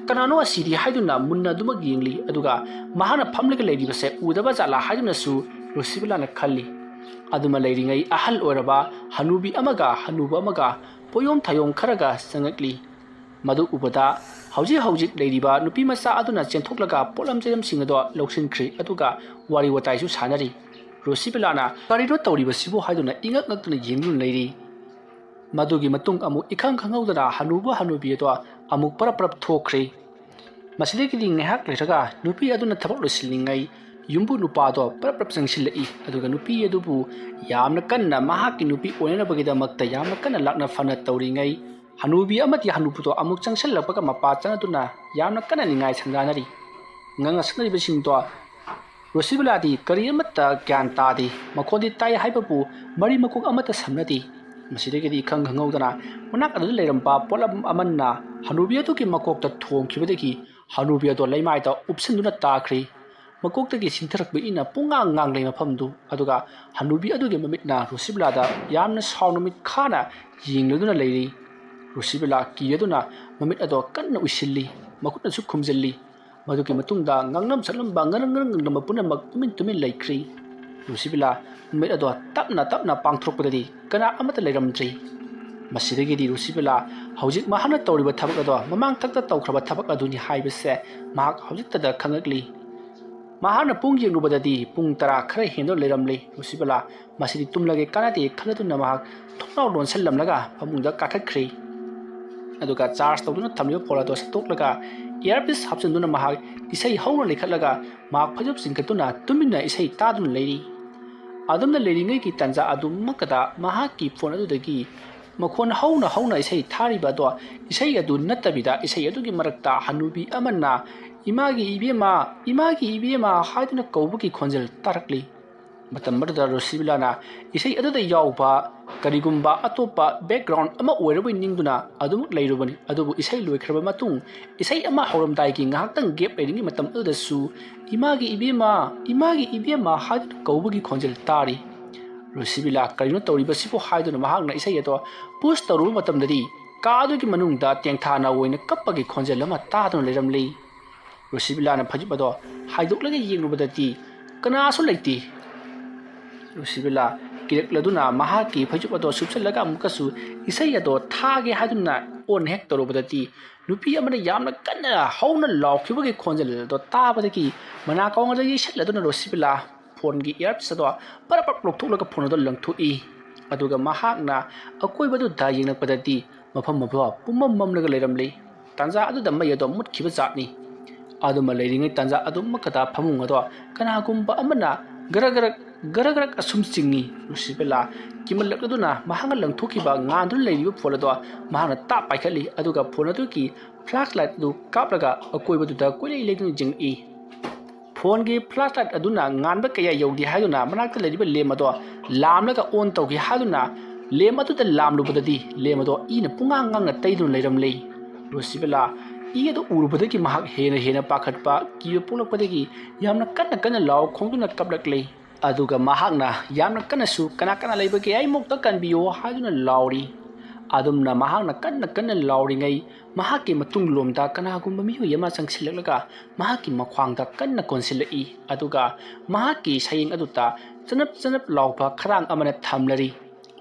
"ꯀꯅꯥꯅꯣ ꯑꯁꯤꯗꯤ?" ꯍꯥꯏꯗꯨꯅ ꯃꯨꯟꯅ ꯑꯗꯨꯃꯛ ꯌꯦꯡꯂꯤ꯫ ꯑꯗꯨꯒ ꯃꯍꯥꯛꯅ ꯐꯝꯂꯒ ꯂꯩꯔꯤꯕꯁꯦ ꯎꯗꯕ ꯖꯥꯠꯂꯥ ꯍꯥꯏꯗꯨꯅꯁꯨ ꯔꯣꯁꯤꯕꯤꯂꯥꯅ ꯈꯜꯂꯤ꯫ ꯑꯗꯨꯃ ꯂꯩꯔꯤꯉꯩ ꯑꯍꯜ ꯑꯣꯏꯔꯕ ꯍꯅꯨꯕꯤ ꯑꯃꯒ ꯍꯅꯨꯕ ꯑꯃꯒ ꯄꯣꯌꯣꯝ ꯊꯥꯌꯣꯝ ꯈꯔꯒ ꯆꯪꯉꯛꯂꯤ꯫ ꯃꯗꯨ ꯎꯕꯗ ꯍꯧꯖꯤꯛ ꯍꯧꯖꯤꯛ ꯂꯩꯔꯤꯕ ꯅꯨꯄꯤ ꯃꯆꯥ ꯑꯗꯨꯅ ꯆꯦꯟꯊꯣꯛꯂꯒ ꯄꯣꯠꯂꯝ ꯆꯩꯂꯝꯁꯤꯡ ꯑꯗꯣ ꯂꯧꯁꯤꯟꯈ꯭ꯔꯦ꯫ ꯑꯗꯨꯒ ꯋꯥꯔꯤ ꯋꯥꯇꯥꯏꯁꯨ ꯁꯥꯟꯅꯔꯤ꯫ ꯔꯣꯁꯤꯕꯤꯂꯥꯅ "ꯀꯔꯤꯅꯣ ꯇꯧꯔꯤꯕꯁꯤꯕꯨ?" ꯍꯥꯏꯗꯨꯅ ꯏꯉꯛ ꯉꯛꯇꯨꯅ ꯌꯦꯡꯗꯨꯅ ꯂꯩꯔꯤ꯫ ꯃꯗꯨꯒꯤ ꯃꯇꯨꯡ ꯑꯃꯨꯛ ꯏꯈꯪ ꯈꯪꯍꯧꯗꯅ ꯍꯅꯨꯕ ꯍꯅꯨꯕꯤ ꯑꯗꯣ ꯑꯃꯨꯛ ꯄꯔꯞ ꯄꯔꯞ ꯊꯣꯛꯈ꯭ꯔꯦ꯫ ꯃꯁꯤꯗꯒꯤꯗꯤ ꯉꯥꯏꯍꯥꯛ ꯂꯩꯔꯒ ꯅꯨꯄꯤ ꯑꯗꯨꯅ ꯊꯕꯛ ꯂꯣꯏꯁꯤꯜꯂꯤꯉꯩ ꯌꯨꯝꯕꯨ ꯅꯨꯄꯥꯗꯣ ꯄꯔꯞ ꯄꯔꯞ ꯆꯪꯁꯤꯜꯂꯛꯏ꯫ ꯑꯗꯨꯒ ꯅꯨꯄꯤ ꯑꯗꯨꯕꯨ ꯌꯥꯝꯅ ꯀꯟꯅ ꯃꯍꯥꯛꯀꯤ ꯅꯨꯄꯤ ꯑꯣꯏꯅꯅꯕꯒꯤꯗꯃꯛꯇ ꯌꯥꯝꯅ ꯀꯟꯅ ꯂꯥꯛꯅ ꯐꯅ ꯇꯧꯔꯤꯉꯩ ꯍꯅꯨꯕꯤ ꯑꯃꯗꯤ ꯍꯅꯨꯕꯗꯣ ꯑꯃꯨꯛ ꯆꯪꯁꯤꯜꯂꯛꯄꯒ ꯃꯄꯥ ꯆꯪꯗꯨꯅ ꯌꯥꯝꯅ ꯀꯟꯅ ꯅꯤꯡꯉꯥꯏ ꯁꯪꯗꯥꯅꯔꯤ꯫ ꯉꯥꯡꯅ ꯁꯛꯅꯔꯤꯕꯁꯤꯡꯗꯣ ꯔꯣꯁꯤꯕꯤꯂꯥꯗꯤ ꯀꯔꯤ ꯑꯃꯠꯇ ꯒ꯭ꯌꯥꯟ ꯇꯥꯗꯦ꯫ ꯃꯈꯣꯟꯗꯤ ꯇꯥꯏ ꯍꯥꯏꯕꯕꯨ ꯃꯔꯤ ꯃꯀꯣꯛ ꯑꯃꯠꯇ ꯁꯝꯅꯗꯦ꯫ ꯃꯁꯤꯗꯒꯤꯗꯤ ꯏꯈꯪ ꯈꯪꯍꯧꯗꯅ ꯃꯅꯥꯛ ꯑꯗꯨꯗ ꯂꯩꯔꯝꯕ ꯄꯣꯠꯂꯝ ꯑꯃꯅ ꯍꯅꯨꯕꯤ ꯑꯗꯨꯒꯤ ꯃꯀꯣꯛꯇ ꯊꯣꯝꯈꯤꯕꯗꯒꯤ ꯍꯅꯨꯕꯤ ꯑꯗꯨ ꯂꯩꯃꯥꯏꯗ ꯎꯞꯁꯤꯟꯗꯨꯅ ꯇꯥꯈ꯭ꯔꯤ꯫ ꯃꯀꯣꯛꯇꯒꯤ ꯁꯤꯟꯊꯔꯛꯄ ꯏꯅ ꯄꯨꯡꯉꯥꯡ ꯉꯥꯡꯂꯩ ꯃꯐꯝꯗꯨ꯫ ꯑꯗꯨꯒ ꯍꯅꯨꯕꯤ ꯑꯗꯨꯒꯤ ꯃꯃꯤꯠꯅ ꯔꯣꯁꯤꯕꯤꯂꯥꯗ ꯌꯥꯝꯅ ꯁꯥꯎꯅ ꯃꯤꯠ ꯈꯥꯅ ꯌꯦꯡꯂꯗꯨꯅ ꯂꯩꯔꯤ꯫ ꯔꯣꯁꯤꯕꯤꯂꯥ ꯀꯤꯔꯗꯨꯅ ꯃꯃꯤꯠ ꯑꯗꯣ ꯀꯟꯅ ꯎꯏꯁꯤꯜꯂꯤ, ꯃꯈꯨꯠꯅꯁꯨ ꯈꯨꯝꯖꯤꯜꯂꯤ꯫ ꯃꯗꯨꯒꯤ ꯃꯇꯨꯡꯗ ꯉꯥꯡꯂꯝ ꯁꯛꯂꯝꯕ ꯉꯔꯪ ꯉꯔꯪ ꯉꯪꯂꯝꯕ ꯄꯨꯝꯅꯃꯛ ꯇꯨꯃꯤꯟ ꯇꯨꯃꯤꯟ ꯂꯩꯈ꯭ꯔꯤ꯫ ꯔꯣꯁꯤꯕꯤꯂꯥ ꯃꯃꯤꯠ ꯑꯗꯣ ꯇꯞꯅ ꯇꯞꯅ ꯄꯥꯡꯊꯣꯔꯛꯄꯗꯗꯤ ꯀꯅꯥ ꯑꯃꯠꯇ ꯂꯩꯔꯝꯗ꯭ꯔꯤ꯫ ꯃꯁꯤꯗꯒꯤꯗꯤ ꯔꯣꯁꯤꯕꯤꯂꯥ ꯍꯧꯖꯤꯛ ꯃꯍꯥꯛꯅ ꯇꯧꯔꯤꯕ ꯊꯕꯛ ꯑꯗꯣ ꯃꯃꯥꯡꯊꯛꯇ ꯇꯧꯈ꯭ꯔꯕ ꯊꯕꯛ ꯑꯗꯨꯅꯤ ꯍꯥꯏꯕꯁꯦ ꯃꯍꯥꯛ ꯍꯧꯖꯤꯛꯇꯗ ꯈꯪꯂꯛꯂꯤ꯫ ꯃꯍꯥꯛꯅ ꯄꯨꯡ ꯌꯦꯡꯂꯨꯕꯗꯗꯤ ꯄꯨꯡ ꯇꯔꯥ ꯈꯔ ꯍꯦꯟꯗꯨꯅ ꯂꯩꯔꯝꯂꯤ꯫ ꯔꯣꯁꯤꯕꯤꯂꯥ ꯃꯁꯤꯗꯤ ꯇꯨꯝꯂꯒꯦ ꯀꯥꯟꯅꯗꯦ ꯈꯜꯂꯗꯨꯅ ꯃꯍꯥꯛ ꯊꯣꯡꯅꯥꯎ ꯂꯣꯟꯁꯤꯜꯂꯝꯂꯒ ꯐꯃꯨꯡꯗ ꯀꯥꯈꯠꯈ꯭ꯔꯤ꯫ ꯑꯗꯨꯒ ꯆꯥꯔꯖ ꯇꯧꯗꯨꯅ ꯊꯝꯂꯤꯕ ꯐꯣꯟ ꯑꯗꯨ ꯁꯠꯇꯣꯛꯂꯒ ꯏꯌꯥꯔꯄꯤꯁ ꯍꯥꯞꯆꯤꯟꯗꯨꯅ ꯃꯍꯥꯛ ꯏꯁꯩ ꯍꯧꯅ ꯂꯩꯈꯠꯂꯒ ꯃꯍꯥꯛ ꯐꯩꯖꯨꯞ ꯆꯤꯡꯈꯠꯇꯨꯅ ꯇꯨꯃꯤꯟꯅ ꯏꯁꯩ ꯇꯥꯗꯨꯅ ꯂꯩꯔꯤ꯫ ꯑꯗꯨꯝꯅ ꯂꯩꯔꯤꯉꯩꯒꯤ ꯇꯥꯟꯖꯥ ꯑꯗꯨꯃꯛꯇꯗ ꯃꯍꯥꯛꯀꯤ ꯐꯣꯟ ꯑꯗꯨꯗꯒꯤ ꯃꯈꯣꯟ ꯍꯧꯅ ꯍꯧꯅ ꯏꯁꯩ ꯊꯥꯔꯤꯕ ꯑꯗꯣ ꯏꯁꯩ ꯑꯗꯨ ꯅꯠꯇꯕꯤꯗ ꯏꯁꯩ ꯑꯗꯨꯒꯤ ꯃꯔꯛꯇ ꯍꯅꯨꯕꯤ ꯑꯃꯅ "ꯏꯃꯥꯒꯤ ꯏꯕꯦꯝꯃ, ꯏꯃꯥꯒꯤ ꯏꯕꯦꯝꯃ" ꯍꯥꯏꯗꯨꯅ ꯀꯧꯕꯒꯤ ꯈꯣꯟꯖꯦꯜ ꯇꯥꯔꯛꯂꯤ꯫ ꯃꯇꯝ ꯑꯗꯨꯗ ꯔꯣꯁꯤꯕꯤꯂꯥꯅ ꯏꯁꯩ ꯑꯗꯨꯗ ꯌꯥꯎꯕ ꯀꯔꯤꯒꯨꯝꯕ ꯑꯇꯣꯞꯄ ꯕꯦꯛꯒ꯭ꯔꯥꯎꯟ ꯑꯃ ꯑꯣꯏꯔꯕꯣꯏ ꯅꯤꯡꯗꯨꯅ ꯑꯗꯨꯃꯛ ꯂꯩꯔꯨꯕꯅꯤ꯫ ꯑꯗꯨꯕꯨ ꯏꯁꯩ ꯂꯣꯏꯈ꯭ꯔꯕ ꯃꯇꯨꯡ ꯏꯁꯩ ꯑꯃ ꯍꯧꯔꯝꯗꯥꯏꯒꯤ ꯉꯥꯏꯍꯥꯛꯇꯪ ꯒꯦꯞ ꯂꯩꯔꯤꯉꯩ ꯃꯇꯝ ꯑꯗꯨꯗꯁꯨ "ꯏꯃꯥꯒꯤ ꯏꯕꯦꯝꯃ, ꯏꯃꯥꯒꯤ ꯏꯕꯦꯝꯃ" ꯍꯥꯏꯗꯨꯅ ꯀꯧꯕꯒꯤ ꯈꯣꯟꯖꯦꯜ ꯇꯥꯔꯤ꯫ ꯔꯣꯁꯤꯕꯤꯂꯥ ꯀꯔꯤꯅꯣ ꯇꯧꯔꯤꯕꯁꯤꯕꯨ ꯍꯥꯏꯗꯨꯅ ꯃꯍꯥꯛꯅ ꯏꯁꯩ ꯑꯗꯣ ꯄꯨꯁ ꯇꯧꯔꯨꯕ ꯃꯇꯝꯗꯗꯤ ꯀꯥ ꯑꯗꯨꯒꯤ ꯃꯅꯨꯡꯗ ꯇꯦꯡꯊꯥꯅ ꯑꯣꯏꯅ ꯀꯞꯄꯒꯤ ꯈꯣꯟꯖꯦꯜ ꯑꯃ ꯇꯥꯗꯨꯅ ꯂꯩꯔꯝꯂꯤ꯫ ꯔꯣꯁꯤꯕꯤꯂꯥꯅ ꯐꯩꯖꯨꯞ ꯑꯗꯣ ꯍꯥꯏꯗꯣꯛꯂꯒ ꯌꯦꯡꯂꯨꯕꯗꯗꯤ ꯀꯅꯥꯁꯨ ꯂꯩꯇꯦ꯫ ꯔꯣꯁꯤꯕꯤꯂꯥ ꯀꯤꯔꯛꯂꯗꯨꯅ ꯃꯍꯥꯛꯀꯤ ꯐꯩꯖꯨꯞ ꯑꯗꯣ ꯁꯨꯞꯆꯜꯂꯒ ꯑꯃꯨꯛꯀꯁꯨ ꯏꯁꯩ ꯑꯗꯣ ꯊꯥꯒꯦ ꯍꯥꯏꯗꯨꯅ ꯑꯣꯟ ꯍꯦꯛ ꯇꯧꯔꯨꯕꯗꯗꯤ ꯅꯨꯄꯤ ꯑꯃꯅ ꯌꯥꯝꯅ ꯀꯟꯅ ꯍꯧꯅ ꯂꯥꯎꯈꯤꯕꯒꯤ ꯈꯣꯟꯖꯦꯜ ꯑꯗꯣ ꯇꯥꯕꯗꯒꯤ ꯃꯅꯥꯀꯣꯡ ꯑꯗꯣ ꯌꯩꯁꯜꯂꯗꯨꯅ ꯔꯣꯁꯤꯕꯤꯂꯥ ꯐꯣꯟꯒꯤ ꯏꯌꯥꯔꯄꯤꯁ ꯑꯗꯣ ꯄꯔꯞ ꯄꯔꯞ ꯂꯧꯊꯣꯛꯂꯒ ꯐꯣꯟ ꯑꯗꯣ ꯂꯪꯊꯣꯛꯏ꯫ ꯑꯗꯨꯒ ꯃꯍꯥꯛꯅ ꯑꯀꯣꯏꯕꯗꯨꯗ ꯌꯦꯡꯂꯛꯄꯗꯗꯤ ꯃꯐꯝ ꯑꯗꯣ ꯄꯨꯝꯃꯝ ꯃꯝꯂꯒ ꯂꯩꯔꯝꯂꯤ꯫ ꯇꯥꯟꯖꯥ ꯑꯗꯨꯗ ꯃꯩ ꯑꯗꯣ ꯃꯨꯠꯈꯤꯕ ꯖꯥꯠꯅꯤ꯫ ꯑꯗꯨꯃ ꯂꯩꯔꯤꯉꯩ ꯇꯥꯟꯖꯥ ꯑꯗꯨꯃꯛꯇꯗ ꯐꯃꯨꯡ ꯑꯗꯣ ꯀꯅꯥꯒꯨꯝꯕ ꯑꯃꯅ ꯒꯔ ꯒꯔ ꯒꯔ ꯒꯔ ꯑꯁꯨꯝ ꯆꯤꯡꯏ꯫ ꯔꯣꯁꯤꯕꯤꯂꯥ ꯀꯤꯃꯜꯂꯛꯂꯗꯨꯅ ꯃꯍꯥꯛꯅ ꯂꯪꯊꯣꯛꯈꯤꯕ ꯉꯥꯟꯗꯨꯅ ꯂꯩꯔꯤꯕ ꯐꯣꯟ ꯑꯗꯣ ꯃꯍꯥꯛꯅ ꯇꯥꯞ ꯄꯥꯏꯈꯠꯂꯤ, ꯑꯗꯨꯒ ꯐꯣꯟ ꯑꯗꯨꯒꯤ ꯐ꯭ꯂꯥꯁ ꯂꯥꯏꯠ ꯑꯗꯨ ꯀꯥꯞꯂꯒ ꯑꯀꯣꯏꯕꯗꯨꯗ ꯀꯣꯏꯂꯩ ꯂꯩꯗꯨꯅ ꯌꯦꯡꯂꯛꯏ꯫ ꯐꯣꯟꯒꯤ ꯐ꯭ꯂꯥꯁ ꯂꯥꯏꯠ ꯑꯗꯨꯅ ꯉꯥꯟꯕ ꯀꯌꯥ ꯌꯧꯗꯦ ꯍꯥꯏꯗꯨꯅ ꯃꯅꯥꯛꯇ ꯂꯩꯔꯤꯕ ꯂꯦꯝ ꯑꯗꯣ ꯂꯥꯝꯂꯒ ꯑꯣꯟ ꯇꯧꯈꯤ ꯍꯥꯏꯗꯨꯅ ꯂꯦꯝ ꯑꯗꯨꯗ ꯂꯥꯝꯂꯨꯕꯗꯗꯤ ꯂꯦꯝ ꯑꯗꯣ ꯏꯅ ꯄꯨꯡꯉꯥꯡ ꯉꯥꯡꯅ ꯇꯩꯗꯨꯅ ꯂꯩꯔꯝꯂꯦ꯫ ꯔꯣꯁꯤꯕꯂꯥ ꯏ ꯑꯗꯨ ꯎꯔꯨꯕꯗꯒꯤ ꯃꯍꯥꯛ ꯍꯦꯟꯅ ꯍꯦꯟꯅ ꯄꯥꯈꯠꯄ, ꯀꯤꯕ ꯄꯣꯛꯂꯛꯄꯗꯒꯤ ꯌꯥꯝꯅ ꯀꯟꯅ ꯀꯟꯅ ꯂꯥꯎ ꯈꯣꯡꯗꯨꯅ ꯀꯞꯂꯛꯂꯦ꯫ ꯑꯗꯨꯒ ꯃꯍꯥꯛꯅ ꯌꯥꯝꯅ ꯀꯟꯅꯁꯨ, "ꯀꯅꯥ ꯀꯅꯥ ꯂꯩꯕꯒꯦ? ꯑꯩ ꯃꯨꯛꯇ ꯀꯟꯕꯤꯌꯣ" ꯍꯥꯏꯗꯨꯅ ꯂꯥꯎꯔꯤ꯫ ꯑꯗꯨꯝꯅ ꯃꯍꯥꯛꯅ ꯀꯟꯅ ꯀꯟꯅ ꯂꯥꯎꯔꯤꯉꯩ, ꯃꯍꯥꯛꯀꯤ ꯃꯇꯨꯡꯂꯣꯝꯗ ꯀꯅꯥꯒꯨꯝꯕ ꯃꯤꯑꯣꯏ ꯑꯃ ꯆꯪꯁꯤꯜꯂꯛꯂꯒ ꯃꯍꯥꯛꯀꯤ ꯃꯈ꯭ꯋꯥꯡꯗ ꯀꯟꯅ ꯀꯣꯟꯁꯤꯜꯂꯛꯏ꯫ ꯑꯗꯨꯒ ꯃꯍꯥꯛꯀꯤ ꯁꯌꯦꯡ ꯑꯗꯨꯗ ꯆꯅꯞ ꯆꯅꯞ ꯂꯥꯎꯕ ꯈꯗꯥꯡ ꯑꯃꯅ ꯊꯝꯂꯔꯤ꯫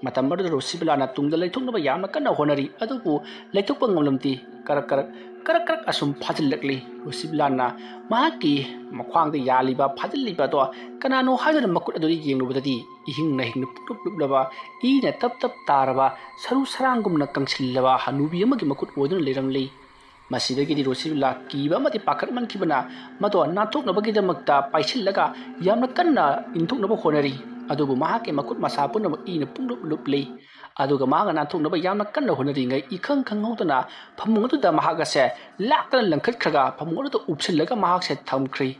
ꯃꯇꯝ ꯑꯗꯨꯗ ꯔꯣꯁꯤꯕꯂꯥꯅ ꯇꯨꯡꯗ ꯂꯩꯊꯣꯛꯅꯕ ꯌꯥꯝꯅ ꯀꯟꯅ ꯍꯣꯠꯅꯔꯤ, ꯑꯗꯨꯕꯨ ꯂꯩꯊꯣꯛꯄ ꯉꯝꯂꯝꯗꯦ꯫ ꯀꯔꯛ ꯀꯔꯛ, ꯀꯔꯛ ꯀꯔꯛ ꯑꯁꯨꯝ ꯐꯥꯖꯤꯜꯂꯛꯂꯤ꯫ ꯔꯣꯁꯤꯕꯂꯥꯅ ꯃꯍꯥꯛꯀꯤ ꯃꯈ꯭ꯋꯥꯡꯗ ꯌꯥꯜꯂꯤꯕ, ꯐꯥꯖꯤꯜꯂꯤꯕ ꯑꯗꯣ ꯀꯅꯥꯅꯣ ꯍꯥꯏꯗꯨꯅ ꯃꯈꯨꯠ ꯑꯗꯨꯗ ꯌꯦꯡꯂꯨꯕꯗꯗꯤ ꯏꯍꯤꯡ ꯅꯥꯍꯤꯡꯅ ꯄꯨꯡꯂꯨꯞ ꯂꯨꯞꯂꯕ, ꯏꯅ ꯇꯞ ꯇꯞ ꯇꯥꯔꯕ, ꯁꯔꯨ ꯁꯔꯥꯡꯒꯨꯝꯅ ꯀꯪꯁꯤꯜꯂꯕ ꯍꯅꯨꯕꯤ ꯑꯃꯒꯤ ꯃꯈꯨꯠ ꯑꯣꯏꯗꯨꯅ ꯂꯩꯔꯝꯂꯤ꯫ ꯃꯁꯤꯗꯒꯤꯗꯤ ꯔꯣꯁꯤꯕꯂꯥ ꯀꯤꯕ ꯑꯃꯗꯤ ꯄꯥꯈꯠꯃꯟꯈꯤꯕꯅ ꯃꯗꯣ ꯅꯥꯟꯊꯣꯛꯅꯕꯒꯤꯗꯃꯛꯇ ꯄꯥꯏꯁꯤꯜꯂꯒ ꯌꯥꯝꯅ ꯀꯟꯅ ꯏꯟꯊꯣꯛꯅꯕ ꯍꯣꯠꯅꯔꯤ꯫ ꯑꯗꯨꯕꯨ ꯃꯍꯥꯛꯀꯤ ꯃꯈꯨꯠ ꯃꯁꯥ ꯄꯨꯝꯅꯃꯛ ꯏꯅ ꯄꯨꯡꯂꯨꯞ ꯂꯨꯞꯂꯤ꯫ ꯑꯗꯨꯒ ꯃꯍꯥꯛꯅ ꯅꯥꯟꯊꯣꯛꯅꯕ ꯌꯥꯝꯅ ꯀꯟꯅ ꯍꯣꯠꯅꯔꯤꯉꯩ, ꯏꯈꯪ ꯈꯪꯍꯧꯗꯅ ꯐꯃꯨꯡ ꯑꯗꯨꯗ ꯃꯍꯥꯛ ꯑꯁꯦ ꯂꯥꯛꯇꯅ ꯂꯪꯈꯠꯈ꯭ꯔꯒ ꯐꯃꯨꯡ ꯑꯗꯨꯗ ꯎꯞꯁꯤꯜꯂꯒ ꯃꯍꯥꯛꯁꯦ ꯊꯝꯈ꯭ꯔꯤ꯫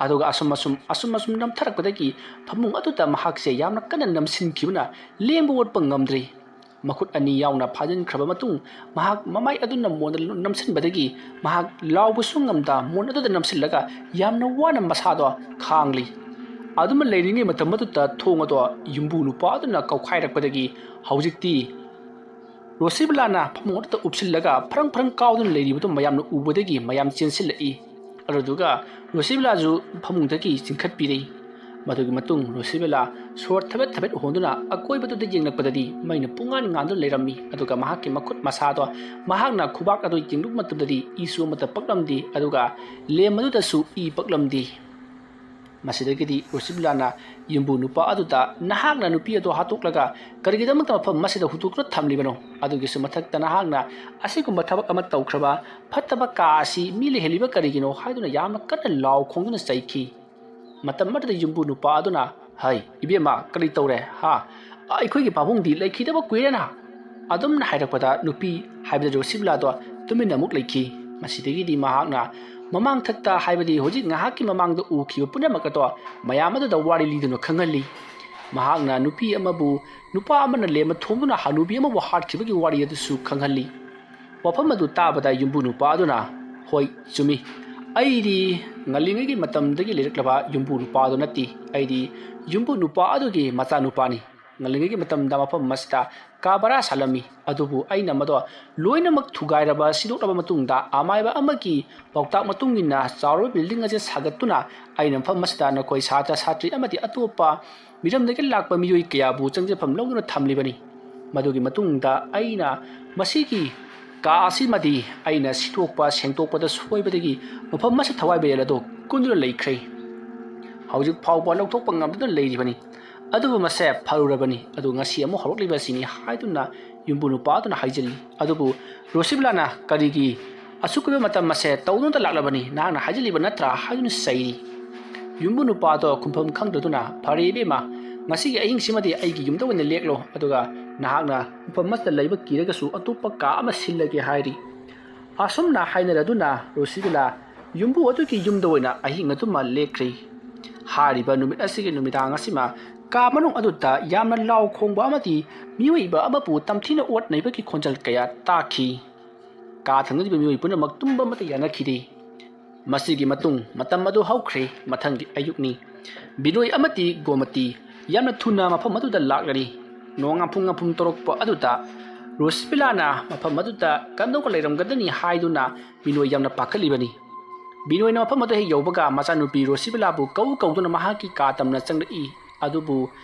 ꯑꯗꯨꯒ ꯑꯁꯨꯝ ꯑꯁꯨꯝ, ꯑꯁꯨꯝ ꯑꯁꯨꯝ ꯅꯝꯊꯔꯛꯄꯗꯒꯤ ꯐꯃꯨꯡ ꯑꯗꯨꯗ ꯃꯍꯥꯛꯁꯦ ꯌꯥꯝꯅ ꯀꯟꯅ ꯅꯝꯁꯤꯟꯈꯤꯕꯅ ꯂꯦꯡꯕ ꯑꯣꯠꯄ ꯉꯝꯗ꯭ꯔꯤ꯫ ꯃꯈꯨꯠ ꯑꯅꯤ ꯌꯥꯎꯅ ꯐꯥꯖꯤꯟꯈ꯭ꯔꯕ ꯃꯇꯨꯡ ꯃꯍꯥꯛ ꯃꯃꯥꯏ ꯑꯗꯨꯅ ꯃꯣꯟꯗ ꯅꯝꯁꯤꯟꯕꯗꯒꯤ ꯃꯍꯥꯛ ꯂꯥꯎꯕꯁꯨ ꯉꯝꯗ ꯃꯣꯟ ꯑꯗꯨꯗ ꯅꯝꯁꯤꯜꯂꯒ ꯌꯥꯝꯅ ꯋꯥꯅ ꯃꯁꯥꯗꯣ ꯈꯥꯡꯂꯤ꯫ ꯑꯗꯨꯃ ꯂꯩꯔꯤꯉꯩ ꯃꯇꯝ ꯑꯗꯨꯗ ꯊꯣꯡ ꯑꯗꯣ ꯌꯨꯝꯕꯨ ꯅꯨꯄꯥ ꯑꯗꯨꯅ ꯀꯧꯈꯥꯏꯔꯛꯄꯗꯒꯤ ꯍꯧꯖꯤꯛꯇꯤ ꯔꯣꯁꯤꯕꯂꯥꯅ ꯐꯃꯨꯡ ꯑꯗꯨꯗ ꯎꯞꯁꯤꯜꯂꯒ ꯐ꯭ꯔꯪ ꯐ꯭ꯔꯪ ꯀꯥꯎꯗꯨꯅ ꯂꯩꯔꯤꯕꯗꯨ ꯃꯌꯥꯝꯅ ꯎꯕꯗꯒꯤ ꯃꯌꯥꯝ ꯆꯦꯟꯁꯤꯜꯂꯛꯏ꯫ ꯑꯗꯨꯗꯨꯒ ꯔꯣꯁꯤꯕꯂꯥꯁꯨ ꯐꯃꯨꯡꯗꯒꯤ ꯆꯤꯡꯈꯠꯄꯤꯔꯛꯏ꯫ ꯃꯗꯨꯒꯤ ꯃꯇꯨꯡ ꯔꯣꯁꯤꯕꯂꯥ ꯁꯣꯔ ꯊꯕꯦꯠ ꯊꯕꯦꯠ ꯍꯣꯟꯗꯨꯅ ꯑꯀꯣꯏꯕꯗꯨꯗ ꯌꯦꯡꯂꯛꯄꯗꯗꯤ ꯃꯩꯅ ꯄꯨꯡꯉꯥꯟ ꯉꯥꯟꯗꯨꯅ ꯂꯩꯔꯝꯃꯤ꯫ ꯑꯗꯨꯒ ꯃꯍꯥꯛꯀꯤ ꯃꯈꯨꯠ ꯃꯁꯥꯗꯣ ꯃꯍꯥꯛꯅ ꯈꯨꯕꯥꯛ ꯑꯗꯨ ꯌꯦꯡꯂꯨꯕ ꯃꯇꯝꯗꯗꯤ ꯏꯁꯨ ꯑꯃꯠꯇ ꯄꯛꯂꯝꯗꯦ꯫ ꯑꯗꯨꯒ ꯂꯦꯝ ꯑꯗꯨꯗꯁꯨ ꯏ ꯄꯛꯂꯝꯗꯦ꯫ ꯃꯁꯤꯗꯒꯤꯗꯤ ꯔꯣꯁꯤꯕꯂꯥꯅ ꯌꯨꯝꯕꯨ ꯅꯨꯄꯥ ꯑꯗꯨꯗ, "ꯅꯍꯥꯛꯅ ꯅꯨꯄꯤ ꯑꯗꯨ ꯍꯥꯠꯇꯣꯛꯂꯒ ꯀꯔꯤꯒꯤꯗꯃꯛꯇ ꯃꯐꯝ ꯑꯁꯤꯗ ꯍꯨꯟꯗꯣꯛꯇꯨꯅ ꯊꯝꯂꯤꯕꯅꯣ? ꯑꯗꯨꯒꯤꯁꯨ ꯃꯊꯛꯇ ꯅꯍꯥꯛꯅ ꯑꯁꯤꯒꯨꯝꯕ ꯊꯕꯛ ꯑꯃ ꯇꯧꯈ꯭ꯔꯕ ꯐꯠꯇꯕ ꯀꯥ ꯑꯁꯤ ꯃꯤ ꯂꯩꯍꯜꯂꯤꯕ ꯀꯔꯤꯒꯤꯅꯣ?" ꯍꯥꯏꯗꯨꯅ ꯌꯥꯝꯅ ꯀꯟꯅ ꯂꯥꯎ ꯈꯣꯡꯗꯨꯅ ꯆꯩꯈꯤ꯫ ꯃꯇꯝ ꯑꯗꯨꯗ ꯌꯨꯝꯕꯨ ꯅꯨꯄꯥ ꯑꯗꯨꯅ, "ꯍꯩ, ꯏꯕꯦꯝꯃ, ꯀꯔꯤ ꯇꯧꯔꯦ? ꯍꯥ? ꯑꯩꯈꯣꯏꯒꯤ ꯄꯥꯕꯨꯡꯗꯤ ꯂꯩꯈꯤꯗꯕ ꯀꯨꯏꯔꯦꯅ?" ꯑꯗꯨꯝꯅ ꯍꯥꯏꯔꯛꯄꯗ ꯅꯨꯄꯤ, ꯍꯥꯏꯕꯗꯤ ꯔꯣꯁꯤꯕꯂꯥꯗꯣ ꯇꯨꯃꯤꯟꯅ ꯑꯃꯨꯛ ꯂꯩꯈꯤ꯫ ꯃꯁꯤꯗꯒꯤꯗꯤ ꯃꯍꯥꯛꯅ ꯃꯃꯥꯡꯊꯛꯇ, ꯍꯥꯏꯕꯗꯤ ꯍꯧꯖꯤꯛ ꯉꯥꯏꯍꯥꯛꯀꯤ ꯃꯃꯥꯡꯗ ꯎꯈꯤꯕ ꯄꯨꯝꯅꯃꯛ ꯑꯗꯣ ꯃꯌꯥꯝ ꯑꯗꯨꯗ ꯋꯥꯔꯤ ꯂꯤꯗꯨꯅ ꯈꯪꯍꯜꯂꯤ꯫ ꯃꯍꯥꯛꯅ ꯅꯨꯄꯤ ꯑꯃꯕꯨ, ꯅꯨꯄꯥ ꯑꯃꯅ ꯂꯦꯝꯕ ꯊꯣꯝꯗꯨꯅ ꯍꯅꯨꯕꯤ ꯑꯃꯕꯨ ꯍꯥꯠꯈꯤꯕꯒꯤ ꯋꯥꯔꯤ ꯑꯗꯨꯁꯨ ꯈꯪꯍꯜꯂꯤ꯫ ꯋꯥꯐꯝ ꯑꯗꯨ ꯇꯥꯕꯗ ꯌꯨꯝꯕꯨ ꯅꯨꯄꯥ ꯑꯗꯨꯅ, "ꯍꯣꯏ, ꯆꯨꯝꯃꯤ꯫ ꯑꯩꯗꯤ ꯉꯜꯂꯤꯉꯩꯒꯤ ꯃꯇꯝꯗꯒꯤ ꯂꯩꯔꯛꯂꯕ ꯌꯨꯝꯕꯨ ꯅꯨꯄꯥ ꯑꯗꯨ ꯅꯠꯇꯦ꯫ ꯑꯩꯗꯤ ꯌꯨꯝꯕꯨ ꯅꯨꯄꯥ ꯑꯗꯨꯒꯤ ꯃꯆꯥꯅꯨꯄꯥꯅꯤ꯫ ꯉꯜꯂꯤꯉꯩꯒꯤ ꯃꯇꯝꯗ ꯃꯐꯝ ꯑꯁꯤꯗ ꯀꯥ ꯚꯔꯥ ꯁꯥꯜꯂꯝꯃꯤ꯫ ꯑꯗꯨꯕꯨ ꯑꯩꯅ ꯃꯗꯣ ꯂꯣꯏꯅꯃꯛ ꯊꯨꯒꯥꯏꯔꯕ, ꯁꯤꯗꯣꯛꯂꯕ ꯃꯇꯨꯡꯗ, ꯑꯃꯥꯏꯕ ꯑꯃꯒꯤ ꯄꯥꯎꯇꯥꯛ ꯃꯇꯨꯡ ꯏꯟꯅ ꯆꯥꯎꯔꯕ building ꯑꯁꯤ ꯁꯥꯒꯠꯇꯨꯅ ꯑꯩꯅ ꯃꯐꯝ ꯑꯁꯤꯗ ꯅꯈꯣꯏ ꯁꯥꯇ꯭ꯔ ꯁꯥꯇ꯭ꯔꯤ ꯑꯃꯗꯤ ꯑꯇꯣꯞꯄ ꯃꯤꯔꯝꯗꯒꯤ ꯂꯥꯛꯄ ꯃꯤꯑꯣꯏ ꯀꯌꯥꯕꯨ ꯆꯪꯖꯐꯝ ꯂꯧꯗꯨꯅ ꯊꯝꯂꯤꯕꯅꯤ꯫ ꯃꯗꯨꯒꯤ ꯃꯇꯨꯡꯗ ꯑꯩꯅ ꯃꯁꯤꯒꯤ ꯀꯥ ꯑꯁꯤꯃꯗꯤ ꯑꯩꯅ ꯁꯤꯗꯣꯛꯄ ꯁꯦꯡꯗꯣꯛꯄꯗ ꯁꯣꯏꯕꯗꯒꯤ ꯃꯐꯝ ꯑꯁꯤ ꯊꯋꯥꯏ ꯃꯩꯔꯦꯜ ꯑꯗꯨ ꯀꯨꯟꯗꯨꯅ ꯂꯩꯈ꯭ꯔꯦ꯫ ꯍꯧꯖꯤꯛ ꯐꯥꯎꯕ ꯂꯧꯊꯣꯛꯄ ꯉꯝꯗꯨꯅ ꯂꯩꯔꯤꯕꯅꯤ꯫ ꯑꯗꯨꯕꯨ ꯃꯁꯦ ꯐꯔꯨꯔꯕꯅꯤ꯫ ꯑꯗꯨ ꯉꯁꯤ ꯑꯃꯨꯛ ꯍꯧꯔꯛꯂꯤꯕ ꯑꯁꯤꯅꯤ" ꯍꯥꯏꯗꯨꯅ ꯌꯨꯝꯕꯨ ꯅꯨꯄꯥ ꯑꯗꯨꯅ ꯍꯥꯏꯖꯤꯜꯂꯤ꯫ ꯑꯗꯨꯕꯨ ꯔꯣꯁꯤꯕꯂꯥꯅ, "ꯀꯔꯤꯒꯤ ꯑꯁꯨꯛ ꯀꯨꯏꯕ ꯃꯇꯝ ꯑꯁꯦ ꯇꯧꯗꯨꯅꯇ ꯂꯥꯛꯂꯕꯅꯤ, ꯅꯍꯥꯛꯅ ꯍꯥꯏꯖꯤꯜꯂꯤꯕ ꯅꯠꯇ꯭ꯔꯥ?" ꯍꯥꯏꯗꯨꯅ ꯆꯩꯔꯤ꯫ ꯌꯨꯝꯕꯨ ꯅꯨꯄꯥ ꯑꯗꯣ ꯈꯨꯝꯐꯝ ꯈꯪꯗꯗꯨꯅ, "ꯐꯔꯦ ꯏꯕꯦꯝꯃ, ꯉꯁꯤꯒꯤ ꯑꯍꯤꯡꯁꯤꯃꯗꯤ ꯑꯩꯒꯤ ꯌꯨꯝꯗ ꯑꯣꯏꯅ ꯂꯦꯛꯂꯣ, ꯑꯗꯨꯒ ꯅꯍꯥꯛꯅ ꯃꯐꯝ ꯑꯁꯤꯗ ꯂꯩꯕ ꯀꯤꯔꯒꯁꯨ ꯑꯇꯣꯞꯄ ꯀꯥ ꯑꯃ ꯁꯤꯜꯂꯒꯦ" ꯍꯥꯏꯔꯤ꯫ ꯑꯁꯨꯝꯅ ꯍꯥꯏꯅꯔꯗꯨꯅ ꯔꯣꯁꯤꯕꯂꯥ ꯌꯨꯝꯕꯨ ꯑꯗꯨꯒꯤ ꯌꯨꯝꯗ ꯑꯣꯏꯅ ꯑꯍꯤꯡ ꯑꯗꯨꯃ ꯂꯦꯛꯈ꯭ꯔꯤ꯫ ꯍꯥꯏꯔꯤꯕ ꯅꯨꯃꯤꯠ ꯑꯁꯤꯒꯤ ꯅꯨꯃꯤꯗꯥꯡ ꯑꯁꯤꯃ ꯀꯥ ꯃꯅꯨꯡ ꯑꯗꯨꯗ ꯌꯥꯝꯅ ꯂꯥꯎ ꯈꯣꯡꯕ ꯑꯃꯗꯤ ꯃꯤꯑꯣꯏꯕ ꯑꯃꯕꯨ ꯇꯝꯊꯤꯅ ꯑꯣꯠ ꯅꯩꯕꯒꯤ ꯈꯣꯟꯖꯦꯜ ꯀꯌꯥ ꯇꯥꯈꯤ꯫ ꯀꯥ ꯊꯪꯅꯔꯤꯕ ꯃꯤꯑꯣꯏ ꯄꯨꯝꯅꯃꯛ ꯇꯨꯝꯕ ꯑꯃꯠꯇ ꯌꯥꯅꯈꯤꯗꯦ꯫ ꯃꯁꯤꯒꯤ ꯃꯇꯨꯡ ꯃꯇꯝ ꯑꯗꯨ ꯍꯧꯈ꯭ꯔꯦ꯫ ꯃꯊꯪꯒꯤ ꯑꯌꯨꯛꯅꯤ꯫ ꯕꯤꯅꯣꯏ ꯑꯃꯗꯤ ꯒꯣꯃꯇꯤ ꯌꯥꯝꯅ ꯊꯨꯅ ꯃꯐꯝ ꯑꯗꯨꯗ ꯂꯥꯛꯂꯔꯤ꯫ ꯅꯣꯡ ꯉꯥꯝꯐꯨꯝ ꯉꯥꯝꯐꯨꯝ ꯇꯧꯔꯛꯄ ꯑꯗꯨꯗ ꯔꯣꯁꯤꯕꯤꯂꯥꯅ ꯃꯐꯝ ꯑꯗꯨꯗ ꯀꯝꯗꯧꯅ ꯂꯩꯔꯝꯒꯗꯅꯤ ꯍꯥꯏꯗꯨꯅ ꯕꯤꯅꯣꯏ ꯌꯥꯝꯅ ꯄꯥꯈꯠꯂꯤꯕꯅꯤ꯫ ꯕꯤꯅꯣꯏꯅ ꯃꯐꯝ ꯑꯗꯨ ꯍꯦꯛ ꯌꯧꯕꯒ ꯃꯆꯥꯅꯨꯄꯤ ꯔꯣꯁꯤꯕꯤꯂꯥꯕꯨ ꯀꯧ ꯀꯧꯗꯨꯅ ꯃꯍꯥꯛꯀꯤ ꯀꯥ ꯇꯝꯅ ꯆꯪꯂꯛꯏ꯫ ꯑꯗꯨꯕꯨ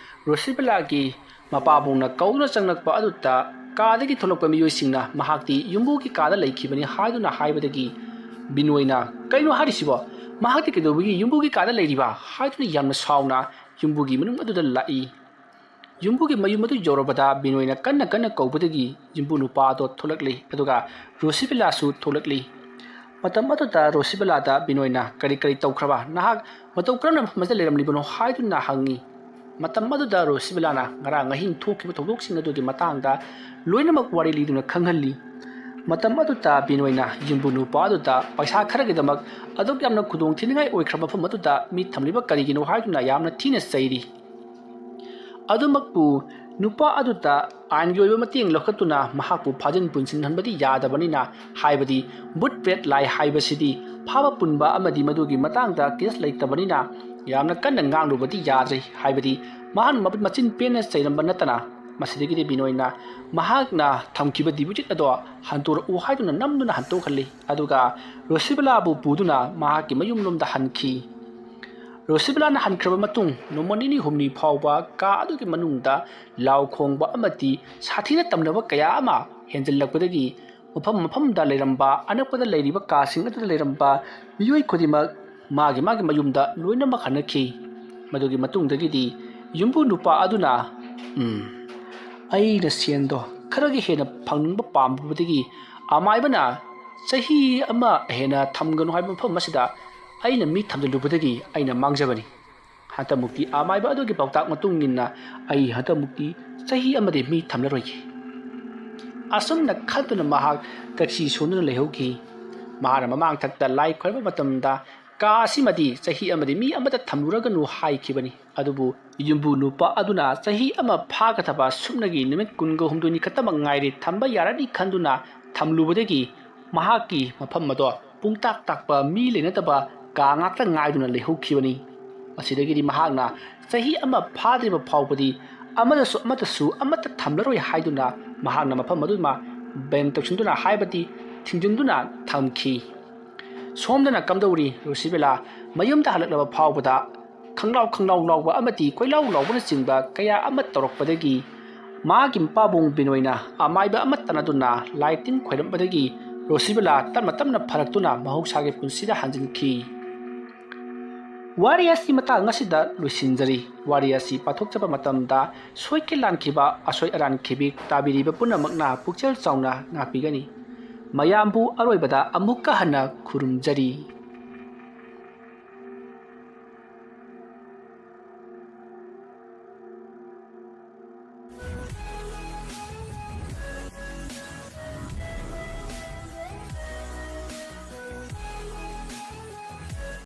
ꯔꯣꯁꯤꯕꯤꯂꯥꯒꯤ ꯃꯄꯥꯕꯨꯡꯅ ꯀꯧꯗꯨꯅ ꯆꯪꯂꯛꯄ ꯑꯗꯨꯗ ꯀꯥꯗꯒꯤ ꯊꯣꯛꯂꯛꯄ ꯃꯤꯑꯣꯏꯁꯤꯡꯅ ꯃꯍꯥꯛꯇꯤ ꯌꯨꯝꯕꯨꯒꯤ ꯀꯥꯗ ꯂꯩꯈꯤꯕꯅꯤ ꯍꯥꯏꯗꯨꯅ ꯍꯥꯏꯕꯗꯒꯤ ꯕꯤꯅꯣꯏꯅ, "ꯀꯩꯅꯣ ꯍꯥꯏꯔꯤꯁꯤꯕꯣ? ꯃꯍꯥꯛꯇꯤ ꯀꯩꯗꯧꯕꯒꯤ ꯌꯨꯝꯕꯨꯒꯤ ꯀꯥꯗ ꯂꯩꯔꯤꯕ?" ꯍꯥꯏꯗꯨꯅ ꯌꯥꯝꯅ ꯁꯥꯎꯅ ꯌꯨꯝꯕꯨꯒꯤ ꯃꯅꯨꯡ ꯑꯗꯨꯗ ꯂꯥꯛꯏ꯫ ꯌꯨꯝꯕꯨꯒꯤ ꯃꯌꯨꯝ ꯑꯗꯨ ꯌꯧꯔꯕꯗ ꯕꯤꯅꯣꯏꯅ ꯀꯟꯅ ꯀꯟꯅ ꯀꯧꯕꯗꯒꯤ ꯌꯨꯝꯕꯨ ꯅꯨꯄꯥ ꯑꯗꯣ ꯊꯣꯛꯂꯛꯂꯤ, ꯑꯗꯨꯒ ꯔꯣꯁꯤꯕꯤꯂꯥꯁꯨ ꯊꯣꯛꯂꯛꯂꯤ꯫ ꯃꯇꯝ ꯑꯗꯨꯗ ꯔꯣꯁꯤꯕꯤꯂꯥꯗ ꯕꯤꯅꯣꯏꯅ, "ꯀꯔꯤ ꯀꯔꯤ ꯇꯧꯈ꯭ꯔꯕ? ꯅꯍꯥꯛ ꯃꯇꯧ ꯀꯔꯝꯅ ꯃꯐꯝ ꯑꯁꯤꯗ ꯂꯩꯔꯝꯂꯤꯕꯅꯣ?" ꯍꯥꯏꯗꯨꯅ ꯍꯪꯉꯤ꯫ ꯃꯇꯝ ꯑꯗꯨꯗ ꯔꯣꯁꯤꯕꯤꯂꯥꯅ ꯉꯔꯥꯡ ꯑꯍꯤꯡ ꯊꯣꯛꯈꯤꯕ ꯊꯧꯗꯣꯛꯁꯤꯡ ꯑꯗꯨꯒꯤ ꯃꯇꯥꯡꯗ ꯂꯣꯏꯅꯃꯛ ꯋꯥꯔꯤ ꯂꯤꯗꯨꯅ ꯈꯪꯍꯜꯂꯤ꯫ ꯃꯇꯝ ꯑꯗꯨꯗ ꯕꯤꯅꯣꯏꯅ ꯌꯨꯝꯕꯨ ꯅꯨꯄꯥ ꯑꯗꯨꯗ ꯄꯩꯁꯥ ꯈꯔꯒꯤꯗꯃꯛ ꯑꯗꯨꯛ ꯌꯥꯝꯅ ꯈꯨꯗꯣꯡ ꯊꯤꯅꯤꯡꯉꯥꯏ ꯑꯣꯏꯈ꯭ꯔꯕ ꯃꯐꯝ ꯑꯗꯨꯗ ꯃꯤ ꯊꯝꯂꯤꯕ ꯀꯔꯤꯒꯤꯅꯣ ꯍꯥꯏꯗꯨꯅ ꯌꯥꯝꯅ ꯊꯤꯅ ꯆꯩꯔꯤ꯫ ꯑꯗꯨꯃꯛꯄꯨ ꯅꯨꯄꯥ ꯑꯗꯨꯗ ꯑꯥꯏꯟꯒꯤ ꯑꯣꯏꯕ ꯃꯇꯦꯡ ꯂꯧꯈꯠꯇꯨꯅ ꯃꯍꯥꯛꯄꯨ ꯐꯥꯖꯤꯟ ꯄꯨꯟꯁꯤꯟꯍꯟꯕꯗꯤ ꯌꯥꯗꯕꯅꯤꯅ, ꯍꯥꯏꯕꯗꯤ ꯚꯨꯠ ꯄ꯭ꯔꯦꯠ ꯂꯥꯏ ꯍꯥꯏꯕꯁꯤꯗꯤ ꯐꯥꯕ ꯄꯨꯟꯕ ꯑꯃꯗꯤ ꯃꯗꯨꯒꯤ ꯃꯇꯥꯡꯗ ꯀꯦꯁ ꯂꯩꯇꯕꯅꯤꯅ ꯌꯥꯝꯅ ꯀꯟꯅ ꯉꯥꯡꯂꯨꯕꯗꯤ ꯌꯥꯗ꯭ꯔꯦ, ꯍꯥꯏꯕꯗꯤ ꯃꯍꯥꯛꯅ ꯃꯆꯤꯟ ꯄꯦꯟꯅ ꯆꯩꯔꯝꯕ ꯅꯠꯇꯅ꯫ ꯃꯁꯤꯗꯒꯤꯗꯤ ꯕꯤꯅꯣꯏꯅ ꯃꯍꯥꯛꯅ ꯊꯝꯈꯤꯕ ꯗꯤꯄꯣꯖꯤꯠ ꯑꯗꯣ ꯍꯟꯗꯣꯔꯛꯎ ꯍꯥꯏꯗꯨꯅ ꯅꯝꯗꯨꯅ ꯍꯟꯗꯣꯛꯍꯜꯂꯤ꯫ ꯑꯗꯨꯒ ꯔꯣꯁꯤꯕꯂꯥꯕꯨ ꯄꯨꯗꯨꯅ ꯃꯍꯥꯛꯀꯤ ꯃꯌꯨꯝꯂꯣꯝꯗ ꯍꯟꯈꯤ꯫ ꯔꯣꯁꯤꯕꯂꯥꯅ ꯍꯟꯈ꯭ꯔꯕ ꯃꯇꯨꯡ ꯅꯣꯡꯃ ꯅꯤꯅꯤ ꯍꯨꯝꯅꯤ ꯐꯥꯎꯕ ꯀꯥ ꯑꯗꯨꯒꯤ ꯃꯅꯨꯡꯗ ꯂꯥꯎ ꯈꯣꯡꯕ ꯑꯃꯗꯤ ꯁꯥꯊꯤꯅ ꯇꯝꯅꯕ ꯀꯌꯥ ꯑꯃ ꯍꯦꯟꯖꯤꯜꯂꯛꯄꯗꯒꯤ ꯃꯐꯝ ꯃꯐꯝꯗ ꯂꯩꯔꯝꯕ, ꯑꯅꯛꯄꯗ ꯂꯩꯔꯤꯕ ꯀꯥꯁꯤꯡ ꯑꯗꯨꯗ ꯂꯩꯔꯝꯕ ꯃꯤꯑꯣꯏ ꯈꯨꯗꯤꯡꯃꯛ ꯃꯥꯒꯤ ꯃꯥꯒꯤ ꯃꯌꯨꯝꯗ ꯂꯣꯏꯅꯃꯛ ꯍꯟꯅꯈꯤ꯫ ꯃꯗꯨꯒꯤ ꯃꯇꯨꯡꯗꯒꯤꯗꯤ ꯌꯨꯝꯕꯨ ꯅꯨꯄꯥ ꯑꯗꯨꯅ, "ꯎꯝ, ꯑꯩꯅ ꯁꯦꯟꯗꯣ ꯈꯔꯒꯤ ꯍꯦꯟꯅ ꯐꯪꯅꯤꯡꯕ ꯄꯥꯝꯕꯗꯒꯤ ꯑꯃꯥꯏꯕꯅ ꯆꯍꯤ ꯑꯃ ꯍꯦꯟꯅ ꯊꯝꯒꯅꯨ ꯍꯥꯏꯕ ꯃꯐꯝ ꯑꯁꯤꯗ ꯑꯩꯅ ꯃꯤ ꯊꯝꯖꯤꯜꯂꯨꯕꯗꯒꯤ ꯑꯩꯅ ꯃꯥꯡꯖꯕꯅꯤ꯫ ꯍꯟꯗꯛꯃꯨꯛꯇꯤ ꯑꯃꯥꯏꯕ ꯑꯗꯨꯒꯤ ꯄꯥꯎꯇꯥꯛ ꯃꯇꯨꯡ ꯏꯟꯅ ꯑꯩ ꯍꯟꯗꯛꯃꯨꯛꯇꯤ ꯆꯍꯤ ꯑꯃꯗꯤ ꯃꯤ ꯊꯝꯂꯔꯣꯏꯒꯦ꯫" ꯑꯁꯨꯝꯅ ꯈꯟꯗꯨꯅ ꯃꯍꯥꯛ ꯀꯛꯁꯤ ꯁꯣꯟꯗꯨꯅ ꯂꯩꯍꯧꯈꯤ꯫ ꯃꯍꯥꯛꯅ ꯃꯃꯥꯡꯊꯛꯇ ꯂꯥꯏ ꯈꯣꯏꯔꯝꯕ ꯃꯇꯝꯗ ꯀꯥ ꯑꯁꯤꯃꯗꯤ ꯆꯍꯤ ꯑꯃꯗꯤ ꯃꯤ ꯑꯃꯠꯇ ꯊꯝꯂꯨꯔꯒꯅꯨ ꯍꯥꯏꯈꯤꯕꯅꯤ꯫ ꯑꯗꯨꯕꯨ ꯌꯨꯝꯕꯨ ꯅꯨꯄꯥ ꯑꯗꯨꯅ ꯆꯍꯤ ꯑꯃ ꯐꯥꯒꯗꯕ ꯁꯨꯞꯅꯒꯤ ꯅꯨꯃꯤꯠ ꯀꯨꯟꯒ ꯍꯨꯝꯗꯣꯏꯅꯤ ꯈꯛꯇꯃꯛ ꯉꯥꯏꯔꯦ, ꯊꯝꯕ ꯌꯥꯔꯅꯤ ꯈꯟꯗꯨꯅ ꯊꯝꯂꯨꯕꯗꯒꯤ ꯃꯍꯥꯛꯀꯤ ꯃꯐꯝ ꯑꯗꯣ ꯄꯨꯡꯇꯥꯛ ꯇꯥꯛꯄ ꯃꯤ ꯂꯩꯅꯗꯕ ꯀꯥ ꯉꯥꯛꯇ ꯉꯥꯏꯗꯨꯅ ꯂꯩꯍꯧꯈꯤꯕꯅꯤ꯫ ꯃꯁꯤꯗꯒꯤꯗꯤ ꯃꯍꯥꯛꯅ ꯆꯍꯤ ꯑꯃ ꯐꯥꯗ꯭ꯔꯤꯕ ꯐꯥꯎꯕꯗꯤ ꯑꯃꯗꯁꯨ ꯑꯃꯠꯇꯁꯨ ꯑꯃꯠꯇ ꯊꯝꯂꯔꯣꯏ ꯍꯥꯏꯗꯨꯅ ꯃꯍꯥꯛꯅ ꯃꯐꯝ ꯑꯗꯨꯃ ꯕꯦꯟ ꯇꯧꯁꯤꯟꯗꯨꯅ, ꯍꯥꯏꯕꯗꯤ ꯊꯤꯡꯖꯤꯟꯗꯨꯅ ꯊꯝꯈꯤ꯫ ꯁꯣꯝꯗꯅ ꯀꯝꯗꯧꯔꯤ? ꯔꯣꯁꯤꯕꯦꯂꯥ ꯃꯌꯨꯝꯗ ꯍꯜꯂꯛꯂꯕ ꯐꯥꯎꯕꯗ ꯈꯪꯂꯥꯎ ꯈꯪꯂꯥꯎ ꯂꯥꯎꯕ ꯑꯃꯗꯤ ꯀꯣꯏꯂꯥꯎ ꯂꯥꯎꯕꯅꯆꯤꯡꯕ ꯀꯌꯥ ꯑꯃ ꯇꯧꯔꯛꯄꯗꯒꯤ ꯃꯥꯒꯤ ꯃꯄꯥꯕꯨꯡ ꯕꯤꯅꯣꯏꯅ ꯑꯃꯥꯏꯕ ꯑꯃ ꯇꯥꯟꯅꯗꯨꯅ ꯂꯥꯏ ꯇꯤꯟ ꯈꯣꯏꯔꯝꯕꯗꯒꯤ ꯔꯣꯁꯤꯕꯦꯂꯥ ꯇꯞꯅ ꯇꯞꯅ ꯐꯔꯛꯇꯨꯅ ꯃꯍꯧꯁꯥꯒꯤ ꯄꯨꯟꯁꯤꯗ ꯍꯟꯖꯤꯟꯈꯤ꯫ ꯋꯥꯔꯤ ꯑꯁꯤ ꯃꯇꯥꯡ ꯑꯁꯤꯗ ꯂꯣꯏꯁꯤꯟꯖꯔꯤ꯫ ꯋꯥꯔꯤ ꯑꯁꯤ ꯄꯥꯊꯣꯛꯆꯕ ꯃꯇꯝꯗ ꯁꯣꯏꯈꯤ ꯂꯥꯟꯈꯤꯕ, ꯑꯁꯣꯏ ꯑꯔꯥꯟ ꯈꯤꯕꯤꯛ ꯇꯥꯕꯤꯔꯤꯕ ꯄꯨꯝꯅꯃꯛꯅ ꯄꯨꯛꯆꯦꯜ ꯆꯥꯎꯅ ꯉꯥꯛꯄꯤꯒꯅꯤ꯫ ꯃꯌꯥꯝꯕꯨ ꯑꯔꯣꯏꯕꯗ ꯑꯃꯨꯛꯀ ꯍꯟꯅ ꯈꯨꯔꯨꯝꯖꯔꯤ꯫